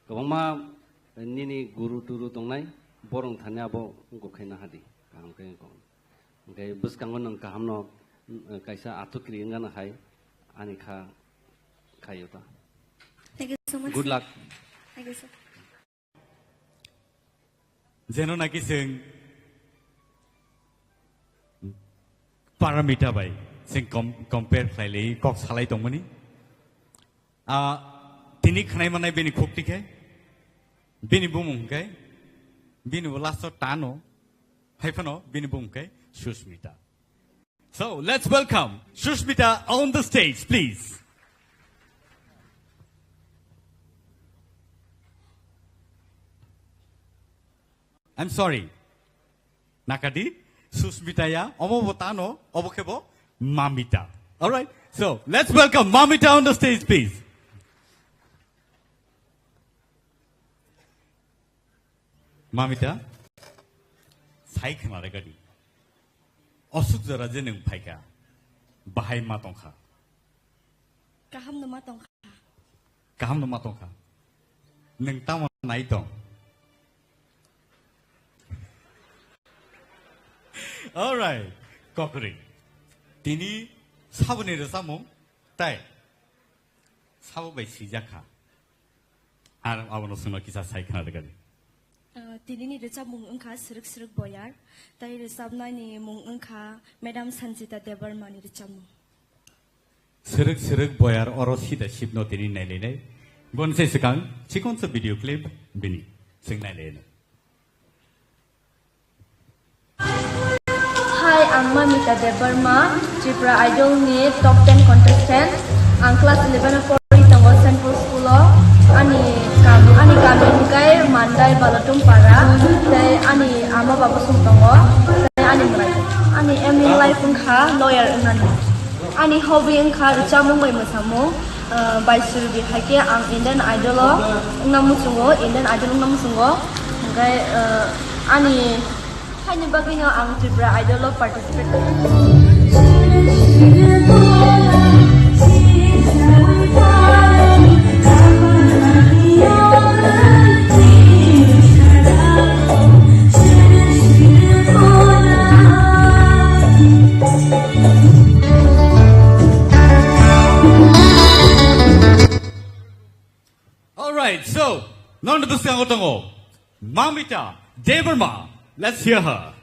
Kwbangma nini guru turu tongnai, borok thani abo wngkha khe naha di, kaham khe wngkha. Hwnkhe bwskango nwng kahamno, mm, kaisa athukri wngano hai ani kha khaio ta. Thank you so much, Good sir. Luck. Thank you, sir. Jeno naki chwng Paramita bai chwng com-, compare khlailai kok salai tongmani. Ah, tini khnai manai bini khukti khe Bini bumung hwnkhe, bini bo last o tano, hai phano bini bumung khe Sushmita. So, let's welcome Sushmita on the stage, please. I'm sorry. Nakadi, Sushmita ya, omo bo tano, obo khe bo Mamita. All right. So, let's welcome Mamita on the stage, please. Mamita, sai khna re gadi. Osuk jora je nwng phaikha, bahai ma tongkha. Kaham no ma tongkha. Kaham no ma tongkha. Nwng tamo nai tong? All right, kokri. Tini saboni rwchapmung tai sabo bai swijak kha. Ar abono swngno kisa sai khna rwgadi. Ah, tinini rwchapmung wngkha Srwk Srwk Boyar, tai rwchapnaini mung wngkha Madam Sanjita Debbarmani rwchapmung. Srwk Srwk Boyar oro sida sipno tini nailainai. Boni se swkang chikonsa video clip bini swng nailainai. Hi, ang Mamita Debbarma, Tripura Idol ni top ten contestant. Ang class eleven o pori tongo Saint Paul School o. Ani kam, ani kami hwnkhe Mandai Balatum Para. Tei ani ama baba song tongo. Tei ani mwrai. Ani aim in life wngkha lawyer wngnani. Ani hobby wngkha rwchapmung bai mwsamung. Ah, bai suri di hai khe ang Indian Idol o wngna muchungo, Indian Idol wngna muchungo. Hwnkhe, ah, ani Haini bagwino ang Tripura Idol o participate khaio. All right, so, non bwskango tongo Mamita Debbarma. Let's hear her.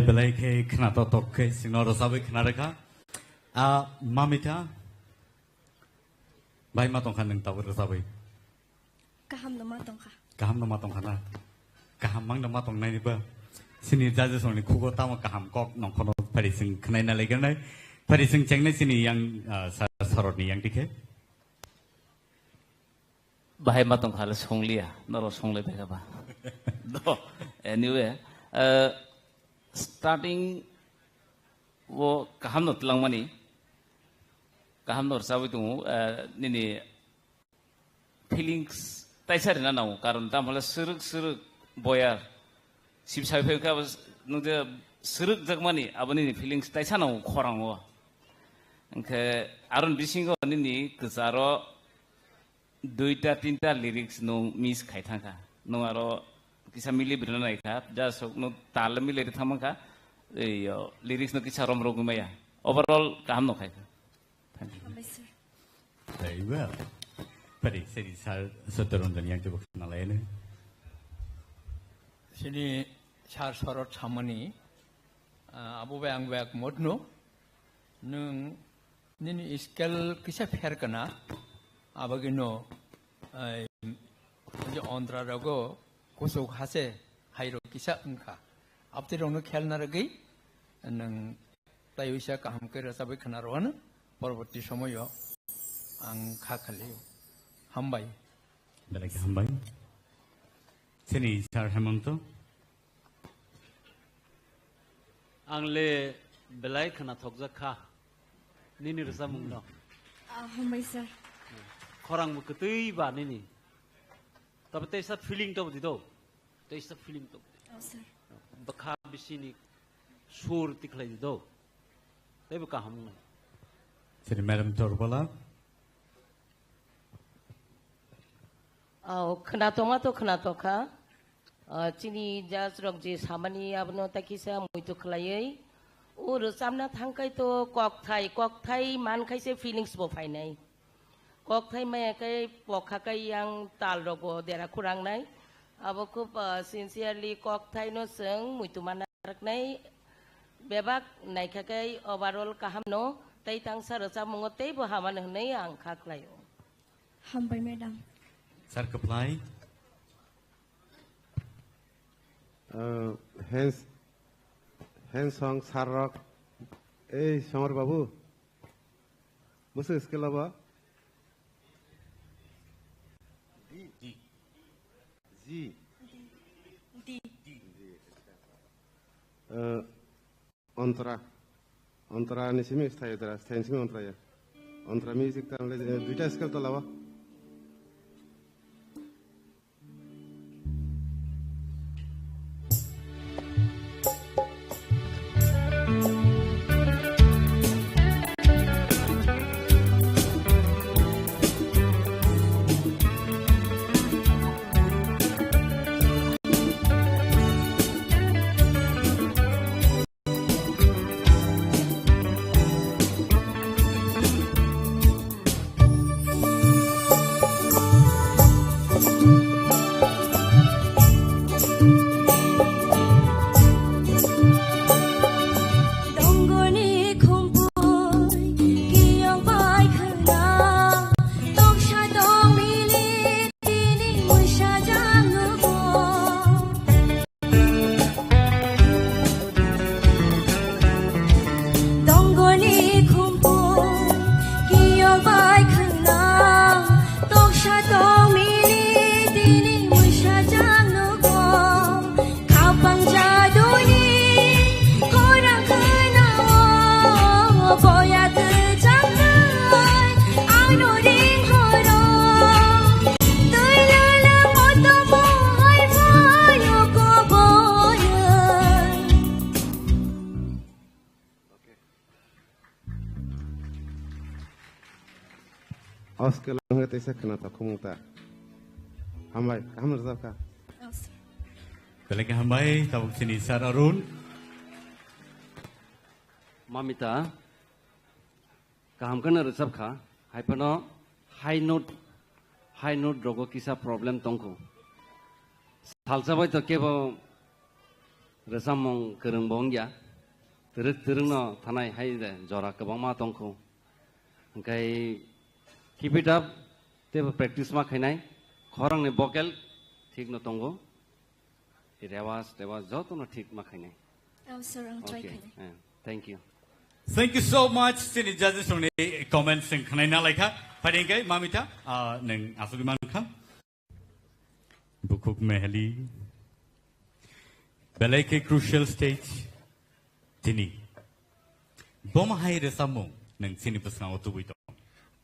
Belai khe khna tok tok khe singno rwchabwi khna rwkha. A, Mamita, bai ma tongkha nwng tabuk rwchabwi? Kaham no ma tongkha. Kaham no ma tongkha na? Kaham mang no ma tongnaini ba? Sini judges rokni khugo tamo kaham kok nongkhono phari sing khnaina legenai. Phari sing chengnai sini yang, ah, sa-, sarotni yang dikhe. Bahai ma tongkha le songliya, noro songlai bai ba. No, anyway, eh, starting o kaham no twlangmani, kaham no rwchabwi tongo, eh, nini feelings taisa rina nango, karon tamo le swrwk swrwk boyar sibsai phai khe abo nung je swrwk jakmani abo nini feelings taisa nango khorang o. Hwnkhe aron bisingo nini kwcharo duita tinta lyrics nung miss khai thangkha. Nung aro kisa mili birna naikha, ja sok nung tal mili ri thangmankha, ei, yo, lyrics no kisa rom rogwi maya. Overall kaham no khaikha. Thank you. Hambai sir. Very well. Pari, seri sir Satyaranjan yang coba kenal ya nih. Sini sir sorot samani, ah, abo bai ang bai ak modno, nung nini scale kisa pher kana, abagino, ai, je ontra rogo kusuk hase hairo kisa wngkha. Abti rokno khel narwgwi nung tai uisa kaham khe rwchabwi khna rwano, porborti somoyo ang kha khali. Hambai. Belai khe hambai. Sini sir Hemanto. Ang le belai khna thokjak kha nini rwchapmung no. Ah, hambai sir. Khorang bo kwtwi ba nini. Tabe teisa feeling to di do. Teisa feeling to. Oh, sir. Bwkha bisini sur tikhlai di do. Tei bo kaham wngnai. Sini Madam Torbala. Oh, khna tongma to khna tokha. Ah, chini judge rok je samani abono ta kisa muitu khlaiwi. O rwchapna thangkai to kokthai, kokthai mankhai se feelings bo phainai. Kokthai maya kai pokha kai yang tal rogo dera khurang nai. Abo khub, ah, sincerely kokthai no chwng muitu mana raknai. Bebak naikha kai overall kaham no tei tangsa rwchapmungo tei bo hamano hwnwi ang kha khlaio. Hambai madam. Sir Kaplai. Uh, hands, hands song sir rok. Ei Somar babu. Bwswk scale o ba? D. D. G. D. D. Uh, Ontra. Ontra ni simi sthayo dara, sthain simi ontra ya. Ontra music ta le, eh, duita scale to lawa. Tongoni khumpu kiyo bai khwna toksa tongmili tini muisa jang nugo khapang jaduni khorang khwnao boya twchangkhai ano ring horo. Oske langhe teisa khwna ta khumung ta. Hambai, kaham rwjak kha. Belai khe hambai, tabuk chini Sir Arun. Mamita. Kaham khe no rwchap kha, hai phano high note, high note rogo kisa problem tong kho. Salsa bai to kebo Rwchapmung kwrwng bo wngya. Twrwk twrwkno thanai hai de jora kwbangma tongkhu. Hwnkhe keep it up, teibo practice ma khainai. Khorangni vocal thikno tongo. Rewas, rewas jotono thik ma khainai. Oh, sir, ang try Okay, khainai. Eh, thank you. Thank you so much. Chini judges rokni comments chwng khwnai na laikha. Phaidi hwnkhe Mamita, ah, nwng asugwi mankha. Bukhuk Meheli. Belai khe crucial stage. Tini. Bomo hai rwchapmung nwng chini bwskango tubui tong.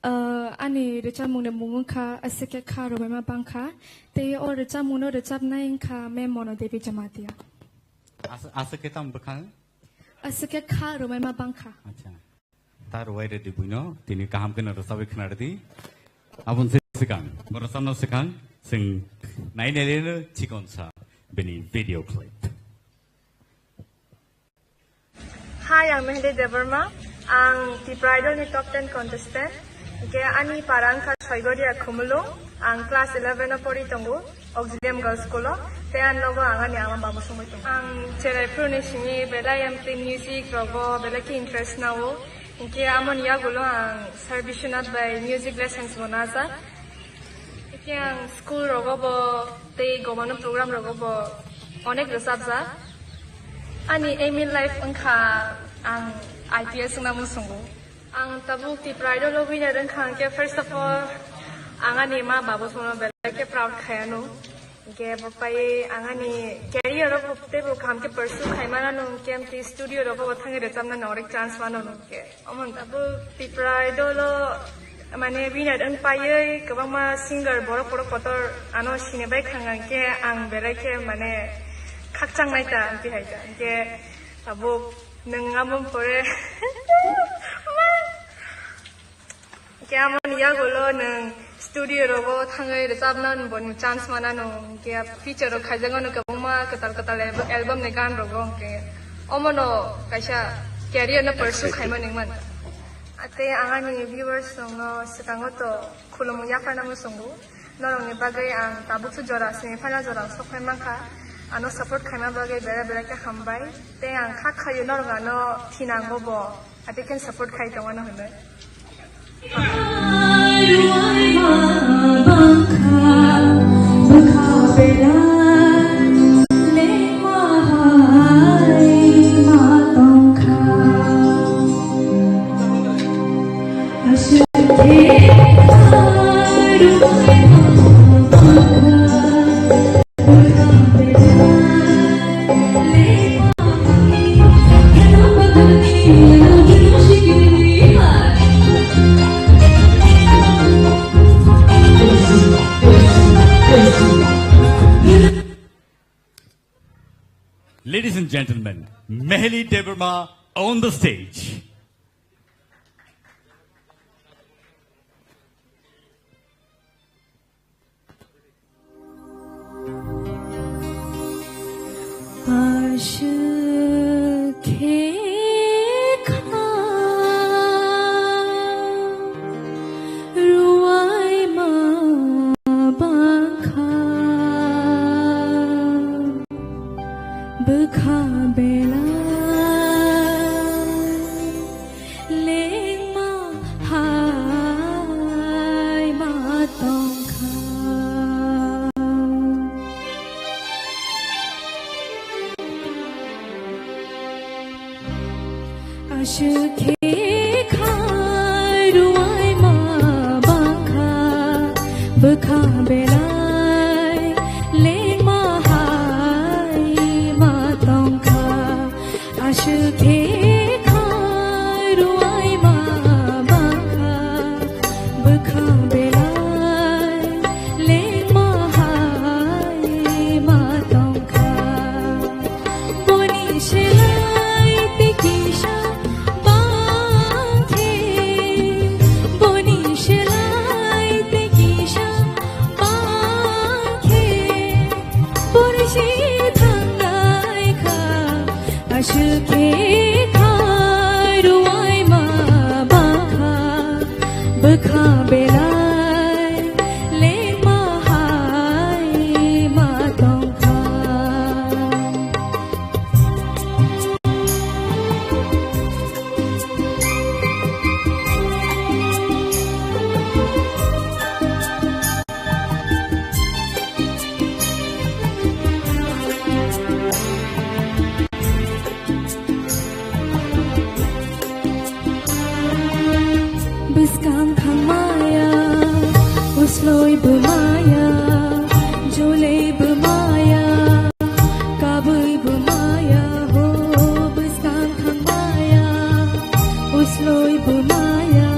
Ah, ani rwchapmungni mung wngkha Aswk khe kha rwbaima bangkha. Tei o rwchapmungno rwchapnai wngkha Ma'am Mono Devi Jamatia. As-, aswk khe tamo bwkhang? Aswk khe kha rwbaima bangkha. Acha. Ta rwai redi buino, tini kaham kheno rwchapwi khna redi. Aboni se swkang, bo rwchapno swkang, chwng nai nai leno chikon sa bini video clip. Hi, ang Meheli Debbarma. Ang Tipra Idol ni top ten contestant. Hingke ani para wngkha Soigoria Khumulung. Ang class eleven o pori tongo, Auxilium Girls School o. Tei ang nogo ang ani ama babu songwi tongo. Ang cherai phuru ni simi belai amtwi music rogo belai khe interest nao. Hingke amoni yagulo ang Sir Biswanath bai music lessons bo najak. Hingke ang school rogo bo tei gomano program rogo bo onek rwchapjak. Ani aim in life wngkha ang I P S wngna muchungo. Ang tabuk Tipra Idol o winner wngkha hingke first of all ang ani ma babu songno belai khe proud khai ano. Hingke bo pai ang ani career o bo teibo kaham khe pursue khai mano hingke amtwi studio rogo bo thangwi rwchapnani onek chance mano hingke. Omo tabuk Tipra Idol o mane winner wng paiwi kwbangma singer borok borok kotor ano sini bai khang ang khe ang belai khe mane khakchang nai ta amtwi hai ta hingke tabuk nwng amo pore hingke amoni yagulo nwng studio rogo thangwi rwchapna boni chance manano hingke feature rok khaijak mano kwbangma kwtal kwtal album ni gan rogo hingke omono kaisa career no pursue khaima ningman. Tei ang ani viewers rokno swkango to khulumung yapharna muchungo. Norokni bagwi ang tabukso jora semi final jora sokphai mankha. Ano support khaima bagwi bera bera khe hambai. Tei ang kha khaio norok ano thinango bo. Ate khe support khai tongmano hwnwi. Ladies and gentlemen, Meheli Debbarma on the stage. Aswk khe kha rwai ma bangkha bwkha belai. Lengma hai ma tongkha. Aswk khe kha rwai ma bangkha bwkha belai lengma hai ma tongkha. Aswk khe kha rwai ma bangkha bwkha belai lengma hai ma tongkha. Boni selai tei kisa bangkhe, boni selai tei kisa bangkhe, boni se thangnai kha. Aswk khe kha rwai ma bangkha bwkha belai lengma hai ma tongkha. Sloi bwmaya,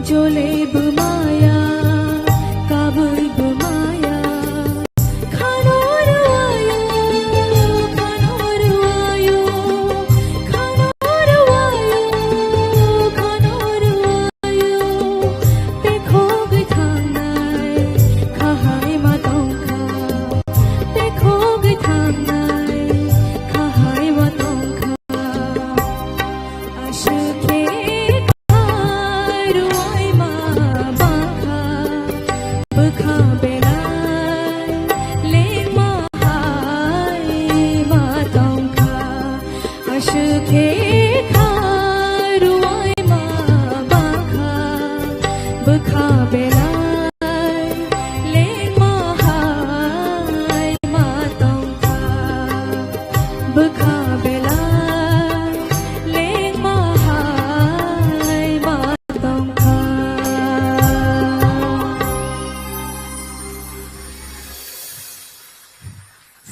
jolei bwmaya, kabui bwmaya. Khano rwayo, khano rwayo, khano rwayo, khano rwayo. Tekhogwi thangnai, khahai ma tongkha. Tekhogwi thangnai, khahai ma tongkha. Aswk khe kha rwai ma bangkha, bwkha belai lengma hai ma tongkha. Aswk khe kha rwai ma bangkha, bwkha belai lengma hai ma tongkha. Bwkha belai lengma hai ma tongkha.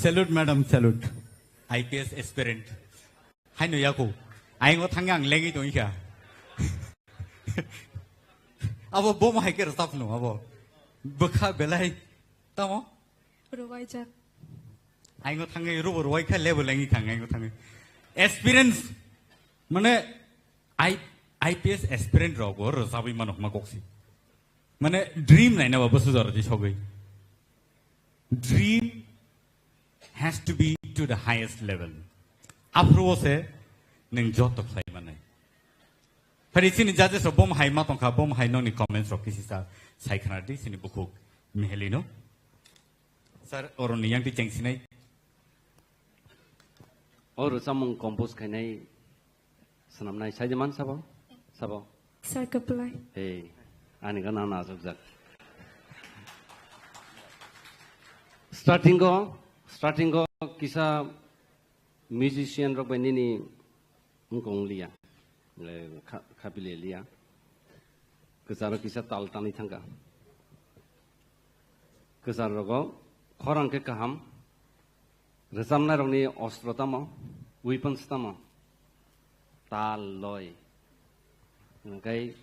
Salute, madam, salute. I P S aspirant. Haino yako. Aingo thangya ang lengwi tongikha. Abo bom hai ke rwchapno abo. Bwkha belai. Tamo? Rwbaijak. Aingo thangwi rubo rwai kha lebo lengwi thang aingo thangwi. Experience mane I, I P S aspirant rok bo rwchabwi mano hma koksi. Mane dream naina ba bwsajora di sogwi. Dream has to be to the highest level. Aphuru o se nwng joto khlai manai. Phari chini judges rok bom hai ma tongkha, bom hai nokni comments rok kisi sa sai khna di chini bukhuk Mihelino. Sir, oroni yang di chengsinai. O rwchapmung compose khainai swnamnai saidi man sabo? Sabo? Sir, kwplai. Hey, ani gana na ajokjak. Starting o, starting o kisa musician rok bai nini wngkong liya. Le kha-, khapile liya. Kwcharo kisa tal tanwi thangkha. Kwchar rogo khorang khe kaham. Rwchapnai rokni ostro tamo, weapons tamo, tal, loi. Hwnkhai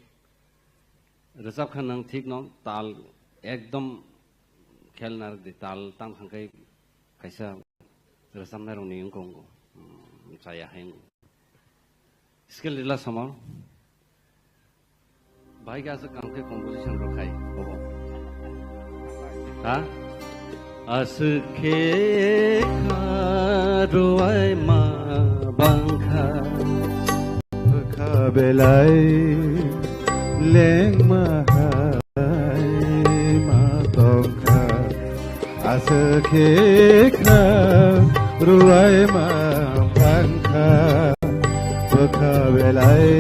rwchap kha nwng thik no tal ekdom khel narwk di, tal tang thang khai kaisa rwchapnai rokni wngkong, hmm, chaya hai wngkong. Skill rila samar. Bahai khe aswk kaham khe composition rok khai, bobo. Ha? Aswk khe kha rwai ma bangkha. Bwkha belai lengma hai ma tongkha. Aswk khe kha rwai ma bangkha, bwkha belai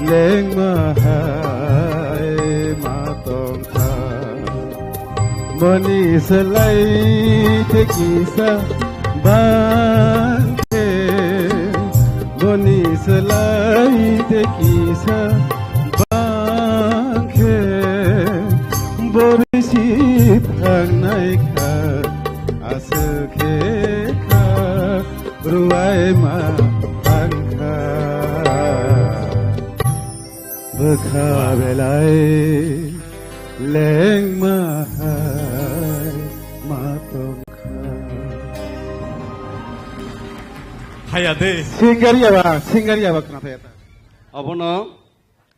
lengma hai ma tongkha. Boni swlai tei kisa bangkhe, boni swlai tei kisa bangkhe, borisi thangnai kha, aswk khe kha, rwai ma bangkha. Bwkha belai lengma hai ma tongkha. Haya de. Singer ya ba, singer ya ba khna thaya ta. Abono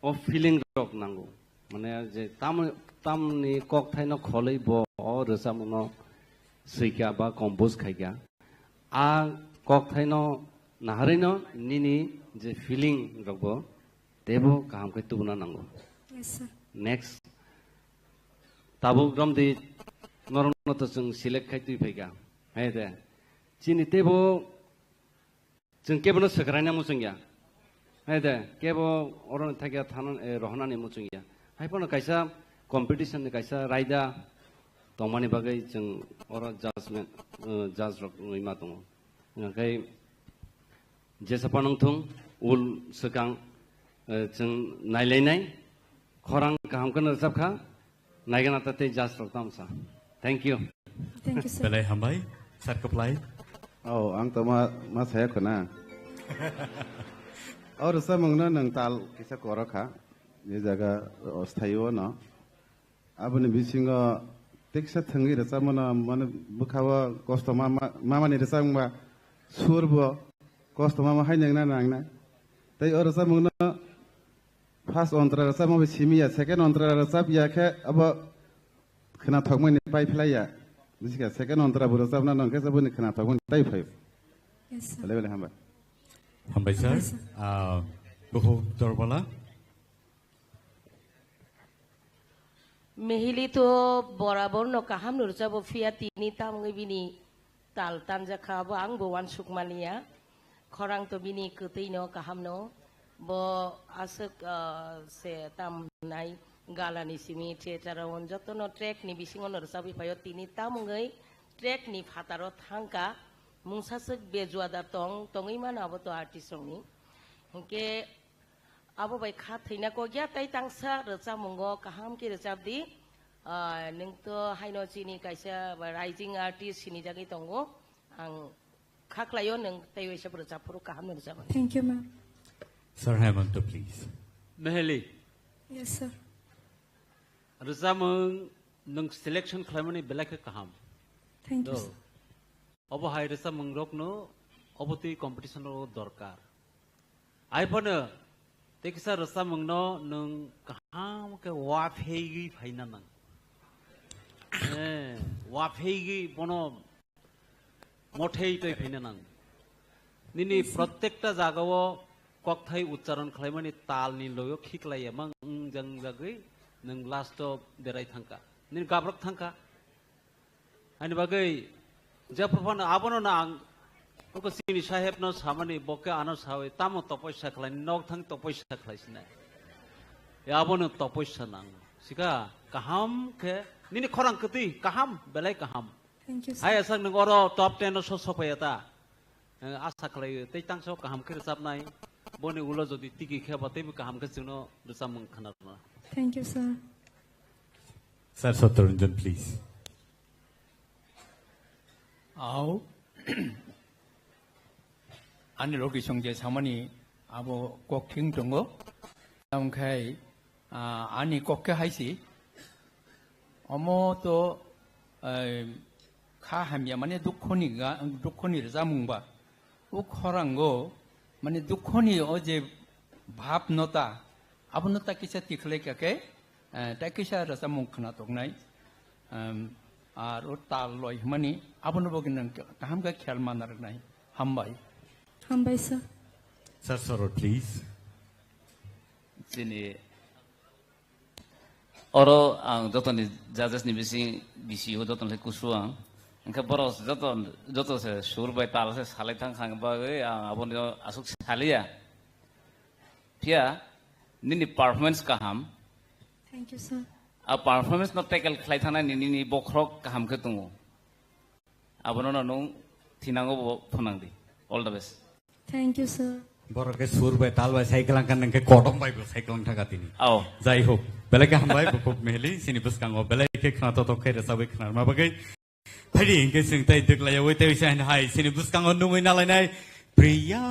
o feeling rok nango. Mane je tam, tamni kokthaino kholwi bo o rwchapmungno swikha ba compose khaikha. A kokthaino naharwino nini je feeling rokbo teibo kaham khe tubuna nango. Yes, sir. Next. Tabuk romdi norokno to chwng select khai twi phaikha. Hai de. Chini teibo chwng kebono swkraina muchungya. Hai de, kebo oro thakya thana, eh, rohonani muchungya. Hai phano kaisa competition ni kaisa raida tongmani bagwi chwng oro judgment, eh, judge rok wngwi ma tongo. Hwnkhai jesa phano wngthung, ul swkang, eh, chwng nailainai, khorang kaham kheno rwchapkha, naigana ta tei judge rok tamsa. Thank you. Thank you, sir. Belai hambai, sir kwplai. Oh, ang to ma, ma saya khona. O rwchapmungno nwng tal kisa korok kha, je jaga, o, sthaio no. Aboni bisingo teksa thwngwi rwchapmano, mane, bwkhao kosto ma, ma, mamani rwchapmungba sur bo kosto mama hai nangna nangna. Tei o rwchapmungno first ontra rwchapma bai simi ya, second ontra rwchap ya khe abo khwnathokmani pai phlai ya. Busikha, second ontra bo rwchapna nang khe saboni khwnathokmani tai phai. Yes, sir. Bele bele hambai. Hambai, sir. Hambai, sir. Ah, Buhu Dorbala. Mehili to borabor no kaham no rwchabo, phiya tini tamungwi bini tal tanjakha, abo ang bo uansuk maliya. Khorang to bini kwtwi no kaham no. Bo aswk, ah, se tam nai galani simi theater o joto no track ni bisingo no rwchabwi phaio, tini tamungwi track ni phataro thangka, mungsa swk bejuada tong, tongwi mano abo to artist rokni. Hinkhe abo bai kha thwina kok ya, tei tangsa rwchapmungo kaham khe rwchap di. Ah, nwng to haino chini kaisa rising artist sinijagwi tongo. Ang kha khlaio nwng tei waisa rwchap phuru kaham ni rwchapmani. Thank you, ma'am. Sir Hemanta, please. Meheli. Yes, sir. Rwchapmung nwng selection khlaimani belai khe kaham. Thank you, Do. Sir. Obo hai rwchapmung rokno obo twi competition rok dorkar. Ai phano tei kisa rwchapmungno nwng kaham khe wapheigwi phaina nang. Eh, wapheigwi bono mothei twi phaina nang. Nini Yes, sir. Prottekta jagao kokthai uchcharon khlaimani talni loyo khiklai emang wng jang jagwi nwng last o derai thangkha. Nini gabrok thangkha. Ani bagwi jephru phano abono na ang oko chini saheb no samani, bo khe ano sawi tamo topoisa khlai, nok thang topoisa khlai sinai. Ya abono topoisa nang. Sika kaham khe nini khorang kwtwi kaham, belai kaham. Thank you, sir. Hai asak nwng oro top ten o so sophaiya ta. Eh, asa khlai tei tangso kaham khe rwchapnai. Boni ulo jodi tigi khe ba teibo kaham khe chwngno rwchapmung khna rwna. Thank you, sir. Sir Satyaranjan, please. Au. Ani logi song je samani abo kok thing tongo. Tamo khai, ah, ani kok khe hai si. Omo to, eh, kha hamya mane dukho ni ga, dukho ni rwchapmung ba. O khorango, mane, dukho ni o je bhab no ta, abo no ta kisa tikhlai kha khe, eh, ta kisa rwchapmung khna toknai, em, ar o tal loi hwnmani, abo no bo gwnang kaham khe khel ma narwknai. Hambai. Hambai, sir. Sir Sorot, please. Chini oro ang jotoni judges ni bising bisi o jotoni kusu ang. Hingke borok joto, joto se sur bai tal se salai thang kha bagwi ang aboni aswk saliya. Phiya nini performance kaham. Thank you, sir. A performance no tackle khlai thana nini, nini bokhorok kaham khe tongo. Abono no nung thinango bo phunang di. All the best. Thank you, sir. Borok ke sur bai tal bai sai kelang kan nang ke kodom bai bo sai kelang thaga tini. Ao. Jai hok. Belai ke hambai bo kok mehli sini bwskango belai ke khna to to khe resa bai khna ma bagwi. Phadi hingke sing tai dek laya wai tai sai hai sini bwskango nungwi nalainai Priya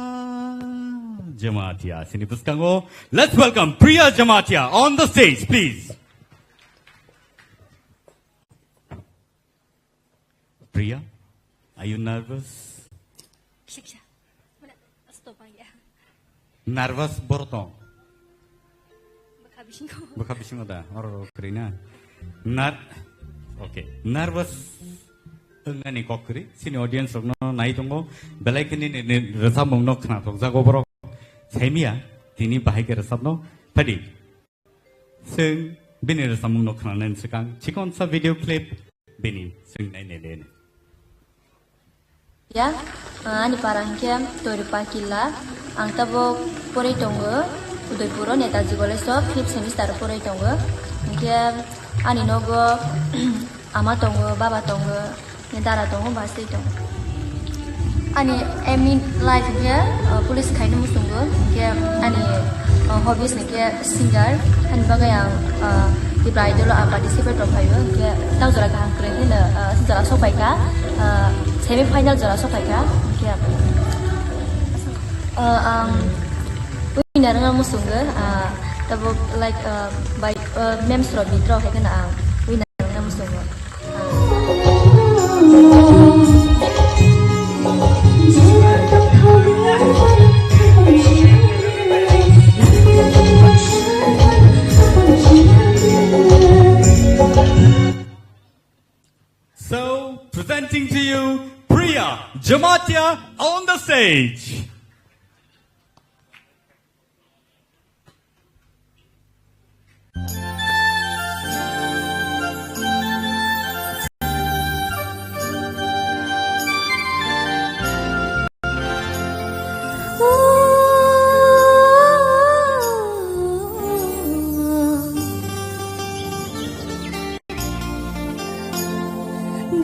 Jamatia sini bwskango. Let's welcome Priya Jamatia on the stage, please. Priya, are you nervous? Kisa kisa. Mana, stop ya. Nervous borok tong? Bwkha bisingo. Bwkha bisingo da, oro oro kwrwi na. Nar-, okay, nervous wngnani kok kwrwi. Chini audience rokno nai tongo. Belai khe nini, nini rwchapmung no khna thok jago borok. Saimiya, tini bahai khe rwchapno. Phadi. Chwng bini rwchapmungno khwnanani swkang chikonsa video clip bini chwng nainai le. Ya, ani para hwnkhe Toirupa Killa. Ang tabuk porwi tongo Udaipuro Netaji College o fifth semester o porwi tongo. Hwnkhe ani nogo ama tongo, baba tongo, dara tongo, bwsai tongo. Ani aim in life hwnkhe, uh, police khaina muchungo, hwnkhe ani, uh, hobbies hwnkhe singer, ani bagwi ang, uh, Tipra Idol o ang participate rok phaio, hwnkhe tang jora kaham kwrwi hino, uh, jora sokphaikha, uh, semi final jora sokphaikha, hwnkhe, uh, ang Winner wngna muchungo, ah, tabuk, like, ah, bai, ah, memes rok bit rok hai kheno ang winner wngna muchungo. So, presenting to you, Priya Jamatia on the stage.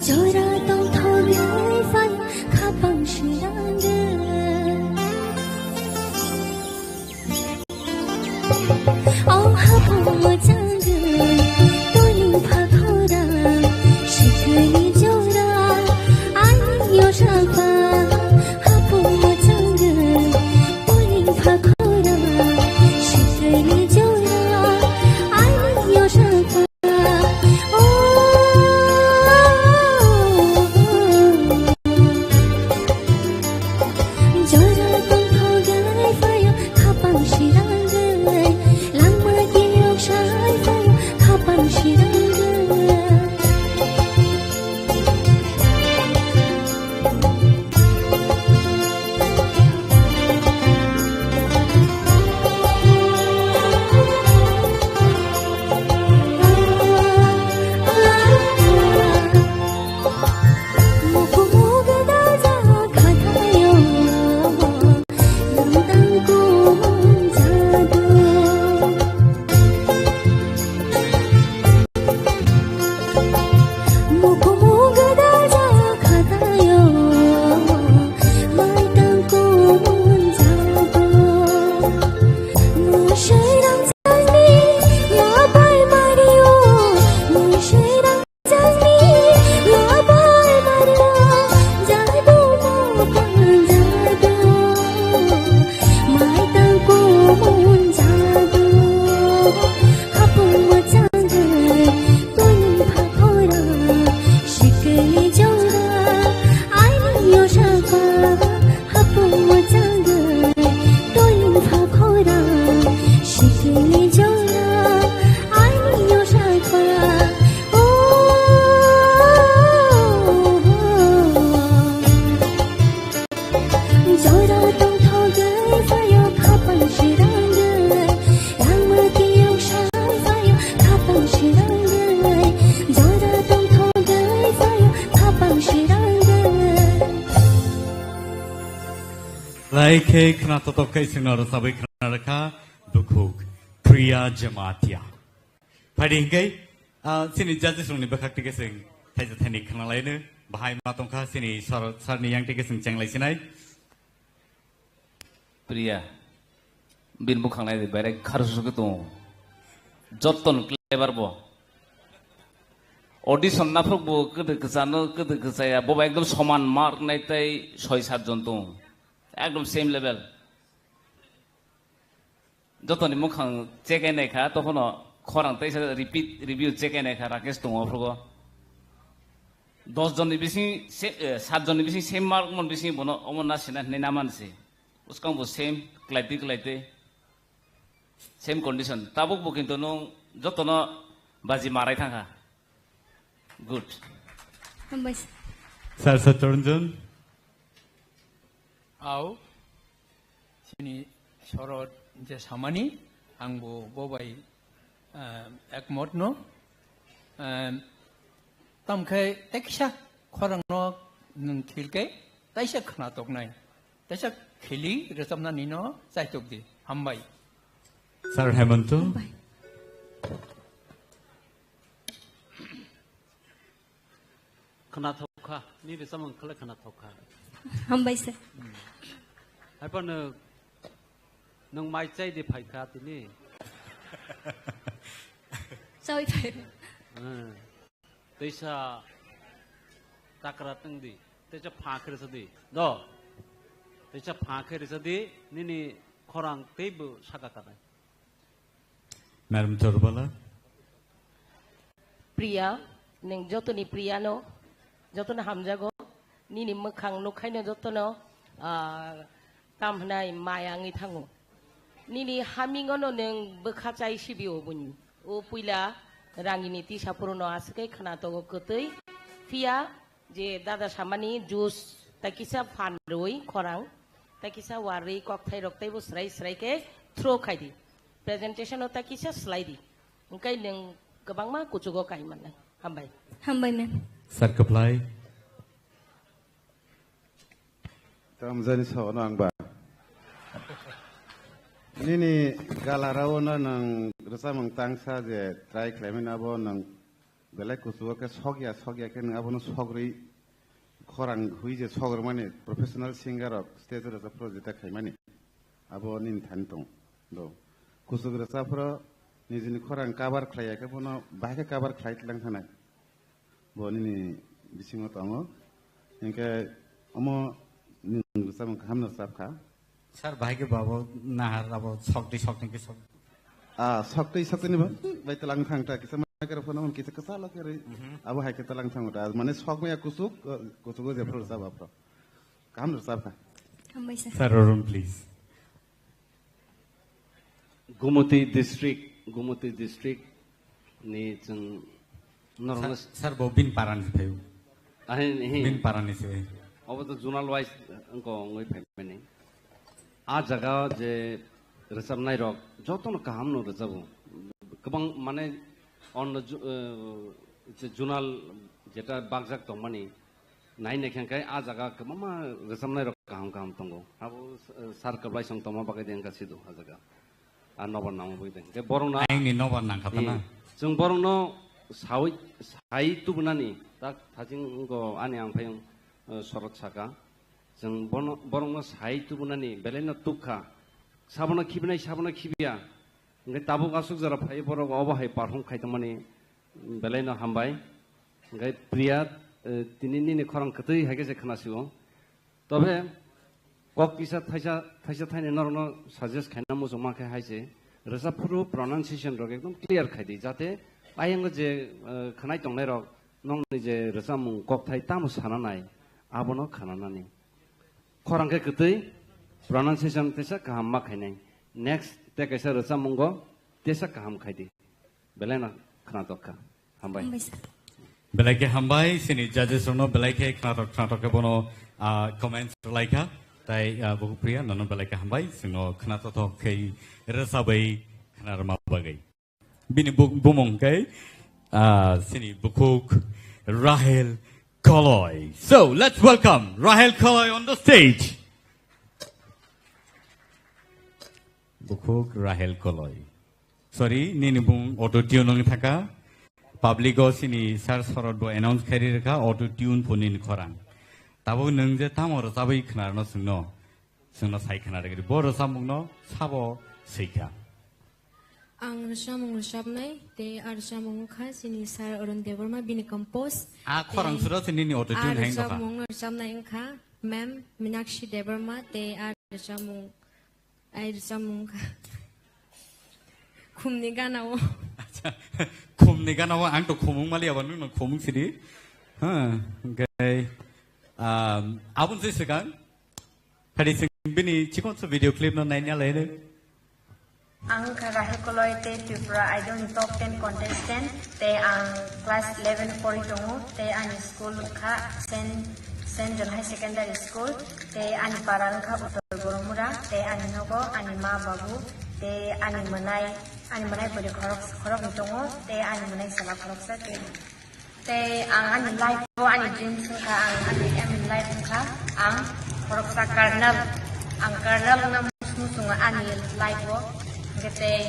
Jora tongthok lai phai khapang sirang de. O hapang mochang de, toying phakhora, sikini jora, ani yo sapa. Hapang mochang de, toying phakhora, sikini jora, ani yo sapa. Lai khe khna totok khe sengno rwchabwi khna rwkha Dukhuk Priya Jamatia. Phaidi hinkhe, ah, chini judges rokni bwkhak tike chwng thaisa thaini khna laino bahai ma tongkha chini sir, sir ni yang tike chwng chenglai sinai. Priya, bini bukhang nai di, berek kharsu khe tongo. Jotton clever bo. Audition naphok bo kwdwi kwchano, kwdwi kwchaya, bobo ekdom soman mark nai tei soi sat jon tongo. Ekdom same level. Jotoni mukhang check nai kha, tokhono khorang teisa repeat review check nai kha, Rakesh tongo aphugo. Dos jonni bising se, eh, sat jonni bising same mark mon bising bono omo na sina hinwi na mansi. Uskang bo same, kwlaitwi kwlaitwi. Same condition. Tabuk bo kintu nung jotono baji marai thangkha. Good. Hambai. Sir Satyaranjan. Au, chini sorot je samani, ang bo bobai, eh, ekmot no. Eh, tamkhe teksa khorang no nung khilke, taisa khna toknai. Teisa khili rwchapnani no chaitok di. Hambai. Sir Hemanto. Hambai. Khwnathok kha, ni rwchapmung khlai khwnathok kha. Hambai sir. Haiphano nwng mai chai di phai kha tini. Chawi phai. Hmm. Teisa takra tong di, teisa pha khe rwsa di, do. Teisa pha khe rwsa di, nini khorang teibo saka kanai. Madam Chorbala. Priya, nwng jotoni Priya no, jotono hamjago, nini mwkhang nukhaino jotono, ah, tam hwnai maya wngwi thango. Nini hamingono nwng bwkha chai sibi o buini. O puila rangini tisa puruno aswk khe khna tongo kwtwi. Phiya je dada samani juice tai kisa phan rwi khorang, tai kisa warwi kokthai rok teibo srai srai khe throw khai di. Presentation o tai kisa slai di. Hwnkhe nwng kwbangma kuchugo kai mannai. Hambai. Hambai, ma'am. Sir, kwplai. Tamjani saono ang ba. Nini galarao no nwng rwchapmung tangsa je try khlaimani abo nwng belai kuchugo khe sokya, sokya khe nwng abono sogrwi khorang hui je sogrwmani professional singer rok stage o rwchapphru jeta khaimani. Abo nini thani tong do. Kuchuk rwchapphru nijini khorang cover khlaiya khe bono bahai khe cover khlai tlang thanai. Bo nini bisingo tongo. Hinkhe omo nwng rwchapmung kaham no rwchapkha. Sir, bahai khe babo nahar abo sokti sokti khe sok. Ah, sokti sokti ni ba? Bai talang thang ta kisa microphone on kisa kisa lo kiri. Mhm. Abo hai khe talang thang ta. Mane sok maya kusuk, eh, kusuk je pro sa ba pro. Kaham no rwchapkha. Hambai sir. Sir, Arun, please. Gumoti district, Gumoti district ni chwng norokno sir, sir, bo bin parani se phaio. Ahin, hin. Bin parani se. Obo to zonal wise wngko wngwi phaimani. A jaga je rwchapnai rok jotono kaham no rwchabo. Kwbang mane onno ju-, eh, je zonal jeta bakjak tongmani, nai naikhe khe a jaga kwbangma rwchapnai rok kaham kaham tongo. Abo, eh, sir kwplai song tongma bagwi de wngkha sido a jaga. A nobar nangma bagwi de. Hwnkhe borokno Aingni nobar nangkha ta na? Hmm. Chwng borokno sawi, sai tubunani tak thaching wngkho ani ang phayung, eh, sorot saka. Chwng bono, borokno sai tubunani belaino tukha. Sabono khibinai, sabono khibiya. Hwnkhe tabuk aswk jora phai borok obo hai perform khai tongmani belaino hambai. Hwnkhe Priya, eh, tini nini khorang kwtwi hai khe se khna sio. Tobe kok kisa thaisa, thaisa thaini norokno suggest khaina muchungma khe hai se. Rwchapphuru pronunciation rok ekdom clear khai di, jate ayang je, eh, khwnai tongnai rok nokni je rwchapmung kokthai tamo sana nai, abono khwnanani. Khorang khe kwtwi, pronunciation tesa kaham ma khainai. Next te kaisa rwchapmungo tesa kaham khai di. Belai no khwnatok kha. Hambai. Hambai sir. Belai khe hambai, sini judges rokno belai khe khwnatok khwnatok khe bono, ah, comments rwlai kha. Tai, ah, Bukupriya, nono belai khe hambai, chwngno khwnatok khe rwchabwi khwnarwma bagwi. Bini bu-, bumung khe, ah, sini bukhuk Rahel Koloi. So, let's welcome Rahel Koloi on the stage. Bukhuk Rahel Koloi. Sorry, nini bung auto tune wng thaka. Public o sini sir sorot bo announce khairi rwkha auto tune pho nini khorang. Tabuk nwng je tamo rwchabwi khwnarno chwngno. Chwngno sai khwna rwgri. Bo rwchapmungno sabo swikha. Ang rwchapmung rwchapnai, tei a rwchapmung wngkha chini sir Arun Debbarma bini compose. A khorang suro se nini auto tune hai wngkha. A rwchapmung rwchapnai wngkha ma'am Minakshi Debbarma, tei a rwchapmung, ai rwchapmung wngkha Khumni Gana-o. Acha, Khumni Gana-o, ang to khumung mali abo nwng khumung sidi. Ha, hwnkhe, um, aboni se swkang. Phadi chwng bini chikonsa video clip no naina laino. Ang kha Rahel Koloi tei Tripura Idol ni top ten contestant, tei ang class eleven pori tongo, tei ani school kha Saint, Saint John High Secondary School, tei ani para wngkha Uttor Boromura, tei ani nogo ani ma babu, tei ani mwnai, ani mwnai pori khorok, khoroknwi tongo, tei ani mwnai chwla khoroksa, tei Tei ang ani life o ani dreams wngkha, ang ani aim in life wngkha, ang khoroksa colonel, ang colonel wngna muchungo ani life o. Hwnkhe tei,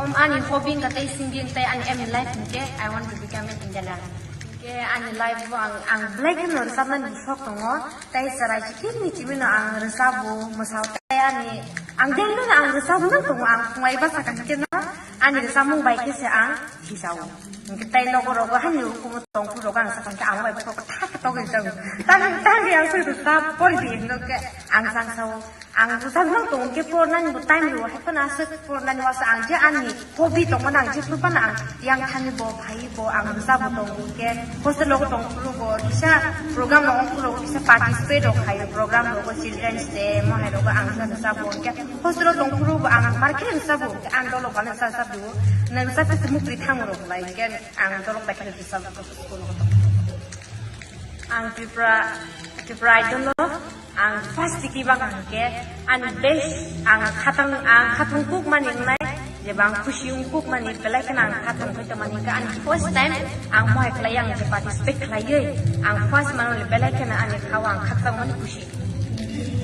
om, ani hobby wngkha tei singing, tei ani aim in life hwnkhe I want to become an engineer. Hwnkhe ani life o ang, ang belai kheno rwchapnani sok tongo, tei chwrai chikirni chibino ang rwchabo, mwsao, tei ani, ang daily no ang rwchabo nang tongo, ang phungai basa kaham kheno ani rwchapmung bai khe se ang hisao. Hwnkhe tei nogo rogo hani ukumu tongphuru rogo ang sakha hwnkhe ang bai bokhorok khe thak khe togwi tongo. Tang tang ya sui rwchap pori di hwnkhe ang sangsao. Ang rwchapna tongo khe pornani bo time rwo, hai phano aswk pornani uaisa ang je ani hobby tongmani ang jephru phano ang yang thani bo, phai bo, ang rwchapbo tongo khe hostel o tongphuru bo kisa program rok ongphuru bo kisa participate rok khaio, program rogo, Children's Day, mo hai rogo ang rwchapbo khe hostel o tongphuru bo ang market rwchapbo khe ang dolok bana rwchapbo, nang rwchap khe mukri thango rok lai khe ang dolok bai khe rwchapbo. Ang Tripura, Tripura Idol no ang first tiki bak ang ke, ang best, ang khatang, ang khatung kuk mani nai, je bang khusi ung kuk mani, belai kheno ang khatung koi to mani ka, ang first time ang mohai khlai ang je participate khlai ye, ang first mano le belai kheno ani khawa ang khatang mani khusi.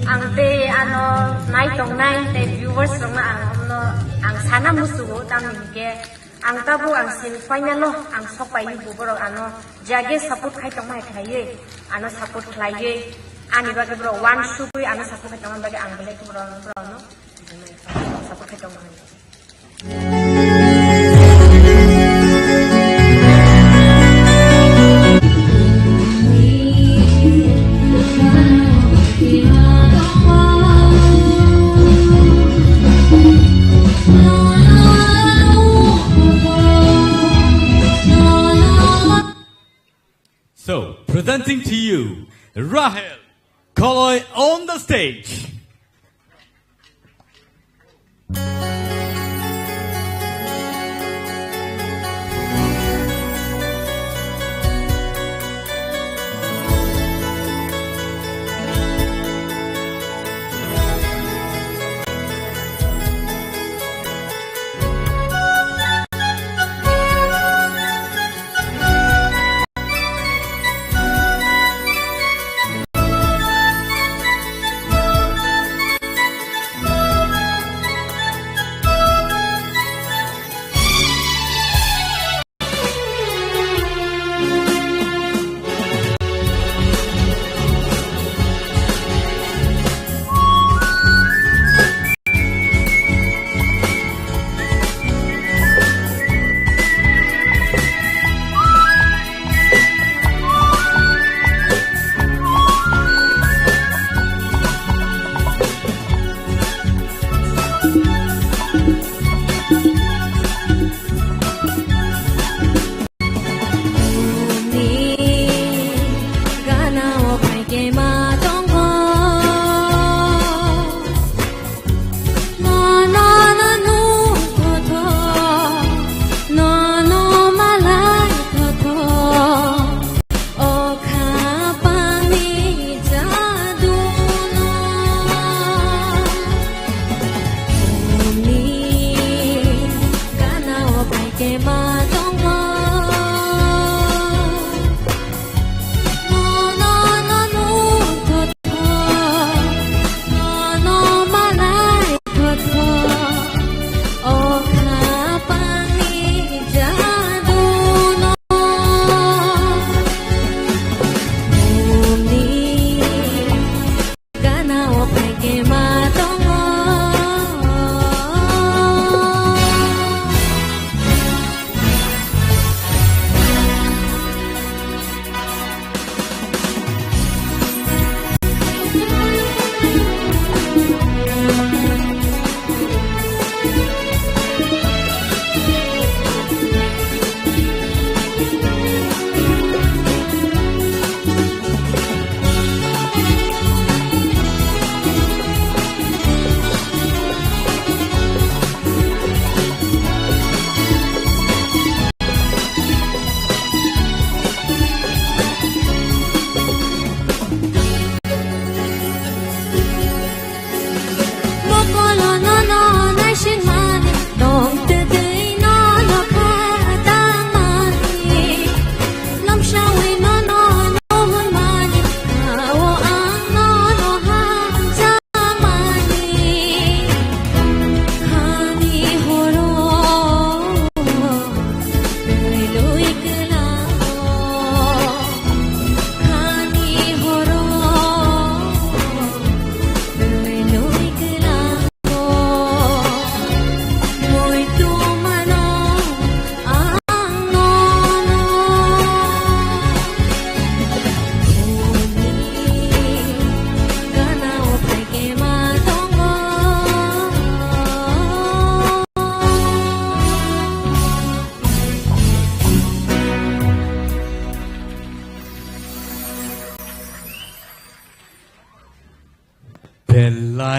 Ang te ano nai tong nai te viewers rok no ang omno ang sana musu tam ni ke. Ang tabuk ang semi final o ang sok pai bo borok ano jage support khai tong mai khlaiwi ano support khlaiwi ani bagwi borok one sugwi ano support khai tong bagwi ang belai borok borok no support khai tong mai. So, presenting to you, Rahel Koloi on the stage.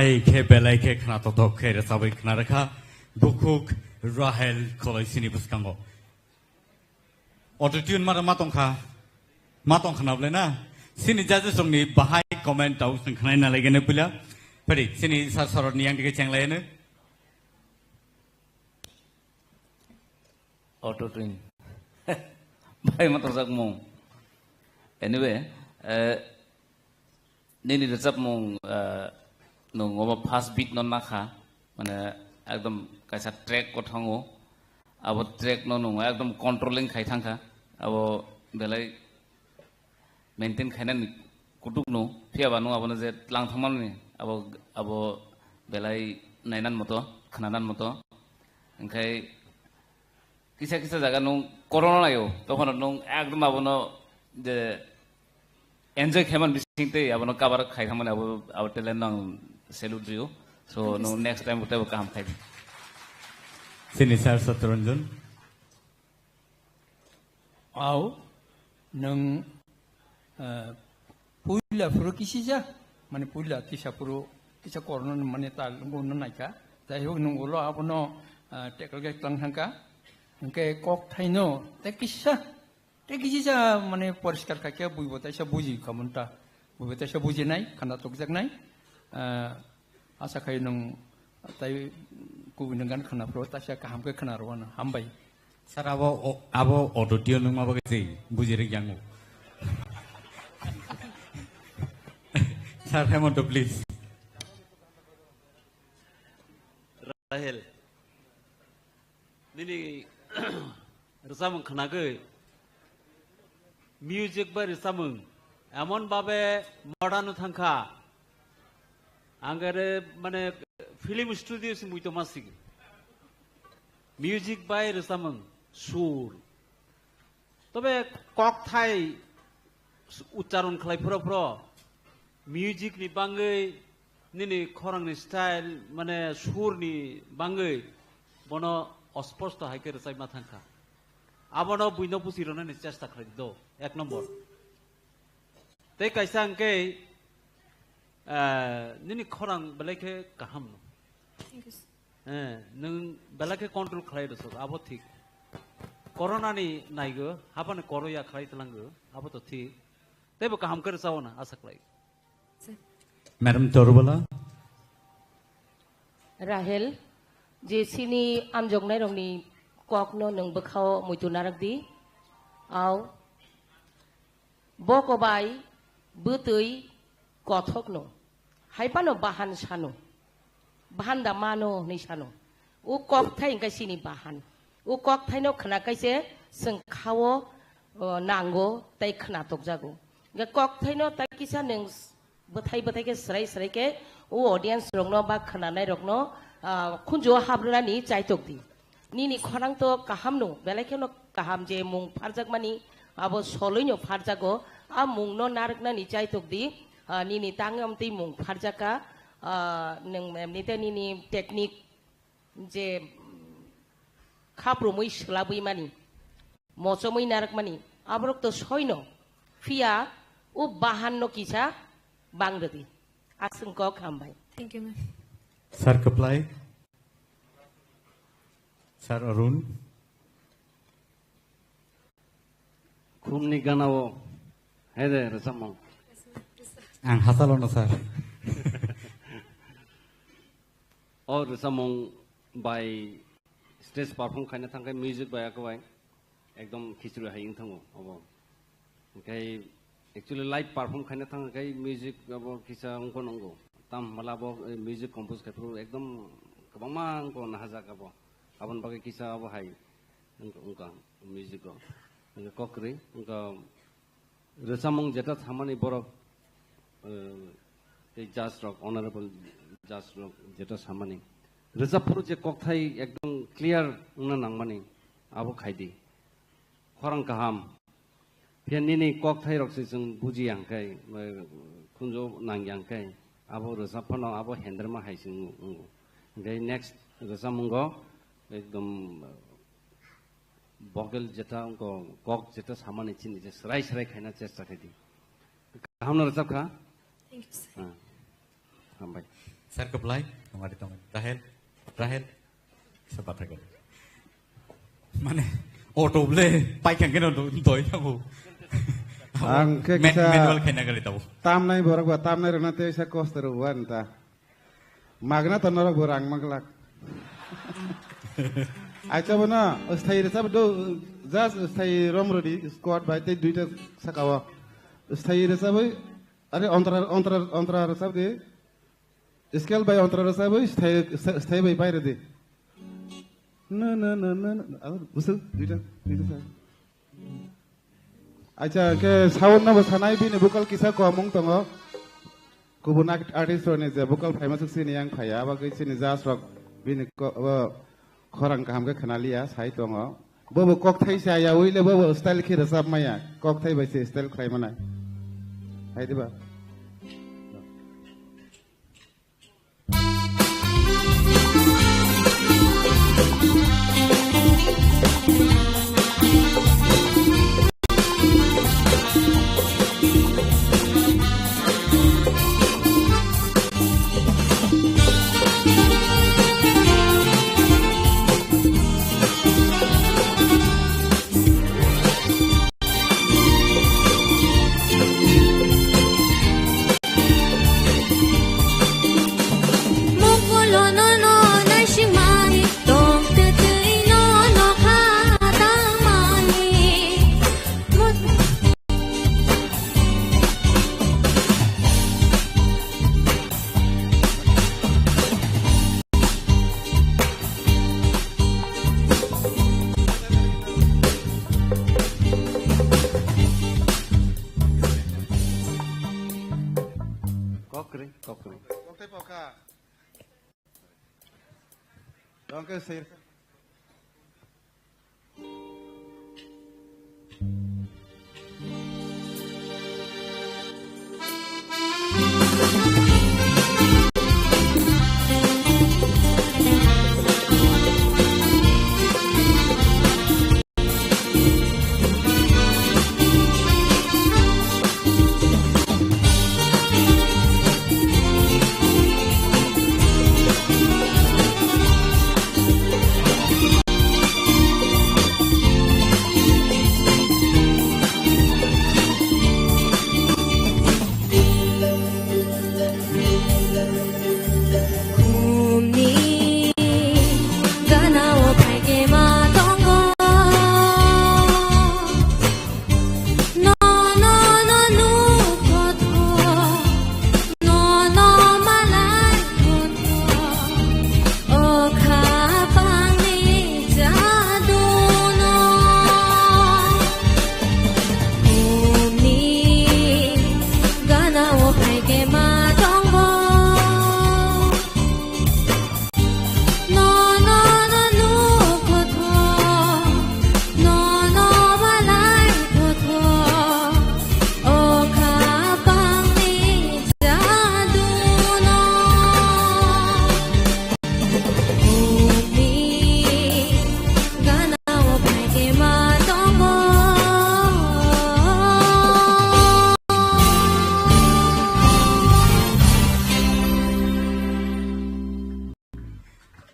Hai khe belai khe khna tothok khe rwchabwi khna rwkha bukhuk Rahel Kholoisini bwskango. Auto tune mara ma tongkha, ma tongkha na bwle na? Sini judges rokni bahai comment tau chwng khnaina laigene puila. Phari sini sir sorotni yang dige chenglaino. Auto tune. Bai ma tongjak mung. Anyway, eh, nini rwchapmung, eh, nung obo first beat no nakha, mane ekdom kaisa track o thango, abo track no nung ekdom controlling khai thangkha, abo belai maintain khainani kutuk no, phiya ba nung abono je tlang thangmani, abo, abo belai nainan moto, khnanan moto, hingkhai kisa kisa jaga nung corona naio, tokhono nung ekdom abono je enjoy khaiman bising tei abono cover khai thangmani abo, abo talent no ang salute rio. So, nung next time teibo kaham khai di. Sini sir Satranjan. Au, nung, eh, puila phuru kisija, mane puila kisa phuru, kisa corona mane ta lungo no naika. Jai hok nung ulo abono, eh, tackle khe tlang thangka. Hingke kok thaino, te kisa, te kisija mane poriskar khaikhe buibo taisa buji kamunta. Buibo taisa bujinai, khana tokjaknai. Eh, Asa khai nung tai kubui nung gan khwna phuru taisa kaham khe khwna rwano. Hambai. Sir, abo o-, abo auto tune nung ma bagwi se buji rik yango. Sir Hemant, please. Rahel. Nini rwchapmung khwnagwi, music bai rwchapmung emon babe modern thangkha, ang ere mane film studio se mui tongma sigi. Music bai rwchapmung, sur, tobe kokthai ucharon khlai phro phro, music ni bangwi, nini khorang ni style, mane sur ni bangwi, bono osposto hai khe rwchapma thangkha. Abono buino buchi rwnani chesta khlai di do, ek nombor. Tei kaisa hwnkhe, eh, nini khorang belai khe kaham no. Thank you, sir. Eh, nwng belai khe control khlai rwsok, abo thik. Corona ni naigo, habani koro ya khlai tlango, abo to thik. Teibo kaham khe rwchao na asa khlai. Sir. Madam Torubala. Rahel, je sini amjoknai rokni kokno nwng bwkhao muitu narak di. Au. Bo kobai bwtwi kothokno, hai phano bahan sano, bahan da mano hwnwi sano. O kokthai hwnkhe chini bahan. O kokthaino khna kaise chwng khao, o, nango tei khna tokjago. Hwnkhe kokthaino tai kisa nwng bwthai bwthai khe swrai swrai khe o audience rokno ba khwnanai rokno, ah, khunju o habrwnani chaitok di. Nini khorang to kaham no, belai kheno kaham je mung pharjakmani abo soloi no pharjago, a mung no narwknani chaitok di, ah, nini tangwi amtwi mung pharjaka, ah, nwng emnite nini technique je khaprumwi swlabwi mani, mochomwi narwkmani, aborok to soino, phiya o bahan no kisa bang rwdi. Aswng kok hambai. Thank you, ma'am. Sir Kwplai, Sir Arun. Khumni ganao hede rwchapmung. Ang hasalo no, sir. O rwchapmung bai stage perform khaina thangkhe music bai akwbai ekdom khichri hai wng thango obo. Hwnkhe actually live perform khaina thangkhe music obo kisa wngkho nungo. Tam hwnba abo, eh, music compose khai phuru ekdom kwbangma wngkho nahajak abo. Aboni bagwi kisa abo hai wngkha, wngkha music o. Hwnkhe kok kwrwi wngkha. Rwchapmung jeta samani borok, eh, tei judge rok, honorable judge rok jeta samani. Rwchap phuru je kokthai ekdom clear wngna nangmani, abo khai di. Khorang kaham. Phiya nini kokthai rok se chwng buji yang khe, eh, khunju nang yang khe, abo rwchap phano abo henderma hai se wng-, wngo. Hwnkhe next rwchapmungo ekdom, eh, vocal jeta wngkho, kok jeta samani chini je srai srai khaina chesta khai di. Kaham no rwchap kha? Thank you, sir. Ah, hambai. Sir kwplai, tongari tongari. Rahel, Rahel, se bathai khe. Mane, auto ble, paikang keno do-, doi thango. Ang khe Ma-, kisa manual khaina gari tabo. Tamnai borok ba, tamnai rwna tei sa kosto rw wan ta. Magna to norok bo rang maglak. Acha bono, sthai rwchap do, just sthai rom rodi, squad bai tei duita saka o. Sthai rwchap bai, are ontra, ontra, ontra rwchap di. Scale bai ontra rwchap bai, sthai, sthai bai bai rodi. Na, na, na, na, na, abo, busu, duita, duita sa. Acha, ke sound no bo sanai bini vocal kisa komung tongo. Kubun art-, artist rokni je vocal phaima swk chini yang phaiya, abo khe chini judge rok bini ko-, abo khorang kaham khe khnaliya, sai tongo. Bobo kokthai se aya, uile bobo style khe rwchap maya, kokthai bai se style khlai manai. Hai diba? Kokri, kokri. Kokthai pokha. Dongke sir.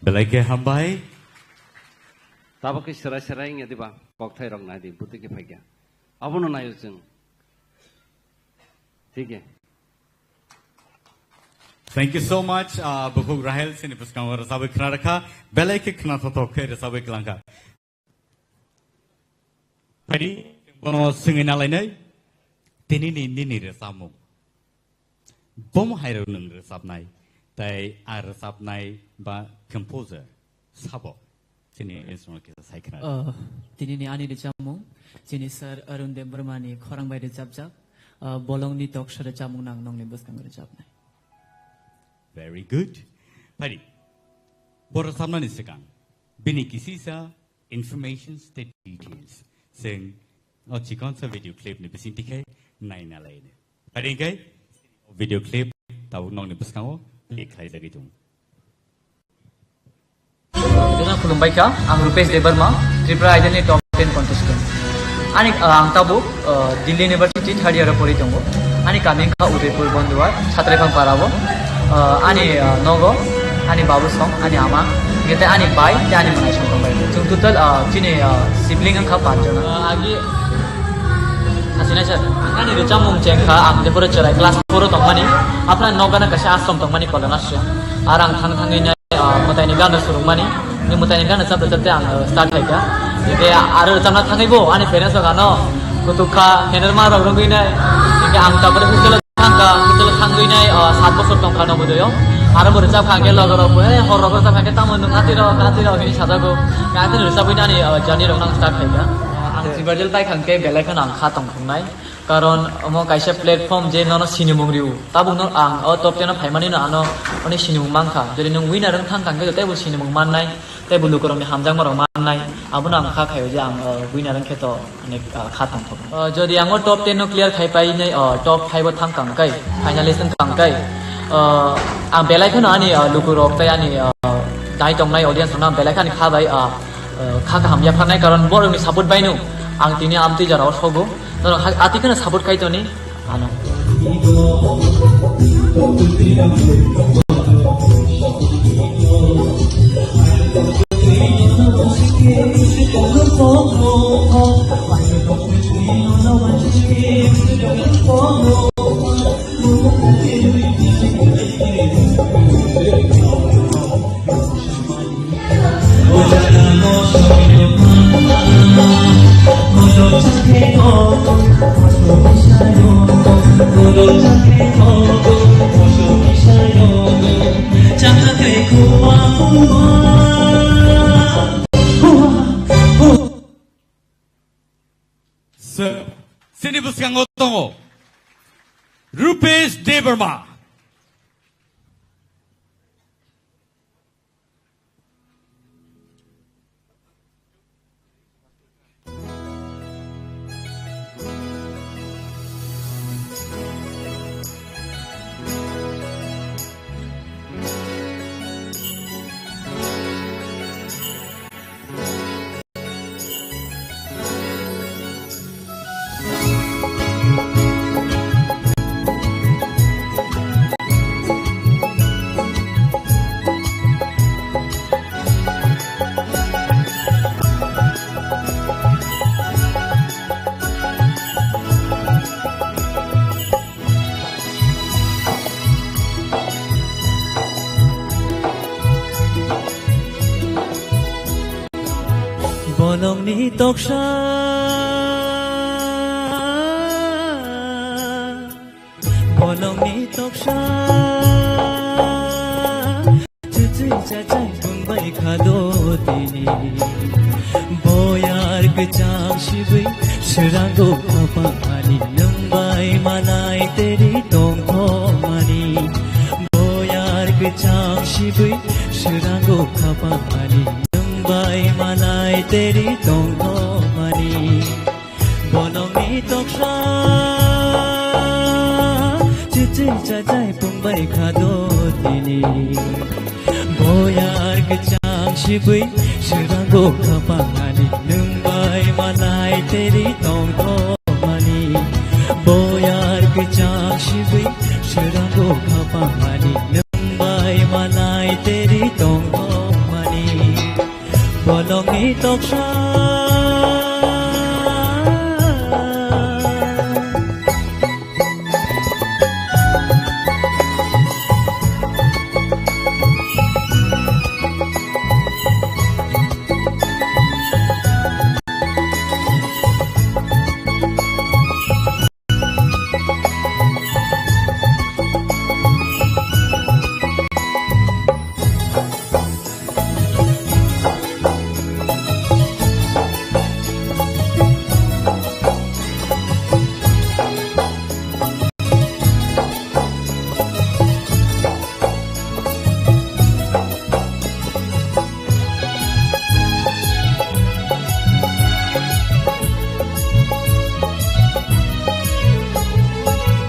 Belai khe hambai. Tabuk khe serai serai wngya diba? Kokthai rok nai di, bwtwi khe phaikha. Abono naio chwng. Thik khe. Thank you so much, ah, Bukhuk Rahel, chini bwskango rwchabwi khna rwkha, belai khe khna thothok khe rwchabwi kwlangkha. Phaidi, bono swngwi nalainai, tinini nini rwchapmung. Bomo hairok nwng rwchapnai, tai a rwchapnai ba composer sabo? Chini instrument kisa sai khna. Uh, tinini ani rwchapmung, chini sir Arun Debbarma ni khorang bai rwchapjak, uh, bolongni toksa rwchapmung nang nongni bwskango rwchapnai. Very good. Phaidi, bo rwchapnani swkang, bini kisisa information tei details. Chwng o chikonsa video clip ni bisingtwi khe naina laino. Phaidi hwnkhe video clip tabuk nokni bwskango play khlaijagwi tongo. Jotono khulumbai kha, ang Rupesh Debbarma, Tripura Idol ni top ten contestant. Ani, ah, ang tabuk, ah, Delhi University third year o pori tongo. Ani kami wngkha Udaipur Bondwar, Satraipang para o. Ah, ani, ah, nogo, ani babu song, ani ama, hingke tei ani bai, tei ani mwnai song tongbai. Chwng total, ah, chini, ah, sibling wngkha panch jona. Ah, agi, asina sir, ani rwchapmung chengkha, ang jephuru chwrai class four o tongmani, aphra nokgana kaisa ashram tongmani Kolonasya. Ar ang thang thangwi nai, ah, mwtaini gana surungmani, ni mwtaini gana chapte chapte ang, ah, start khaikha. Hingke aro rwchapna thangwi bo, ani parents rok ano kutuk kha, henerma rok rwgwi nai, hingke ang tabore hostel Thangka, hotel thangwi nai, ah, sat bosor tongkha no bodoyo. Aro bo rwchap kha hwnkhe logo rok bo, "Eh, hor rok rwchap kha hwnkhe tamo nwng atwi rok, atwi rok," hinwi sajagw. Khe atwi rwchapwi nani, ah, journey rok nang start khaikha. Ang Silver Jail pai kha hwnkhe belai kheno ang kha tongthoknai. Karon omo kaisa platform je nono sinimung rw. Tabuk no ang o top ten o phaimani no ano oni sinimung mankha. Jodi nwng winner wng thang kha hwnkhe teibo sinimung mannai. Tei bo lukurokni hamjakmarok mannai, abono ang kha khaio je ang, uh, winner wngkhe to, mane, uh, kha tongthok. Uh, jodi ang o top ten no clear khai painai, uh, top five o thang kang kai, finalist wng kang kai, uh, ang belai kheno ani, uh, lukurok tei ani, uh, nai tongnai audience rokno ang belai khani kha bai, uh, uh, kha kaham yapharnai, karon borokni support baino ang tini amtwi jora o sogo. Norok ha-, atwi kheno support khai toni. Ano. Sir, sini bwskango tongo Rupesh Debbarma. Bolongni toksa, bolongni toksa, chuchwi chachai tongbai khado tini. Boyar kwchang sibwi swrango khapang ani nwng bai malai teri tongthokmani. Boyar kwchang sibwi swrango khapang ani nwng bai malai teri tongthokmani. Bolongni toksa chichi chachai pungbai khado tini. Boyar kwchang sibwi swrango khapang ani nwng bai malai teri tongthokmani. Boyar kwchang sibwi swrango khapang ani nwng bai malai teri tongthokmani. Bolongni toksa.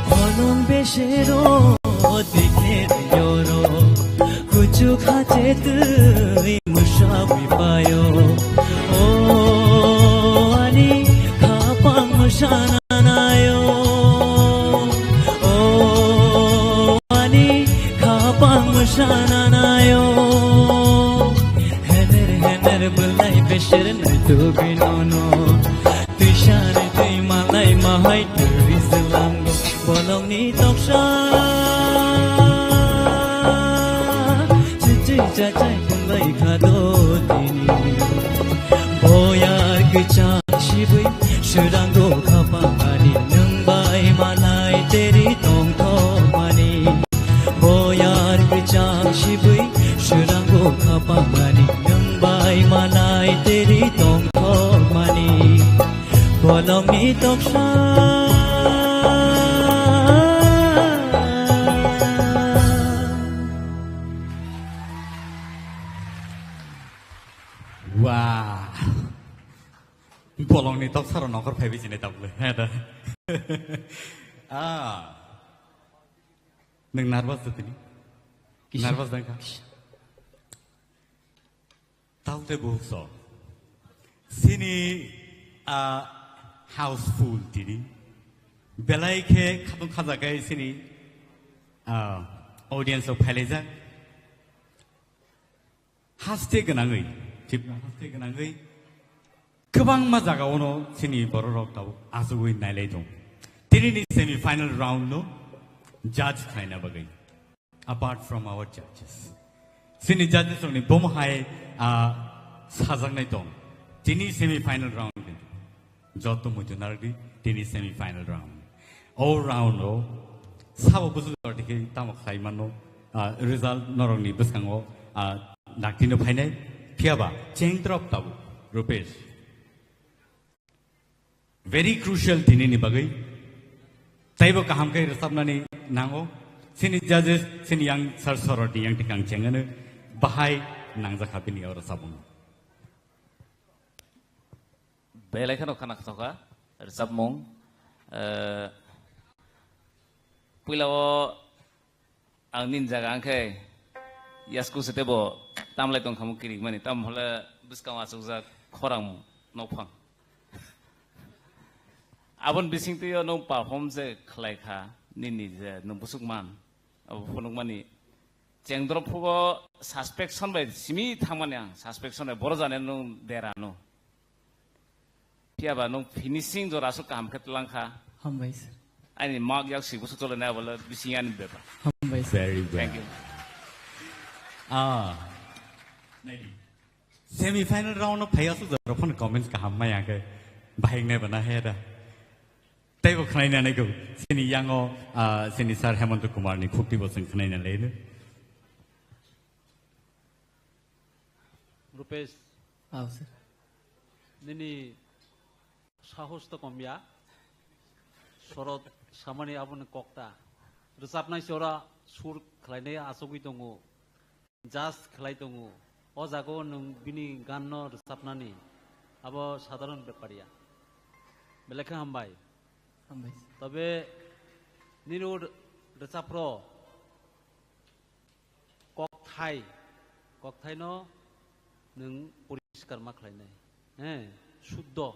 Khonong besero dikhe yoro, kuchu khache twi musawi payo. O ani khapang musana nayo. O ani khap Belai besir nai tubinono. Twisar twi malai mahai twi selango. Bolongni toksa. Chichi chachai belai khado tini. Boyar kicha sibui. Surango khapangani nung bai malai teri tongthokmani. Boyar kicha sibui. Surango khapangani nung bai malai teri tongthokmani. Bolongni toksa. Wow. Bolongni toksaro nokor phaibi sini tabuk le. He da. Ah. Nung nervous da tini? Kisa. Nervous dang kha? Kisa. Talte buhuk so. Sini, ah, houseful tini. Belai khe khatung khajakai sini, ah, audience o phailaijak. Haste gwnangwi, thik haste gwnangwi kwbangma jagao no chini bororok tabuk achugwi nailai tong. Tinini semi final round no judge khlaina bagwi, apart from our judges, chini judges rokni bomo hai, ah, sajaknai tong. Tini semi final round ni. Joto muitu narwkdi tini semi final round. O round o sabo bwswk jora dikhe tamo khlai mano, ah, result norokni bwskango, ah, naktino phainai. Phiyaba chengdrop tabuk Rupesh. Very crucial tinini bagwi. Taibo kaham khe rwchapnani nango. Chini judges, chini yang sir soroti yang tikang chengano bahai nangjak ha bini o rwchapmung. Belai kheno khana khasokha rwchapmung. Eh, puila o ang nini jaga ang khe yasku se tebo tamlai tong khamu kirik mani, tam hole bwskang achukjak khorang nokphang. Abon bising twi o nwng perform je khlai kha nini je nwng busuk man abo phunuk mani. Chengdrop phugo suspension bai simi thangmani ang, suspension bai boro jani nwng dera no. Phiya ba nwng finishing jora aswk kaham khe tlang kha. Hambai sir. Ani mak yak si busu tole na bole bising ani bepar. Hambai sir. Very well. Thank you. Ah. Semi final round no phai aswk jora phone comments kaham maya khe bahing ne bana he da. Teibo khnaina nai go. Sini yango, ah, sini sir Hemanta Kumar ni khukti bo sing khnaina le. Rupesh, Aw, sir. Nini sahos to komya. Sorot samani aboni kokta. Rwchapnai se ora sur khlainai achugwi tongo. Just khlai tongo. O jaga o nwng bini gan no rwchapnani. Abo sadharon bepar ya. Belai khe hambai. Hambai, sir. Tobe nini o rwchapro kokthai, kokthaino nwng poriskar ma khlainai, he, suddo,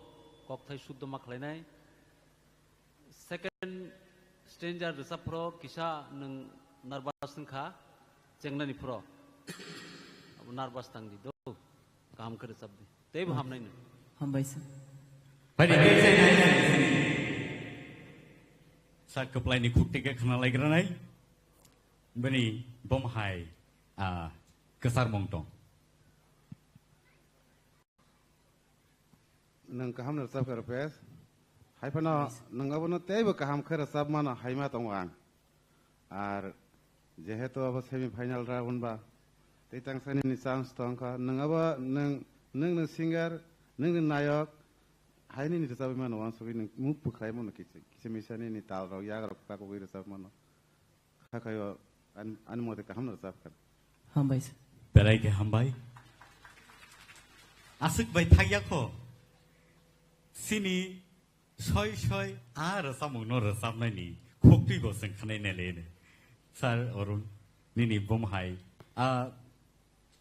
kokthai suddo ma khlainai. Second stanza rwchapphro kisa nwng nervous wngkha, chengnani phro. Abo nervous tangdi do, kaham khe rwchapdi. Teibo hamnai nwng. Hambai sir. Bai di, khe chengnai nwng. Sa kwplaini khukti khe khna laikranai. Bini bom hai, ah, kwchar mung tong. Nwng kaham rwchap kha, Rupesh. Hai phano nwng abono teibo kaham khe rwchap mano hai ma tongo ang. Ar jehetu abo semi final round ba, tei tangsa nini chance tong kha. Nwng abo nwng, nwng ni singer, nwng ni nayok, hai nini rwchapwi mano uansugwi nwng move bwkhlai mano kisa, kisa misa nini tal rok, yak rok pakugwi rwchap mano. Hakhaio an-, ani mote kaham no rwchap kha. Hambai sir. Belai khe hambai. Aswk bai thakya kho. Sini soi soi a rwchapmung no rwchapnai ni khukti bo chwng khanai nai le ne. Sir Arun, nini bom hai. A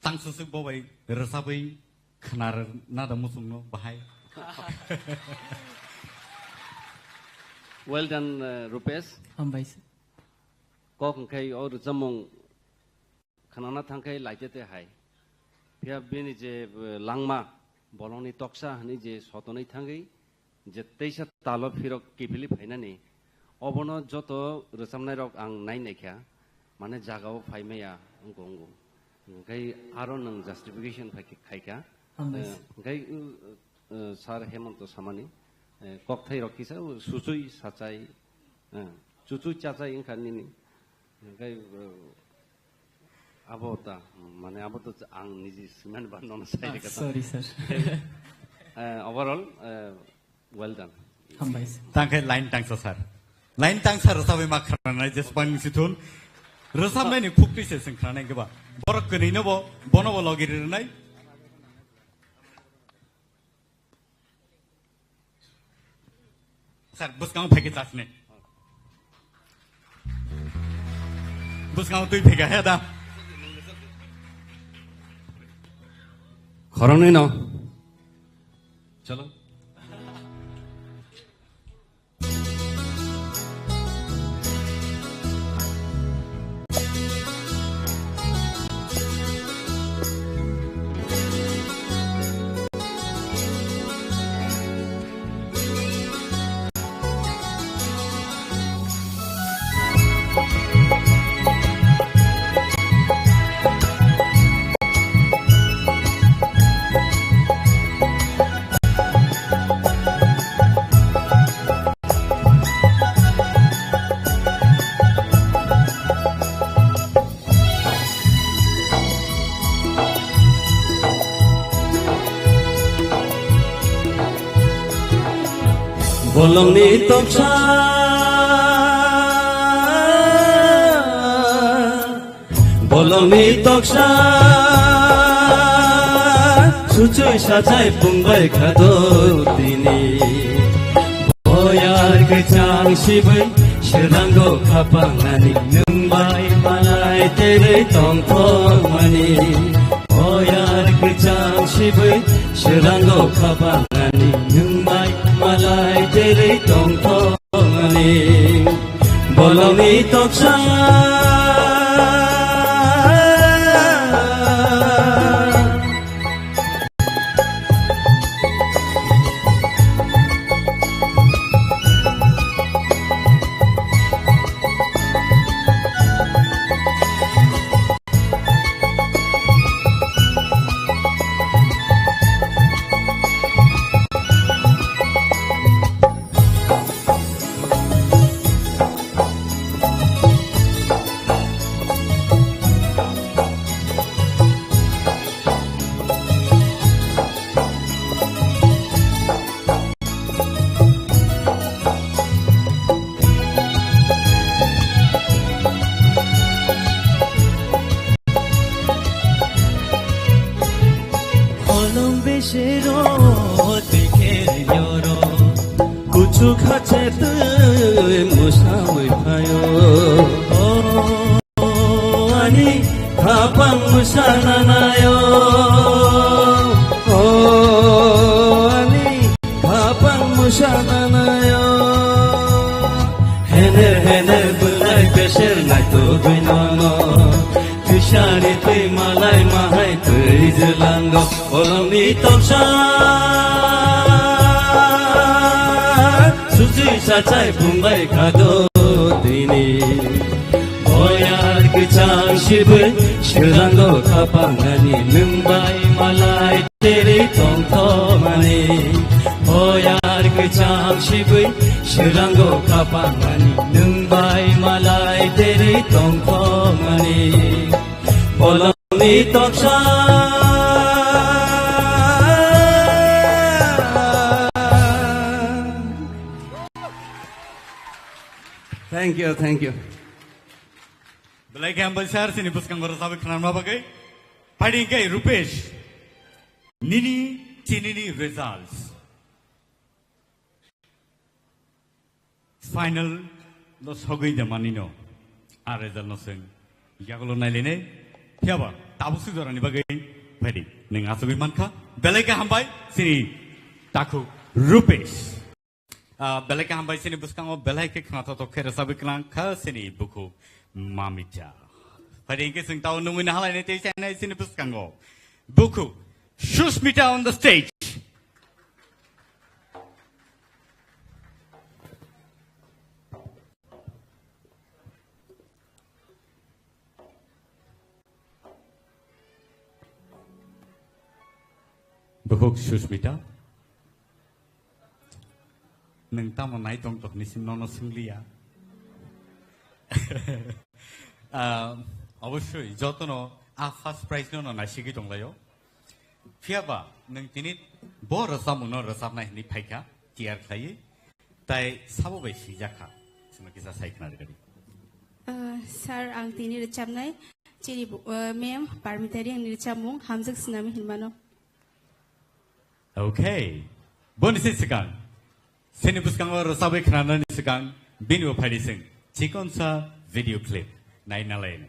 tang susuk bo bai rwchapwi khnar na da musung no bahai. Well done, uh, Rupesh. Hambai sir. Kok hwnkhe o rwchapmung khnana thangkhe laitete hai. Phiya bini je, eh, langma, bolongni toksa hwnwi je sotonwi thangwi, je teisa talo phirok kiphilwi phainani, obono joto rwchapnairok ang nai naikha, mane jagao phai maya wngkha wngo. Hwnkhe aro nwng justification phai khe khaikha. Hambai. Eh, hwnkhe, eh, eh, Sir Hemonto samani, eh, kokthairok kisa suchui sachai, eh, chuchui chachai wngkha nini. Hwnkhe, eh, abo ta, mane abo to ang niji siman ba nono sai Ah, de kata. Sorry, sir. Eh, overall, eh, well done. Hambai. Tangkhe line tangsa sir. Line tangsa rwchapwi ma khranai jesbang sithun. Rwchapnaini khukti se sing khranai keba. Borok kwnwi no bo, bono bo logi rinai. Sir, bwskango phaikhe chasne. Bwskango twi phaikha he da. Khoroknwi no. Chalo. Bolongni toksa, bolongni toksa, suchui sachai pungbai khado tini. Boyar kwchang sibui, swrango khapangani nwng bai malai terwi tongthokmani. Boyar kwchang sibui, swrango khapangani nwng bai malai terwi tongthokmani. Bolongni toksa. Kolom besero teker yoro, kuchu khache twi musawi phayo. O ani khapang musananayo, o ani khapang musananayo. Hener hener bwlai peser naitugwi nono, twisani twi malai mahai twi jwlango. Kolomni toksa suchui sachai phungbai khado tini. Boyar kwchang sibui swrango khapangani nwng bai malai terwi tongthokmani. Boyar kwchang sibui swrango khapangani nwng bai malai terwi tongthokmani. Bolongni toksa. Thank you, thank you. Belai khe hambai sir, chini bwskango rwchapwi khwnarma bagwi. Phaidi hwnkhe Rupesh, nini chinini results. Final no sogwi de manino. A result no swng. Yagulo nailene. Phiyaba, tabuk sujorani bagwi. Phaidi, nwng asugwi mankha. Belai khe hambai, chini takhuk Rupesh. Ah, belai khe hambai chini bwskango, belai khe khwnathok khe rwchapwi kwlang kha chini bukhuk Mamita. Phaidi hwnkhe chwng tao nungwi nahalainai tei chainai chini bwskango. Bukhuk Sushmita on the stage. Bukhuk Sushmita, nwng tamo nai tong tok ni sim nono swng liya. Ah, obosoi jotono a first prize no no naisigwi tonglaio. Phiyaba nwng tini bo rwchapmungno rwchapnai hwnwi phaikha, tiyar khlaiwi, tai sabo bai swijak kha. Chwngno kisa sai khna rwgadi. Ah, sir, ang tini rwchapnai chini bu-, ah, ma'am Parmita Reang ni rwchapmung Hamjak Snami hinmano. Okay. Boni se swkang. Sini bwskango rwchabwi khnanani swkang bini bo phaidi chwng chikonsa video clip naina laino.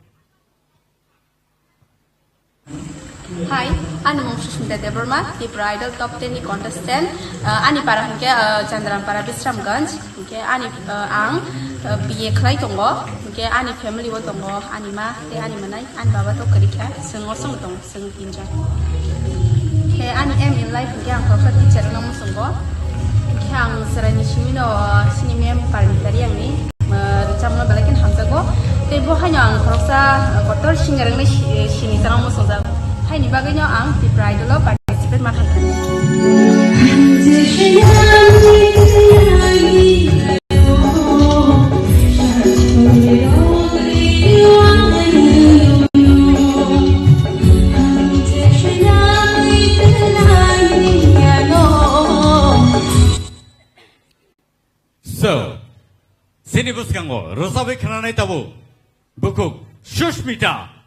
Hi, ani mung Sushmita Debbarma, Tripura Idol Top ten ni contestant. Uh, ani para hwnkhe, uh, Chandrampara Bisramganj. Hwnkhe ani, uh, ang, uh, B A khlai tongo. Hwnkhe ani family o tongo, ani ma tei ani mwnai, ani baba to kwrwi kha, chwng osong tongo, chwng tinjon. Hwnkhe ani aim in life hwnkhe ang khoroksa teacher wngna muchungo. Hwnkhe ang chwraini simi no, uh, chini ma'am Parmita Reang ni. Rwchapmung belai kheno hamjago. Tei bo haino ang khoroksa kotor singer wngwi si-, sini chwng muchungjak. Haini bagwino ang Tripura Idol o participate ma kha. So, chini bwskango rwchabwi khnanai tabuk bukhuk Sushmita.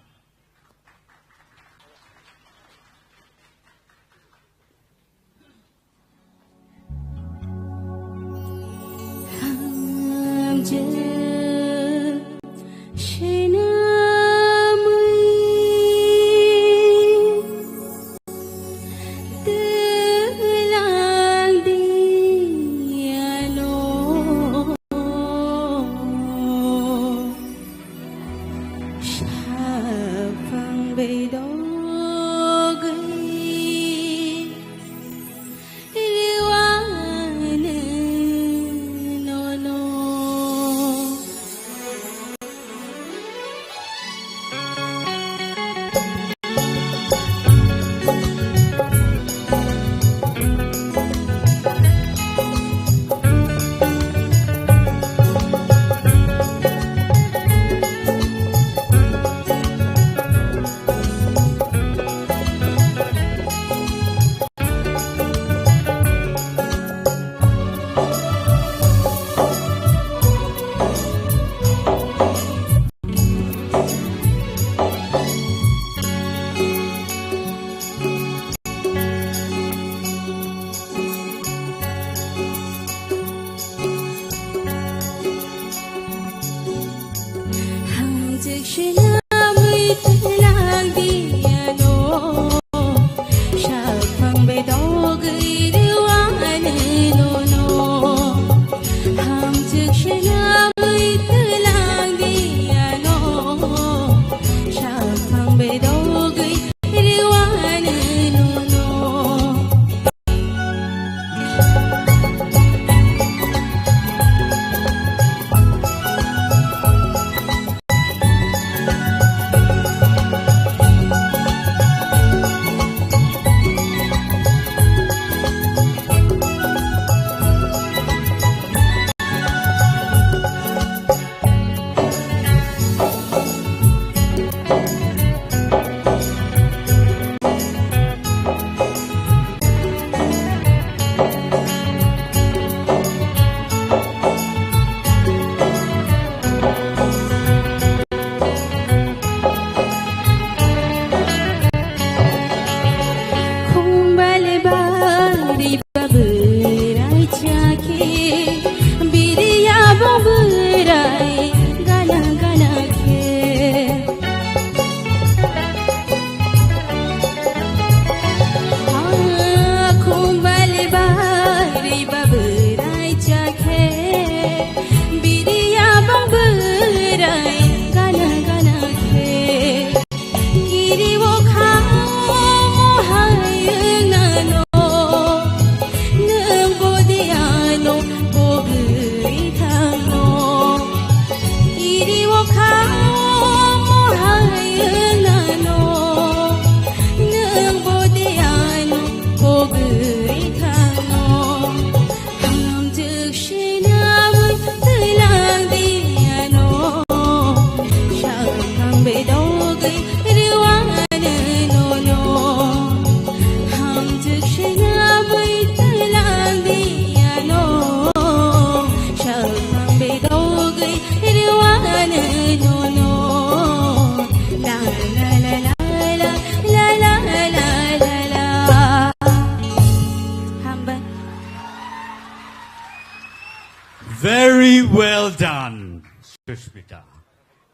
Very well done, Sushmita.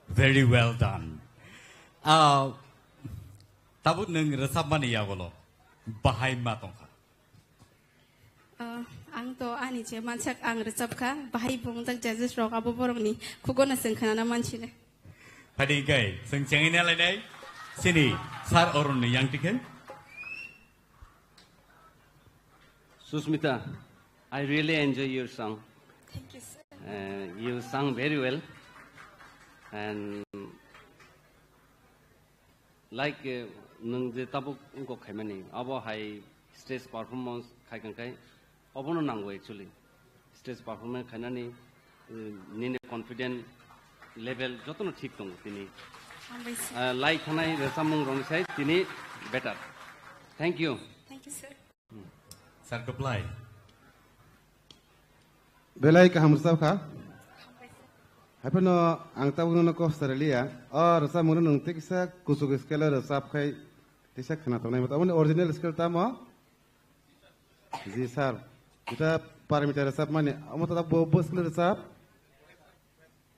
Very well done. Ah, tabuk nwng rwchapmani yagolo bahai ma tongkha? Ah, ang to ani je mansak ang rwchapkha, bahai bo wngjak judges rok abo borokni khugono chwng khnana mansine. Phadi kai, chwng chengina lainai, sini sir Arun ni yang tikhe. Susmita, I really enjoy your song. Thank you, sir. Uh, you sung very well. And like, uh, nwng je tabuk wngkok khaimani, abo hai stage performance khai kang khai, obono nango actually. Stage performance khainani, uh, nini confident level jotono thik tongo tini. Hambai, sir. Uh, lai khanai rwchapmung rokni sai tini better. Thank you. Thank you, sir. Sir, reply. Belai kaham rwchap kha. Haiphano ang tabuk nono kok sari liya. O rwchapmung no nwng tekisa kuchuk scale o rwchap khai tekisa khna tongnai. Aboni original scale tamo? Ji sir. Ita Parmita rwchapmani. Omo to bo, bo scale rwchap.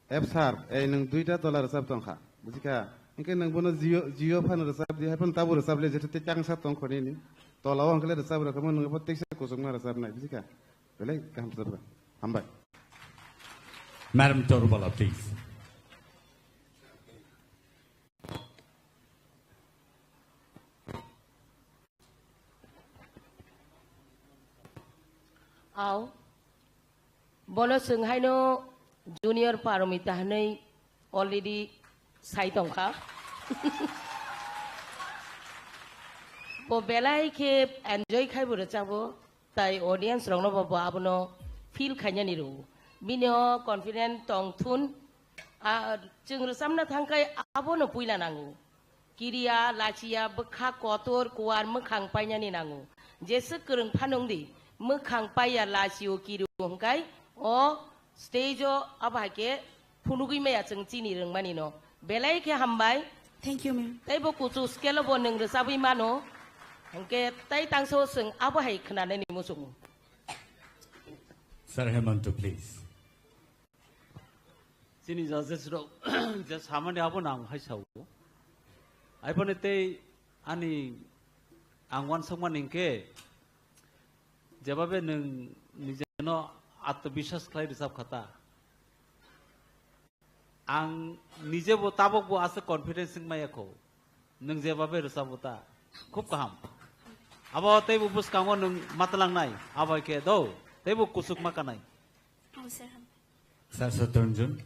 F sir, ei nwng duita tola rwchap tongkha, bujikha? Hinkhe nwng bono jio, jio phano rwchap di, haiphano tabuk rwchap le, jeto tei changsa tongkho nini. Tola o hinkhe le rwchap rwkha, nwng bo teksa kuchukma rwchapnai, bujikha? Belai kaham rwchapkha. Hambai. Madam Torubala, please. Ao. Bono chwng haino Junior Paromita hwnwi already sai tongkha. Bo belai khe enjoy khai bo rwchabo, tai audience rokno bo, bo abono feel khainani rwo. Bini o confident tong thun, a, chwng rwchabna thang khai abono puila nango. Kiriya, lachiya, bwkha kotor, kuar mwkhang painani nango. Jeswk kwrwng phano wngdi, mwkhang paiya, lachio, kirio hwnkhe o stage o abo hai khe phunugwi maya chwng chini rwngmani no. Belai khe hambai. Thank you, ma'am. Tei bo kuchu scale o bo nwng rwchabwi mano. Hwnkhe tei tangso chwng abo hai khwnanani muchungo. Sir Hemanta, please. Chini judges rok je samani abo nang hai sao. Aiboni tei ani ang wansukmani hinkhe jebabe nwng nijeno atmobiswas khlai rwchap kha ta. Ang nijebo tabokbo aswk confidence wng maya kho. Nwng jebabe rwchabo ta. Khub kaham. Abo teibo bwskango nwng matwlangnai. Abo hai khe do. Teibo kuchuk ma kanai. Sir Saturn Jun.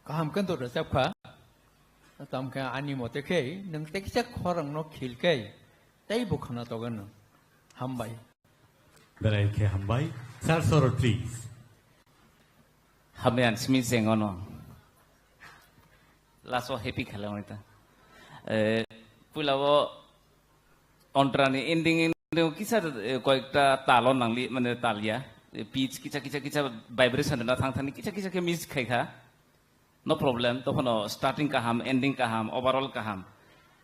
Kaham khe to rwchap kha. Tamo khe ani mote khe nwng tekisa khorang no khil khe tei bo khana togo nwng. Hambai. Belai khe hambai. Sir Sorot, please. Hambai ang simi jengono. Last o happy khalamani ta. Eh, puila o Ontrani ending, ending kisa, eh, koyekta talo nangli, mane talya. Eh, pitch kisa, kisa, kisa vibration na thang thani kisa, kisa khe miss khai kha. No problem, tokhno starting kaham, ending kaham, overall kaham.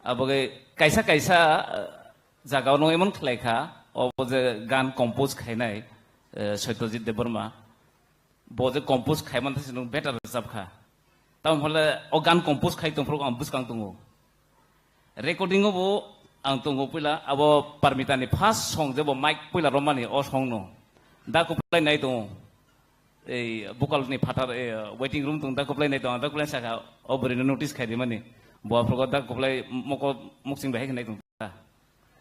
Aboge kaisa, kaisa, eh, jagao no emon khlai kha, obo je gan compose khainai, eh, Satyajit Debbarma. Bo je compose khaiman thasi nwng better rwchap kha. Tamo hole o gan compose khai tongphuru ang bwskang tongo. Recording o bo ang tongo puila abo Parmita ni first song je bo mic puila romani o song no. Da kuplai nai tongo. Ei vocal ni phatar, eh, waiting room tong da kuplai nai tongo. Da kuplai saka o bwrwi no notice khai di mani. Bo aphuru da kuplai moko muksing bai khai nai tong.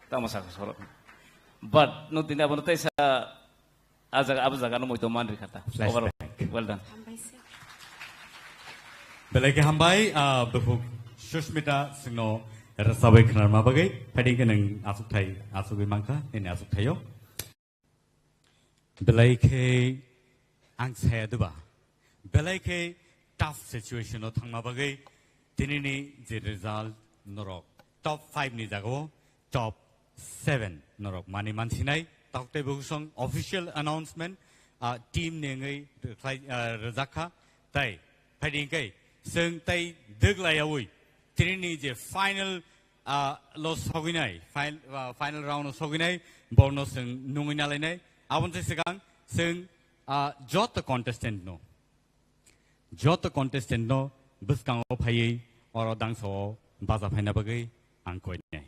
Tamo saka sorok. But no tini abo no tei sa A jaga, abo jaga no moito man rikha ta. Flashback. Overall, well done. Hambai sir. Belai khe hambai, ah, bwkhuk Sushmita singno rwchabwi khwnarma bagwi. Phaidi khe nwng achukthai, achugwi mankha, nini achukthaio. Belai khe ang saya duba. Belai khe tough situation o thangma bagwi tinini je result norok top five ni jagao top seven norok mani mansinai tok tei bwswng official announcement, ah, team ni wngwi rwkhlai, ah, rwjak kha. Tai phaidi hwnkhe chwng tai dwglaiyaui tinini je final, ah, lo sogwinai, fin-, ah, final round o sogwinai borno chwng nungwi nalainai. Aboni se swkang chwng, ah, joto contestant no, joto contestant no bwskango phaiwi oro dangsa o baja phaina bagwi ang koinai.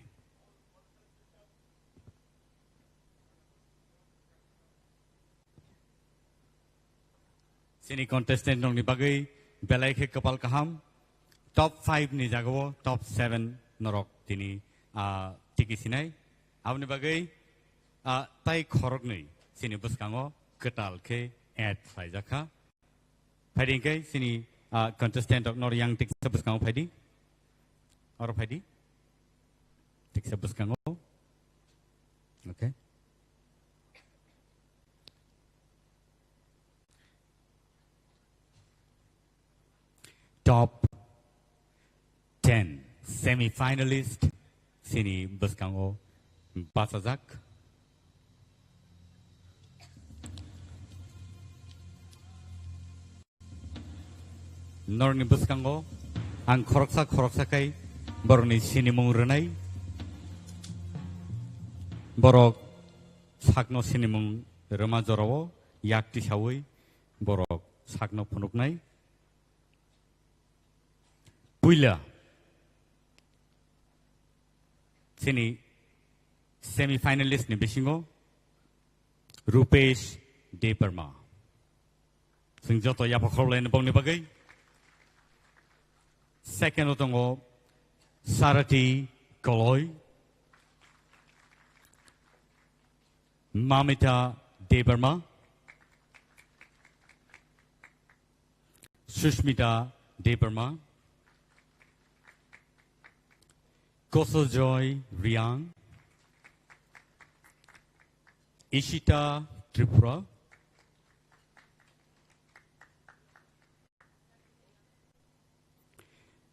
Chini contestant rokni bagwi belai khe kwpal kaham. Top five ni jagao top seven norok tini, ah, tiki sinai. Aboni bagwi, ah, tai khoroknwi chini bwskango kwtal khe add khlaijak kha. Phaidi hwnkhe chini, ah, contestant rok nor yang tiksa bwskango phaidi. Oro phaidi. Tiksa bwskango. Okay. Top ten semi-finalist chini bwskango bachajak. Norokni bwskango ang khoroksa khoroksa khai borokni sinimung rwnai. Borok sakno sinimung rwma jorao yak tisaui borok sakno phunuknai. Puila chini semi-finalist ni bisingo Rupesh Debbarma. Chwng joto yapha khorokhlaini bongni bagwi. Second o tongo Sarati Koloi, Mamita Debbarma, Sushmita Debbarma, Kosojoy Riang, Ishita Tripura,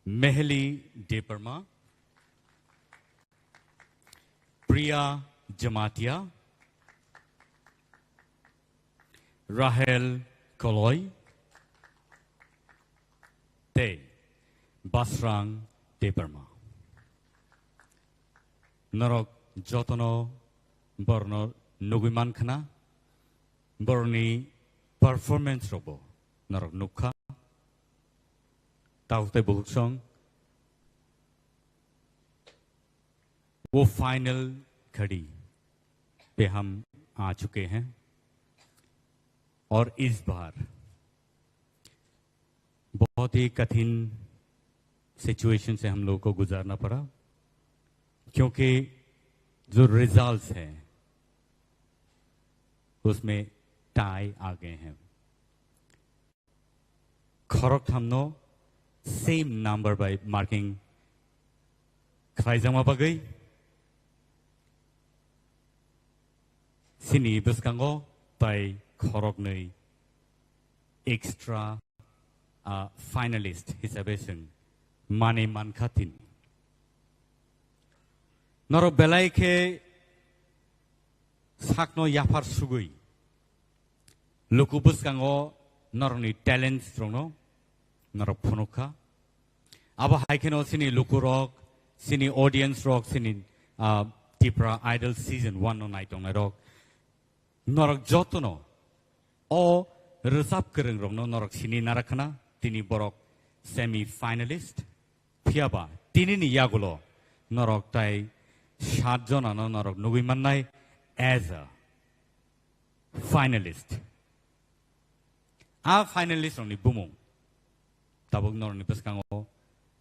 Meheli Debbarma, Priya Jamatia, Rahel Koloi, tei Basrang Debbarma. Norok jotono borno nugui mankhana, borni performance rokbo norok nukha. Tabuk tei bukhuk song, वो फाइनल घड़ी पे हम आ चुके हैं और इस बार बहुत ही कठिन सिचुएशन से हम लोगों को गुजारना पड़ा, क्योंकि जो रिजल्ट्स हैं, उसमें टाई आ गए हैं। Khoroktham no same number bai marking khlaijakma bagwi chini bwskango tai khoroknwi extra, ah, finalist hisabe chwng manwi mankha tini. Norok belai khe sakno yaphar sugwi luku bwskango norokni talents rokno norok phunukha. Abo hai kheno chini lukurok, chini audience rok, chini, ah, Tipra Idol season one no naitongnai rok, norok jotono o rwchap kwrwng rokno norok sini narakhana, tini borok semi finalist. Phiyaba tinini yagulo norok tai sat jonano norok nugui mannai as a finalist. A finalist rokni bumung tabuk norokni bwskango,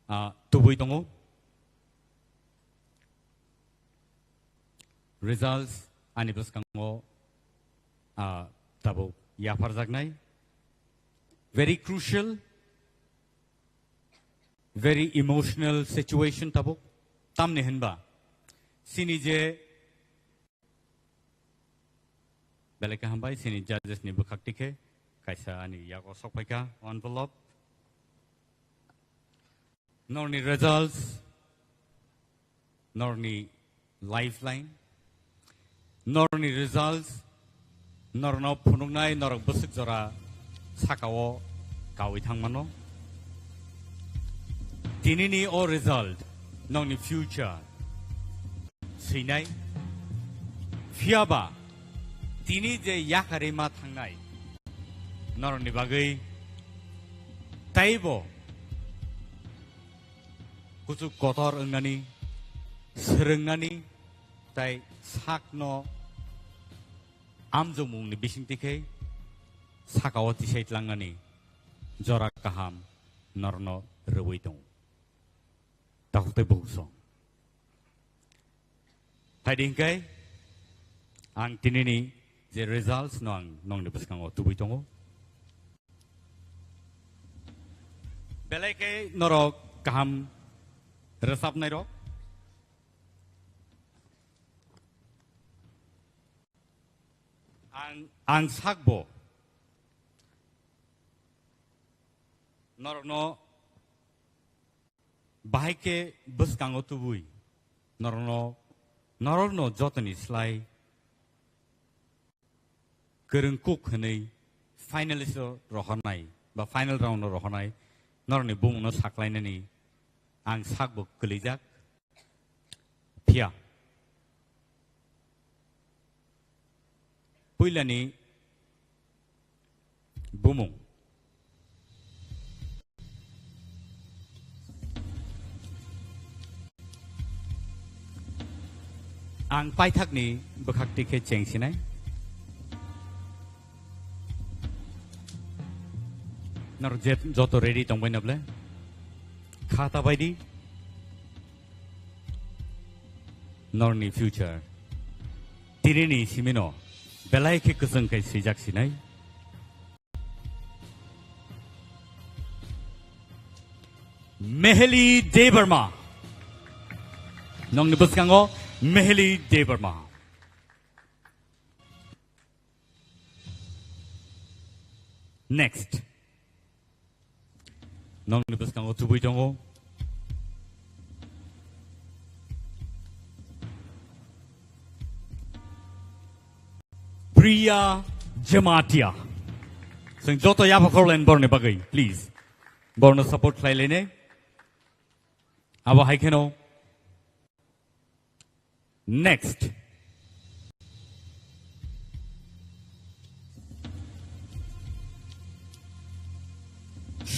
ah, tubui tongo. Results ani bwskango, ah, tabuk yapharjaknai. Very crucial, very emotional situation tabuk. Tamni hinba chini je belai khe hambai, chini judges ni bwkhak tikhe kaisa ani yago sok phaikha envelope. Norni results, norni lifeline, norni results, norno phunuknai norok bwswk jora sakao kaui thangmano. Tinini o result nokni future swinai. Phiyaba tini je yakarwi ma thangnai norokni bagwi teibo kuchuk kotor wngnani, swrwngnani tei sakno amjokmungni bisingtwi khe sakao tisai tlangnani jora kaham norokno rwui tongo. Takhuk tei bukhuk song. Phaidi hwnkhe ang tinini je results no ang nongni bwskango tubui tongo. Belai khe norok kaham rwchapnai rok. Ang, ang sakbo norokno bahai khe bwskango tubui norokno, norokno jotoni slai kwrwng kuk hwnwi finalist o rohornai ba final round o rohornai norokni bumungno saklainani ang sakbo kwlijak. Phiya puilani bumung. Ang paithakni bwkhak tikhe chengsinai. Nor jet joto ready tongbai na ble? Kha ta bai di. Norni future. Tinini simino belai khe kwchwng khai swijak sinai. Meheli Debbarma. Nongni bwskango Meheli Debbarma. Next. Nongni bwskango tubui tongo. Priya Jamatia. Chwng joto yapha khorlaini borni bagwi, please. Borno support khlai lainai. Abo hai kheno. Next.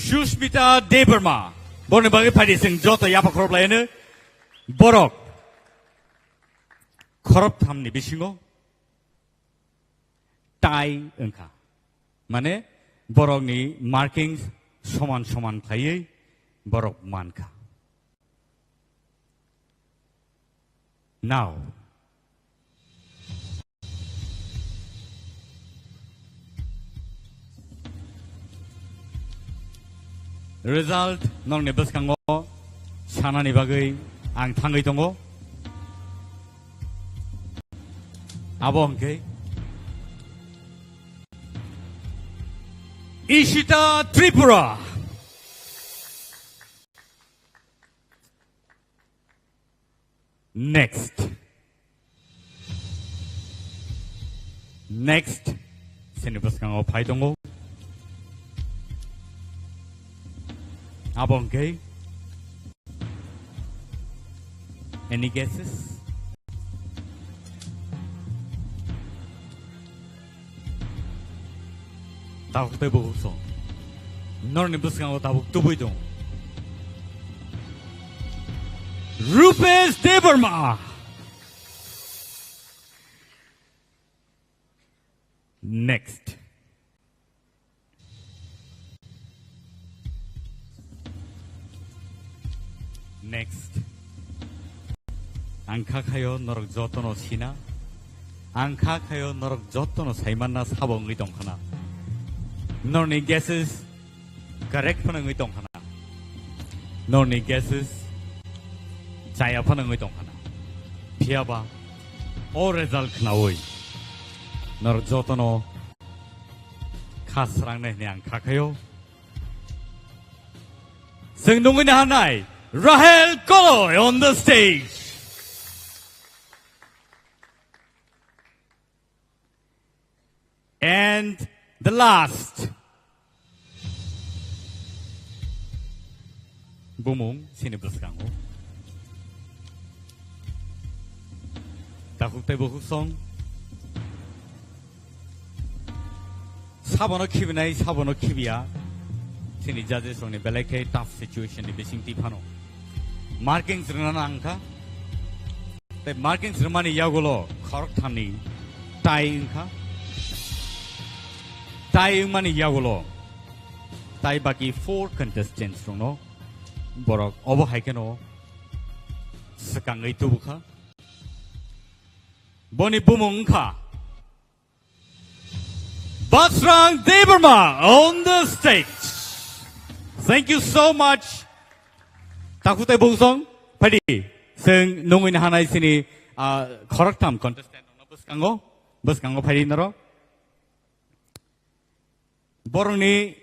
Sushmita Debbarma. Borni bagwi phaidi chwng joto yapha khorop laino. Borok khorop thamni bisingo tie wngkha. Mane borokni markings soman soman khlaiwi borok mankha. Now, result nongni bwskango sanani bagwi ang thangwi tongo. Abo hwnkhe Ishita Tripura. Next. Next. Chini bwskango phai tongo. Abo hwnkhe. Any guesses? Tabuk tei bukhuk song. Norni bwskango tabuk tubui tong. Rupesh Debbarma. Next. Next. Ang kha khayo norok jotono sina. Ang kha khayo norok jotono saimanna sabo wngwi tongkhana. Norni guesses correct phano wngwi tongkhana. Norni guesses chaya phano wngwi tongkhana. Phiyaba o result khnaui norok jotono kha srangnai hwnwi ang kha khayo. Chwng nungwi naharnai Rahel Koloi on the stage. And the last. Bumung chini bwskango. Takhuk tei bukhuk song. Thabono khibinai, sabono khibiya. Chini judges rokni belai khe tough situation ni bising twi phano. Markings rwna nang kha. Tei markings rwmani yagulo khorok thamni tie wngkha. Tie wngmani yagulo tai baki four contestants rokno borok obo hai kheno swkangwi tubukha. Boni bumung wngkha Basrang Debbarma on the stage. Thank you so much. Takhuk tei bungsong, phaidi, chwng nungwi nahanai chini, ah, khoroktham contestant rokno bwskango, bwskango phaidi norok. Borokni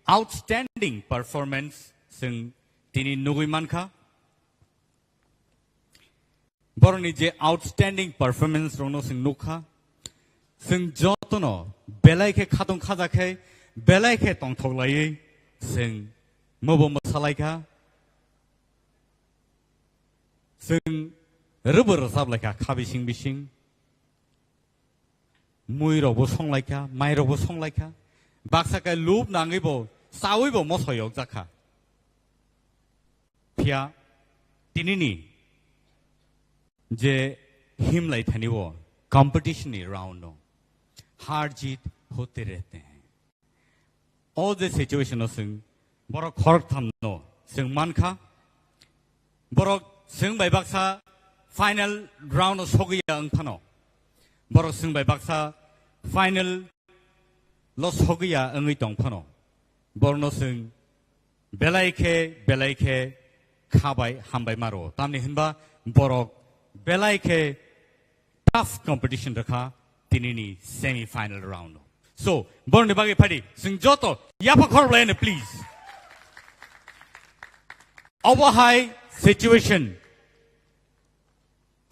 outstanding performance chwng tini nugwi mankha. Borokni je outstanding performance rokno chwng nukha, chwng jotono belai khe khatung khaja khe, belai khe tongthok laiwi chwng mobo mwsalaikha, chwng rwbo rwchaplaikha kha bising bising. Mui rokbo songlaikha, mai rokbo songlaikha. Baksa khe lub nangwibo, chawibo moso yokjakha. Phiya tinini je himlai thani o competition ni round no har jeet hote rehte hain. O je situation o chwng borok khoroktham no chwng mankha. Borok chwng bai baksa final round o sogwi ya wng phano. Borok chwng bai baksa final lo sogwi ya wngwi tong phano. Borokno chwng belai khe, belai khe kha bai hambai maro. Tamni hinba borok belai khe tough competition rwkha tinini semi final round o. So, borokni bagwi phaidi, chwng joto yapha khorok laino, please. Obo hai situation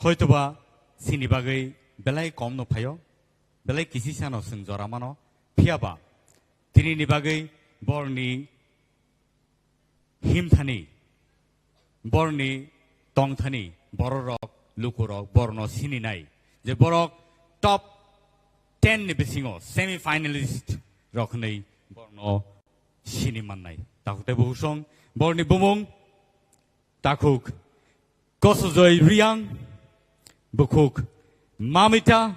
hoitoba chini bagwi belai kom no phaio, belai kisi sano chwng jora mano, phiyaba tinini bagwi borokni himthani, borokni tongthani, bororok, lukurok, borokno sininai. Je borok top ten ni bisingo semi finalist rok hwnwi borokno sini mannai. Takhuk tei bukhuk song, borokni bumung, takhuk Kosojoi Riang, bukhuk Mamita,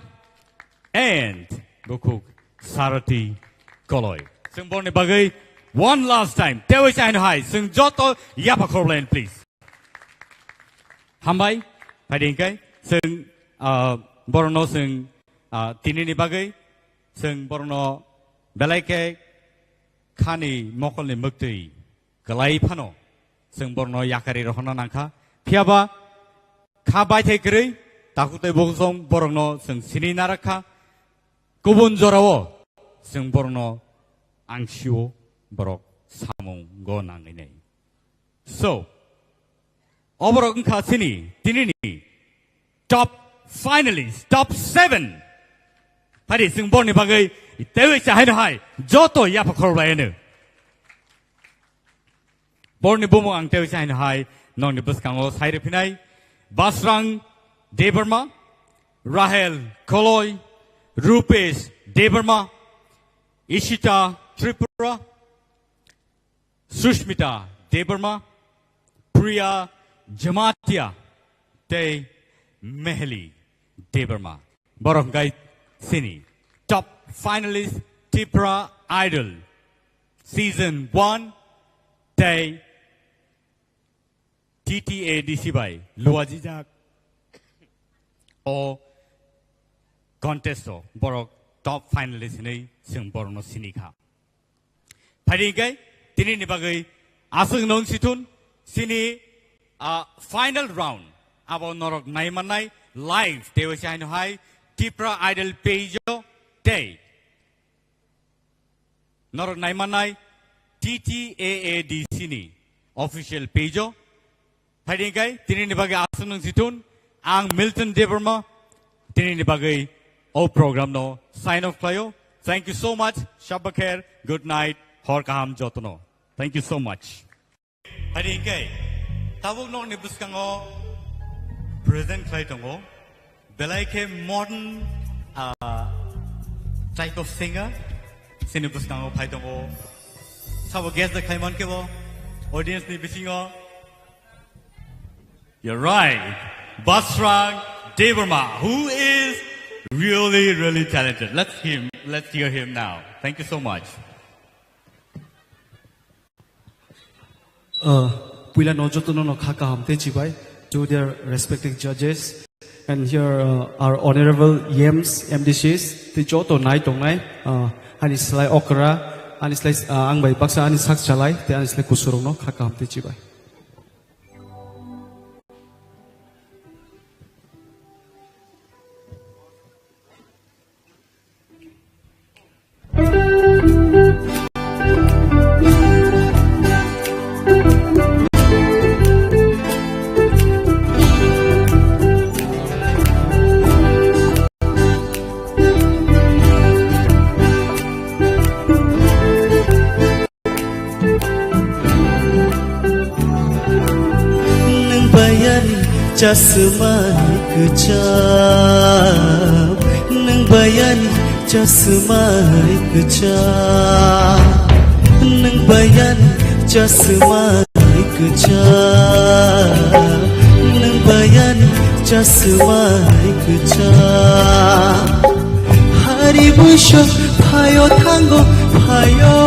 and bukhuk Sarati Koloi. Chwng borni bagwi one last time tewi chaino hai, chwng joto yapha khorok lain, please. Hambai, phaidi hingkai, chwng, ah, borno chwng, ah, tinini bagwi, chwng borno belai khe khani mokolni mwktwi kwlai phano chwng borno yakari rohorna nangkha. Phiyaba kha baithai kwrwi, takhuk tei bukhuk song borokno chwng sini narakha. Kubun jorao chwng borokno ang sio borok samungo nangwi nai. So, oborok wngkha chini tinini top finalist, top seven. Phari chwng borni bagwi tewi chahaino hai joto yapha khorok laino. Borni bumung ang tewi chahaino hai nokni bwskango sai rwphinai Basrang Debbarma, Rahel Koloi, Rupesh Debbarma, Ishita Tripura, Sushmita Debbarma, Priya Jamatia, tei Meheli Debbarma. Borok hwnkhe chini top finalist Tipra Idol season one tei T T A D C bai luajijak o contest o borok top finalist hinwi chwng borokno sini kha. Phaidi hingkhe tinini bagwi aswk nung sithun chini, ah, final round abo norok naimannai live tewi chaino hai Tipra Idol page o tei norok naimannai T T A A D C ni official page o. Phaidi hingkhe tinini bagwi aswk nung sithun ang Milton Debbarma tinini bagwi o program no sign off khlaio. Thank you so much. Shabba kher. Good night. Hor kaham jotono. Thank you so much. Phaidi hingkhe tabuk nokni bwskango present khlai tongo belai khe modern, ah, type of singer. Sini bwskango phai tongo. Sabo guess da khai man khe bo audience ni bisingo. You're right. Basrang Debbarma, who is really, really talented. Let's him, let's hear him now. Thank you so much. Uh, puila no joto no no kha kaham tei chibai to their respective judges. And here, uh, our honorable E Ms, M D Cs, tei joto nai tongnai, uh, ani slai okra, ani slai, uh, ang bai baksa ani sak chalai, tei ani slai kusurok no kha kaham tei chibai. Nwng bayani chasma kwcham, nwng bayani chasma kwcham, nwng bayani chasma kwcham, nwng bayani chasma kwcham. Hari buiso phaio thango phaio,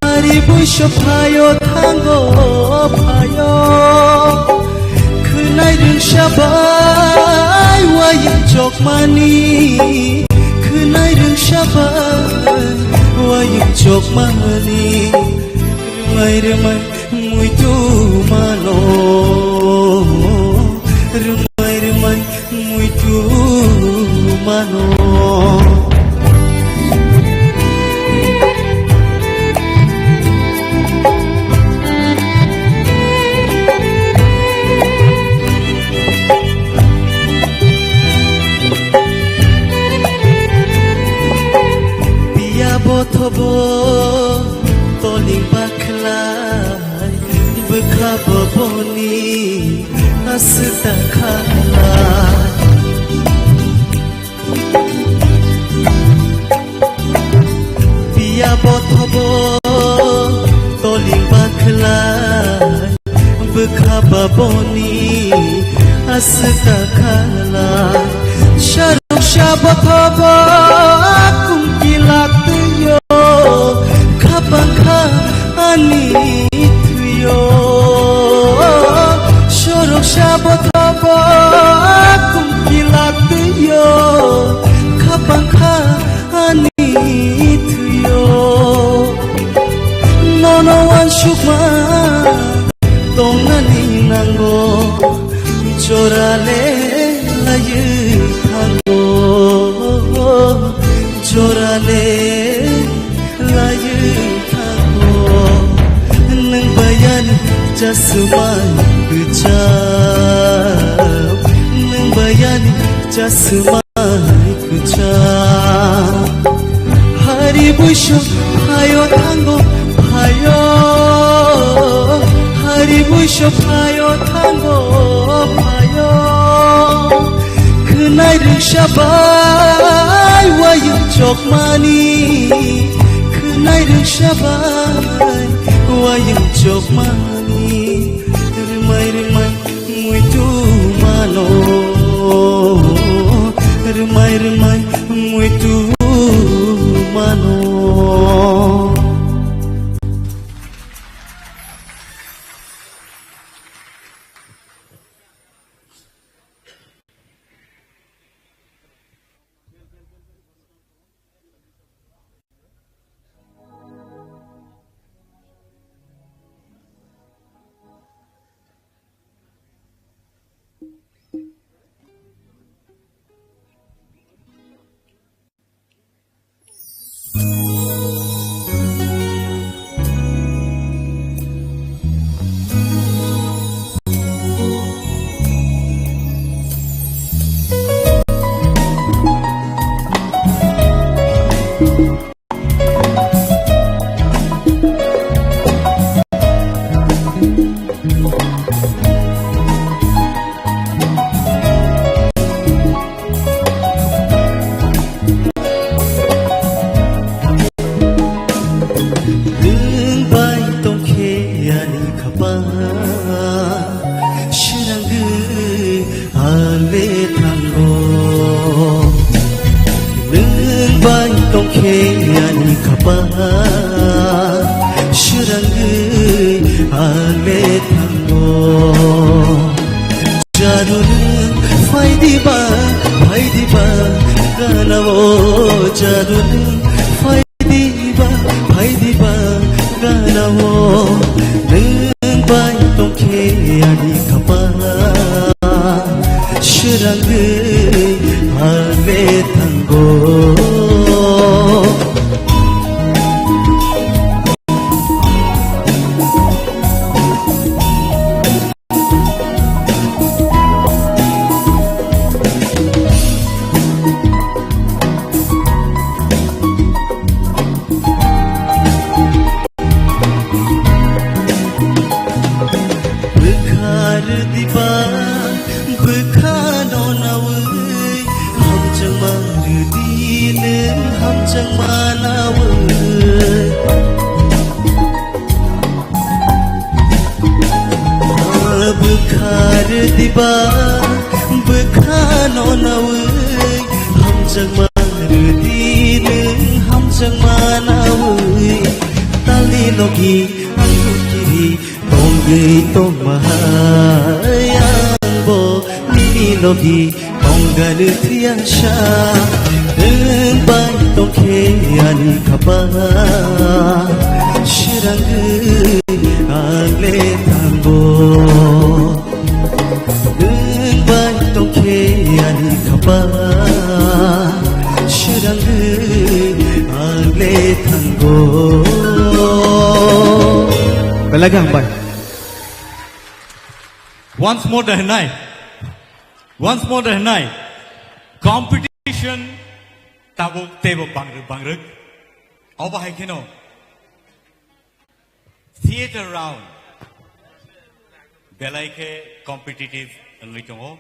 hari buiso phaio thango phaio. Khwnai rwngsa bai wayung chokmani, khwnai rwngsa bai wayung chokmani. Rwmai rwmai muitu mano, rwmai rwmai muitu mano. Piya bothobo toling bakhlai. Bwkha boboni aswk ta khala. Piya bothobo toling bakhlai. Bwkha boboni aswk ta khala. Sarok sa bothobo kumki laktwio. Khapang kha ani thwio. Sorok sa bothobo kumki laktwio. Khapang kha ani thwio. Nono wansukma tongnani nango. Jorale laywi thango, jorale laywi thango. Nwng bayani chasma kwcham, nwng bayani chasma kwcham. Hari buiso phaio thango phaio, hari buiso phaio thango phaio. Khwnai rwngsa bai wayung chokmani, khwnai rwngsa bai wayung chokmani. Rwmai rwmai muitu mano, rwmai rwmai muitu mano. le thango. Nwng bai tongkhe ani khapang, swrangwi ale thango. Jadu nwng phaidiba, phaidiba, ganao jadu nwng phai diba, phai diba, ganao nwng bai tongkhe ani khapang, swrangwi ale thango. Bwkha rwdiba, bwkha no nawi, hamjakma rwdi nwng hamjakma nawi. Bwkha rwdiba, bwkha no nawi, hamjakma rwdi nwng hamjakma nawi. Talni logi ang kiri tongwi tongma hai ang bo nini logi. Tongganw thiyasa, nwng bai tongkhe ani khapang, swrangwi ang le thango. Nwng bai tongkhe ani khapang, swrangwi ang le thango. Belai khe hambai. Once more, dai nai. Once more, dai nai. Competition tabuk teibo bangrwk bangrwk. Obo hai kheno theater round belai khe competitive wngwi tongo.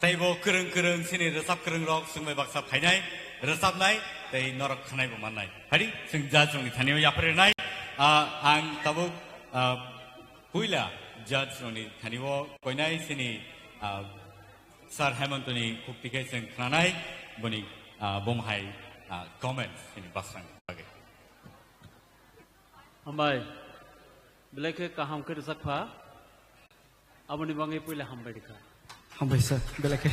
Teibo kwrwng kwrwng chini rwchap kwrwng rok chwngbai baksa phainai, rwchapnai, tei norok khwnaibo mannai. Phadi chwng judge rokni thani o yapharwi rwnai. Ah, ang tabuk, ah, puila judge rokni thani o koinai chini, ah, Sir Hemantoni khukti khe chwng khnanai, boni, ah, bom hai, ah, comments chini basrang bagwi. Hambai. Belai khe kaham khe rwchak pha. Aboni bagwi puila hambai rikha. Hambai sir, belai khe.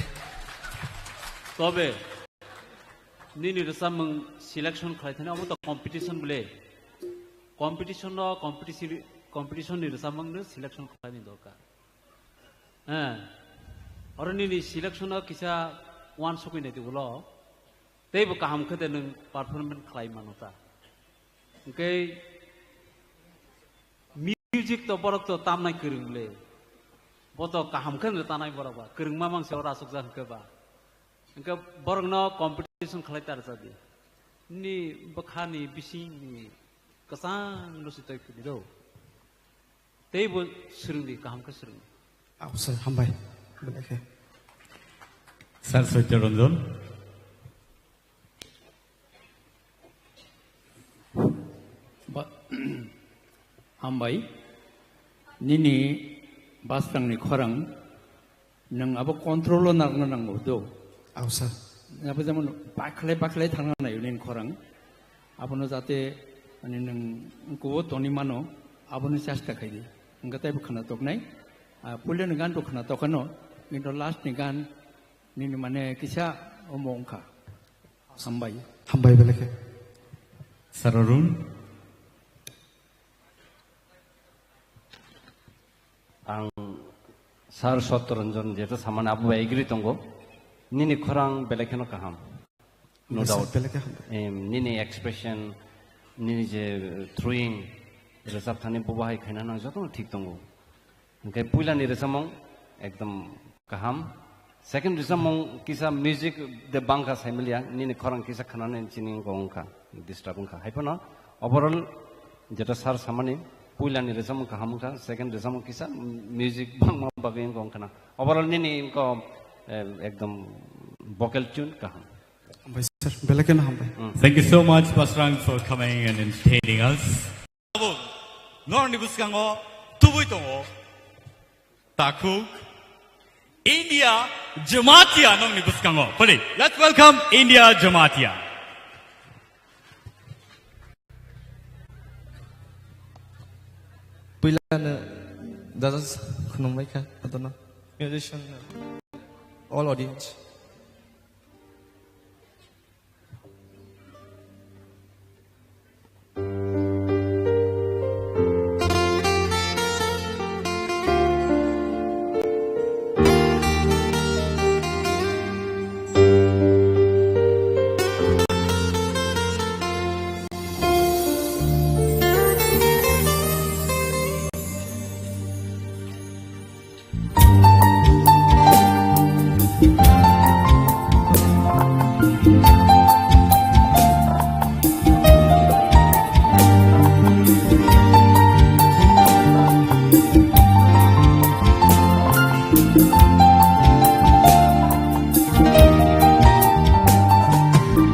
Tobe, nini rwchapmung selection khlai thani, omo to competition bole. Competition no, competition, competition ni rwchapmung no selection khlaini dorkar. Eh, oro nini selection o kisa uansukwi naidi ulo, teibo kaham khe de nwng performance khlai mano ta. Hwnkhe music to borok to tamnai kwrwng le, bo to kaham khe no tanai borok ba, kwrwngma mangse oro aswk jak hwnkhe ba. Hwnkhe borokno competition khlai ta rwchadi. Nini bwkhani bisingni kwchang no se twi philiro. Teibo swrwngdi, kaham khe swrwngdi. Aw, sir, hambai. Belai khe. Sir Satya Ranjan. Ba-, hambai. Nini basrangni khorang nwng abo control o narwkna nango do. Aw, sir. Abo jemon bakhlai bakhlai thangna nai nini khorang. Abono jate, mane, nwng kubo toni mano, abono chesta khai di. Hwnkhe teibo khwna toknai. Ah, puila ni gan to khwna tokano, kintu last ni gan nini, mane, kisa omo wngkha. Hambai. Hambai belai khe. Sir Arun. Ang Sir Satya Ranjan jeto samani abo bai agree tongo. Nini khorang belai kheno kaham. No doubt. Belai khe hambai. Em, nini expression, nini je, uh, throwing, rwchap thani bo bahai khaina nang jotono thik tongo. Hwnkhe puila ni rwchapmung ekdom kaham. Second rwchapmung kisa music de bangkha saimaliya, nini khorang kisa khnanani chini wngkha, wngkha, disturb wngkha. Haiphano overall jeta sir samani puila ni rwchapmung kaham wngkha, second rwchapmung kisa music bangma bagwi wngkha wngkhana. Overall nini wngkha, eh, ekdom vocal tune kaham. Hambai sir, belai kheno hambai. Mm. Thank you so much, Basrang, for coming and entertaining us. Norokni bwskango tubui tongo takhuk, India Jamatia nongni bwskango. Pwrwi, let's welcome India Jamatia. Puilano judges khwnwng bai kha, adono musician, all audience.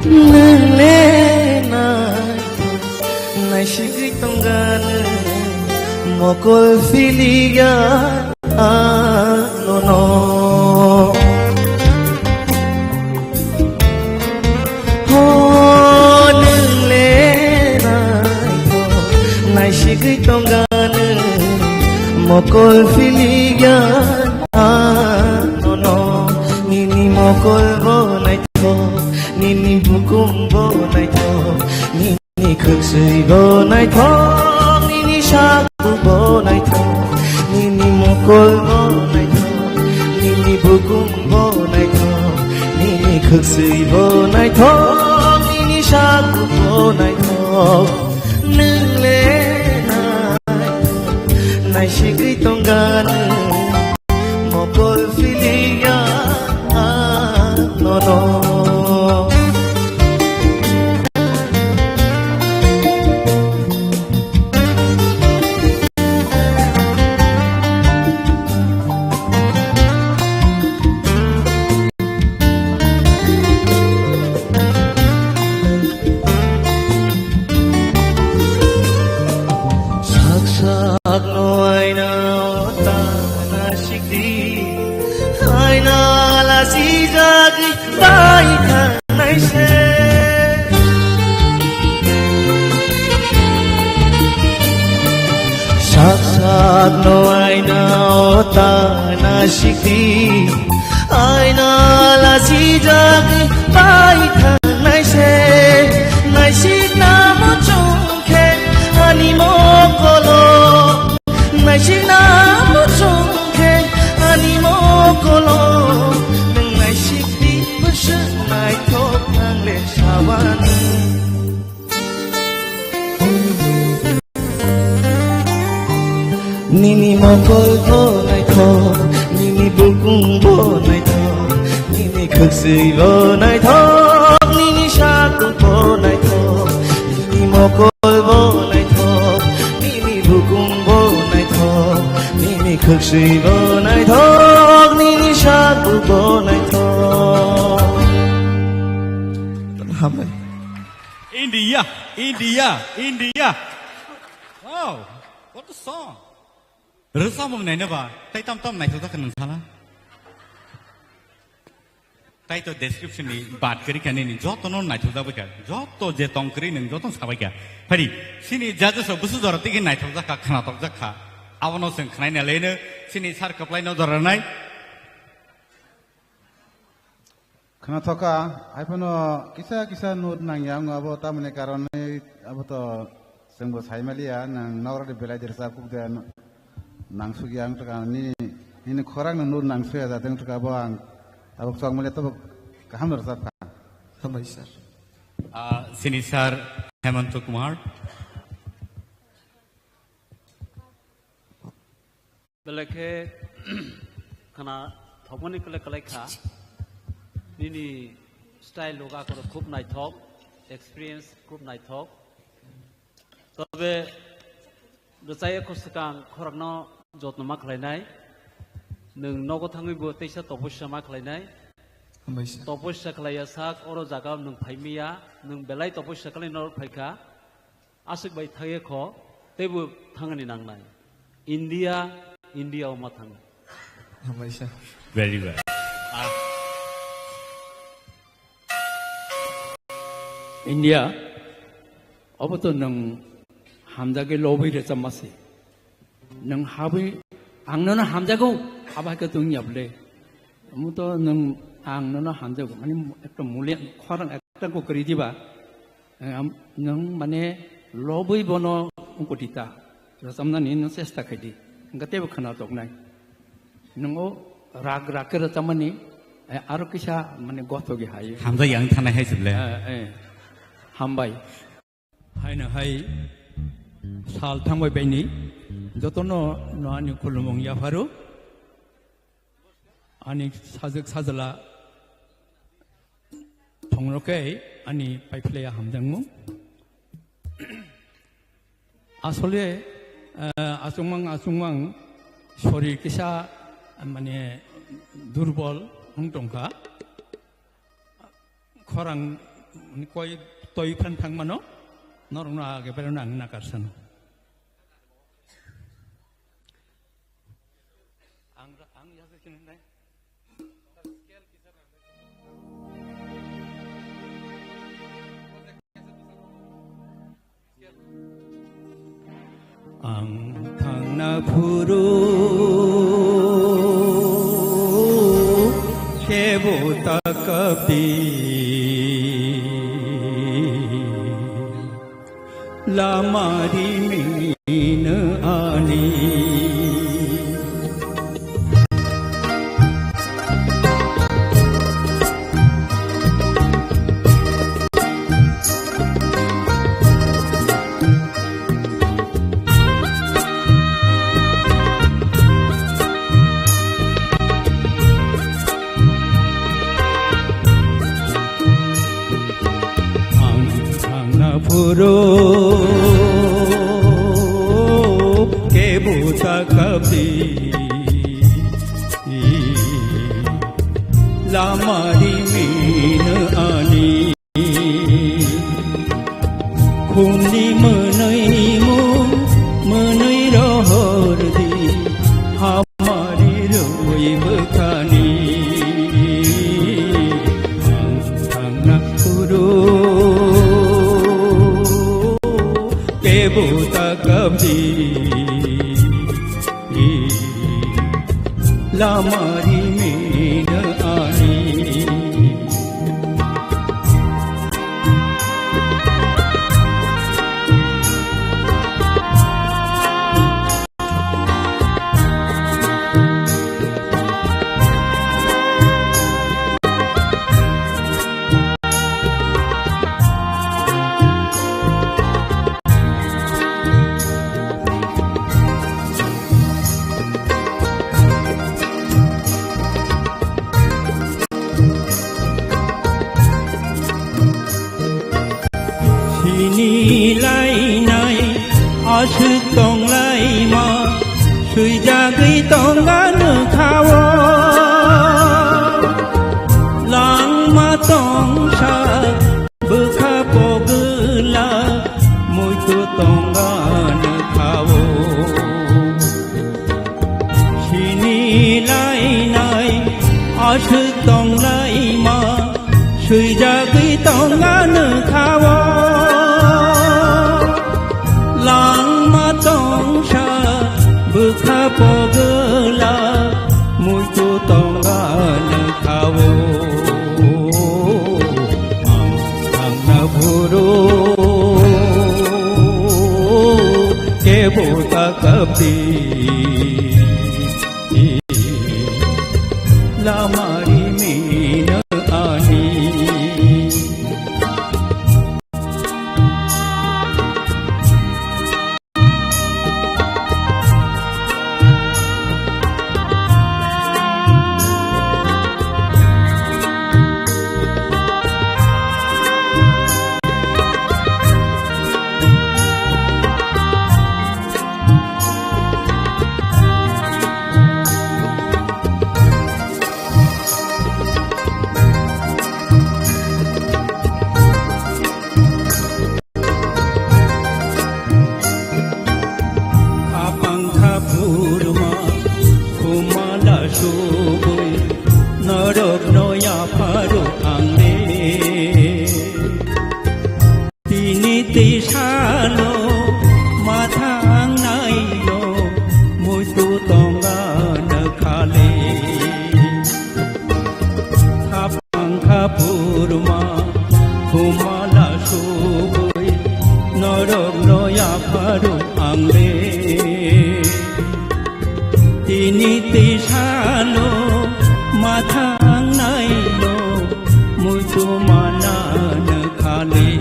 Nwng le naithok, naisigwi tongkha nwng, mokol philikya anono. Ho, nwng le naithok, naisigwi tongkha nwng, mokol philikya anono. Nini mokol bo naithok, nini bukum bo naithok, nini khwksui bo naithok, nini saku bo naithok, nini mokol bo naithok, nini bukum bo naithok, nini khwksui bo naithok, nini saku bo naithok. Nwng le naithok, naisigwi tongkha nwng, mokol philikya anono. Sak sak no aina o ta na sikdi, aina la sijagwi bai thangnai se. Sak sak no aina o ta na sikdi, aina la sijagwi bai thangnai se. Naisikna muchung khe ani mokolo, naisikna muchung khe ani mokolo, nwng naisikdi bwswk naithok ang le sabani. Nini mokol bo naithok, nini bukum bo naithok, nini khwksui bo naithok, nini saku bo naithok, nini mokol bo naithok, nini bukum bo naithok, nini khwksui bo naithok, nini saku bo naithok. Hambai. India, India, India. Wow, what a song. Rwchapmung naina ba, tai tam tam naithok jak kha nwng sala. Tai to description ni bad kwrwi kha nini joto no naithok jak bai kha. Joto je tong kwrwi nwng joto sabai kha. Phari, sini judges rok busu jora tigi naithok jak kha, khnatok jak kha. Abono chwng khnaina leno, sini sir kwplai no jora nai. Khna thoka, haiphano kisa kisa note nangya wngwi abo tamoni karonwi abo to chwngbo saimaliya, nang nokrok de belai de rwchap kuk de nangsukya wng tongkha, nini, nini khorang no note nangsuya jateng tongkha, abo ang tabuk chokmaliya tabuk kaham no rwchap kha. Hambai sir. Ah, sini sir Hemanta Kumar. Belai khe khna thokmani kwlai kwlai kha. Nini style loga kono khub naithok, experience khub naithok. Tobe rwchaya kho swkang khorokno jotno ma khlainai. Nwng nogo thangwi bo teisa toposia ma khlainai. Hambai sir. Toposia khlaiya sak oro jaga nwng phaimiya, nwng belai toposia khlai norok phaikha. Aswk bai thangya kho, teibo thangani nangnai. India, India o ma thang. Hambai sir. Very well. India, obo to nwng hamjagwi lobwi rwchapma se. Nwng habwi ang nono hamjago, abo hai khe tong ya bwle. Omo to nwng ang nono hamjago, mane ekta mulia khorang ekta ko kwrwi diba. Nwng mane lobwi bono ungkotita rwchapnani nwng chesta khai di. Hwnkhe teibo khwna toknai. Nwng o rag rag khe rwchapmani, eh, aro kisa mane gothogwi hai. Hamjak yang thanai hai se bwle. Eh, eh. Hambai. Haino hai sal thangbai baini jotono no ani khulumung yapharu. Ani sajwk sajla thongrokhe ani paiphlaiya hamjakmung. Asole, eh, achukmang achukmang sorir kisa, mane, durbol wng tongkha. Khorang koi toi phan thangmano, norokno age berano ang nakarsano. Ang, ang yaso kinai. Ang thangna phuru kebo takapdi. Lama rimino ani. Ang thangna phuru kebo takapdi. Lama rimino ani. Khumni mwnwi mung mwnwi rohor di, hamari rwi bwkhani. Ang thangna phuru kebo takapdi. Lama rimino ani. Sini lainai aswk tonglaima, swijagwi tonga nwkha-o. Langma tongsa bwkha pogwla, muitu tonga nwkha-o. Sini lainai aswk tonglaima, swijagwi tonga nwkha-o. Langma tongsa bwkha pogwla, muitu tonga nwkha-o. Ang thangna phuru kebo takapdi. Lama rimino ani. naino muitu manano khali.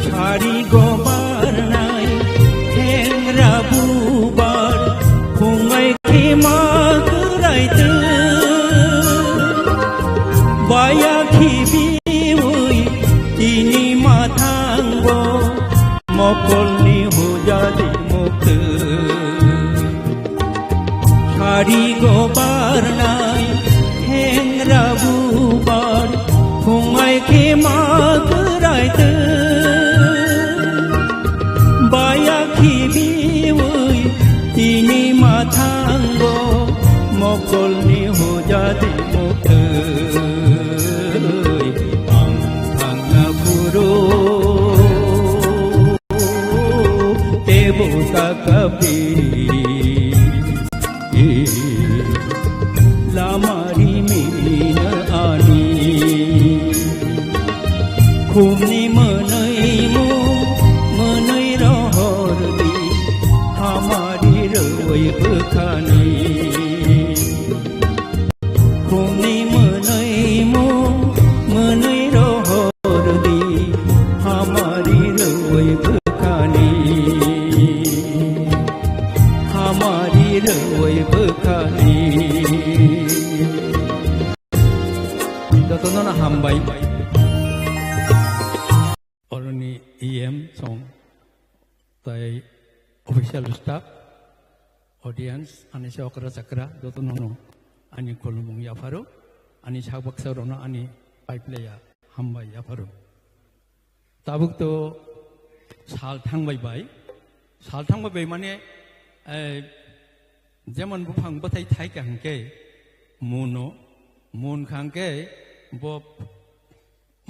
Sari gobar nai, hengra bubar, phungai khima kwrai twi. Baya khibiwi tini mathango, mokolni hujadi muktu. Sari gobar nai, hengra bubar, phungai khima kwrai twi. Baya khibiwi tini mathango, mokolni hujadi muktu. Ang thangna phuru tebo kakapi. Lamari mina ani. Khumni mwnwi mu mwnwi rohor di, hamari roi bwkhani. Khumni mwnwi mu mwnwi rohor di, hamari roi bwkhani. Hamari roi bwkhani. Jotono no hambai. Oroni E M song tai official staff, audience, ani se okra chakra, jotono no ani khulumung yapharo, ani sak baksa rono ani paiplaya hambai yapharo. Tabuk to sal thangbai bai. Sal thangbai bai mane, eh, jemon buphang bwthai thai ka hwnkhe muno, mun kha hwnkhe bo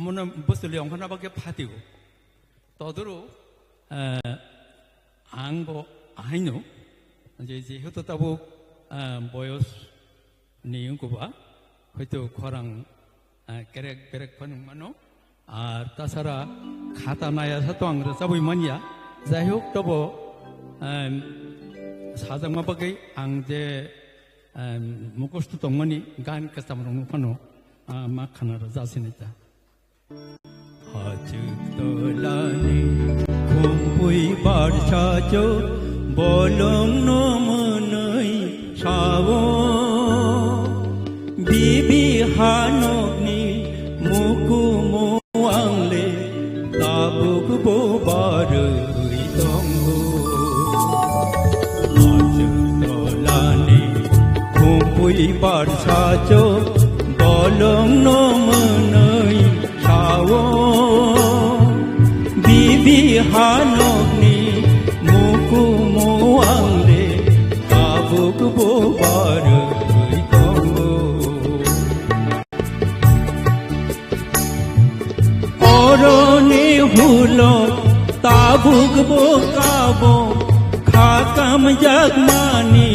muno bwswli ongkhorna bagwi phatigo. Todoro, eh, ang bo ahaino je jehetu tabuk, eh, boyos ni wngkha ba, hoito khorang, eh, kerek berek phano wngmano. Ar tasara khata naya sa to ang rwchabwi manya. Jai hok, tobo, em, sajakma bagwi ang je, em, mukhusto tongmani gan kwcham rokno phano, ah, ma khana rwja sinai ta. Hachwk tolani khumpui barsa cho bolongno mwnwi sao. Bibi hanokni mukumu angle tabuk bo barwi tongo. Hachwk tolani khumpui barsa cho bolongno mwnwi sao. Bibi hanokni mukumu angle tabuk bo barwi tongo. Oroni hulo tabuk bo kabo khakamjak mani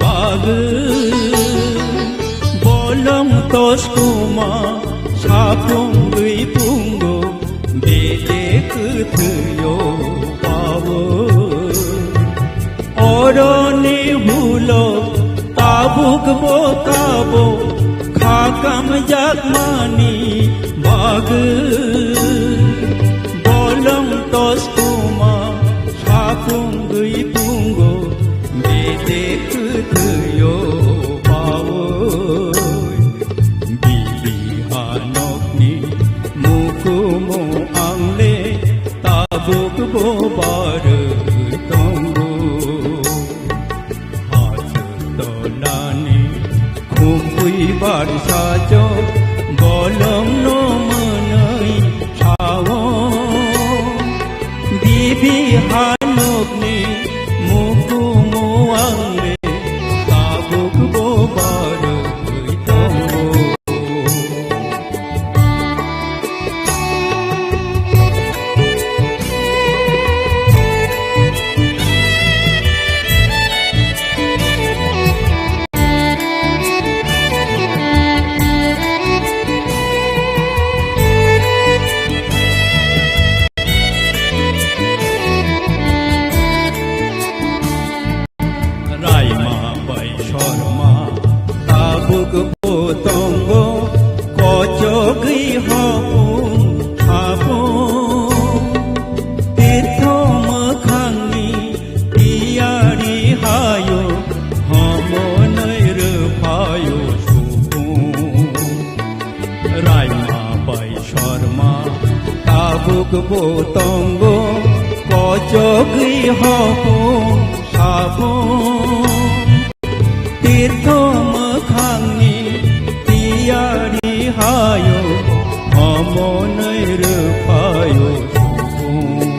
bagwi. Bolong toskuma sapungwi pungo bede kwthwio bao. Oroni hulo tabuk bo kabo khakamjak mani bagwi. Bolong toskuma sapungwi pungo bede kwthwio bao. Bibi hanokni mukumu angle tabuk bo barwi tongo. Hachwk tolani khumpui barsa cho bolongno mwnwi sao. Bibi hanokni mukumu angle tabuk bo barwi tongo. Tabuk bo tongo kochogwi hopung sabung. Tirtho mwkhangni tiyari hayo, homonwi rwphayo subung.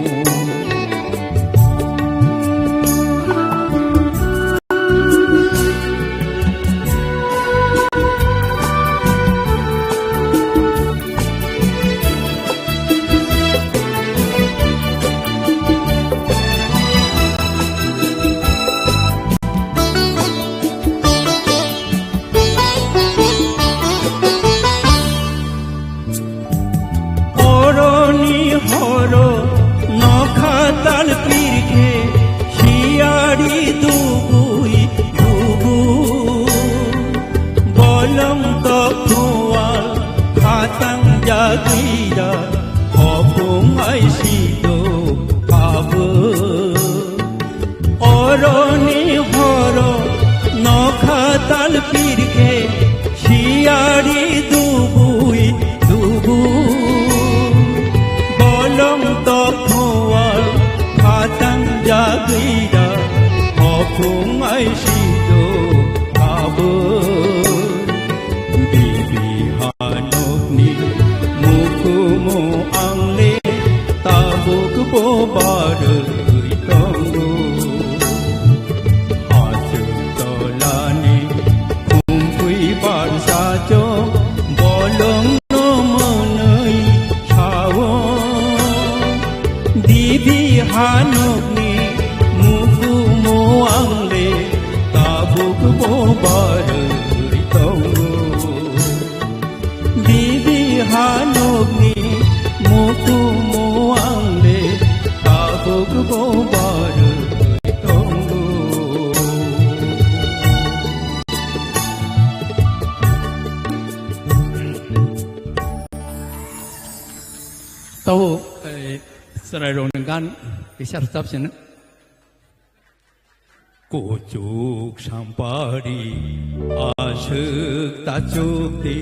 Oroni horo nokha tal pirkhe siyari dubui dubu. Bolong tokhual khatang jagira hopung ai sido kabu. Oroni horo nokha tal pirkhe siyari dubui dubu. Bolong tokhual khatang jagira hopung ai sido kabu. Bibi hanokni mukumu angle tabuk bo barwi tongo. Hachuk tolani khumpui barsa cho bolongno mwnwi sao. Bibi hanokni mukumu angle tabuk bo barwi tongo. Bibi hanokni mukumu angle tabuk bo barwi tongo. Tabo, eh, chwrairokni gan kisa rwchap sino. Kuchuk sampari aswk tachuk di,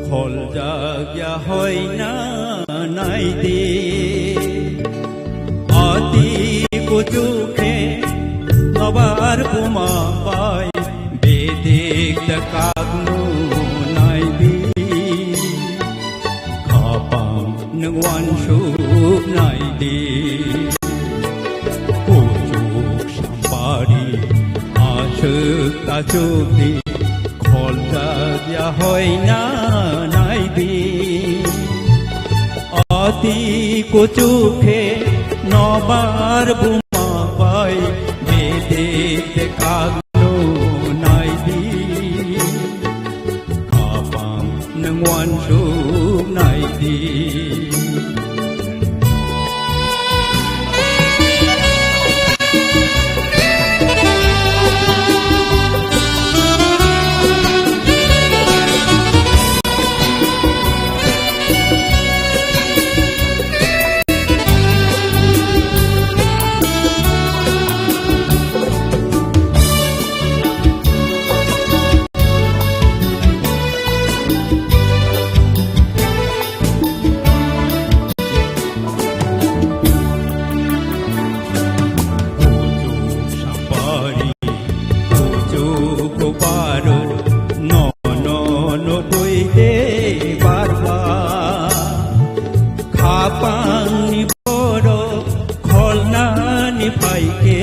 kholjak ya hoina nai di. Ati kuchuk khe nobar buma bai bedik da kaknu nai di. Khapang nwng uansuk nai di. Kuchuk sampari aswk tachuk di, kholjak ya hoina nai di. Ati kuchuk khe nobar buma bai bedik de kaknu nai di. Khapang nwng uansuk nai di. Kuchuk sampari, kuchuk kuparo, no, no, no, kuite barba. Khapangni borok kholnani phaikhe,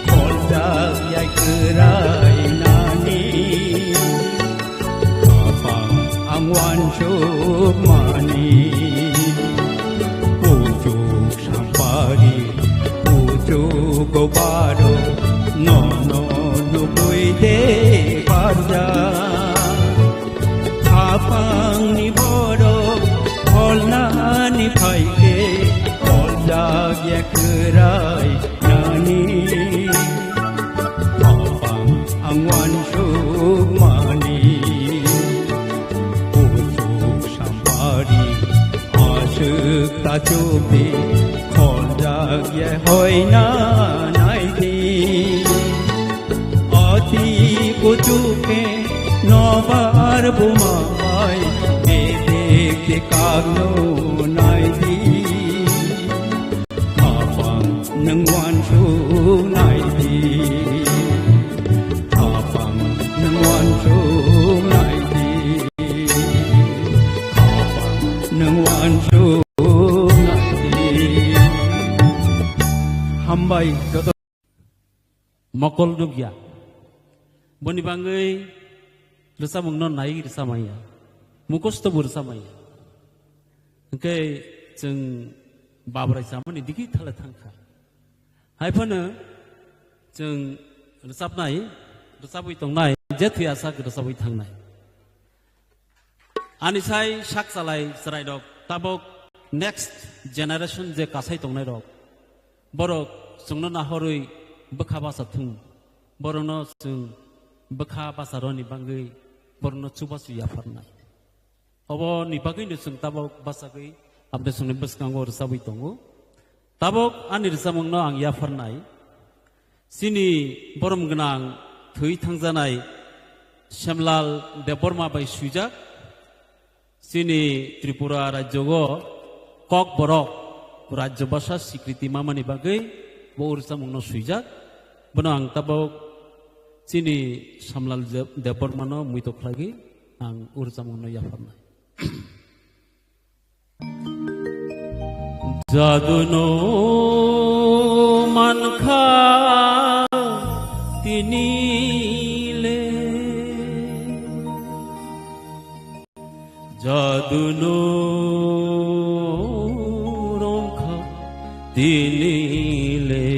kholjak yai kwrainani. Khapang ang uansukmani. Kuchuk sampari, kuchuk kuparo, no, no, no, kuite barja. Khapangni borok kholnani phaikhe, kholjak ya kwrainani. Khapang ang uansukmani. Kuchuk sampari aswk tachuk di, kholjak ya hoina nai di. Ati kuchuk khe nobar buma bai bedik Tikakno naidi, khapang nwng uansuk naidi, khapang nwng uansuk naidi, khapang nwng uansuk naidi. Hambai joto. Mokol nukya. Boni bangwi rwchapmungno nai rwchapmaya. Mukhusto bo rwchapmaya. Hwnkhe chwng Babrai chamani digi thala thangkha. Hai phano chwng rwchapnai, rwchapwi tongnai, je thwi asak rwchapwi thangnai. Ani sai sak chalai chwrairok tabok next generation je kasai tongnairok, borok chwngno nahorwi bwkha basa thung, borokno chwng bwkha basa rwni bangwi borokno chubachu yapharnai. Oboni bagwino chwng tabok bachagwi Amtwsongni bwskango rwchabwi tongo. Tabok ani rwchapmungno ang yapharnai. Chini borom gwnang thwi thangjanai Semlal Debbarma bai swijak. Chini Tripura rajyogo Kokborok rajyo bhasha sikriti mamani bagwi bo rwchapmungno swijak. Bono ang tabok chini Semlal Deb-, Debbarmano muito khlaiwi ang rwchapmungno yapharnai. Jadu no mankha tini le, jadu no romkha tini le.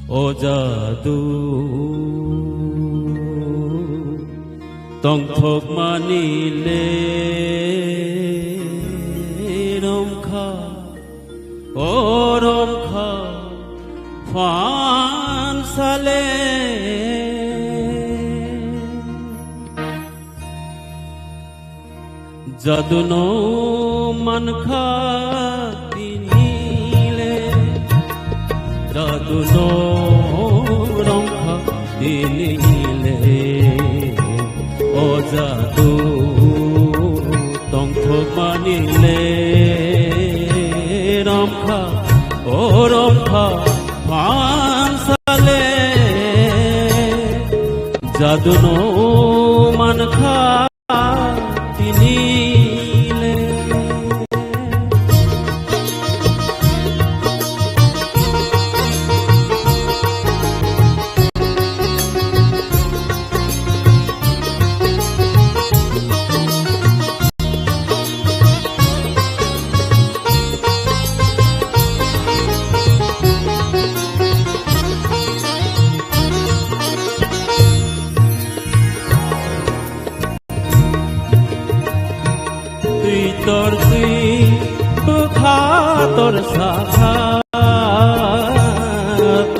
O jadu tongthokmani le romkha, o romkha phansale. Jadu no mankha tini le, jadu no romkha tini le. O jadu tongthokmani le romkha, o romkha phansale. Jadu no mankha tini le. Twi tor twi bwkha tor sakha,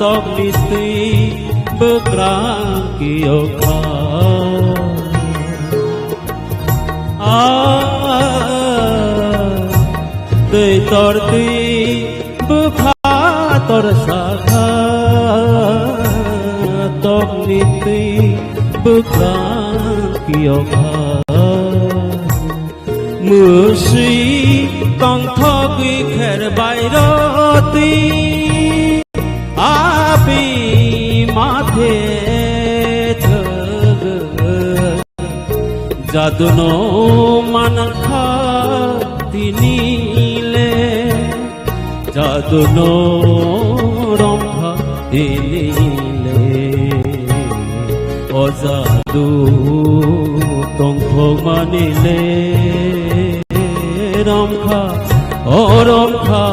tokni twi bwkrang kiyokha. A, twi tor twi bwkha tor sakha, tokni twi bwkrang kiyokha. Mwswi tongthogwi kher bai rw twi, abi mathe thwgwi. Jadu no mankha tini le, jadu no romkha tini le. O jadu tongthokmani le romkha, o romkha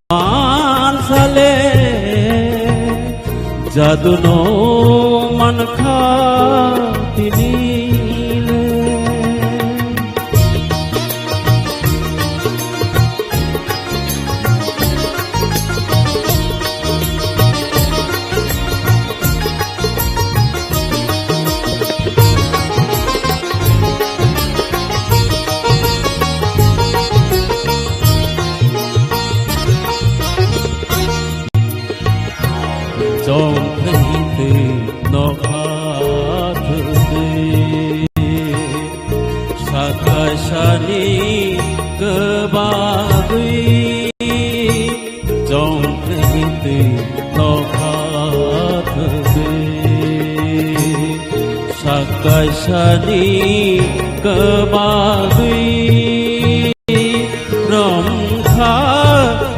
phansale. Jadu no mankha tini le. Chongthai twi Kaisani kwbagwi chongthwngwi twi nokha thwngwi. Sak kaisani kwbagwi romkha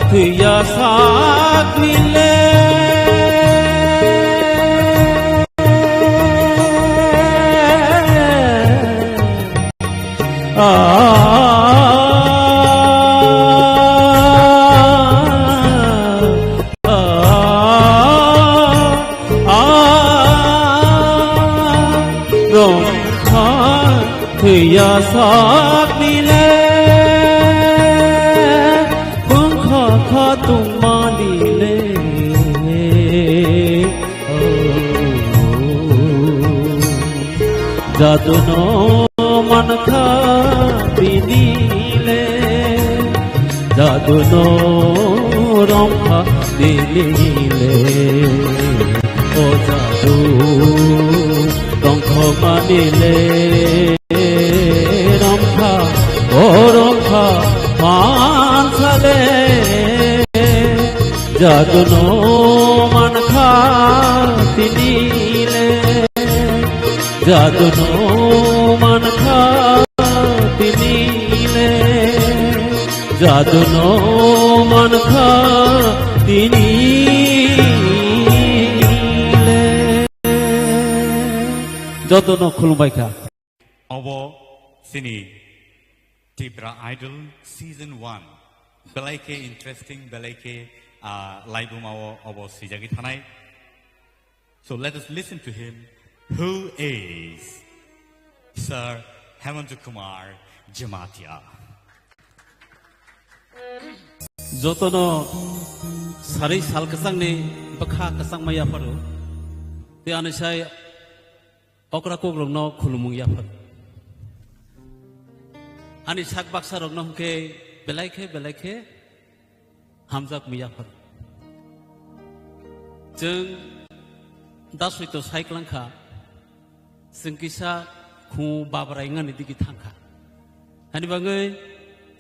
thwiya sakni le. Romkha thwiya sakni le, bwngkha kha tongmani le. Jaduno mankha tini le, jaduno romkha tini le. O jadu tongthokmani le, romkha, o romkha mansa le. Jaduno mankha tini le, jaduno mankha tini le, jaduno mankha tini le. Jotono khulumbai kha. Obo chini Tipra Idol Season one. Belai khe interesting, belai khe, ah, laibuma o obo swijagwi thanai. So let us listen to him, who is Sir Hemanta Kumar Jamatia. Jotono sari sal kwchangni bwkha kwchangma yapharo. Tei ani sai okra kokrokno khulumung yaphar. Ani sak baksa rokno hwnkhe belai khe, belai khe hamjakmung yaphar. Chwng da soito sai kwlangkha, chwng kisa khu babrai wngani digi thangkha. Hani bagwi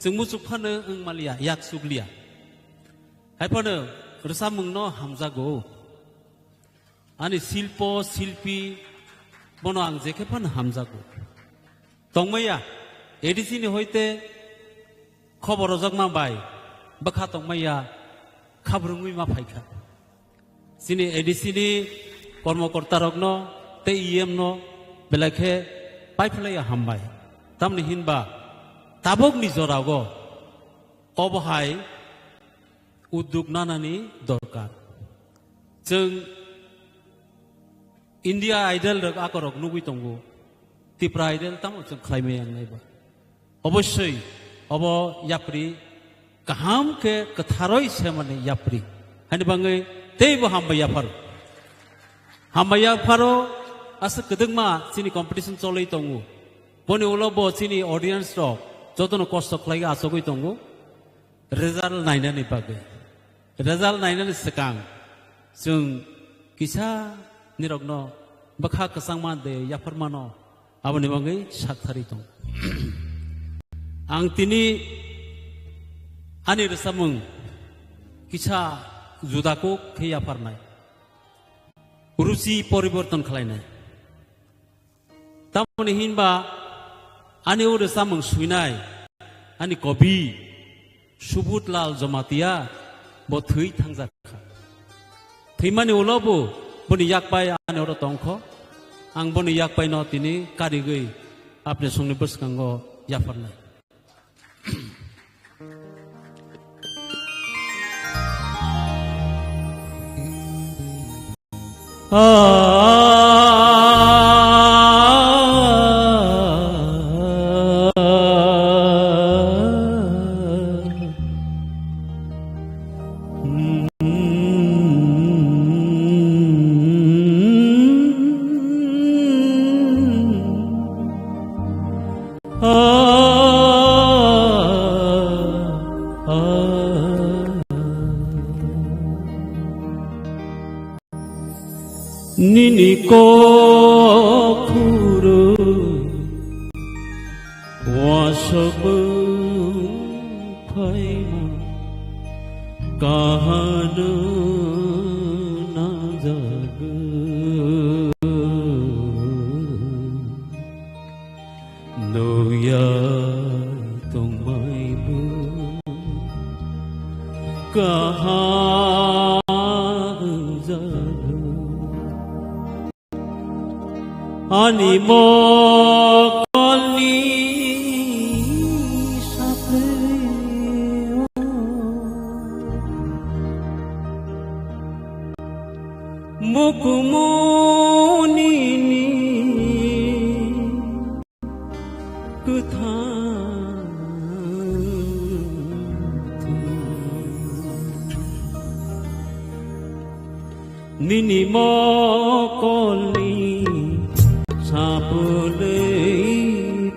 chwng muchuk phano wng maliya, yak chukliya. Hai phano rwchapmungno hamjago. Ani silpo, silpi, bono ang jekhe phano hamjago. Tongmaya, A D C ni hoite khobor rojakma bai bwkha tongmaya, khabrwngwi ma phaikha. Chini A D C ni kormokorta rokno tei E M no belai khe paiphlaiya hambai. Tamni hinba tabukni jorao obo hai udduk nanani dorkar. Chwng India Idol rok akorok nugwi tongo. Tipra Idol tamo chwng khlaimaya wngnai ba. Obossoi obo yapri kaham khe kwtharoi semani yapri. Hani bangwi teibo hambai yapharo. Hambai yapharo aswk kwdwkma chini competition cholwi tongo. Boni ulo bo chini audience rok jotono kosto khlaiwi achugwi tongo. Result nainani bagwi. Result nainani swkang chwng kisa nirokno bwkha kwchangma de yapharmano aboni bagwi saktharwi tong. Ang tini ani rwchapmung kisa juda kuk khe yapharnai. Ruchi poriborton khlainai. Tamoni hinba ani o rwchapmung swinai ani kobi Subut Lal Jamatia bo thwi thangjak kha. Thwimani ulo bo boni yakpai ani oro tongkho. Ang boni yakpai no tini karigwi apni songni bwskango yapharnai. Nini kok phuru was Wasok mung phaima kahano nangjago. Nuyai tongmaibo kaham wngjago. Ani mokolni sapleo mukumunini kwthang. Nini mokolni sapulwi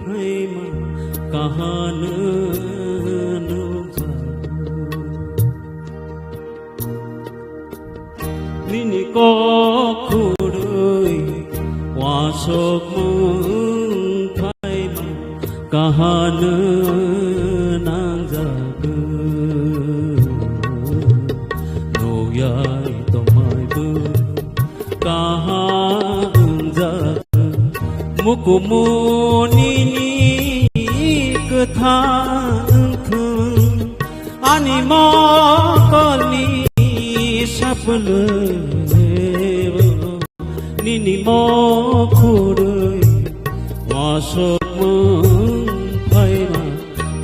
phaima kahano nukjago. Nini kok khurwi wasok mung phaima kahano nangjago. Nuyai tongmaibo kaham wngjago. Mukumunini kwthang wngthung. Ani mokolni sapulwi nini mokhorwi wasok mung phaima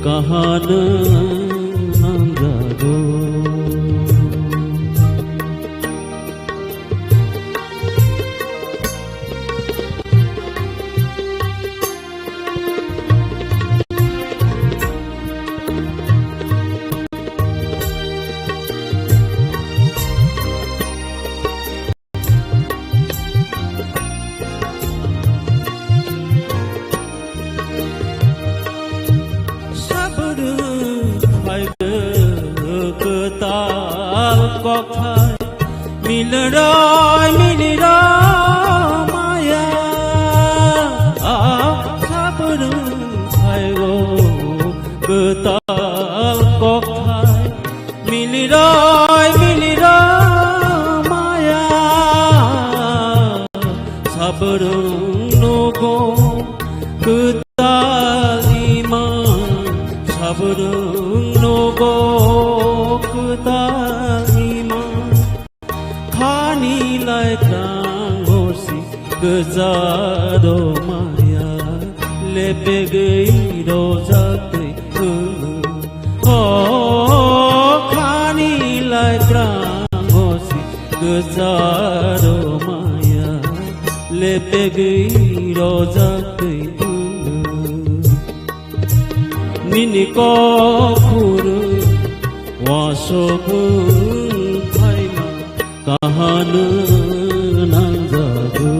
kahano nangjago. Sabrwng phaigo kwtal kokthai, milroi milroi maya. Sabrwng phaigo kwtal kokthai, milroi milroi maya. Sabrwng nogo kwtal ima, sabrwng nogo kwtal ima. Khani lai krang horsi gwja do maya, lepegwi rojak twi. O khani lai krang horsi gwja do maya, lepegwi rojak twi. Nini kok khurwi wasok wng phaima kahano nangjago.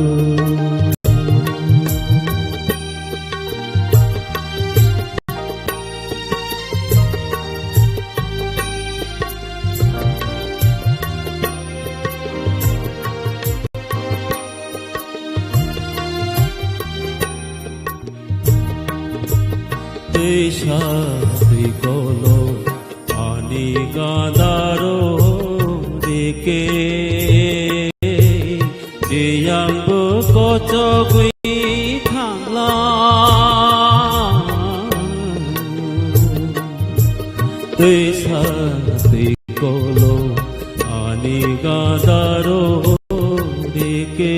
Twisa twi kolo ani gadaro dike, tiyangbo kochogwi thangla. Twisa twi kolo ani gadaro dike,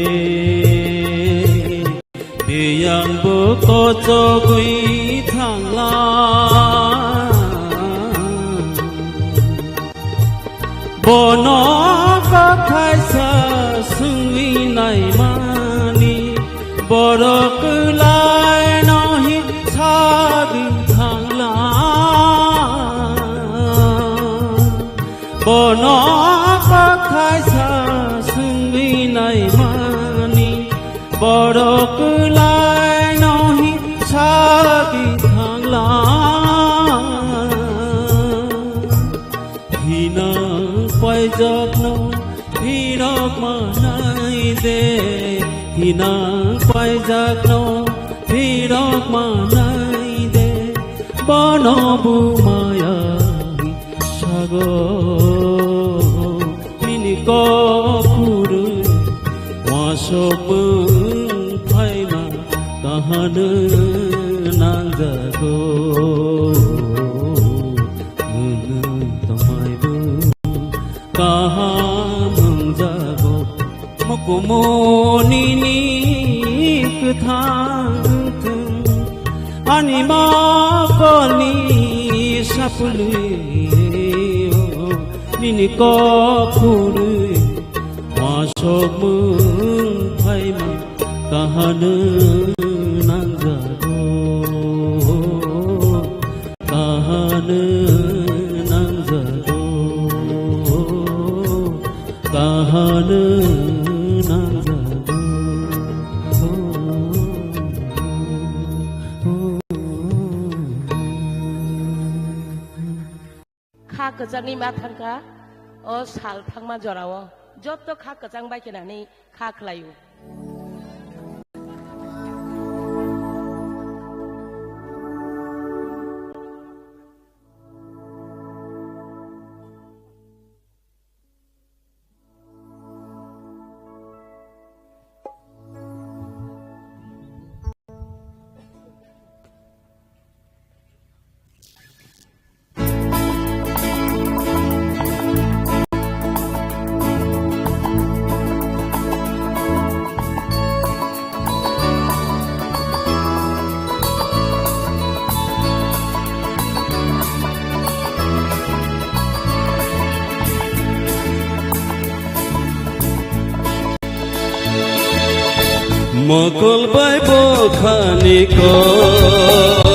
tiyangbo kochogwi thangla. Bono kokthai sa swngwi naimani, borok kwlaino hi sagwi thangla. Bono kokthai sa swngwi naimani, borok kwlaino hi sagwi thangla. Hinang paijakno phirok manai de, hinang paijakno phirok manai de. Kono bumaya sago nini kokurwi wasopung phaima kahano nangjago. Nwng tongmaibo kaham wngjago. Mokumu nini kwthang thwng, ani mokolni sapulwi, nini kokurwi wasopung phaima kahano nangjago. Kahano nangjago, kahano nangjago. Kha kwchangni ma thangkha, o sal thangma jorao joto kha kwchang bai khe nani kha khlaio. Mokol bai bokhani kok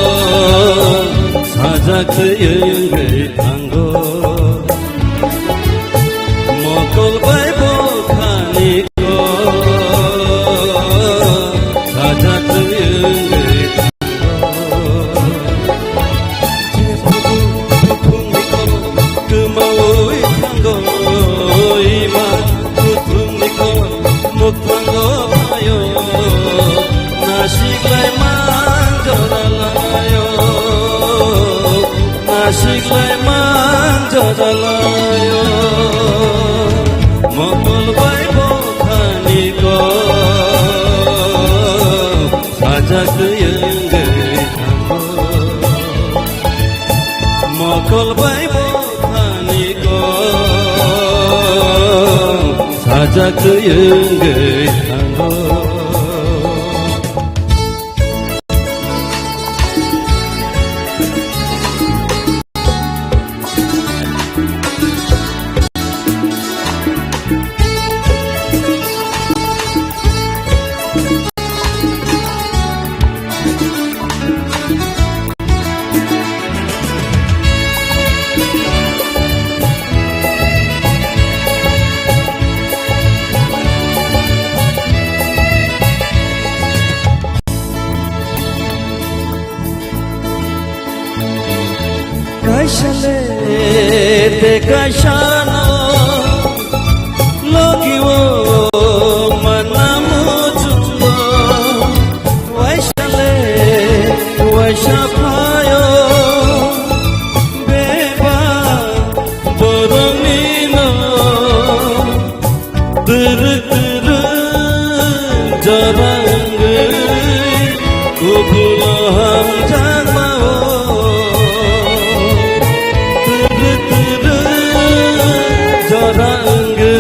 sajak twi wngwi thango. Mokol bai bokhani kok sajak twi wngwi thango. Jephuru buphungni kok kwmawi thango, ima buphungni kok mukthango phaio. Nasiklai manjora laio, nasiklai manjora laio. Mokol bai bokhani kok sajak twi wngwi thango. Mokol bai bokhani kok sajak twi wngwi thango. Kaisa le te kaisa no logi o manna muchungo. Waisa le waisa phaio beba borokni no. Twrwk twrwk jora wngwi kubulo hamjakma-o. Twrwk twrwk jora wngwi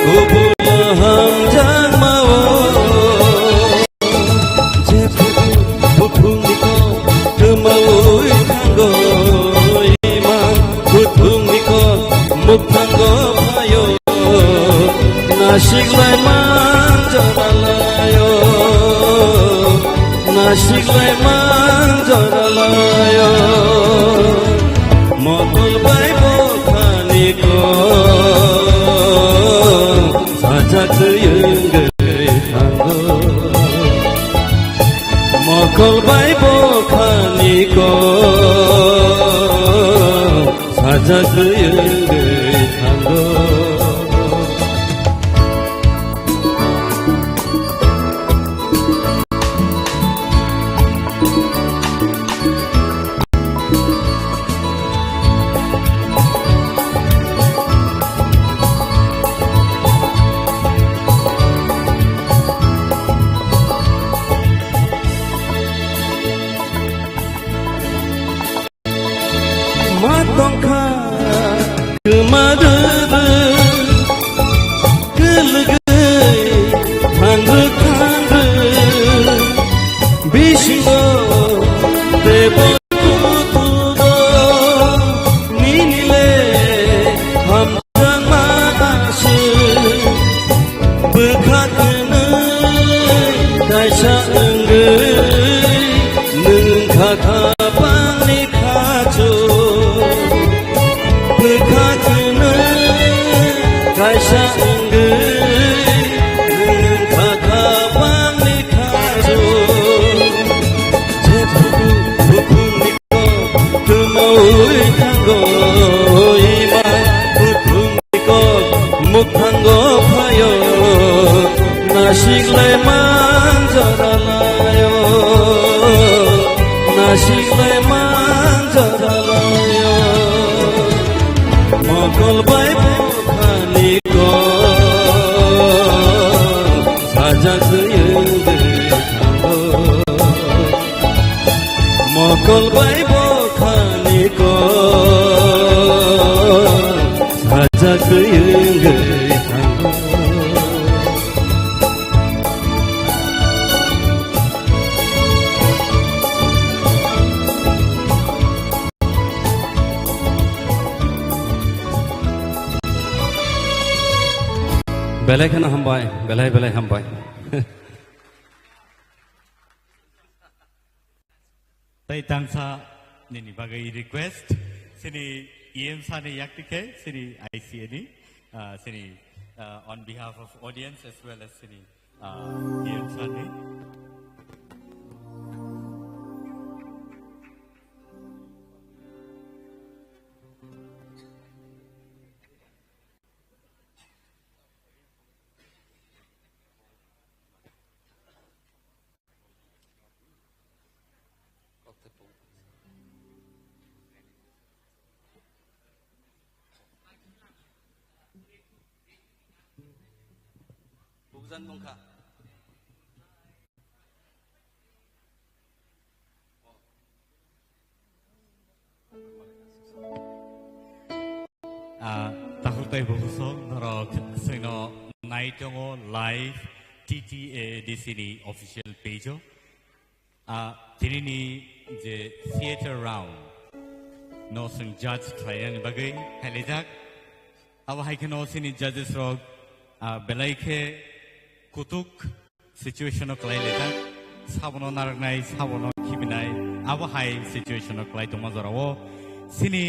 kubulo hamjakma-o. Jephuru buphungni kok kwmawi thango, ima buphungni kok mukthango phaio. Nasiklai manjora laio, nasiklai manjora laio. Mokol bai bokhani kok sajak twi wngwi thango. Mokol bai bokhani kok sajak twi wngwi thango. Ma tongkha kwma rwrw, kwlwgwi thangrwk thangrwk bisingo teibo kutugo nini le hamjakma aswk. Bwkha kwnwi kaisa wngwi nwng kha kha bangni khachu. Bwkha kwnwi kaisa wngwi nwng kha kha bangni khachu. Jephuku bukhumni kok twmaui thango, ima bukhumni kok mukthango phaio, nasiklai manjoralaio, nasiklai manjoralaio. Mokol bai bukhani kok sajak wngwi thango. Mokol bai bukhani kok sajak wngwi thango. Belai kheno hambai, belai belai hambai. Tei tangsa nini bagwi request, sini E M sir ni yakti khe, sini I C A ni, ah, sini, ah, on behalf of audience as well as sini, ah, E M sir ni. Bukjan bongkha. Ah, takhuk tei bukhuk song norok chwngno nai tongo live T T A D C ni official page o. Ah, tinini je theater round no chwng judge khlainani bagwi phailaijak. Abo hai kheno chini judges rok, ah, belai khe kutuk situation o kwlai laijak, sabono narwknai, sabono khibinai, abo hai situation o kwlai tongma jorao. Chini,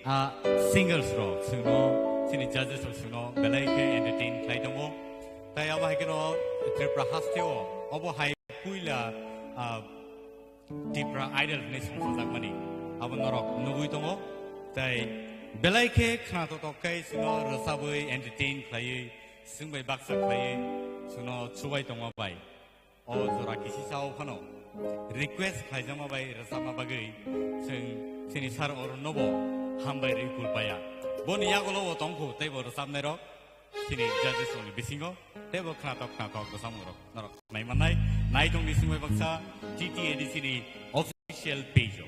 ah, singers rok chwngno, chini judges rok chwngno belai khe entertain khlai tongo. Tai abo hai kheno Tripura hasteo obo hai puila, ah, Tipra Idol hinwi songchajakmani abo norok nugwi tongo. Tai belai khe khna totok khe chwngno rwchabwi entertain khlaiwi chwng bai baksa khlaiwi chwngno chubai tongma bai. O jora kisi sao phano request khlaijakma bai rwchapna bagwi chwng chini sir Arun nobo hambai rwi kulpaya. Boni yagulo bo tongkhu teibo rwchapnairok chini judges rokni bisingo teibo khnatok khnatok rwchapmung rok norok nai mannai. Nai tongni singbai baksa T T A D C ni official page o.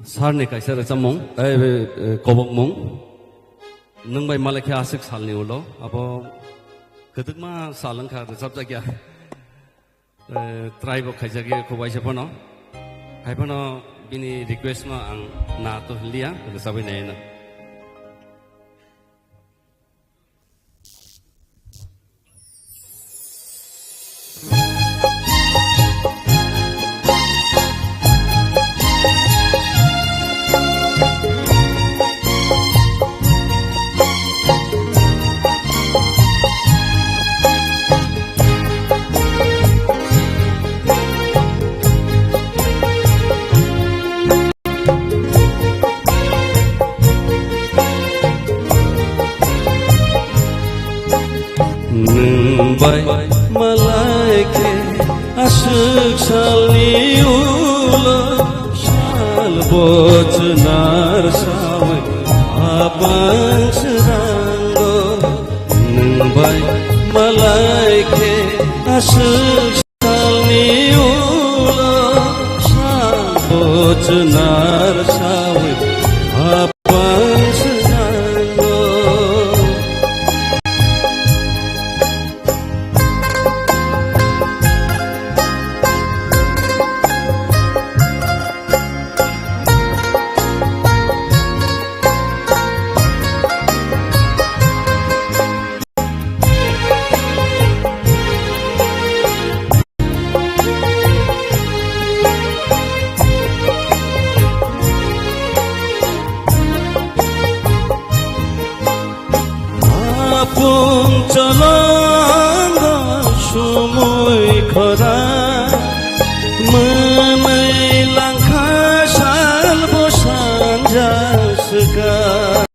Sir ni kaisa rwchapmung, eh, eh, kobokmung. Nwng bai malai khe aswk salni ulo, abo kwdwkma sal wngkha rwchapjakya. Eh, try bo khaijakya kho waisa phano. Hai phano bini request no ang na to hiliya, rwchabwi naina. Nwng bai malai khe aswk salni ulo sal bochwnar sawi apang srango. Nwng bai malai khe aswk salni chwnar sawi hapang swnango. Apung cholongo sumui khora, mwnwi langkha sal bo sanja swkang.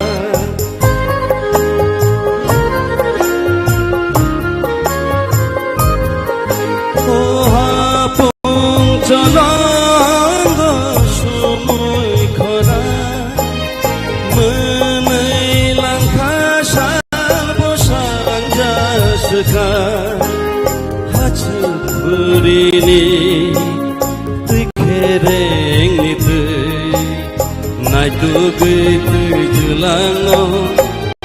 O hapung cholongo sumui khora, mwnwi langkha sal bo sanja swkang. Hachuk burini twi kherengni twi naitugwi twi jwlangno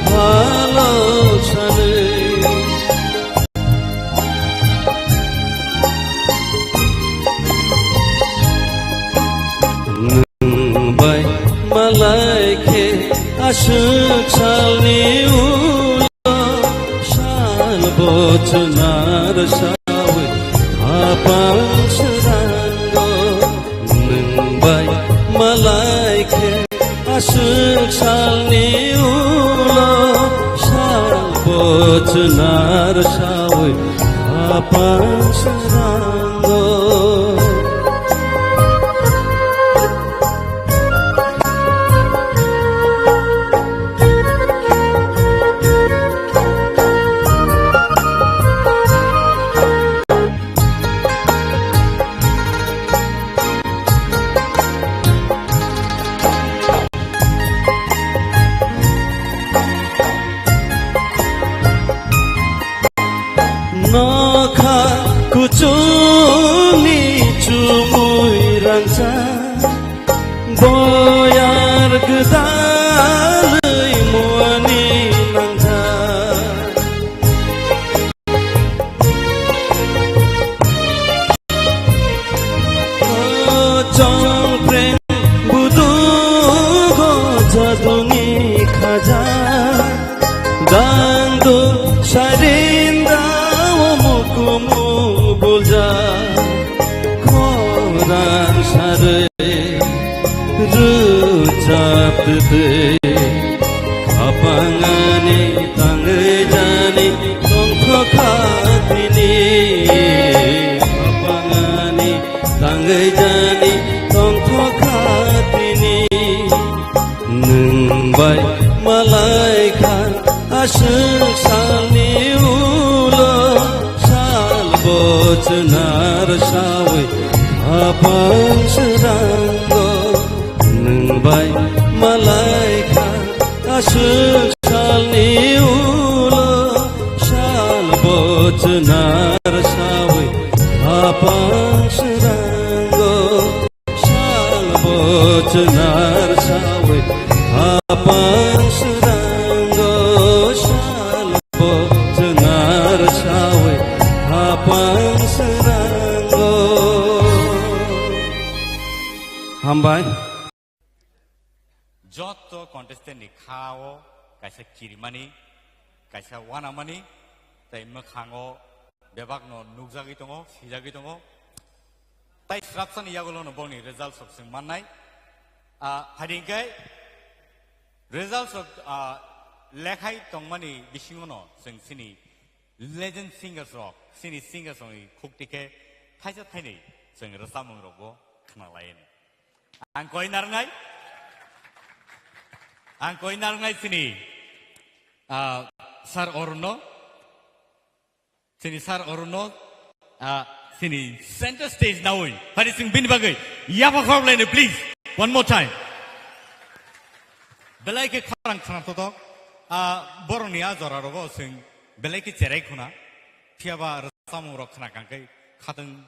phalo sanwi. Nwng bai malai khe aswk salni ulo sal bo chwnar sawi hapang srango. Nwng bai malai khe aswk salni ulo sal bo chwnar sawi hapang srango. Nokha kuchukni chumui rangcha, boyar gwdalwi muani nangja. O chongpreng budugo jaduni khaja, dangdu sarinda o mukumu bulja, khorang sarwi rwchap twtwi. Khapangani tangwi jani tongthokha tini. Khapangani tangwi jani tongthokha tini. Nwng bai malai kha aswk salni ulo sal bo chwnar sawi hapang srango. Nwng bai malai kha aswk salni ulo sal bo chwnar sawi hapang srango. Sal bo chwnar sawi hapang srango. Sal bo chwnar sawi hapang srango. Hambai. Jotto contestant ni kha o kaisa kirimani, kaisa wanamani, tei mwkhango bebakno nukjagwi tongo, swijagwi tongo. Tai srapsani yagulono boni results rok chwng mannai. Ah, phaidi hwnkhe results rok, ah, lekhai tongmani bisingono chwng chini legend singers rok, chini singers rokni khukti khe thaisa thainwi chwng rwchapmung rokbo khna laino. Ang koi narwngnai. Ang koi narwngnai chini, ah, Sir Orunno. Chini Sir Orunno, ah, chini center stage nawi. Phari chwng bini bagwi yapha khorok laino, please. One more time. Belai khe khorang khna totok. Ah, borokni a jora rogo chwng belai khe cherai khuna. Phiya ba rwchapmung rok khna kang khe khatwng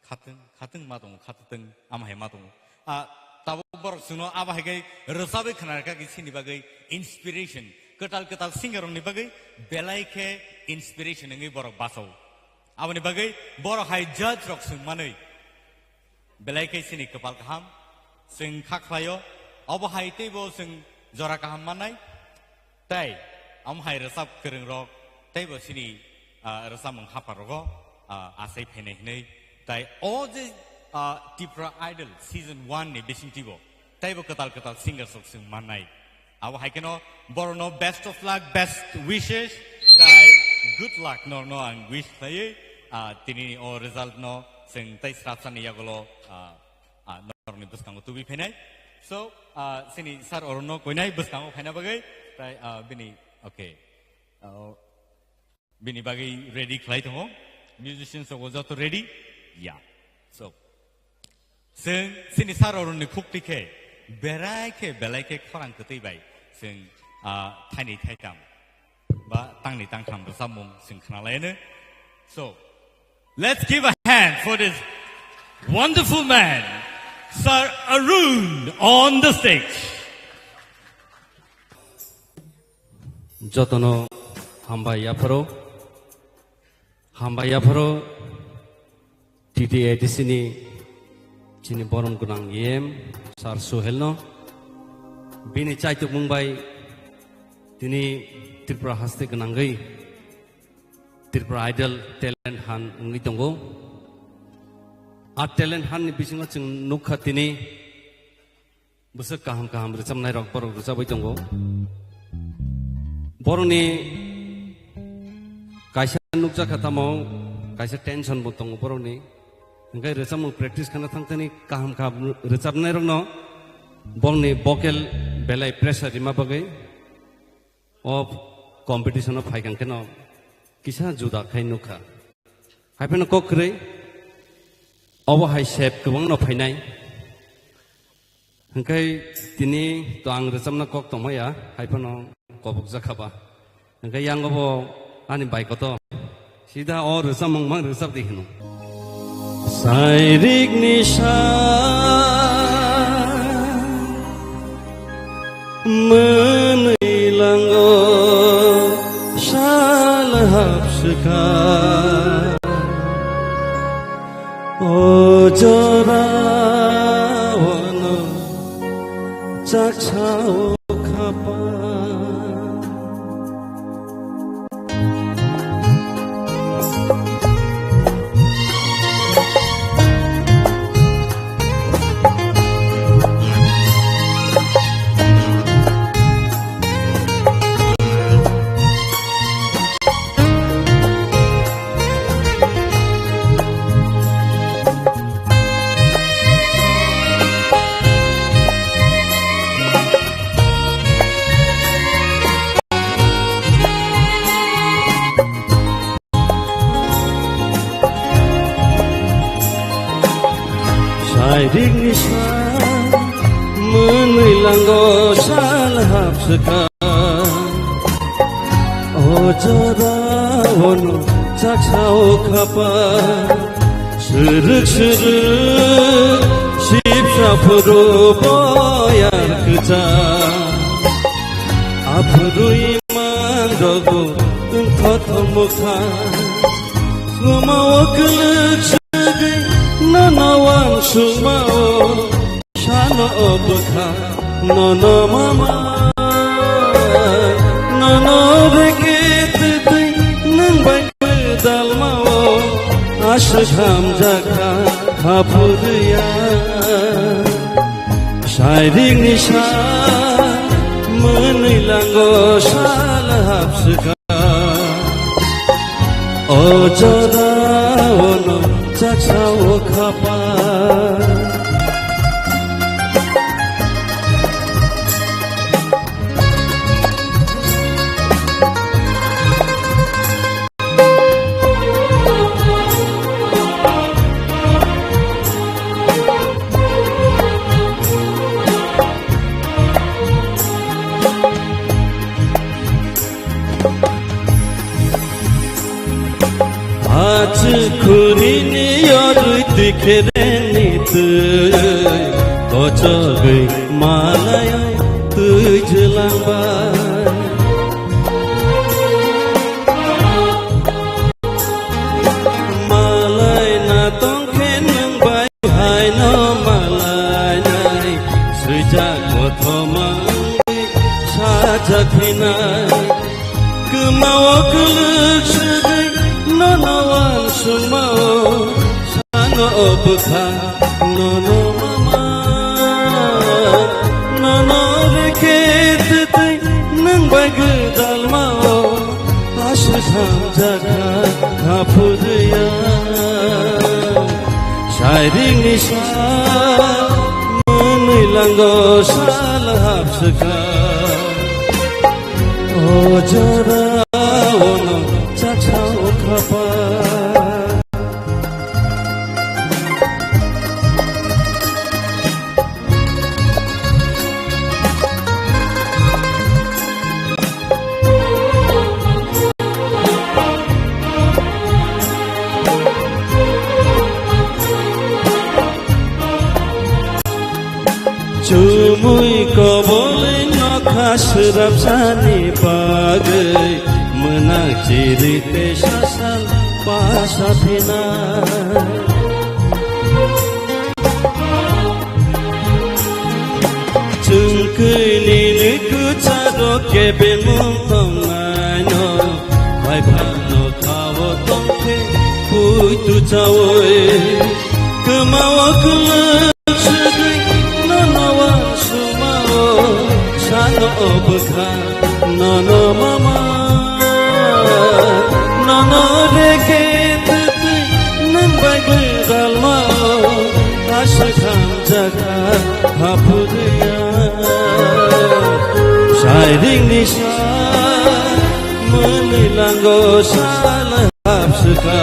khatwng, khatwng ma tongo, khatwng ama hai ma tongo. Ah, tabuk borok chwngno abo hai khe rwchabwi khna rwkha khe chini bagwi inspiration. Kwtal kwtal singer rokni bagwi belai khe inspiration wngwi borok bachao. Aboni bagwi borok hai judge rok swng manwi belai khe chini kwpal kaham, chwng kha khlaio, obo hai teibo chwng jora kaham mannai. Tai, amo hai rwchap kwrwng rok, teibo chini, ah, rwchapmung hapar rogo, ah, achai phainai hinwi. Tai o je, ah, Tipra Idol season one ni bisingtwibo, teibo kwtal kwtal singers rok chwng mannai. Abo hai kheno borokno best of luck, best wishes, tai good luck norno ang wish khlaiwi, ah, tinini o result no chwng tai srapsani yagulo, ah, ah, norokni bwskango tubui phainai. So, ah, chini sir orono koinai bwskango phaina bagwi, tai, ah, bini, okay. Ah, bini bagwi ready khlai tongo. Musicians rok joto ready? Ya. So, chwng chini sir oroni khukti khe, berai khe, belai khe khorang kwtwi bai chwng, ah, thaini thaitam ba tangni tangtham rwchapmung chwng khna laino. So, let's give a hand for this wonderful man, Sir Arun, on the stage. Jotono hambai yapharo, hambai yapharo T T A D C ni chini borom gwnang E M Sir Suhel no, bini chaitukmung bai tini Tripura haste gwnangwi Tripura Idol Talent Hunt wngwi tongo. A Talent Hunt ni bisingo chwng nukha tini bwswk kaham kaham rwchapnai rok borok rwchapwi tongo. Borokni kaisa nukjakha tamo, kaisa tension bo tongo borokni. Hwnkhe rwchapmung practice khana thangthani kaham kaham rwchapnai rokno borokni vocal belai pressure rima bagwi o competition o phaikang kheno kisa juda khai nukha. Haiphano kok kwrwi obo hai sep kwbangno phainai. Hwnkhe tini to ang rwchapna kok tongmaya, haiphano kobokjakha ba. Hwnkhe yango bo ani bai kotor. Sida o rwchapmung mang rwchap di hino. Sairik ni sa mwnwi lango sal hapswkha. O jora ono chaksa o khapa. Sairik ni sa mwnwi lango sal hapswkha. O jora ono chaksa o khapa. Srwk srwk sipsa phuru boyar kwchak. Aphuru iman rogo wngthotho mwkha. Swmao kwlwk swgwi nono wansukmao. Sano o bwkha nono mama. Nono reke twtwi nwng bai kwdalmao. Aswk hamjakha haphurya. Sairik ni sa mwnwi lango sal hapswkha. O jora ono chaksa o khapa. Achu khuri ni yorwi tikhere ni twi, to Ochogwi malai twijlangbai. Malai na tongkhe nwng bai haino malai nai. Swijak kothoma wngwi sajak hinai. Kwmao kwlwk swgwi nono wansukmao. Ano o bwkha nono mama, nono reke twtwi nwng bai gwdalma o aswk hamjakha haphurya. Sairing ni sa mwnwi lango sal hapswkha. O jora ono chaksa o khapa. Chumui kobol nokha swrapsani bagwi mwnak chiri tei sasal basa phinai. Chwng kwi nini kwcharo kebengmung tongnaino, bai phano khao tongkhe puitu chaui. Kwmao kwlwk swgwi nono wansukmao, sano o bwkha nono mama. Nono reke twtwi nwng bai gwdalmao, aswk hamjakha haphurya. Sairing ni sa mwnwi lango sal hapswkha.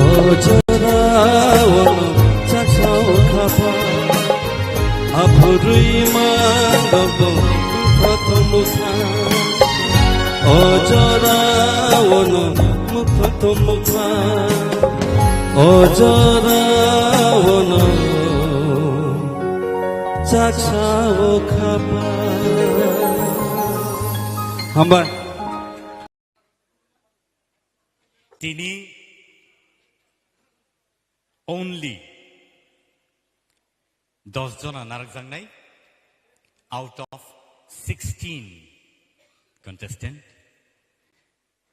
O jora ono chaksa o khapa. Aphurwi ma dogdog mukha. O jora ono mukha to mukha. O jora ono chaksa o khapa. Hambai. Tini only dos jona narwkjaknai out of sixteen contestant.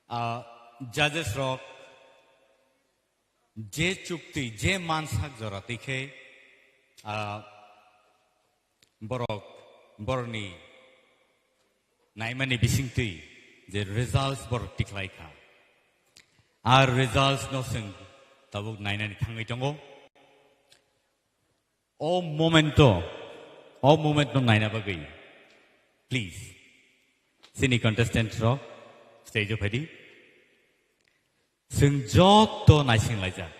Ah, judges rok je chukti, je mansak jora twi khe, ah, borok, borokni naimani bisingtwi je results borok tikhlai kha. Ar results no chwng tabuk nainani thangwi tongo. O moment o, o moment no naina bagwi, please, chini contestant rok stage o phaidi. Chwng joto naising laijak.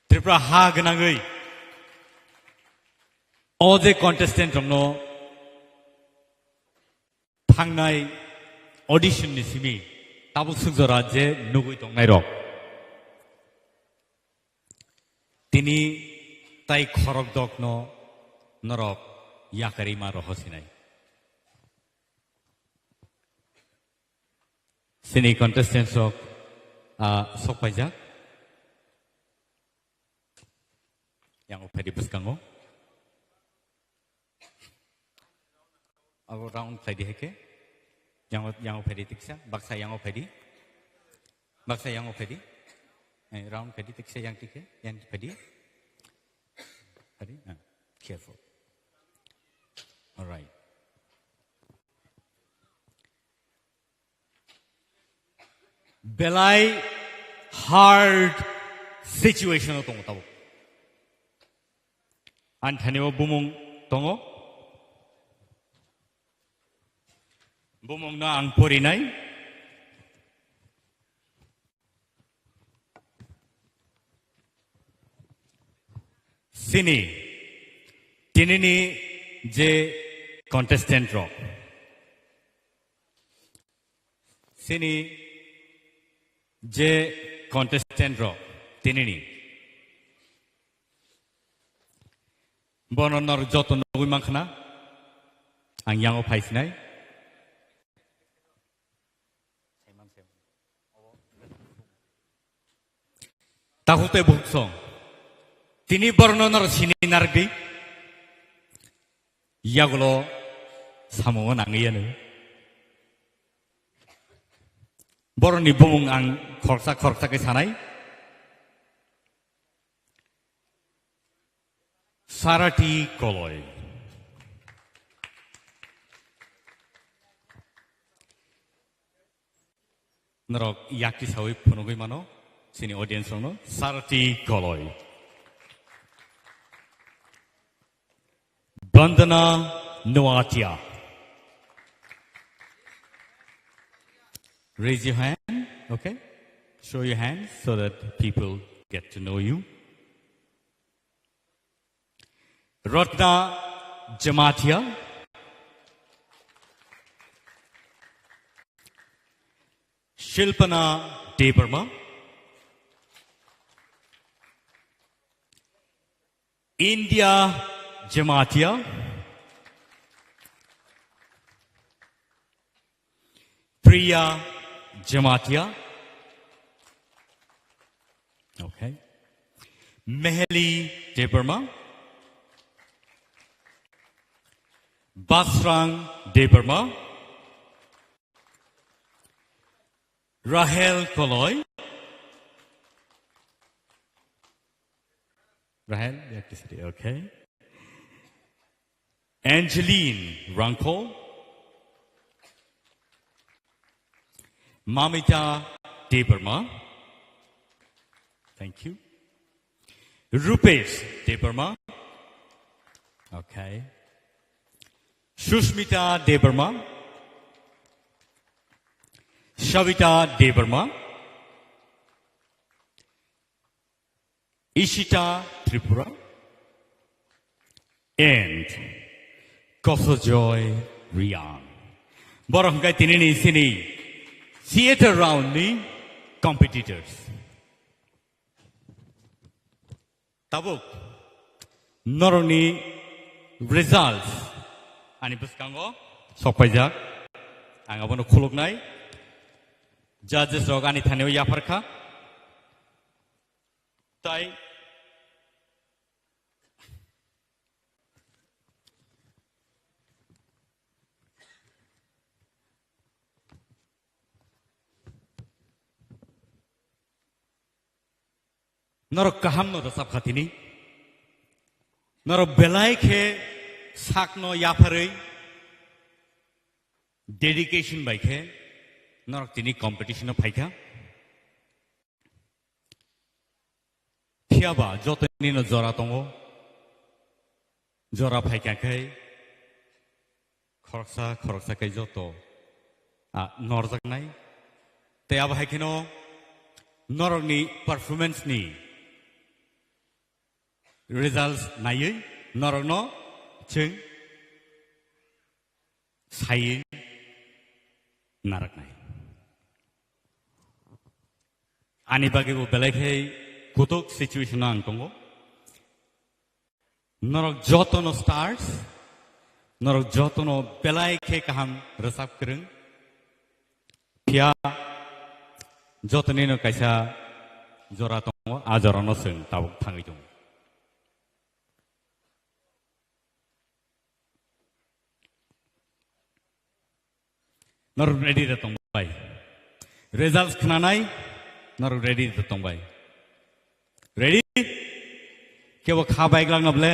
Tripura ha gwnangwi o je contestant rokno thangnai audition ni simi tabuk swk jora je nugwi tongnai rok. Tini tai khorok dokno norok yakarima rohosinai. Sini contestants rok, ah, sok paijak. Yang o phaidi bwskango. Abo round khlai di hai khe. Yang o, yang o phaidi tiksa, baksa yang o phaidi. Baksa yang o phaidi. Eh, round khlai di tiksa yang tikhe, yang phaidi. Phaidi, ah, careful. All right. Belai hard situation o tongo tabuk. Ani thani o bumung tongo. Bumung no ang porinai. Sini, tinini je contestant rok. Sini je contestant rok, tinini. Bono norok joto nugwi mankha na? Ang yango phaisinai. Takhuk tei bukhuk song. Tini borokno norok sini narwkdi. Yagulo samungo nangwi yanu. Borokni bumung ang khoroksa khoroksa khe sanai. Sarati Koloi. Norok yakti sawi phunugwi mano, chini audience rokno Sarati Koloi. Bandana Noatia. Raise your hand, okay? Show your hand so that people get to know you. Ratna Jamatia. Shilpana Debbarma. India Jamatia. Priya Jamatia. Okay. Meheli Debbarma. Basrang Debbarma. Rahel Koloi. Rahel, you have to sit here, okay. Angeline Rangkol. Mamita Debbarma. Thank you. Rupesh Debbarma. Okay. Sushmita Debbarma. Savita Debbarma. Ishita Tripura and Kosojoy Riang. Borok hwnkhe tinini sini theater round ni competitors. Tabuk norokni results ani bwskango sokpaijak. Ang abono khuluknai. Judges rok ani thani o yapharkha. Tai norok kaham no rwchap kha tini. Norok belai khe sakno yapharwi dedication bai khe norok tini competition o phaikha. Phiyaba joto nino jora tongo. Jora phaikha khe khoroksa khoroksa khe joto, ah, norjaknai. Tei abo hai kheno norokni performance ni results naiwi norokno chwng saiwi narwknai. Ani bagwi bo belai khe kutuk situation o ang tongo. Norok jotono stars, norok jotono belai khe kaham rwchap kwrwng. Phiya jotonino kaisa jora tongo, a jorano chwng tabuk thangwi tongo. Norok ready da tongbai. Results khnanai, norok ready da tongbai. Ready? Kebo kha bai glak na ble?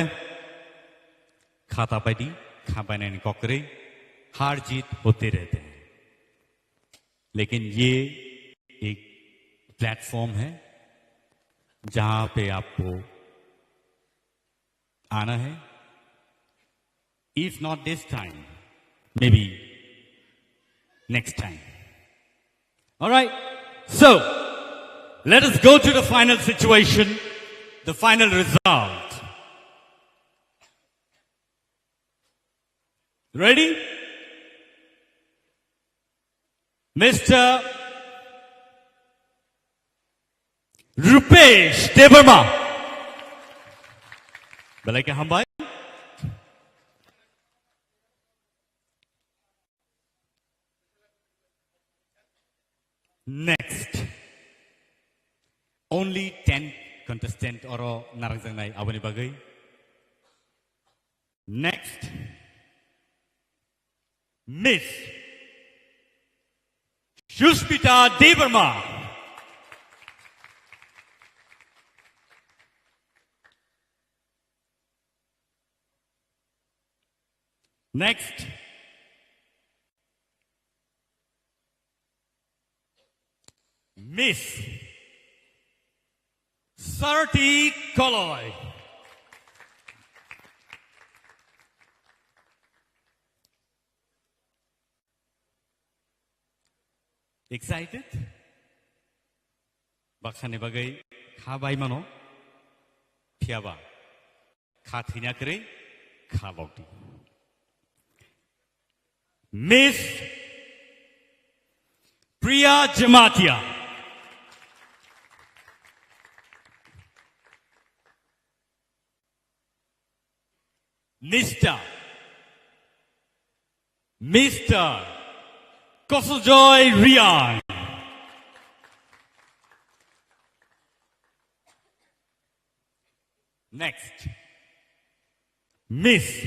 Kha ta pai di, kha bai nani kok kwrwi. Har jeet hote rehte hain. Lekin ye ek platform hai, jahan pe aapko aana hai. If not this time, maybe next time. All right. So, let us go to the final situation, the final result. Ready? Mister Rupesh Debbarma. Belai khe hambai. Only ten contestant oro narangjaknai aboni bagwi. Next, Miss Suspita Debbarma. Next, Miss Sarti Koloi. Excited? Baksani bagwi kha bai mano, phiyaba kha thwina kwrwi kha lokdi. Miss Priya Jamatia. Mister, Mister Kosojoy Riang. Next, Miss.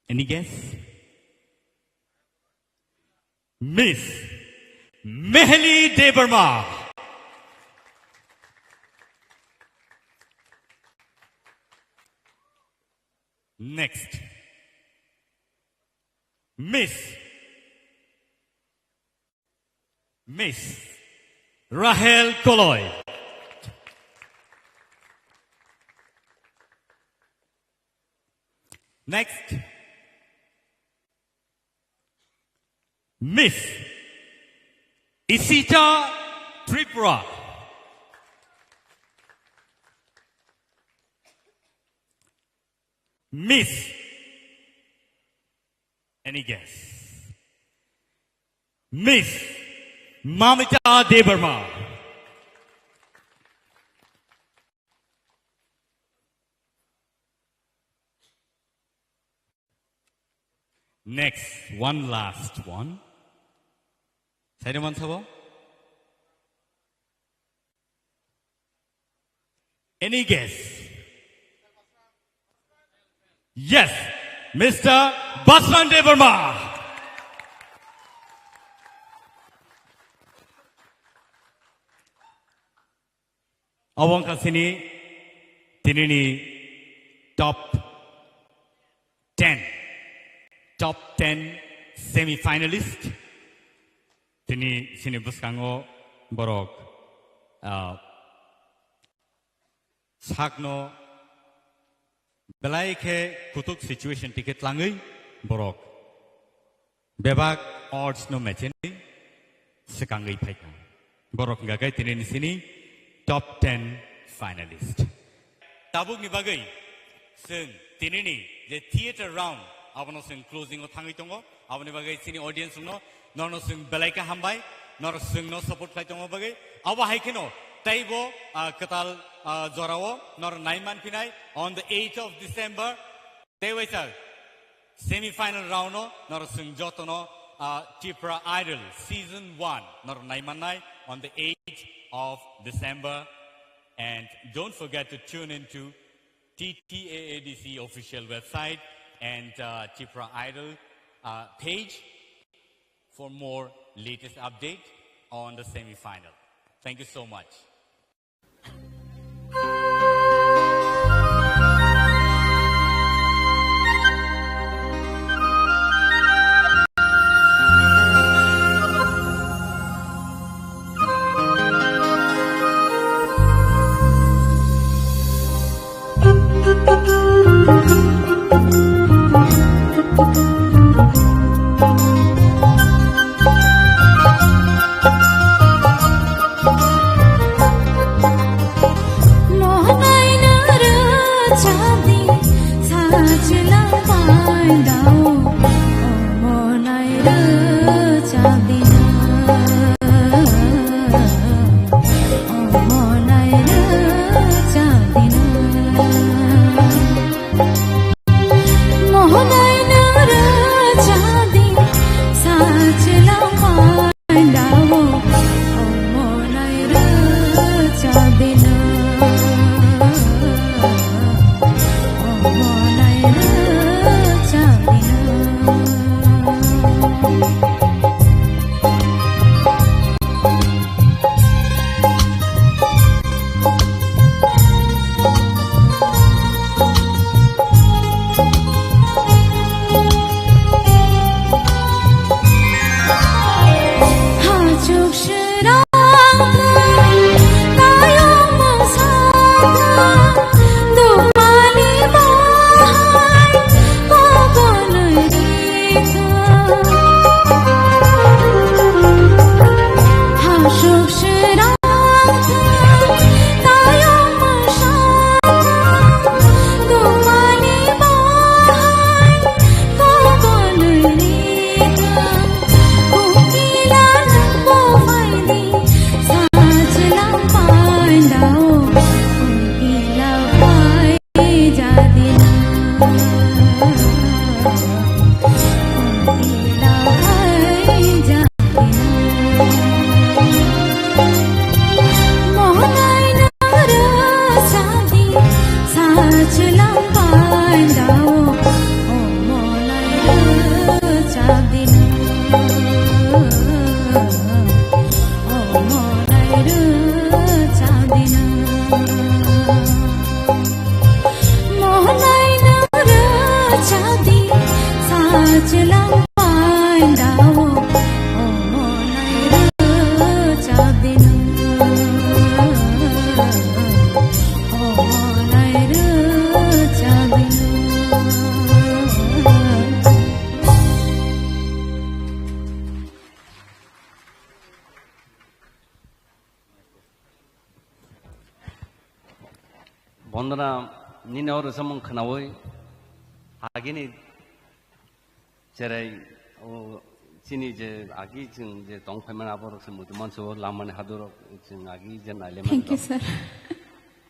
Any guess? Miss Mehli Debbarma. Next, Miss Miss Rahel Koloi. Next, Miss Isita Tripura. Miss, any guess? Miss Mamita Debbarma. Next, one last one. Saido mansabo? Any guess? Yes, Mister Baswan Debbarma. Obo wngkha chini tinini top ten, top ten semi finalist. Tini chini bwskango borok, ah, sakno belai khe kutuk situation tike tlangwi borok bebak odds no mechenwi swkangwi phaikha. Borok hwnkha khe tini ni sini top ten finalist. Tabukni bagwi chwng tinini je theater round abono chwng closing o thangwi tongo. Aboni bagwi chini audience rokno norno chwng belai khe hambai, nor chwngno support khlai tongma bagwi. Abo hai kheno teibo, ah, kwtal, ah, jorao nor nai manphinai on the eighth of December. Tei waisa semi final round no nor chwng jotono, ah, Tipra Idol season one nor nai mannai on the eighth of December. And don't forget to tune in to T T A A D C official website and, uh, Tipra Idol, uh, page for more latest update on the semi-final. Thank you so much. Bondona, nini o rwchapmung khwnaui agini cherai, o chini je agi chwng je tong phaimani aborok se muitu mansu o lamani hadurok chwng agi je naile Thank you, manjak. Sir.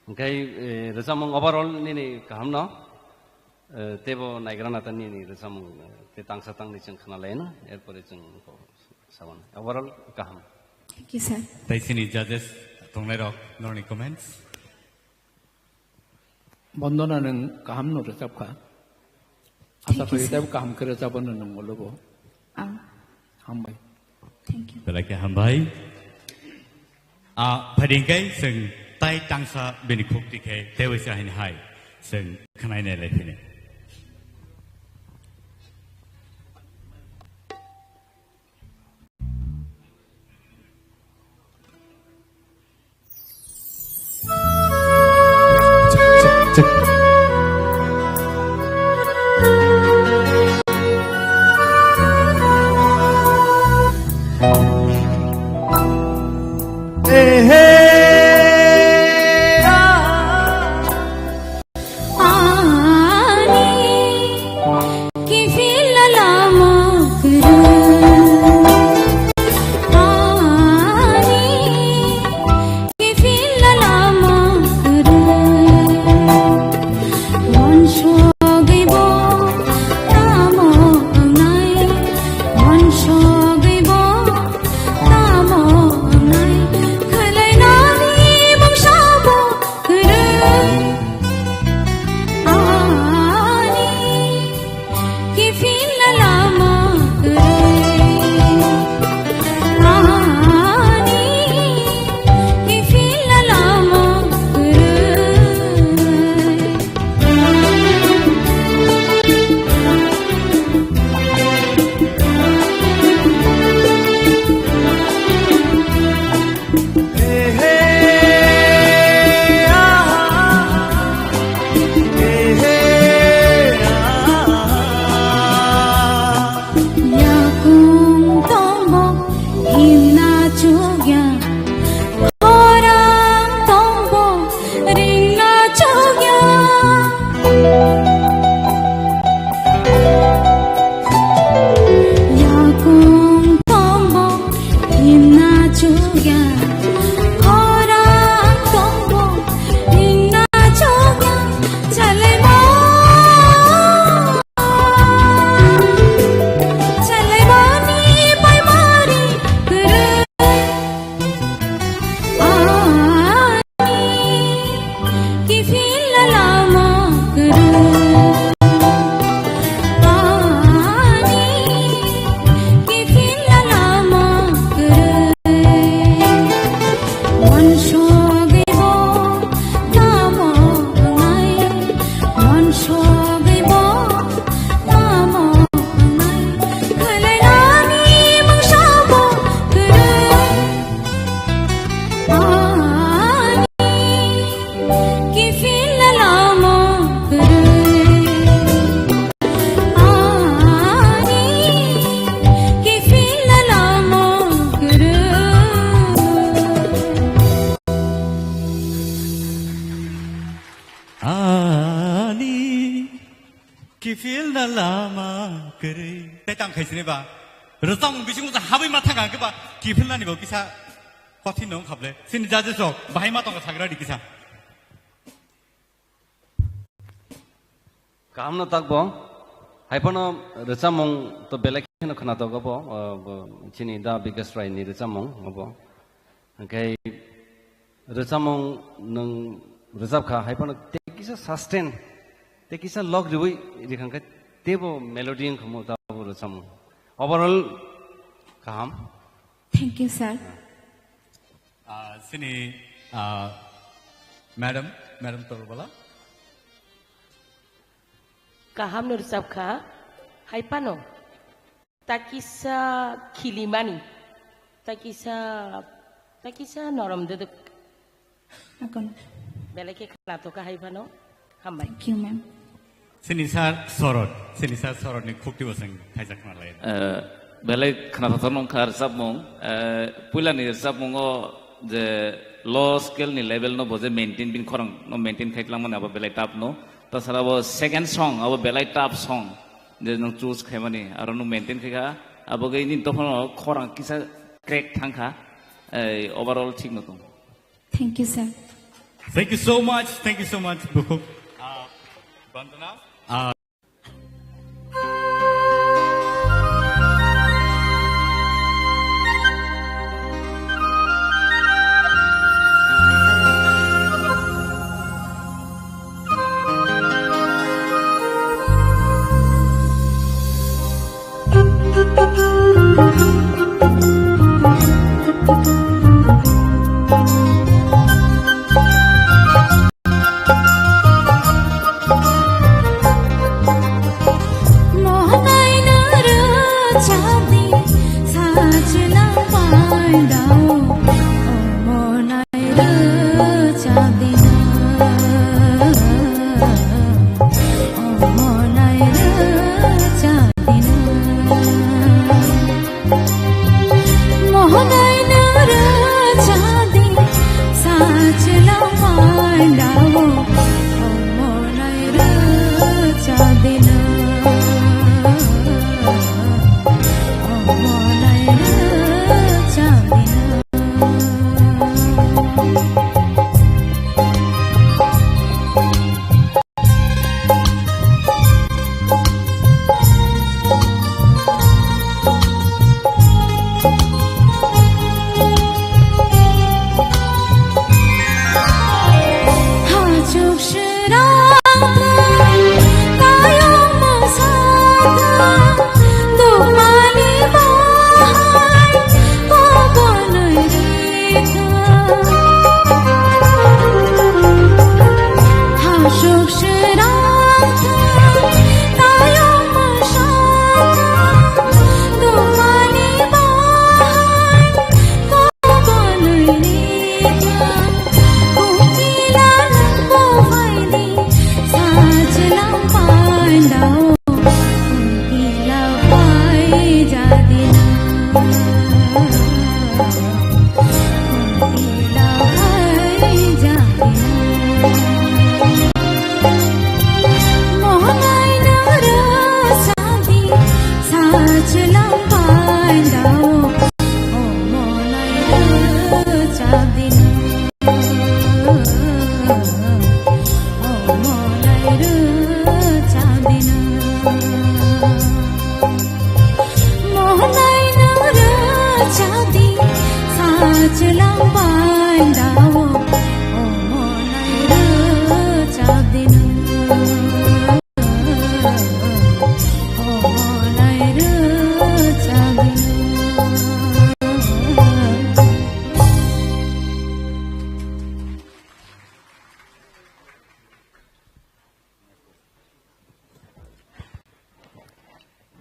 Hwnkhe, eh, rwchapmung overall nini kahamno, eh, teibo naigra nata nini rwchapmung, eh, tei tangsa tangni chwng khwnalaino, erpore chwng sabana. Overall kaham. Thank you, sir. Tai chini judges tongnairok norni comments. Bondona nwng kaham no rwchap kha. Asa Thank you, khori sir. Tei kaham khe rwchapano nwng ulo bo. Ah. Hambai. Thank you. Belai khe hambai. Ah, phaidi hwnkhe chwng tai tangsa bini khukti khe tei waisa haini hai chwng khwnai nai lai phini. Ani kifila lama kuru. Ani kifila lama kuru. Wan sogwi bo tamo wngnai. Wan sogwi bo tamo wngnai. Khwlainani mungsa bo kwrwi. Ani kifila lama kwrwi. Ani kifila lama kwrwi. Yakung tongbo himna chukya, khorang tongbo ringna chukya. Yakung tongbo himna chukya, khorang tongbo ringna chukya. Chalaima, chalaimani paimari kwrwi. Ani kifila lama kwrwi. Ani kifila lama kwrwi. Wan sogwi bo tamo wngnai. Wan sogwi bo tamo wngnai. Khwlainani mungsa bo kwrwi. Ani kifila lama kwrwi. Ani kifila lama kwrwi. Ani kifila lama kwrwi. Tei tang khai sini ba. Rwchapmung bisingo ja habwi ma thang ang khe ba kifilnani bo kisa kothin no wngkha ble. Chini judges rok bahai ma tongkha sagra di kisa. Kaham no tak bo. Hai phano rwchapmung to belai kheno khwnatok obo, uh, bo chini Da Bikas Rai ni rwchapmung obo. Hwnkhe rwchapmung nwng rwchap kha, hai phano tei kisa sustain, tei kisa log riwi rikhang khe teibo melody wng kha mo ta bo rwchapmung. Overall kaham. Thank you, sir. Ah, sini, ah, madam, madam Tolbala. Kaham no rwchap kha, hai phano. Takisa khilimani, takisa, takisa norom dedek. Akon. Belai khe khwnatok kha hai phano. Hambai. Thank you, ma'am. Sini sir Sorot, sini sir Sorot ni khukti bo chwng khaijak khna lai. Eh, belai khwnatok nong kha rwchapmung. Eh, puila ni rwchapmung o je low scale ni level no bo je maintain, bini khorang no maintain khai tlang mani abo belai tough no. Tasara abo second song, abo belai tough song je nwng choose khai mani, aro nwng maintain khai kha, abo khe nini dophano khorang kisa crack thang kha, ei, overall thik no tong. Thank you, sir. Thank you so much, thank you so much, Bukhuk. Ah, Vandana. Ah,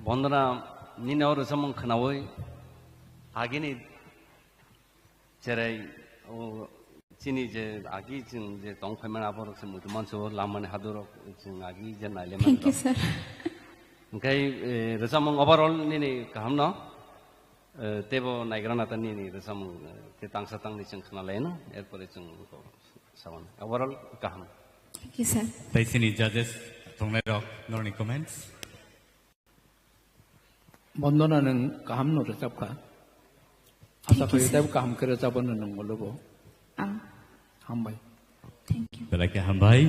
Bondona, nini o rwchapmung khwnaui agini cherai, o, chini je agi chwng je tong phaimani aborok se muitu manso lamani hadurok chwng agi je nailaimani. Thank you, rok. Sir. Hwnkhe, eh, rwchapmung overall nini kaham no, eh, teibo naigra nata nini rwchapmung, eh, te tangsa tangni chwng khwnalaino, erpore chwng sawan. Overall kaham. Thank you, sir. Tei chini judges tongnai rok, norni comments? Bondona, nwng kaham no rwchap kha. Asa khaio teibo kaham khe rwchapano nwng ulo bo. Ang. Hambai. Thank you. Belai khe hambai.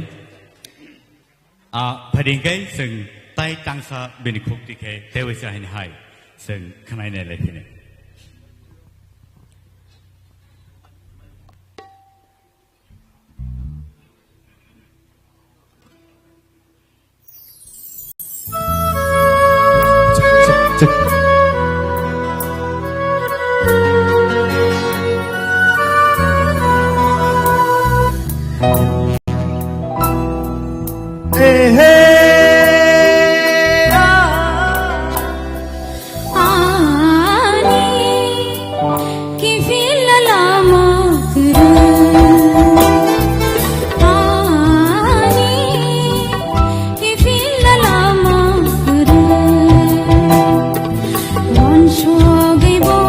A, phaidi hwnkhe chwng tai tangsa bini khuk tikhe teiwi cha hini hai chwng khwnainai lai phini. Hey, hey, ah. Ani kiphilna lama kwrwi. Ani kiphilna lama kwrwi. Monsogwi bo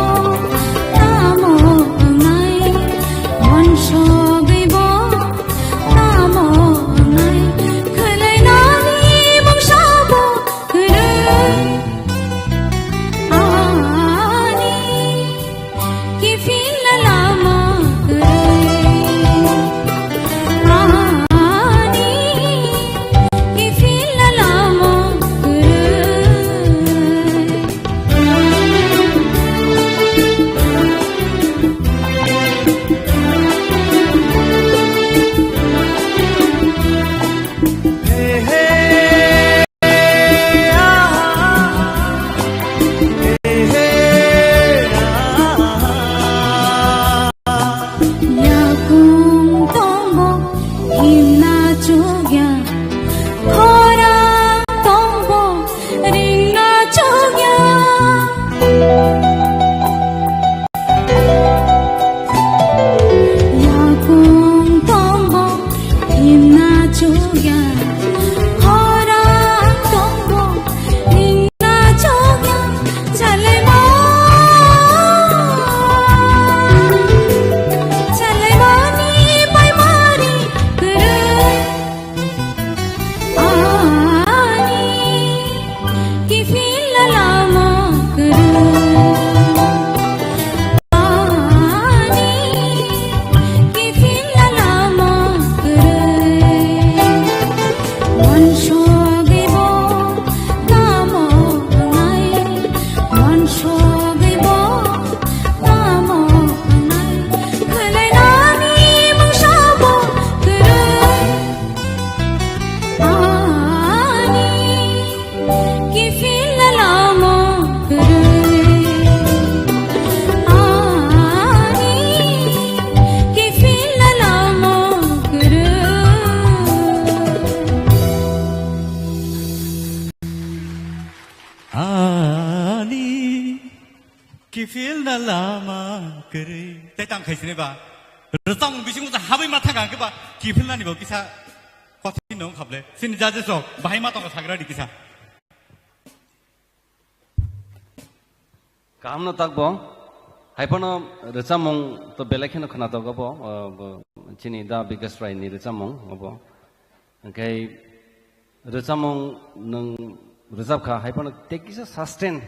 tamo wngnai, monso Sogwi bo tamo wngnai, khwlainani mungsa bo kwrwi. Ani kiphilna lama kwrwi. Ani kiphilna lama kwrwi. Ani kiphilna lama kwrwi. Tei tang khai sini ba. Rwchapmung bisingo ta habwi ma thang ang khe ba kiphilnani bo kisa kothin nong khable. Sini judges rok bahai ma tongo sagra di kisa. Kaham no tak bo. Hai phano rwchapmung to belai kheno khwna tongo bo, uh, bo chini da Bikas Rai ni rwchapmung obo. Hwnkhe rwchapmung nwng rwchapkha, hai phano tei kisa sustain,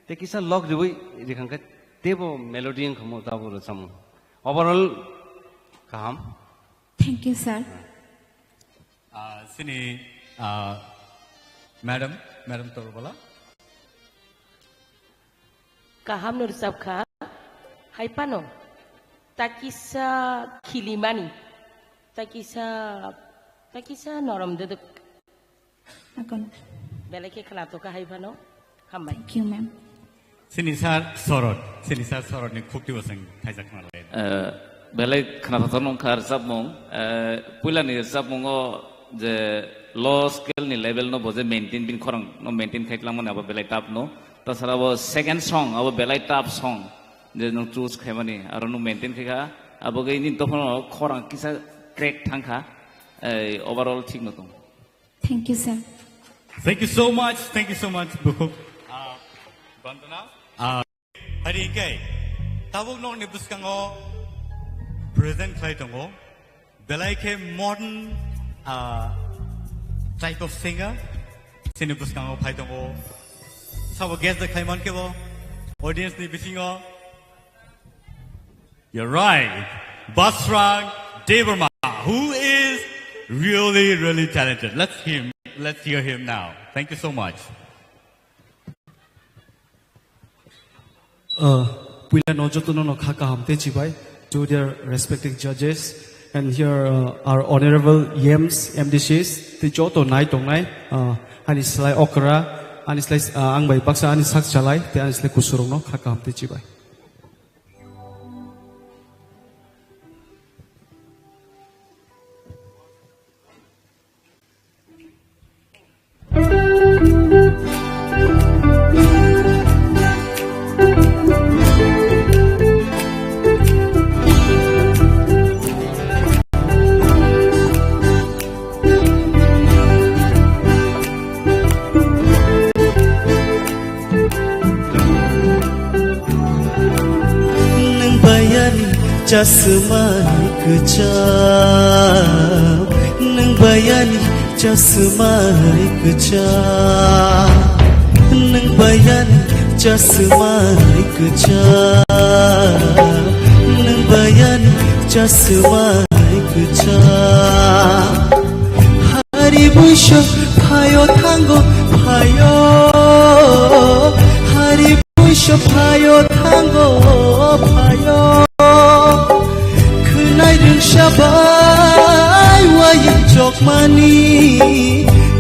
tei kisa log riwi rikhangkhe teibo melody wngkha mo tabuk rwchapmung. Overall kaham. Thank you, sir. Ah, sini, ah, madam, madam Torbala. Kaham no rwchapkha, hai phano ta kisa khilimani, ta kisa, ta kisa norom dwdwk. Akon. Belai khe khwna tongkha hai phano. Hambai. Thank you, ma'am. Sini sir Sorot, sini sir Sorot ni khukti bo chwng thaijak khna lai. Eh, belai khwna tongthok nongkha rwchapmung. Eh, puila ni rwchapmungo je low scale ni level no bo je maintain, bini khorang no maintain khai tlangmani abo belai tough no. Tasara bo second song, abo belai tough song. Je nwng choose khaimani, aro nwng maintain khai kha, abo khe nini tokhono khorang kisa crack thang kha, ei, overall thik no tong. Thank you, sir. Thank you so much, thank you so much, Bukhuk. Ah, Bandana. Ah, hari khe, tabuk nokni bwskango present khlai tongo. Belai khe modern, ah, type of singer, sini bwskango phai tongo. Sabo guest de khai man khe bo, audience ni bisingo. You're right. Basrang Debbarma, who is really, really talented. Let's him, let's hear him now. Thank you so much. Uh, puila no joto no no kha kaham tei chibai to their respective judges, and here, uh, our honorable E Ms, M D Cs, tei joto nai tongnai, uh, ani slai okra, ani slai, uh, ang bai baksa ani sak chalai, tei ani slai kusurok no kha kaham tei chibai. Nwng bayani chasmai kwcham, nwng bayani chasmai kwcham, nwng bayani chasmai kwcham, nwng bayani chasmai kwcham. Hari buiso phaio thango phaio, hari buiso phaio thango phaio. Khwnai rwngsa bai wayung chokmani,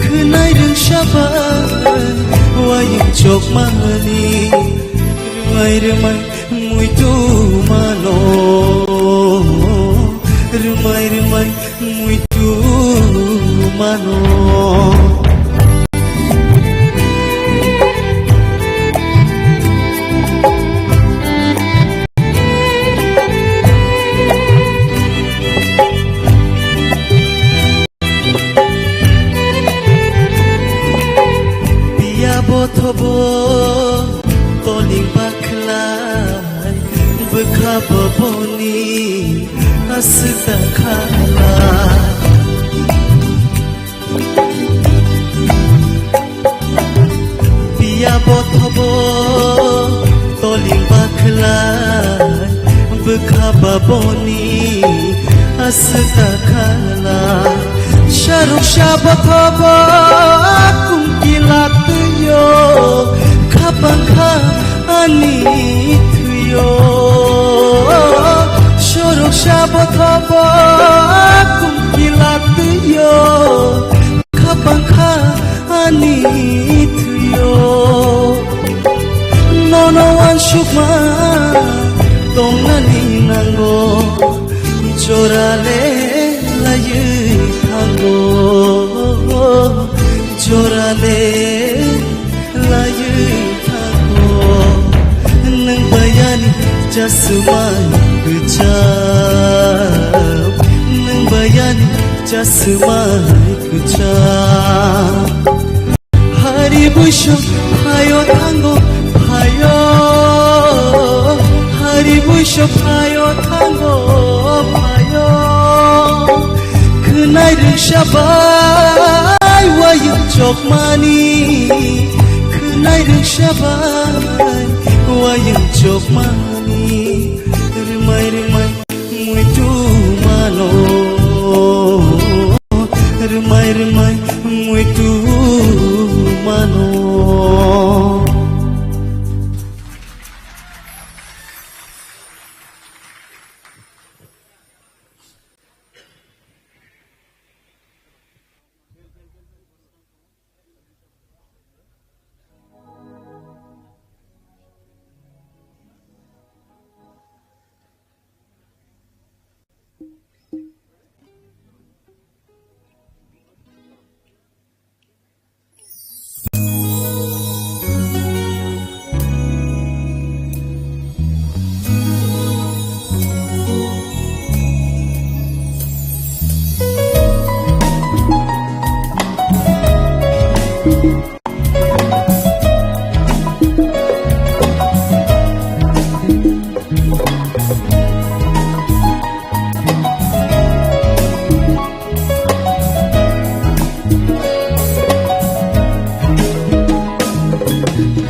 khwnai rwngsa bai wayung chokmani. Rwmai rwmai muitu mano, rwmai rwmai muitu mano. Piya bothobo toling bakhlai, bwkha boboni aswk da khala. Piya bothobo toling bakhlai, bwkha baboni aswk da khala. Saruk sa bothobo kumkila twiyo, khapang kha Ani thwiyo, sorok sabo thobo kumkila twiyo, khapang kha ani thwiyo. Nono wansukma tongnani nango, jorale laiwi thango, jorale laiwi thango. Nwng bayani chasmai kwcham, nwng bayani chasmai kwcham. Hari buisok phaio thango phaio, hari buisok phaio thango phaio. Khwnai rwngsa bai wayung chokmani, khwnai rwngsa bai wayung chokmani. Rwmai rwmai muitu mano, rwmai rwmai muitu mano.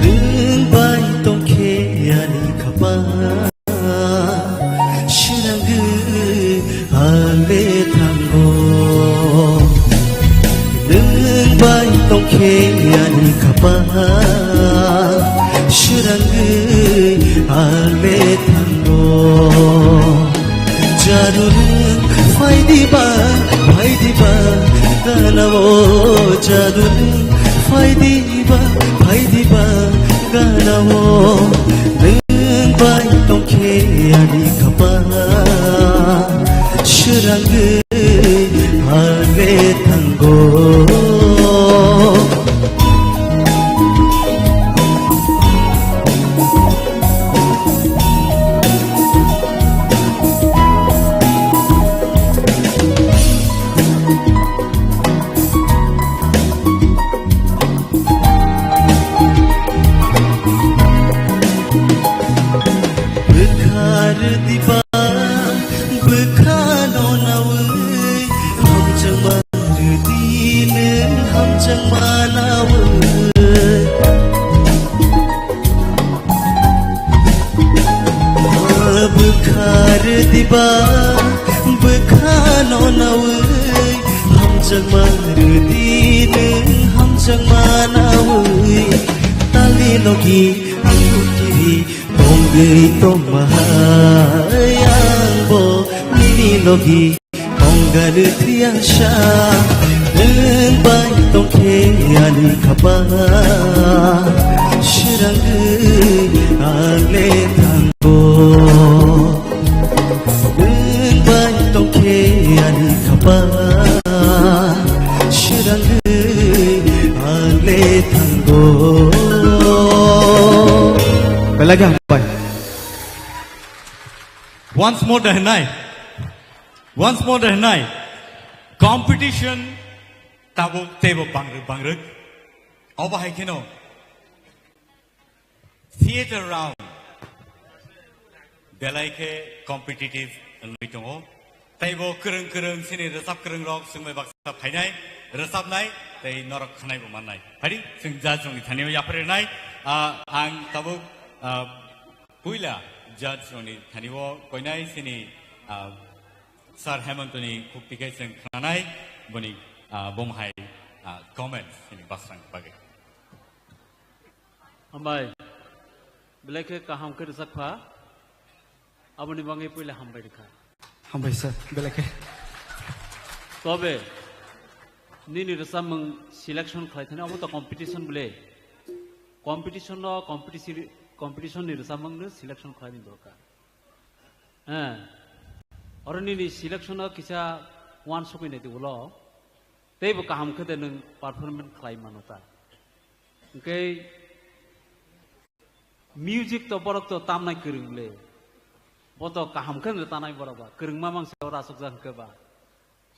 Nwng bai tongkhe ani khapang, swrangwi ale thango. Nwng bai tongkhe ani khapang, swrangwi ale thango. Jadu nwng phai diba, phai diba, gana o jadu nwng phai diba, phai diba, gana o nwng bai tongkhe ani khapang, swrangwi ale thango. Bwkhar diba, bwkhano nawi, hamjakma rwdi nwng hamjakma nawi. Bwkhar diba, bwkhano nawi, hamjakma rwdi nwng hamjakma nawi. Tali logi ang kiri tongwi tongmahai, angbo nini logi tongani tiyasa. Nwng bai tongkhe ani khapang, swrangwi ale thango. Nwng bai tongkhe ani khapang, swrangwi ale thango. Belai khe hambai. Once more da hwnai. Once more da hwnai. Competition tabuk teibo bangrwk bangrwk. Obo hai kheno theater round belai khe competitive wngwi tongo. Teibo kwrwng kwrwng chini rwchap kwrwng rok chwngbai baksa phainai, rwchapnai, tei norok khwnaibo mannai. Phadi chwng judge rokni thani o yapharwi rwnai. Ah, ang tabuk, ah, puila judge rokni thani o koinai chini, ah, Sir Hemantoni khukti khe chwng khnanai, boni, ah, bom hai, ah, comments chini baksang bagwi. Hambai. Belai khe kaham khe rwchapkha. Aboni bagwi puila hambai rwkha. Hambai sir, belai khe. Tobe, nini rwchapmung selection khlai thani, obo to competition bole. Competition no, competition, competition ni rwchapmung no selection khlaini dorkar. Eh, oro nini selection o kisa uansukwi naidi ulo, teibo kaham khe de nwng performance khlai mano ta. Hwnkhe music to borok to tamnai kwrwng le, bo to kaham khe no tanai borok ba, kwrwngma mangsa oro asukjak hwnkhe ba.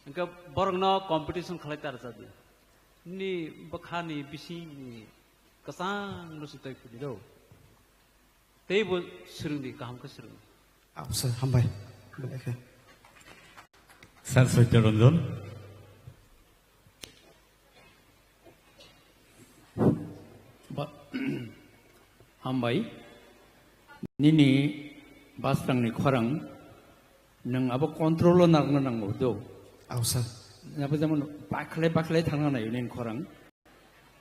Hwnkhe borokno competition khlai ta rwchadi. Nini bwkhani bisingni kwchang no se twi phudi do. Teibo swrwngdi, kaham khe swrwngdi. Aw, sir, hambai. Belai khe. Sir Satya Ranjan. Ba-, hambai. Nini basrangni khorang nwng abo control o narwkna nango do. Aw, sir. Abo jemon bakhle bakhle thangna naio nini khorang.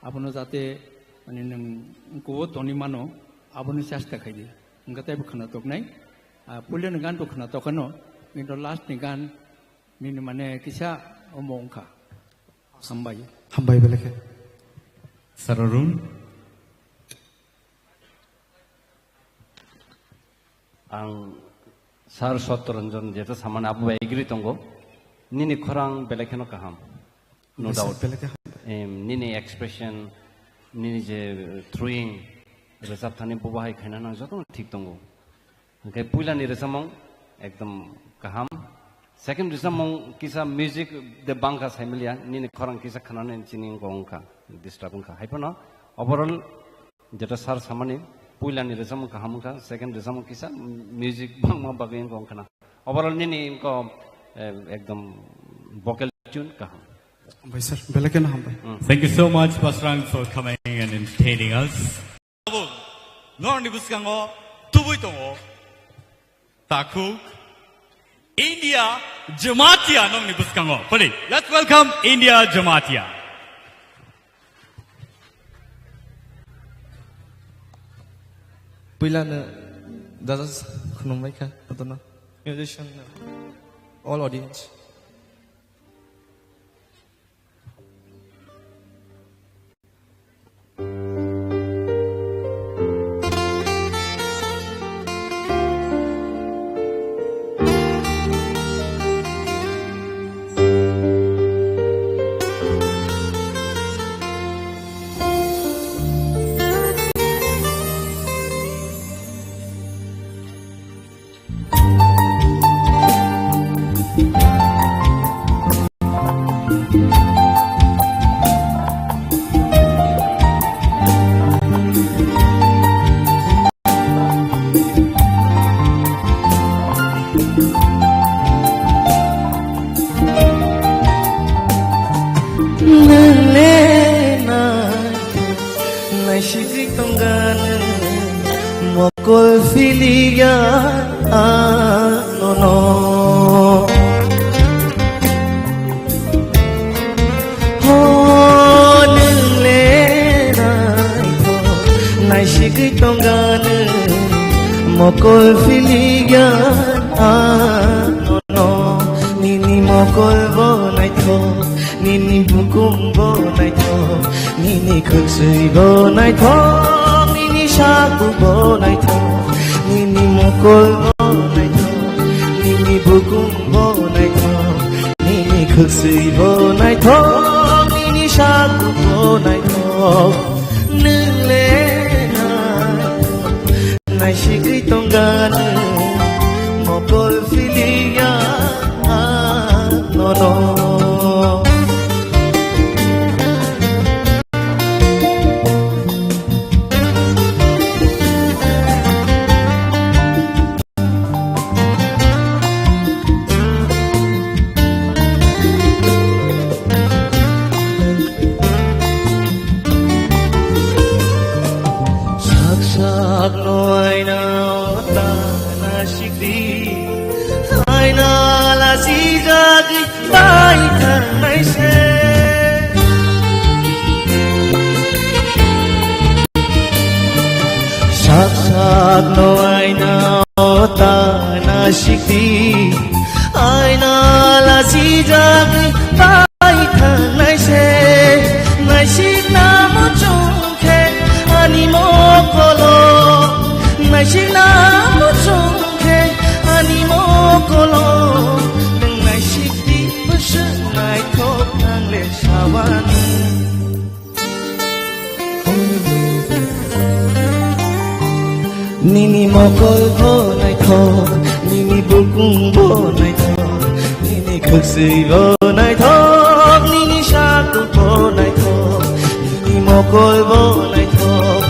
Abono jate, mane, nwng kubo toni mano, abono chesta khaidi. Hwnkhe teibo khwnatoknai. Ah, puilani gan to khwnatokhano, kintu last ni gan nini, mane, kisa omo wngkha. Hambai. Hambai belai khe. Sir Arun. Ang Sir Satya Ranjan jeta samani abo bai agree tongo. Nini khorang belai kheno kaham. No doubt. Belai khe hambai. Em, nini expression, nini je throwing, rwchap thani bo bahai khaina nang joto thik tongo. Hwnkhe puilani rwchapmung ekdom kaham. Second rwchapmung kisa music de bangkha saimiliya, nini khorang kisa khnanani chini wngkha, wngkha, disturb wngkha. Haiphano overall Jeta sir samani puilani rwchapmung kaham wngkha, second rwchapmung kisa music bangma bagwi wngkha wngkhana. Overall nini wngkha, eh, ekdom vocal tune kaham. Hambai sir, belai kheno hambai. Mm. Thank you so much, Basrang, for coming and entertaining us. Norokni bwskango tubui tongo. Takhuk, India Jamatia nokni bwskango. Pwdi, let's welcome India Jamatia. Puilano judges khulumbaikha, jotono. Musician, all audience. Nwng le nai, naisigwi tongkha nwng, mokol philikya anono. Ho, nwng le nai, naisigwi tongkha nwng, mokol philikya anono. Nini mokol bo naithok, nini bukum bo naithok, nini khwksui bo naithok, nini saku bo naithok, nini mokol bo naithok, nini bukum bo naithok, nini khwksui bo naithok, nini saku bo naithok. Nwng le naithok. Naisigwi tongkha nwng, mokol philikya anono. Sak sak no aina ta No aina o ta naisik di, aina lachijak bai thangnai se, naisik na muchung khe ani mokolo, naisik na muchung khe ani mokolo, nwng naisik di bwswk naithok ang le sawani. Nini mokol bo naithok, nini bukung bo naithok, nini khwswi bo naithok, nini saku bo naithok, nini mokol bo naithok,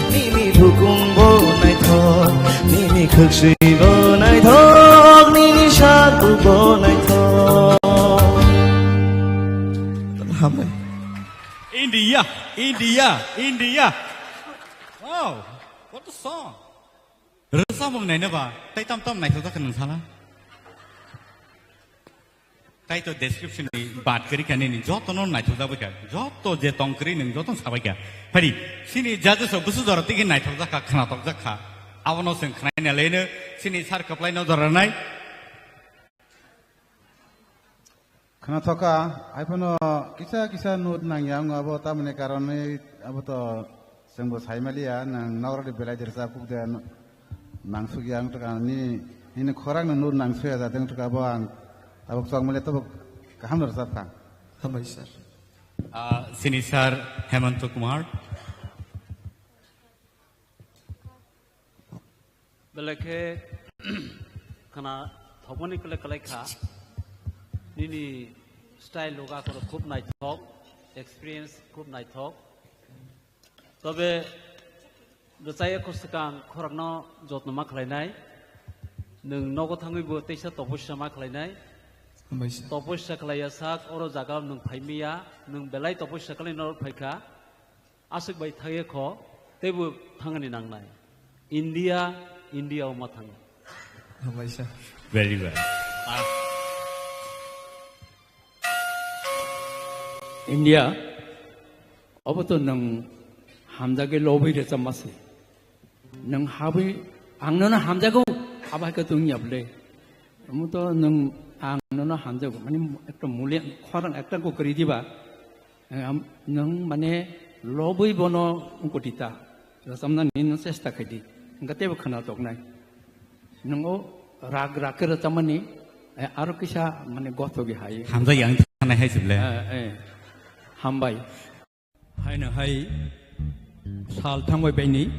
nini bukung bo naithok, nini khwswi bo naithok, nini saku bo naithok. Hambai. India, India, India. Wow, what a song. Rwchapmung naina ba, tai tam tam naithok jak nang sala. Tai to description ni bat kari kani ni joto no naithok jak bai kha. Joto je tong kari nang joto sabai kha. Phari, sini judges o busu jora tigi naithok jak kha, khnatok jak kha. Abono seng khnai na leno, sini sar kaplai no jora nai. Khna thoka, haiphano kisa kisa note nangya wng abo tamoni karonwi abo to chwngbo saimaliya, nang nokrokni belai de rwchap kuk de no-, nangsukya wng tongkha, nini, nini khorang no note nangsuya jate wng tongkha, abo ang tabuk chokmaliya tabuk kaham no rwchap kha. Hambai sir. Ah, sini sir Hemanta Kumar. Belai khe khna thokmani kwlai kwlai kha. Nini style loga khoro khub naithok, experience khub naithok. Tobe rwchaya kho swkang khorokno jotno ma khlainai. Nwng nogo thangwi bo teisa topossa ma khlainai. Hambai sir. Topossa khlaiya sak oro jaga nwng phaimiya, nwng belai topossa khlai norok phaikha. Aswk bai thangya kho, teibo thangani nangnai. India, India o ma thango. Hambai sir. Very well. Ah. India, obo to nwng hamjagwi lobwi rwchapma se. Nwng habwi ang nono hamjago, abo hai khe to wngya bwle. Omo to nwng ang nono hamjago, mane ekta muli khorang ekta kwrwi diba. Ang, nwng mane lobwi bono wngkotita rwchapnani nwng chesta khaidi, hwnkhe teibo khwnathoknai. Nwng o rag rag khe rwchapmani, eh, aro kisa mane gothogwi hai. Hamjak yang thanai hai se bwle. Eh, eh. Hambai. Haino hai sal thangbai baini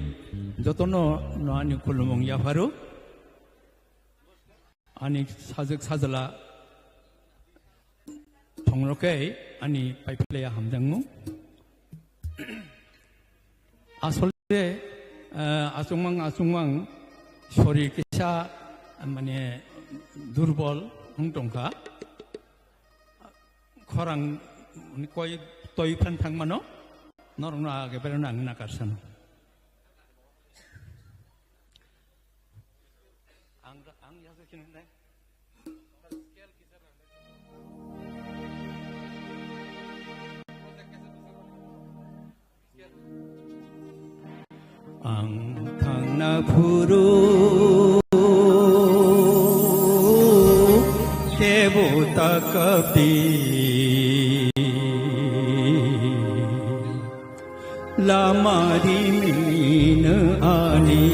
jotono no ani khulumung yapharo. Ani sajwk sajla thongno khe ani paiphlaiya hamjakmung. Asole, eh, achukmang achukmang sorir kisa, mane, durbol wng tongkha. Khorang, mane, koi toi phan thangmano norokno age berano ang nakarsano. Ang, ang yaso kino nai. Ang thangna phuru kebo ta kapdi. Lama rimino ani.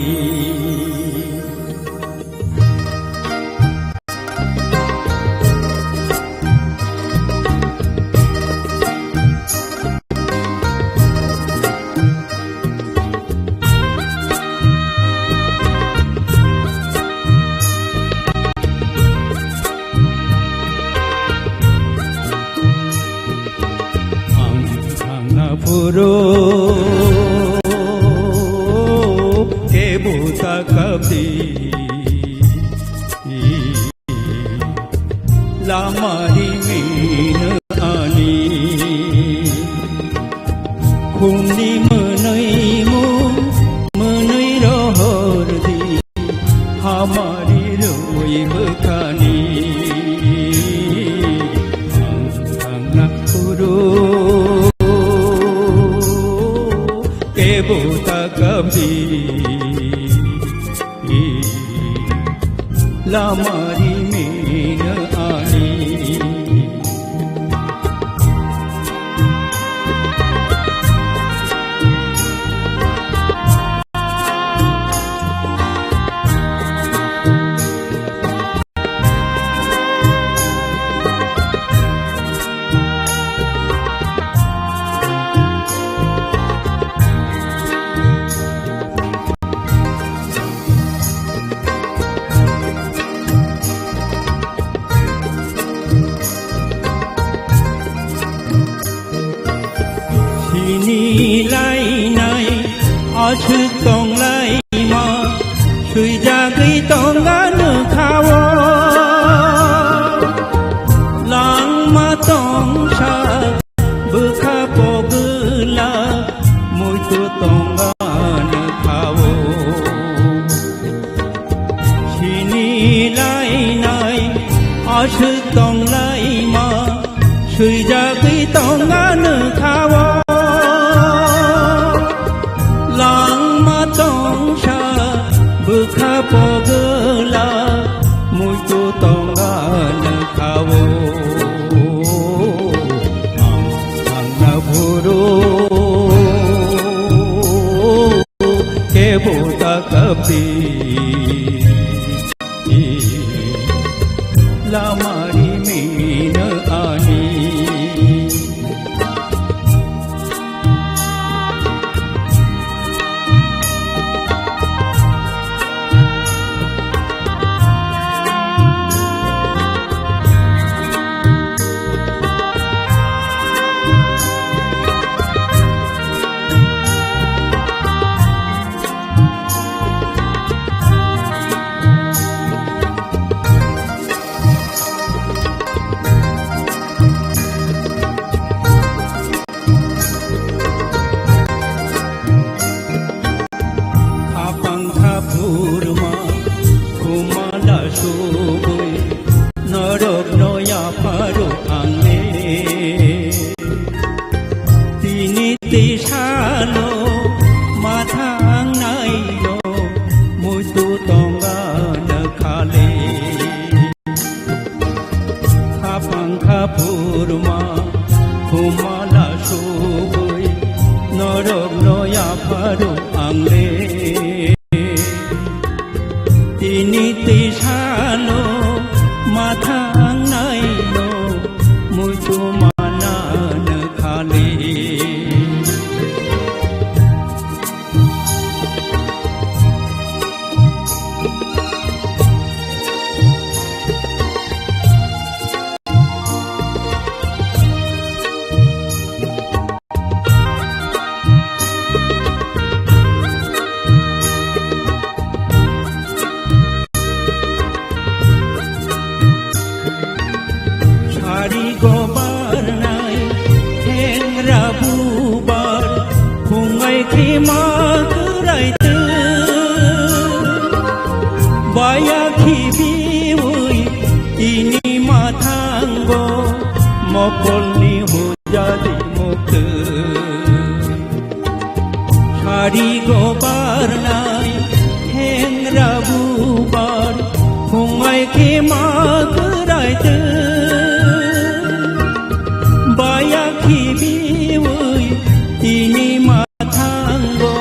Ang thangna phuru kebo ta kapdi. Lama rimino ani. Khumni mwnwi mung mwnwi rohor di. Hamari rwi bwkhani ang thangna phuru kebo ta kapdi. Lamari mino ani. Sini lainai aswk tong laima, swijagwi tong ano kha-o. Langma tongsa bwkha pogwla, muitu tong ano kha-o. Sini lainai aswk tong laima, swijagwi tong ano kha-o. Langma tongsa bwkha pogwla, muitu tong ano kha-o. Ang thangna phuru kebo ta kapri lamari mino ani. Khapang khaphurma khumala subui norokno yapharo ang le. Tini tisalo mathang naino muitu tongana khale. Khapang khaphurma khumala subui norokno yapharo ang le. Tini tisalo mathang naino muitu manana khale. Sari go barnai, hengra bubar, phungai khima kwrai twi. Baya khibiwi, tini mathango, mokolni hujali muktwi. Sari go barnai, hengra bubar, phungai khima kwrai twi. Baya khibiwi, tini mathango,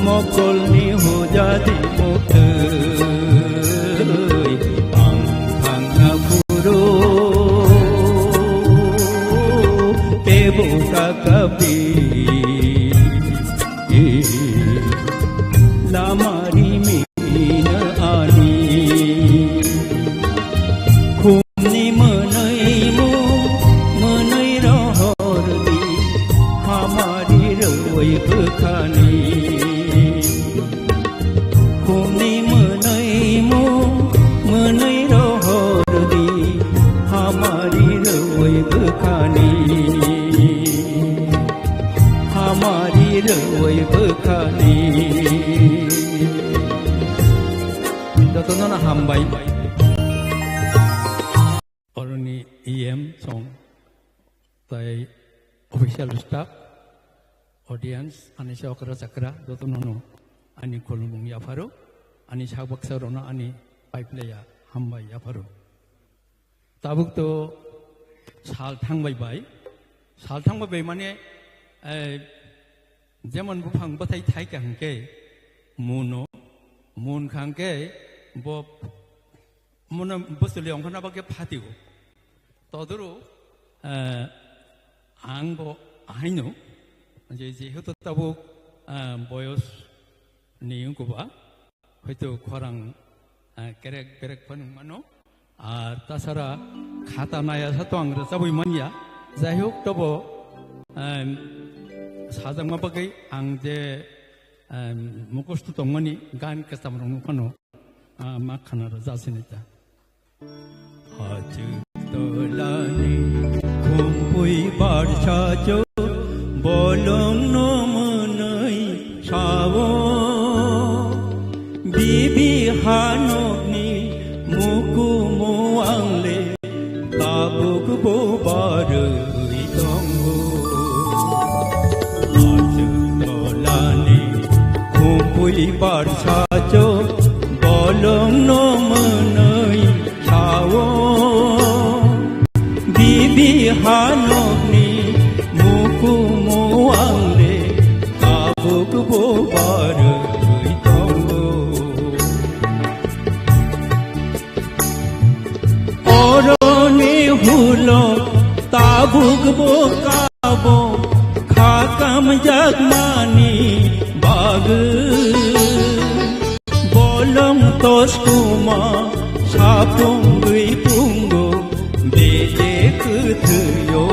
mokolni hujali muktwi. Ang thangna phuru, tebo ta kapri. Lamari mino ani. Khumni mwnwi mung mwnwi rohor di, hamari rwi bwkhani. Khumni mwnwi mung mwnwi rohor di, hamari rwi bwkhani. Hamari rwi bwkhani. Jotono no hambai. Oroni E M song tai official staff, audience, ani se okra chakra, jotono no ani khulumung yapharo, ani sak baksa rono ani paiplaya. Hambai yapharo. Tabuk to sal thangbai bai. Sal thangbai bai mane, eh, jemon buphang bwthai thaika hwnkhe muno, mun kha hwnkhe bo muno bwswli ongkhorna bagwi phatio. Todoro, eh, ang bo ahaino je, jehetu tabuk, eh, boyos ni wngkha ba, hoito khorang, eh, kerek berek phano wngmano. Ar tasara khata naya sa to ang rwchabwi manya. Jai hok, tobo, em, sajakma bagwi ang je, em, mukhosto tongmani gan kwcham rokno phano, ah, ma khana rwjak sini ta. Hachuk tolani khumpui barsa cho bolong no mwnwi sao. Bibi hanokni mukumu angle tabuk bo barwi tongo. Hachuk tolani khumpui barsa cho bolong no mwnwi sao. Bibi hanokni mukumu angle tabuk bo barwi tongo. Oroni hulo tabuk bo kabo kha kamjakmani bagwi. Bolong toskuma sapungwi pungo bede kwthwio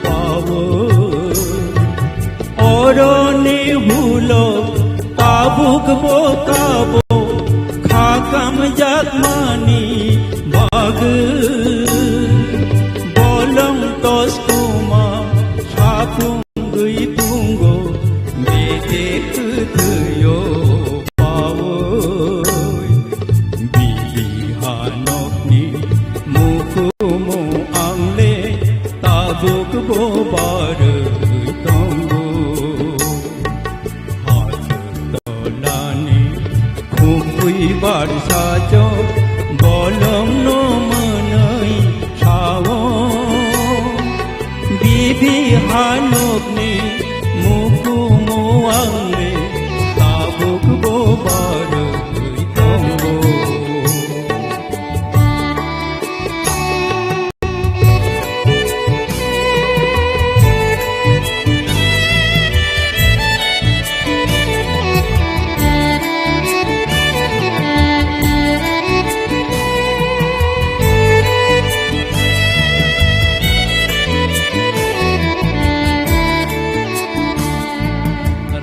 pawo. Oroni hulo tabuk bo kabo kha kamjakmani bagwi. Bolong toskuma sapung Twi pungo bete kwthwio pawi. Bibi hanokni mukumu angle tabuk bo barwi tongo. Hachuk tolani khumpui barsa cho bolong no mwnwi sao. Bibi hanokni mukumu angle tabuk bo barwi tongo.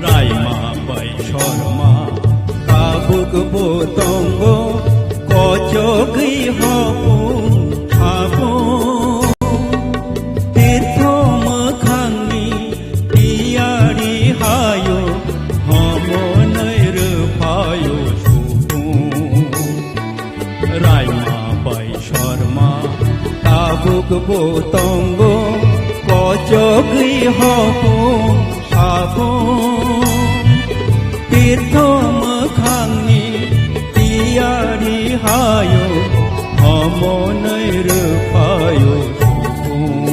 Raima bai sorma tabuk bo tongo, kochogwi hopung hapung. Tirtho mwkhangni tiyari hayo, homonwi rwphaio supung. Raima bai sorma tabuk bo tongo, kochogwi hopung sapung. Tirtho mwkhangni tiyari hayo, homonwi rwphaio supung.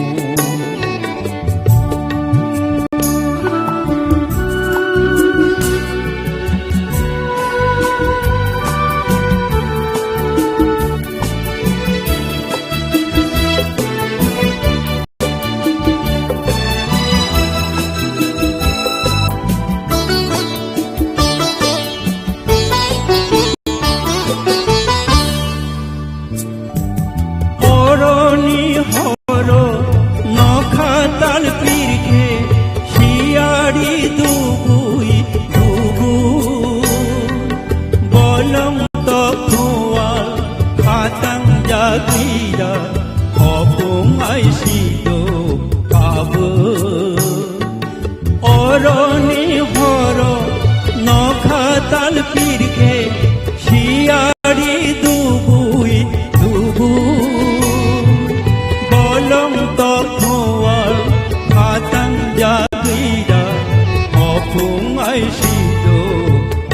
Oroni horo nokha tal pirkhe siyari dugui dugui. Bolong tokhual khatang jagira hopung aisido kabui. Oroni horo nokha tal pirkhe siyari dugui dugui. Bolong tokhual khatang jagira hopung aisido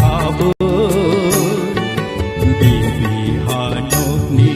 kabui. Bibi hanokni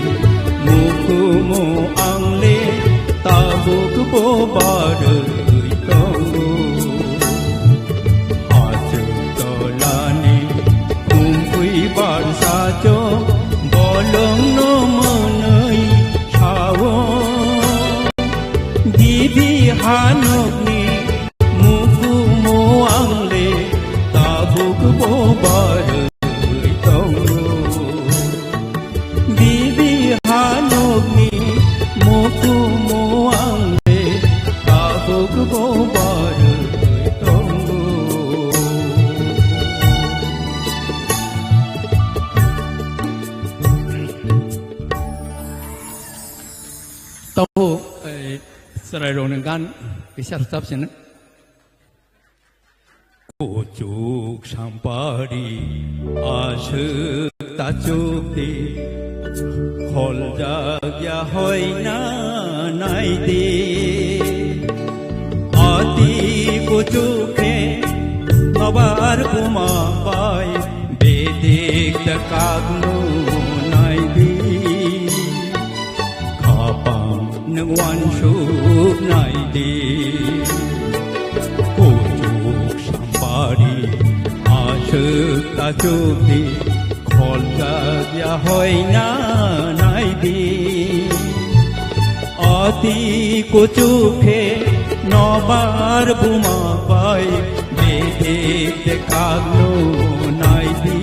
Chwrairokni gan kisa rwchap sino. Kuchuk sampari aswk tachuk di, kholjak ya hoina nai di. Ati kuchuk khe nobar buma bai bedik ta kaknu nai di. Khapang nwng uansuk nai di. Kuchuk sampari aswk tachuk di, kholjak ya hoina nai di. Ati kuchuk khe nobar buma bai bedik te kaknu nai di.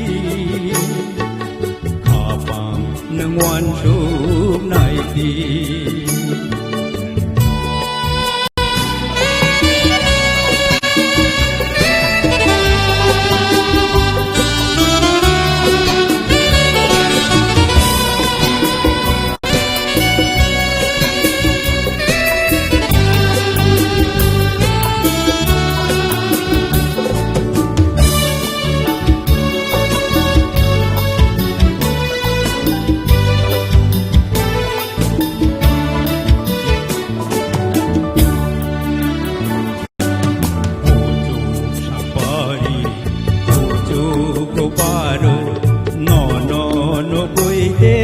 Khapang nwng uansuk nai di. Kuchuk sampari, kuchuk kuparo, nono nugwi de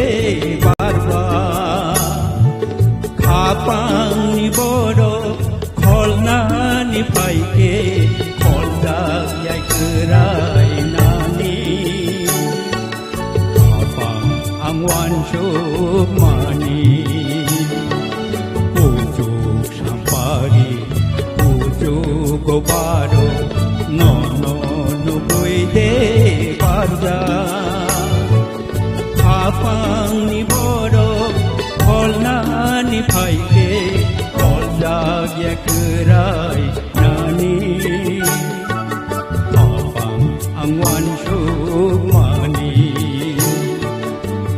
barba. Khapangni borok kholnani phaikhe, kholjak ya kwrai nani. Khapang ang uansuk mani, kuchuk sampari, kuchuk kuparo, nono nugwi de barja. Khapangni borok kholnani phaikhe, kholjak ya kwrai nani. Khapang ang uansuk mani,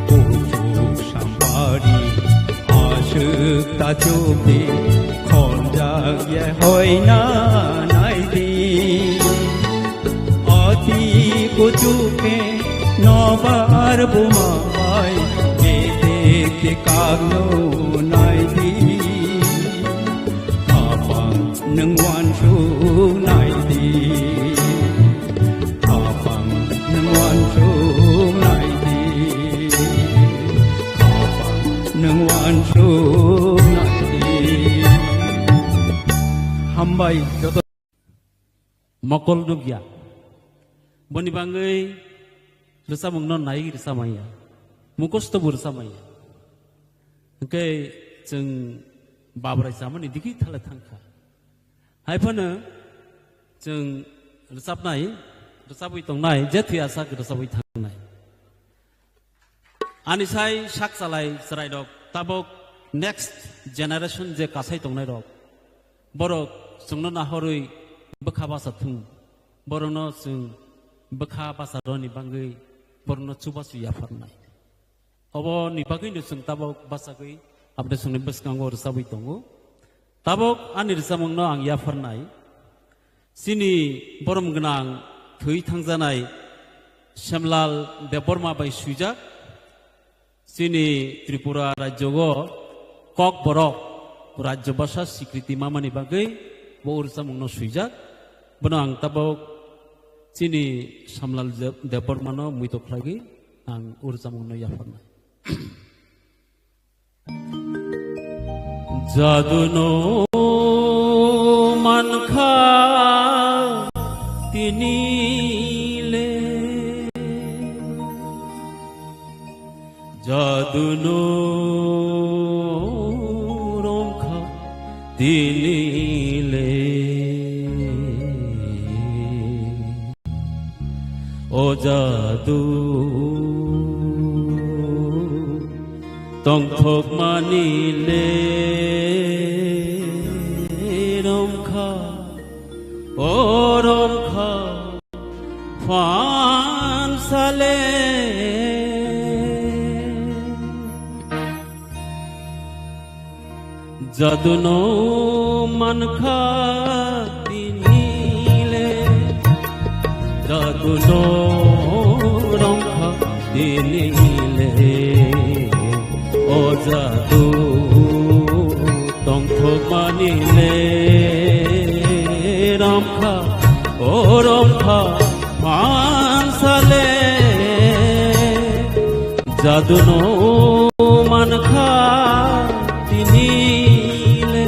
kuchuk sampari aswk tachuk di, kholjak ya hoina nai di. Ati kuchuk khe nobar buma bai bedik te kaknu nai di. Khapang nwng uansuk nai di. Khapang nwng uansuk nai di. Khapang nwng uansuk nai di. Hambai joto. Mokol nukya. Boni bangwi rwchapmungno nai rwchapmaya. Mukosto bo rwchapmaya. Hwnkhe chwng babrai chamani digi thala thangkha. Hai phano chwng rwchapnai, rwchapwi tongnai, je thwi aswk rwchapwi thangnai. Ani sai sak chalai chwrairok tabok next generation je kasai tongnairok, borok chwngno nahorwi bwkha basa thung, borokno chwng bwkha basa rwni bangwi borokno chubachu yapharnai. Oboni bagwino chwng tabok bachagwi aboni chwngni bwskango rwchabwi tongo. Tabok ani rwchapmungno ang yapharnai. Chini borom gwnang thwi thangjanai Semlal Debbarma bai swijak. Chini Tripura rajyogo Kokborok rajyo bhasha sikriti mamani bagwi bo rwchapmungno swijak. Bono ang tabok chini Semlal Deb-, Debbarmano muito khlaiwi ang rwchapmungno yapharnai. Jaduno mankha tinile, jaduno romkha tinile. O jadu tongthokmani le romkha, o romkha phansale. Jadu no mankha tini le, jadu no romkha tini le, o jadu tongthokmani le romkha, o romkha mansa le. Jadu no mankha tini le.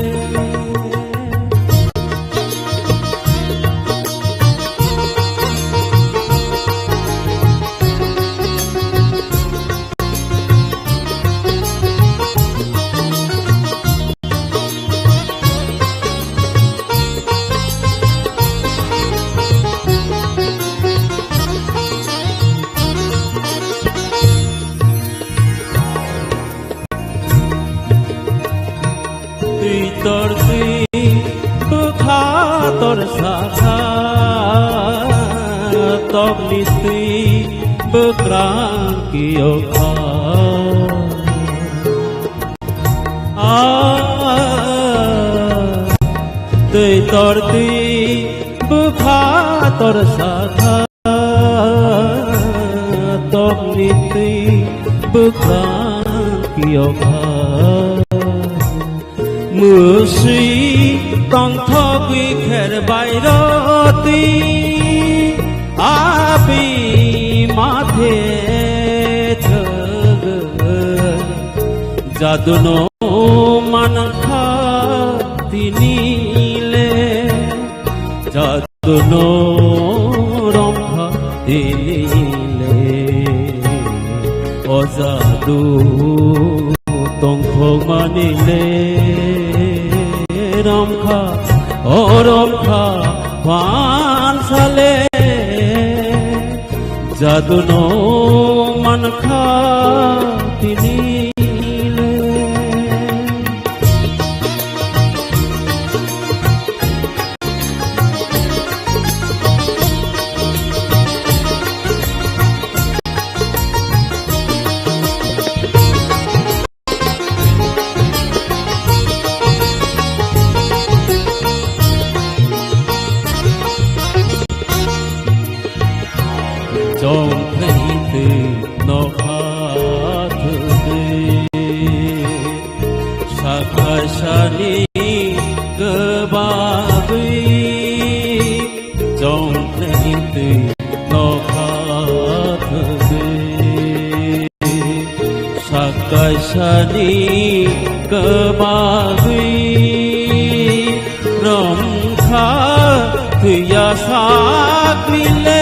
Twi tor twi bwkha tor sakha, tokni twi bwkrang kiyokha. Ah, twi tor twi bwkha tor sakha, tokni twi bwkrang kiyokha. Mwswi tongthogwi kher bai roti, abi mathe thwgwi. Jadu no mankha tini le, jadu no romkha tini le, o jadu tongthokmani le romkha, o romkha mansa le. Jadu no mankha tini le. Chongkhlai twi nokha thwgwi, sakhaisani kwbagwi. Chongkhlai twi nokha thwgwi, sakhaisani kwbagwi romkha twiya sakni le.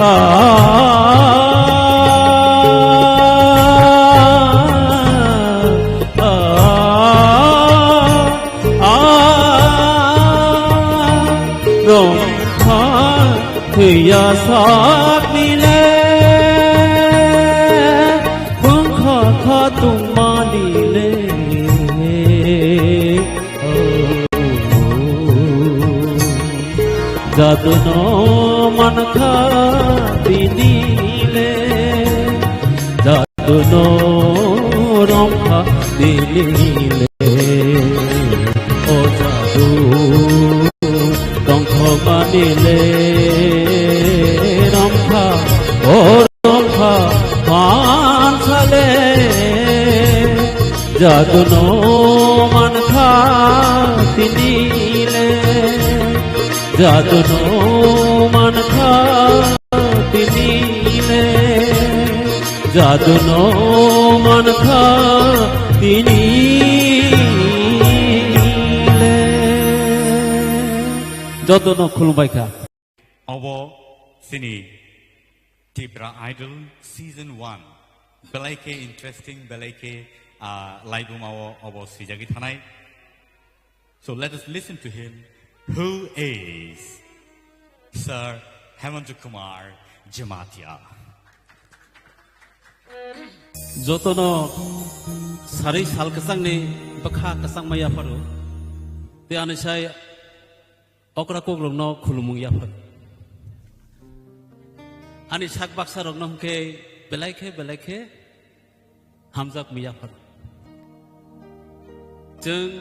Ah, ah, ah, romkha twiya sakni le, bwkha kha tongmani le. Jadu no mankha tini le, jadu no romkha tini le. O jadu tongthokmani le romkha, o romkha mansa le. Jadu no mankha tini le, jadu no mankha tini le, jadu no mankha tini le. Joto no khulumbai kha. Obo chini Tipra Idol Season one. Belai khe interesting, belai khe, ah, laibuma o obo swijagwi thanai. So let us listen to him, who is Sir Hemanta Kumar Jamatia. Jotono sari sal kwchangni bwkha kwchangma yapharo. Tei ani sai okra kokrokno khulumung yaphar. Ani sak baksa rokno hwnkhe belai khe, belai khe hamjak miya phano. Chwng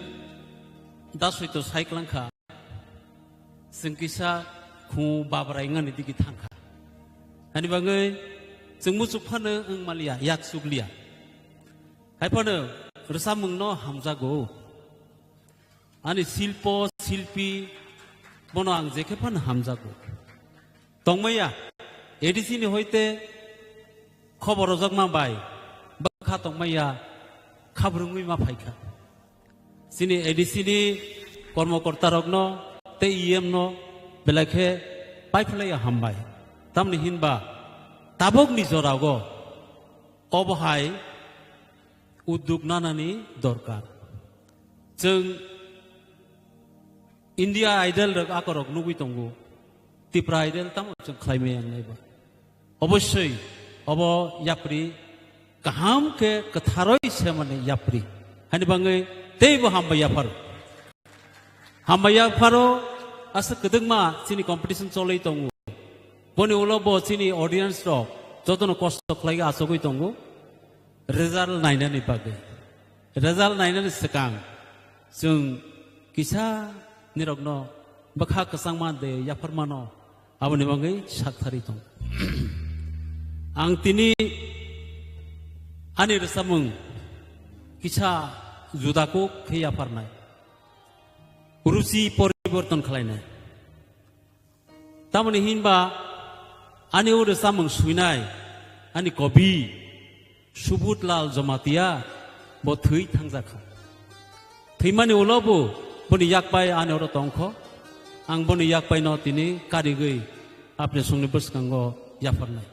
da soito sai klangkha, chwng kisa khu babrai wngani digi thangkha. Ani bagwi chwng muchuk phano wng maliya, yak chukliya. Hai phano rwchapmungno hamjago. Ani silpo, silpi, bono ang jekhe phano hamjago. Tongmaya, A D C ni hoite khobor rojakma bai, bwkha tongmaya, khabrwngwi ma phaikha. Chini A D C ni kormokorta rokno tei E M no belai khe paiphlaiya hambai. Tamni hinba tabukni jorao obo hai udduk nanani dorkar. Chwng India Idol rok akorok nugwi tongo. Tipra Idol tamo chwng khlai maya wngnai ba. Obosoi obo yapri kaham khe kwtharoi semani yapri. Hani bangwi teibo hambai yapharo. Hambai yapharo aswk kwdwkma chini competition cholwi tongo. Boni ulo bo chini audience rok jotono kosto khlai achugwi tongo. Result nainani bagwi. Result nainani swkang chwng kisa nirokno bwkha kwchangma de yapharmano aboni bagwi sakthari tong. Ang tini ani rwchapmung kisa juda kuk khe yapharnai. Ruchi poriborton khlainai. Tamoni hinba ani o rwchapmung swinai ani kobi Subudlal Jamatia bo thwi thangjakha. Thwimani ulo bo boni yakpai ani oro tongkho. Ang boni yakpaino tini karigwi apni songni bwskango yapharnai.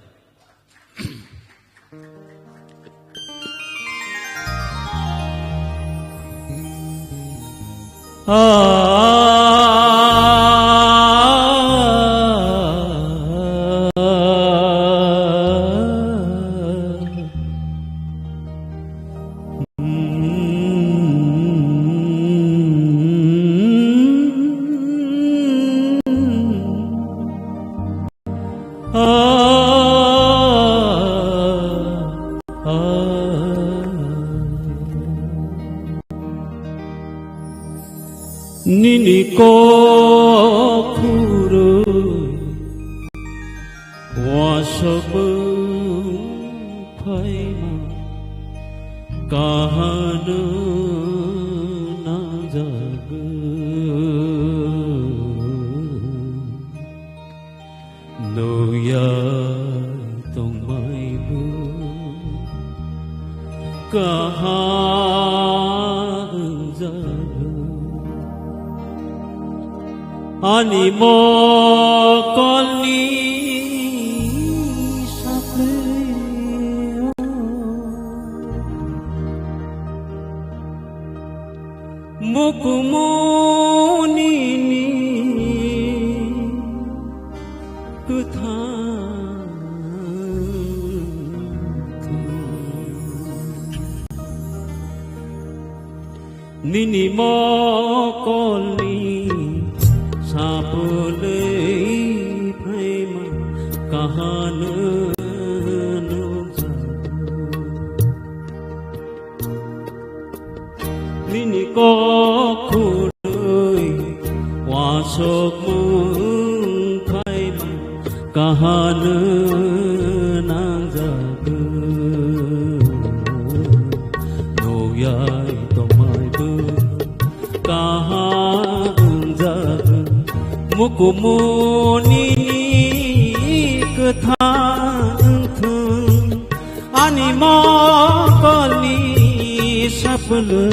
Nini kok khurui wasok bwng phaima kahano nangjagwi. Nukya tongmaibo kaham wngjago. Ani mokolni saplio mukumunini kwthang thwi. Nini mokolni sapulwi phaima kahano nukjago. Nini kok khurui wasok mung phaima kahano nangjago. Noyai tongmaibo kaham wngjago. Mukumunini kwthang wngthung. Ani mokolni sapulwi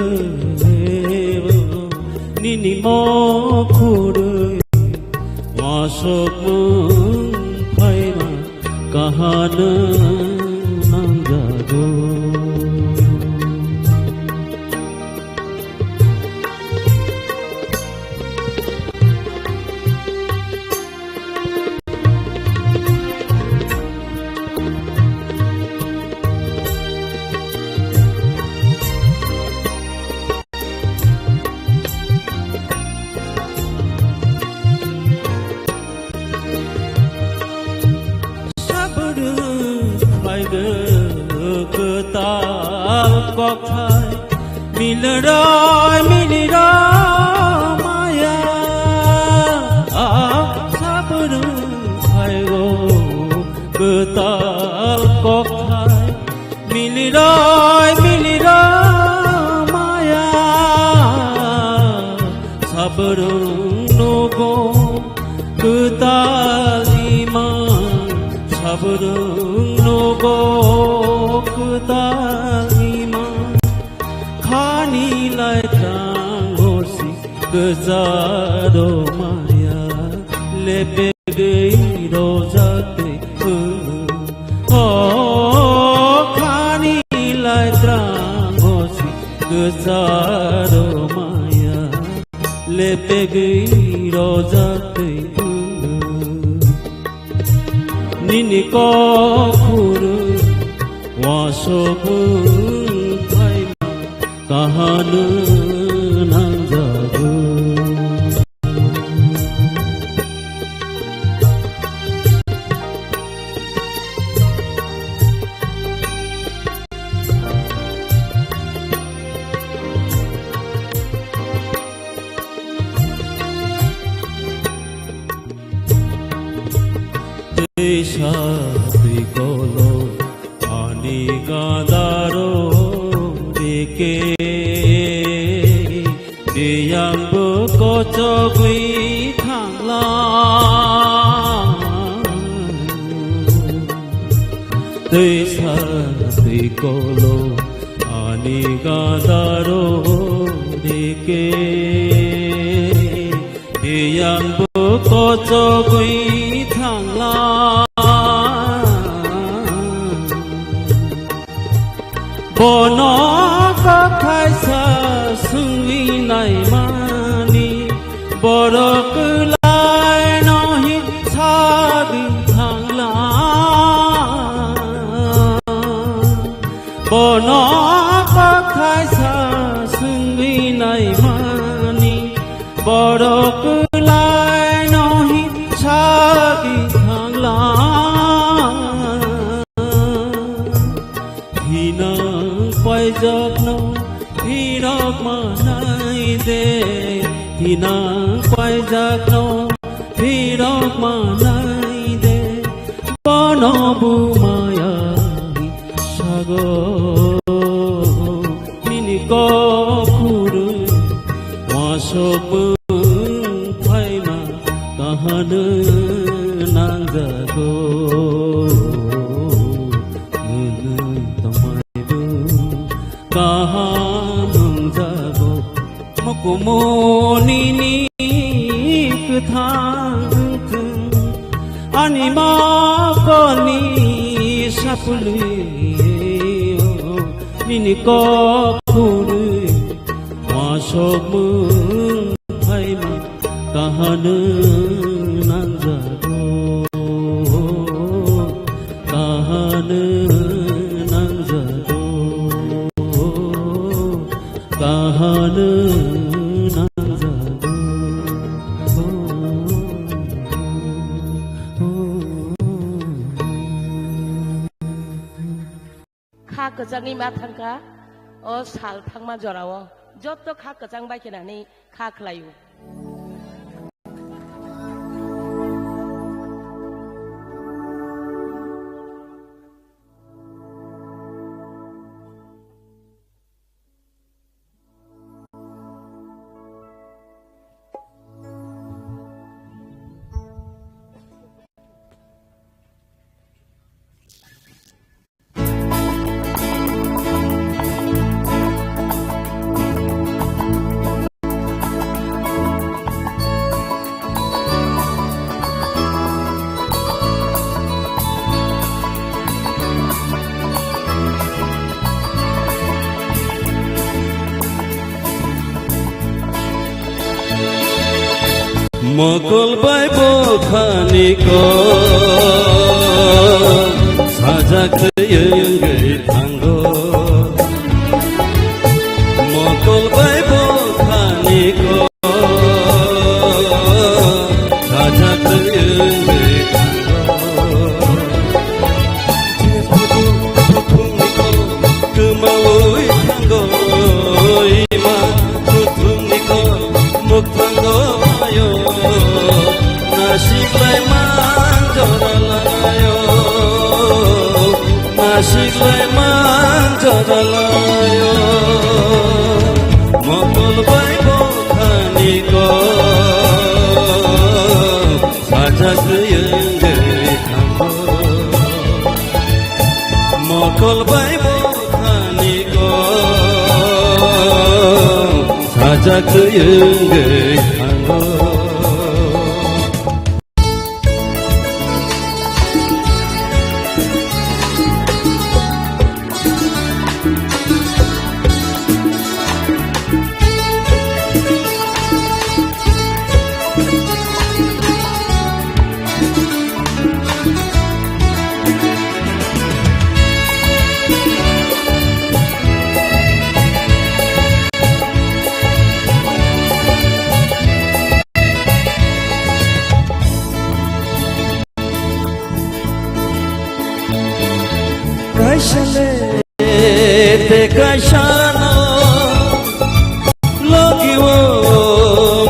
nini mokhorwi wasok mung phaima kahano nangjago. kothai, milroi milroi maya, a sabrung phaigo kwtal kothai, milroi milroi maya, sabrung nogo kwtal imang, sabrung nogo kwtal imang. Khani lai tang hosi kwcharo maya, lepegwi rojak twi phungo. O khani lai tang hosi kwcharo maya, lepegwi rojak twi phungo. Nini kok phuru wasok wng phaima kahano nangjago. Teisa twi kolo ani gadaro dike, tiyangbo kochogwi thangla. Teisa twi kolo ani gadaro dike, tiyangbo kochogwi thangla. Bono kok thaisa swngwi naimani, borok kwlaino hi sagwi thangla. Bono kok thaisa swngwi naimani, borok kwlaino hi sagwi thangla. Thinang paijakno phirok manai de, thinang paijakno phirok manai de, bono bumaya sago. Nini kok phuru wasok wng phaima kahano nangjago. Nwng tongmaibo kaham wngjago. Mokumu nini kwthang thwng, ani mokolni sapulwi, nini kok phuru wasok wng phaima kahano nangjago, kahano nangjago. Kahano nangjago. Kha kwchangni ma thangkha, o sal thangma jorao joto kha kwchang bai khe nani kha khlaio. Mokol bai bokhani kok sajak twi wngwi thango. Mokol bai bokhani kok sajak twi wngwi thango. Jephudu bukhukni kok kwmawi thango. Talayo, mokol bai bokhani kok sajagwi wngwi thango. Mokol bai bokhani kok sajagwi wngwi thango. Kaisa le te kaisa no logi o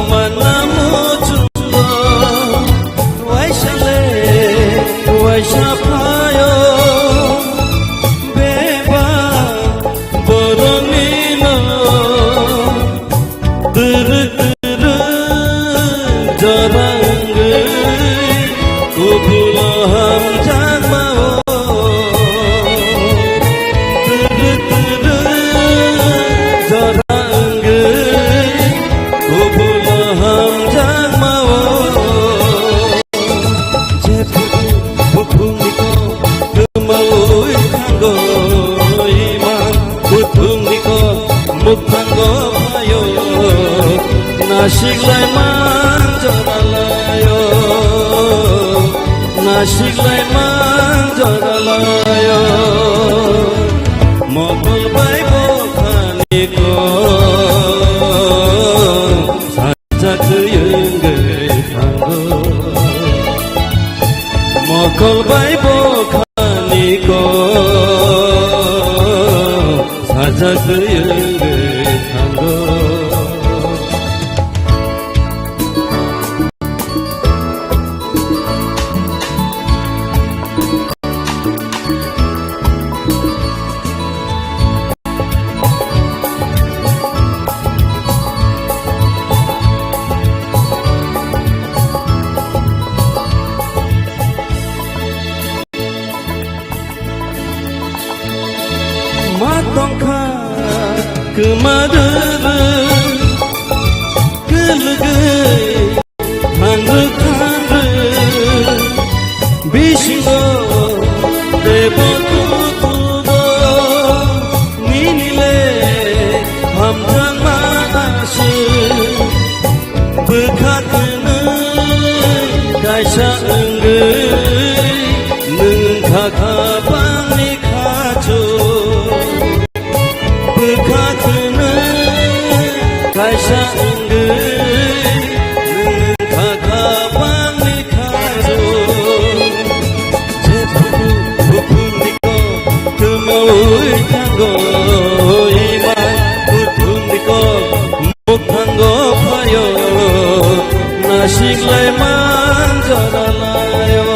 manna muchungo. Waisa le waisa phaio beba boroni no. Twrwk twrwk jora wngwi kubul hamjakma-o. Twrwk twrwk jora wngwi kubul hamjakma-o. Jephru buphungni kok kwmaui thango, iman buthungni kok mukthango phaio. Nasiklai man joralaio, nasiklai man joralaio. Mokol bai bokhani kok sajagwi wngwi thango. Mokol bai bokhani kok sajagwi wngwi thango. Ma tongkha kwma rwrwk kwlwgwi thangrwk thangrwk bisingo teibo tubugo nini le hamjakma aswk. Bwkha kwnwi kaisa wngwi nwng kha kha bangni khachu. Bwkha kwnwi kaisa wngwi nwng kha kha bangni khachu. Jephru buphungni kok kwmaui thango, iman buphungni kok mukthango phaio. Nasiklai man joralaio,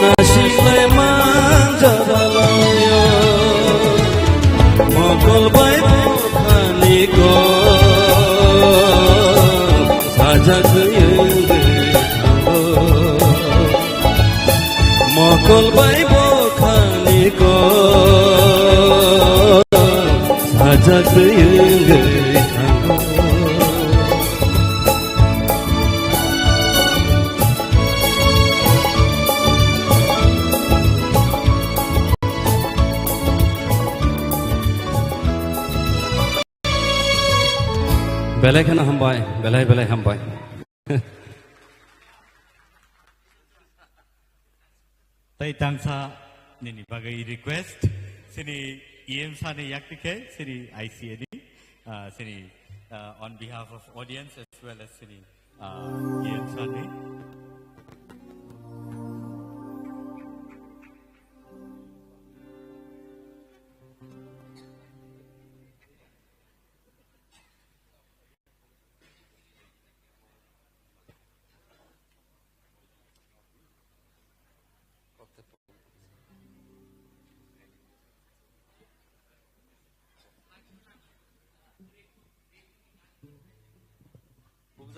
nasiklai man joralaio. Mokol bai bokhani kok sajagwi wngwi thango. Mokol bai bokhani kok sajagwi wngwi thango. Belai kheno hambai, belai belai hambai. Tei tangsa nini bagwi request, sini E M sani yakti khe, sini I C A ni, ah, sini, ah, on behalf of audience as well as sini, ah, E M sani.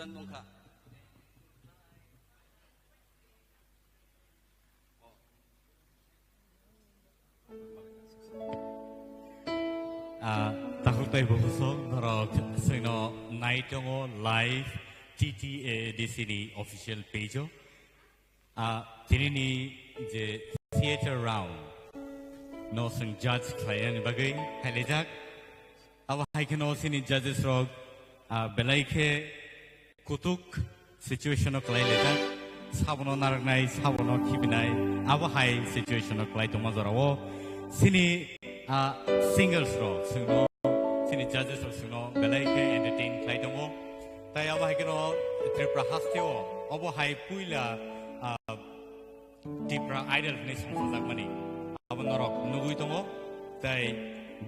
Ah, takhuk tei bukhuk song norok chwngno nai tongo live T T A D C ni official page o. Ah, tinini je theater round no chwng judge khlainani bagwi hailaijak. Abo hai kheno chini judges rok, ah, belai khe kutuk situation o kwlai laijak, sabono narwknai, sabono khibinai, abo hai situation o kwlai tongma jorao chini, ah, singers rok chwngno, chini judges rok chwngno belai khe entertain khlai tongo. Tai abo hai kheno Tripura hasteo obo hai puila, ah, Tipra Idol hwnwi songchajakmani abo norok nugwi tongo. Tai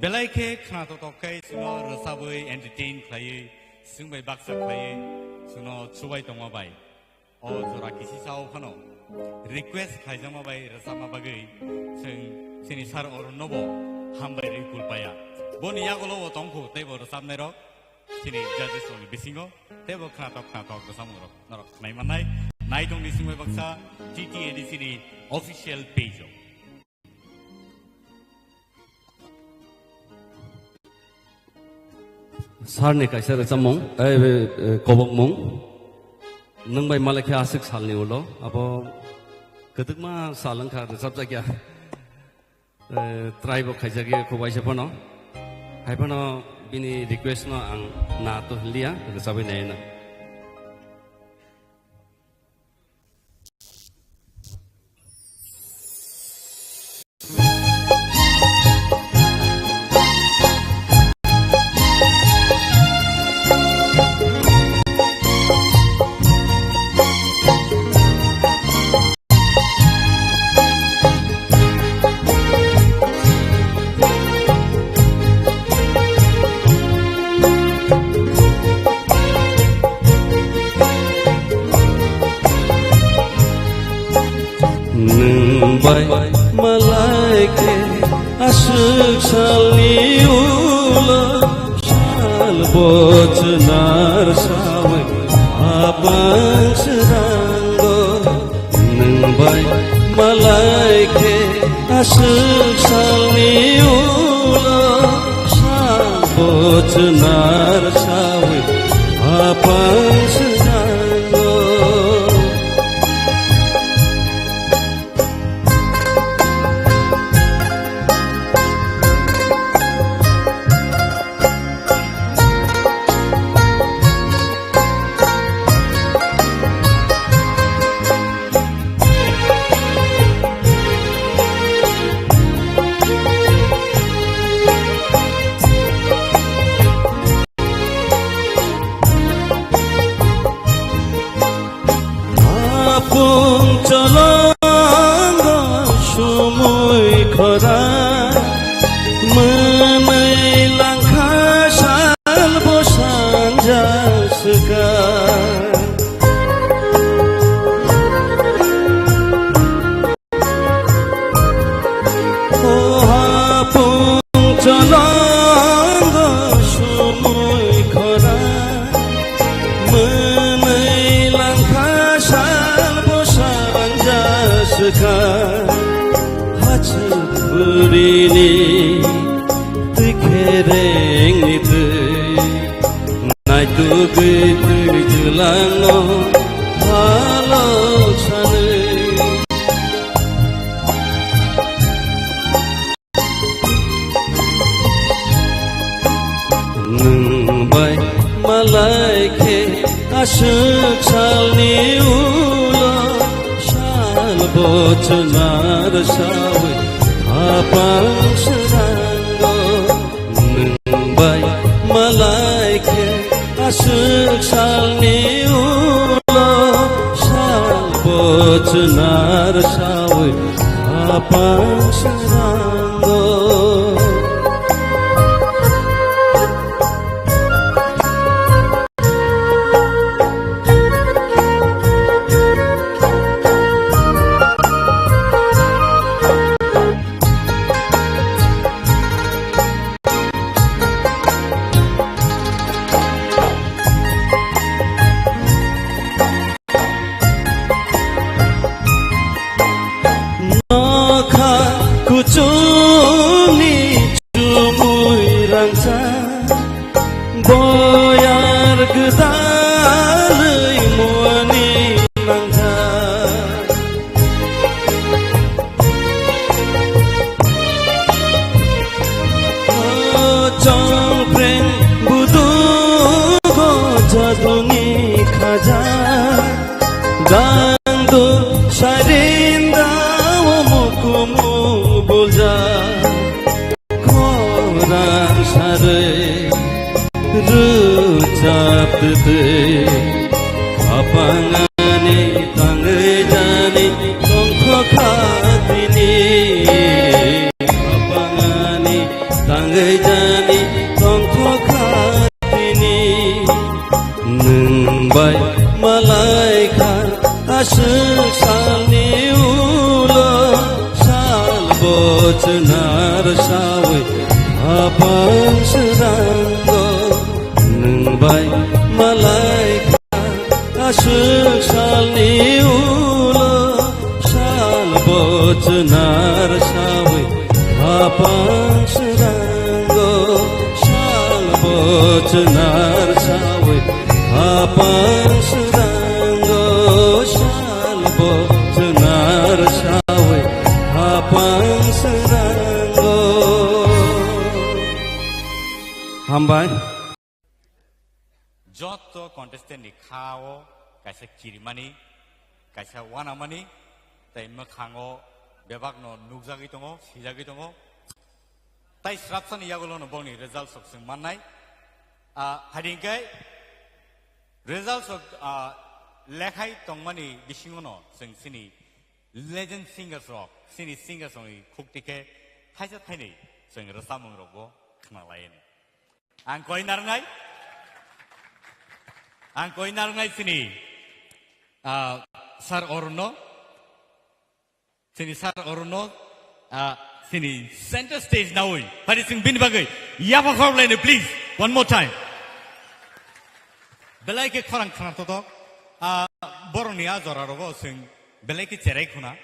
belai khe khnatok tok khe chwngno rwchabwi entertain khlaiwi, chwng bai baksa khlaiwi chwngno chubai tongma bai. O jora kisisa o phano request khlaijakma bai rwchapma bagwi chwng chini sir Arun nobo hambai rwi kulpaya. Boni yagulo bo tongkhu teibo rwchapnairok chini judges rokni bisingo teibo khnatok khnatok rwchapmung rok norok khnai mannai. Nai tongni singbai baksa T T A D C ni official page o. Sir ni kaisa rwchapmung, eh, eh, kobokmung. Nwng bai malai khe aswk salni ulo, abo kwdwkma sal wngkha rwchapjakya. Eh, try bo khaijakya khubaisa phano. Hai phano bini request no ang na to hwnliya, rwchabwi naina. Nwng bai malai khe aswk salni ulo sal bochwnar sawi apang srango. Nwng bai malai khe aswk salni ulo sal bochwnar sawi apang srango. Apung cholongo sumui khora, mwnwi langkha sal bo sanja swka. O hapung cholongo sumui khora, mwnwi langkha sal bo sanja swka. Hachuk burini twi kherengni twi, naitugwi twi jwlangno halok sanwi. Nwng bai malai khe aswk salni ulo sal bochwnar sawi apang srango. Nwng bai malai khe aswk salni ulo sal bochwnar sawi apang srango. Ang do sarinda o mukumu bulja. Khorang sarwi rwchap twtwi, khapangani tangwi jani tongthokha tini. Khapangani tangwi jani tongthokha tini. Nwng bai malai kha aswk salni ulo, sal bo chwnar sawi khapang srango. Nwng bai malai kha aswk salni ulo, sal bo chwnar sawi khapang srango, sal bo chwnar sawi khapang srango, sal bo chwnar sawi khapang srango. Hambai. Joto contestant ni kha o kaisa kirimani, kaisa wanamani, tei mwkhango bebakno nukjagwi tongo, sijagwi tongo. Tai srapsani yagulono bongni results rok chwng mannai. Ah, hai hwnkhe results rok, ah, lekhai tongmani bisingono chwng chini legend singers rok, chini singers rokni khukti khe thaisa thainwi chwng rwchapmung rokbo khna laiyani. Ang koi narwngnai? Ang koi narwngnai chini, ah, Sir Arunno? Chini Sir Arunno, ah, chini center stage nawi. Phari chwng bini bagwi yapha khorok laino, please. One more time. Belai khe khorang khna totok. Ah, borokni a jora rogo chwng belai khe cherai khuna.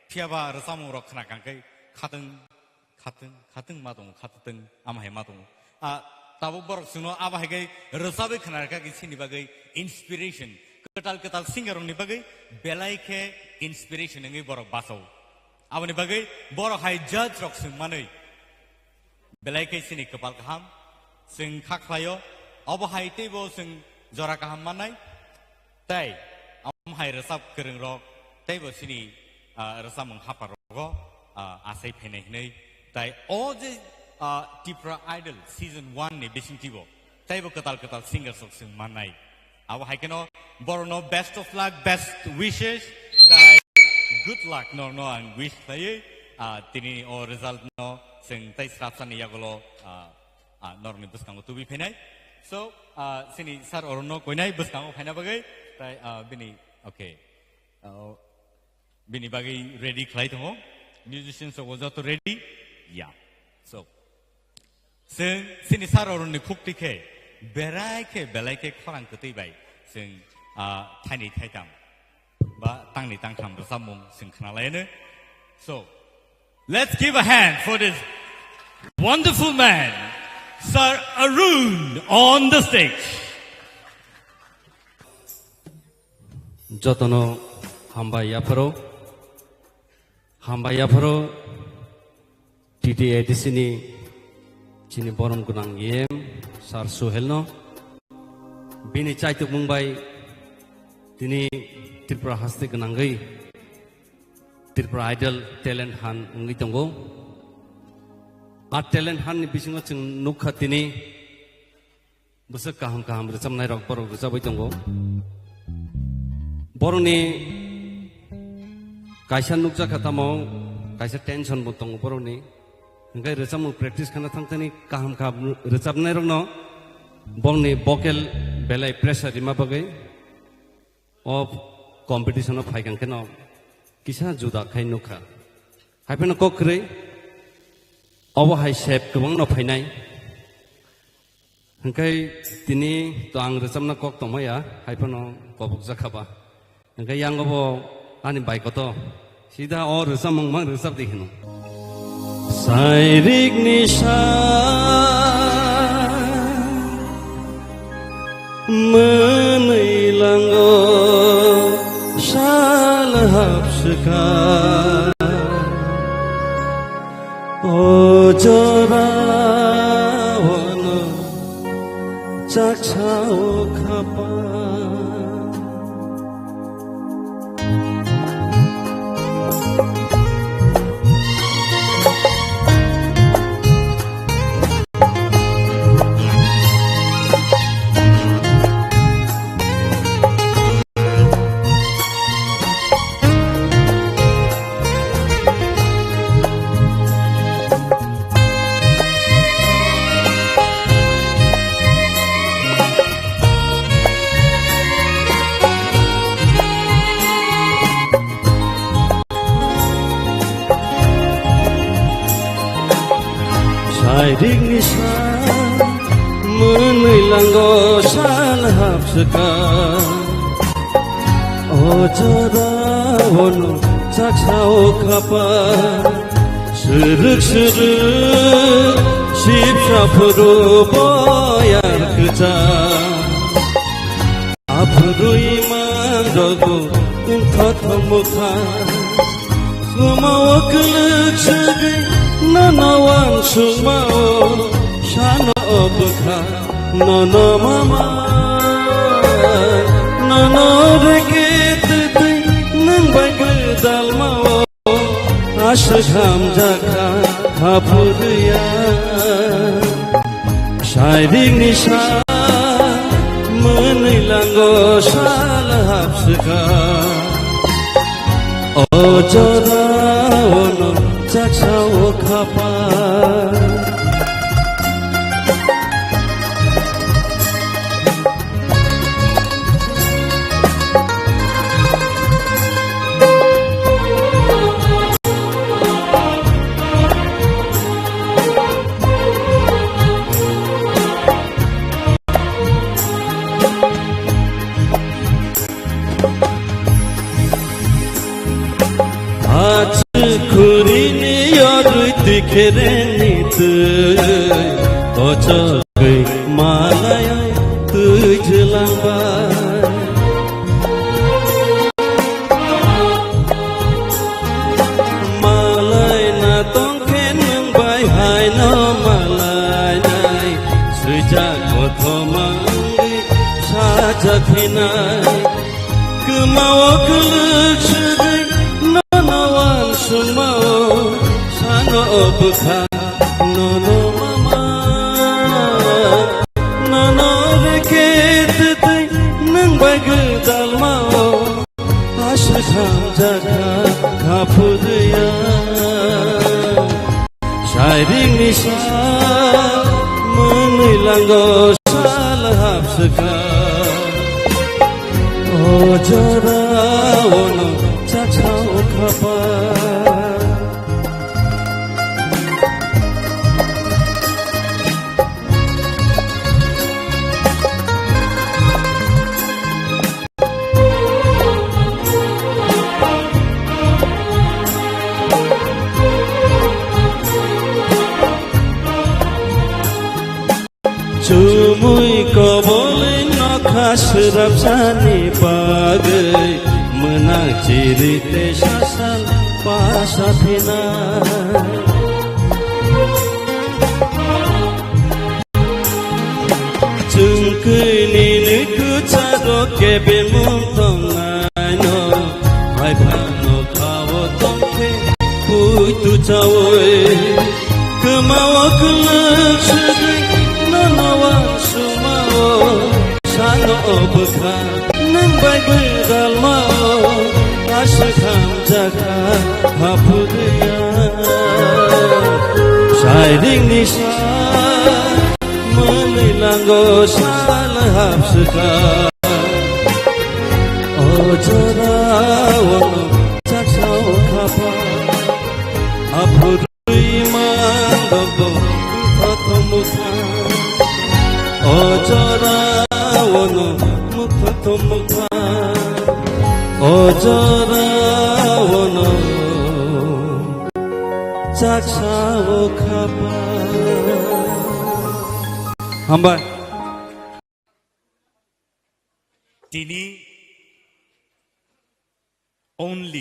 Phiyaba rwchapmung rok khna kangkhe khatwng khatwng, khatwng ma tongo, khatwng ama hai ma tongo. Ah, tabuk borok chwngno abo hai khe rwchabwi khna rwkha khe chini bagwi inspiration. Kwtal kwtal singer rokni bagwi belai khe inspiration wngwi borok bachao. Aboni bagwi borok hai judge rok swng manwi belai khe chini kwpal kaham chwng kha khlaio. Obo hai teibo chwng jora kaham mannai. Tei omo hai rwchap kwrwng rok teibo chini, ah, rwchapmung hapar rogo, ah, asai phainai hinwi. Tai o je, ah, Tipra Idol season one ni bisingtwi bo teibo kwtal kwtal singers rok chwng mannai. Abo hai kheno borokno best of luck, best wishes, tai good luck norokno ang wish khlaiwi, ah, tini o result no chwng tai srapsani yagulo, ah, ah, norokni bwskango tubui phainai. So, ah, chini Sir Arunno koinai bwskango phaina bagwi, tai, ah, bini, okay. Ah, bini bagwi ready khlai tongo. Musicians rok joto ready? Ya. So, chwng chini Sir Arunni khukti khe, berai khe, belai khe khorang kwtwi bai chwng, ah, thaini thaitam ba tangni tangtham rwchapmung chwng khna laino. So, let's give a hand for this wonderful man, Sir Arun, on the stage. Jotono hambai yapharo, hambai yapharo T T A D C ni chini borom gwnang E M Sir Suhel no. Bini chaitukmung bai tini Tripura haste gwnangwi Tripura Idol Talent Hunt wngwi tongo. A Talent Hunt ni bisingo chwng nukha tini bwswk kaham kaham rwchapnai rok borok rwchapwi tongo. Borokni kaisa nukjakha tamo kaisa tension bo tongo borokni. Hwnkhe rwchapmung practice khana thangthani kaham kaham rwchapnai rokno bongni vocal belai pressure rima bagwi o competition o phaikang kheno kisa juda khai nukha. Haiphano kok kwrwi obo hai sep kwbangno phainai. Hwnkhe tini to ang rwchapna kok tongmaya, haiphano kobokjak kha ba. Hwnkhe yango bo ani bai koto sida o rwchapmung mang rwchap di hino. Sairikni sa mwnwi lango sal hapswkha. O jora wano chaksa o khapa. Digni sa mwnwi lango sal hapswka. O jora ono chaksa o khapa. Srwk srwk sipsa phuru boyar kwchak. Aphuru iman rogo wngthok mukha. Sumao kwlwk swgwi nono wansukmao sano o bwkha. Nono mama, nono rege twtwi nwng bai gwdalmao. Aswk hamjakha haphurya. Sairing ni sa mwnwi lango sal hapswka. O jora ono chaksa o khapa. Achukhurini yorwi twi khereni twi, ochogwi malai twi jwlangbai. Malai na tongkhe nwng bai haino malai nai, swijak kothoma wngwi sajak hinai. Kwmao kwlwk swgwi nono wansukmao, sano o bwkha nono mama. Nono reke twtwi nwng bai gwdalmao, aswk hamjakha haphurya. Sairing ni sa mwnwi lango sal hapswka. O jora ono chaksa o khapa. Chumui kobolwi nokha swrapsani bagwi, mwnak chiri tei sasal pasa phinai. Chwng kwi nini kwcharo kebengmung tongnaino, hai phano khao tongkhe puitu chaui. Kwmao kwlwk swgwi nono wansukmao, sano o bwkha nwng bai gwdalmao, aswk hamjakha haphurya. Sairing ni sa mwnwi lango sal hapswka. O jora ono chaksa o khapa. Aphurwi man rogo wngthok mukha. O jora ono wngthok mukha. O jora ono chaksa o khapa. Hambai. Tini only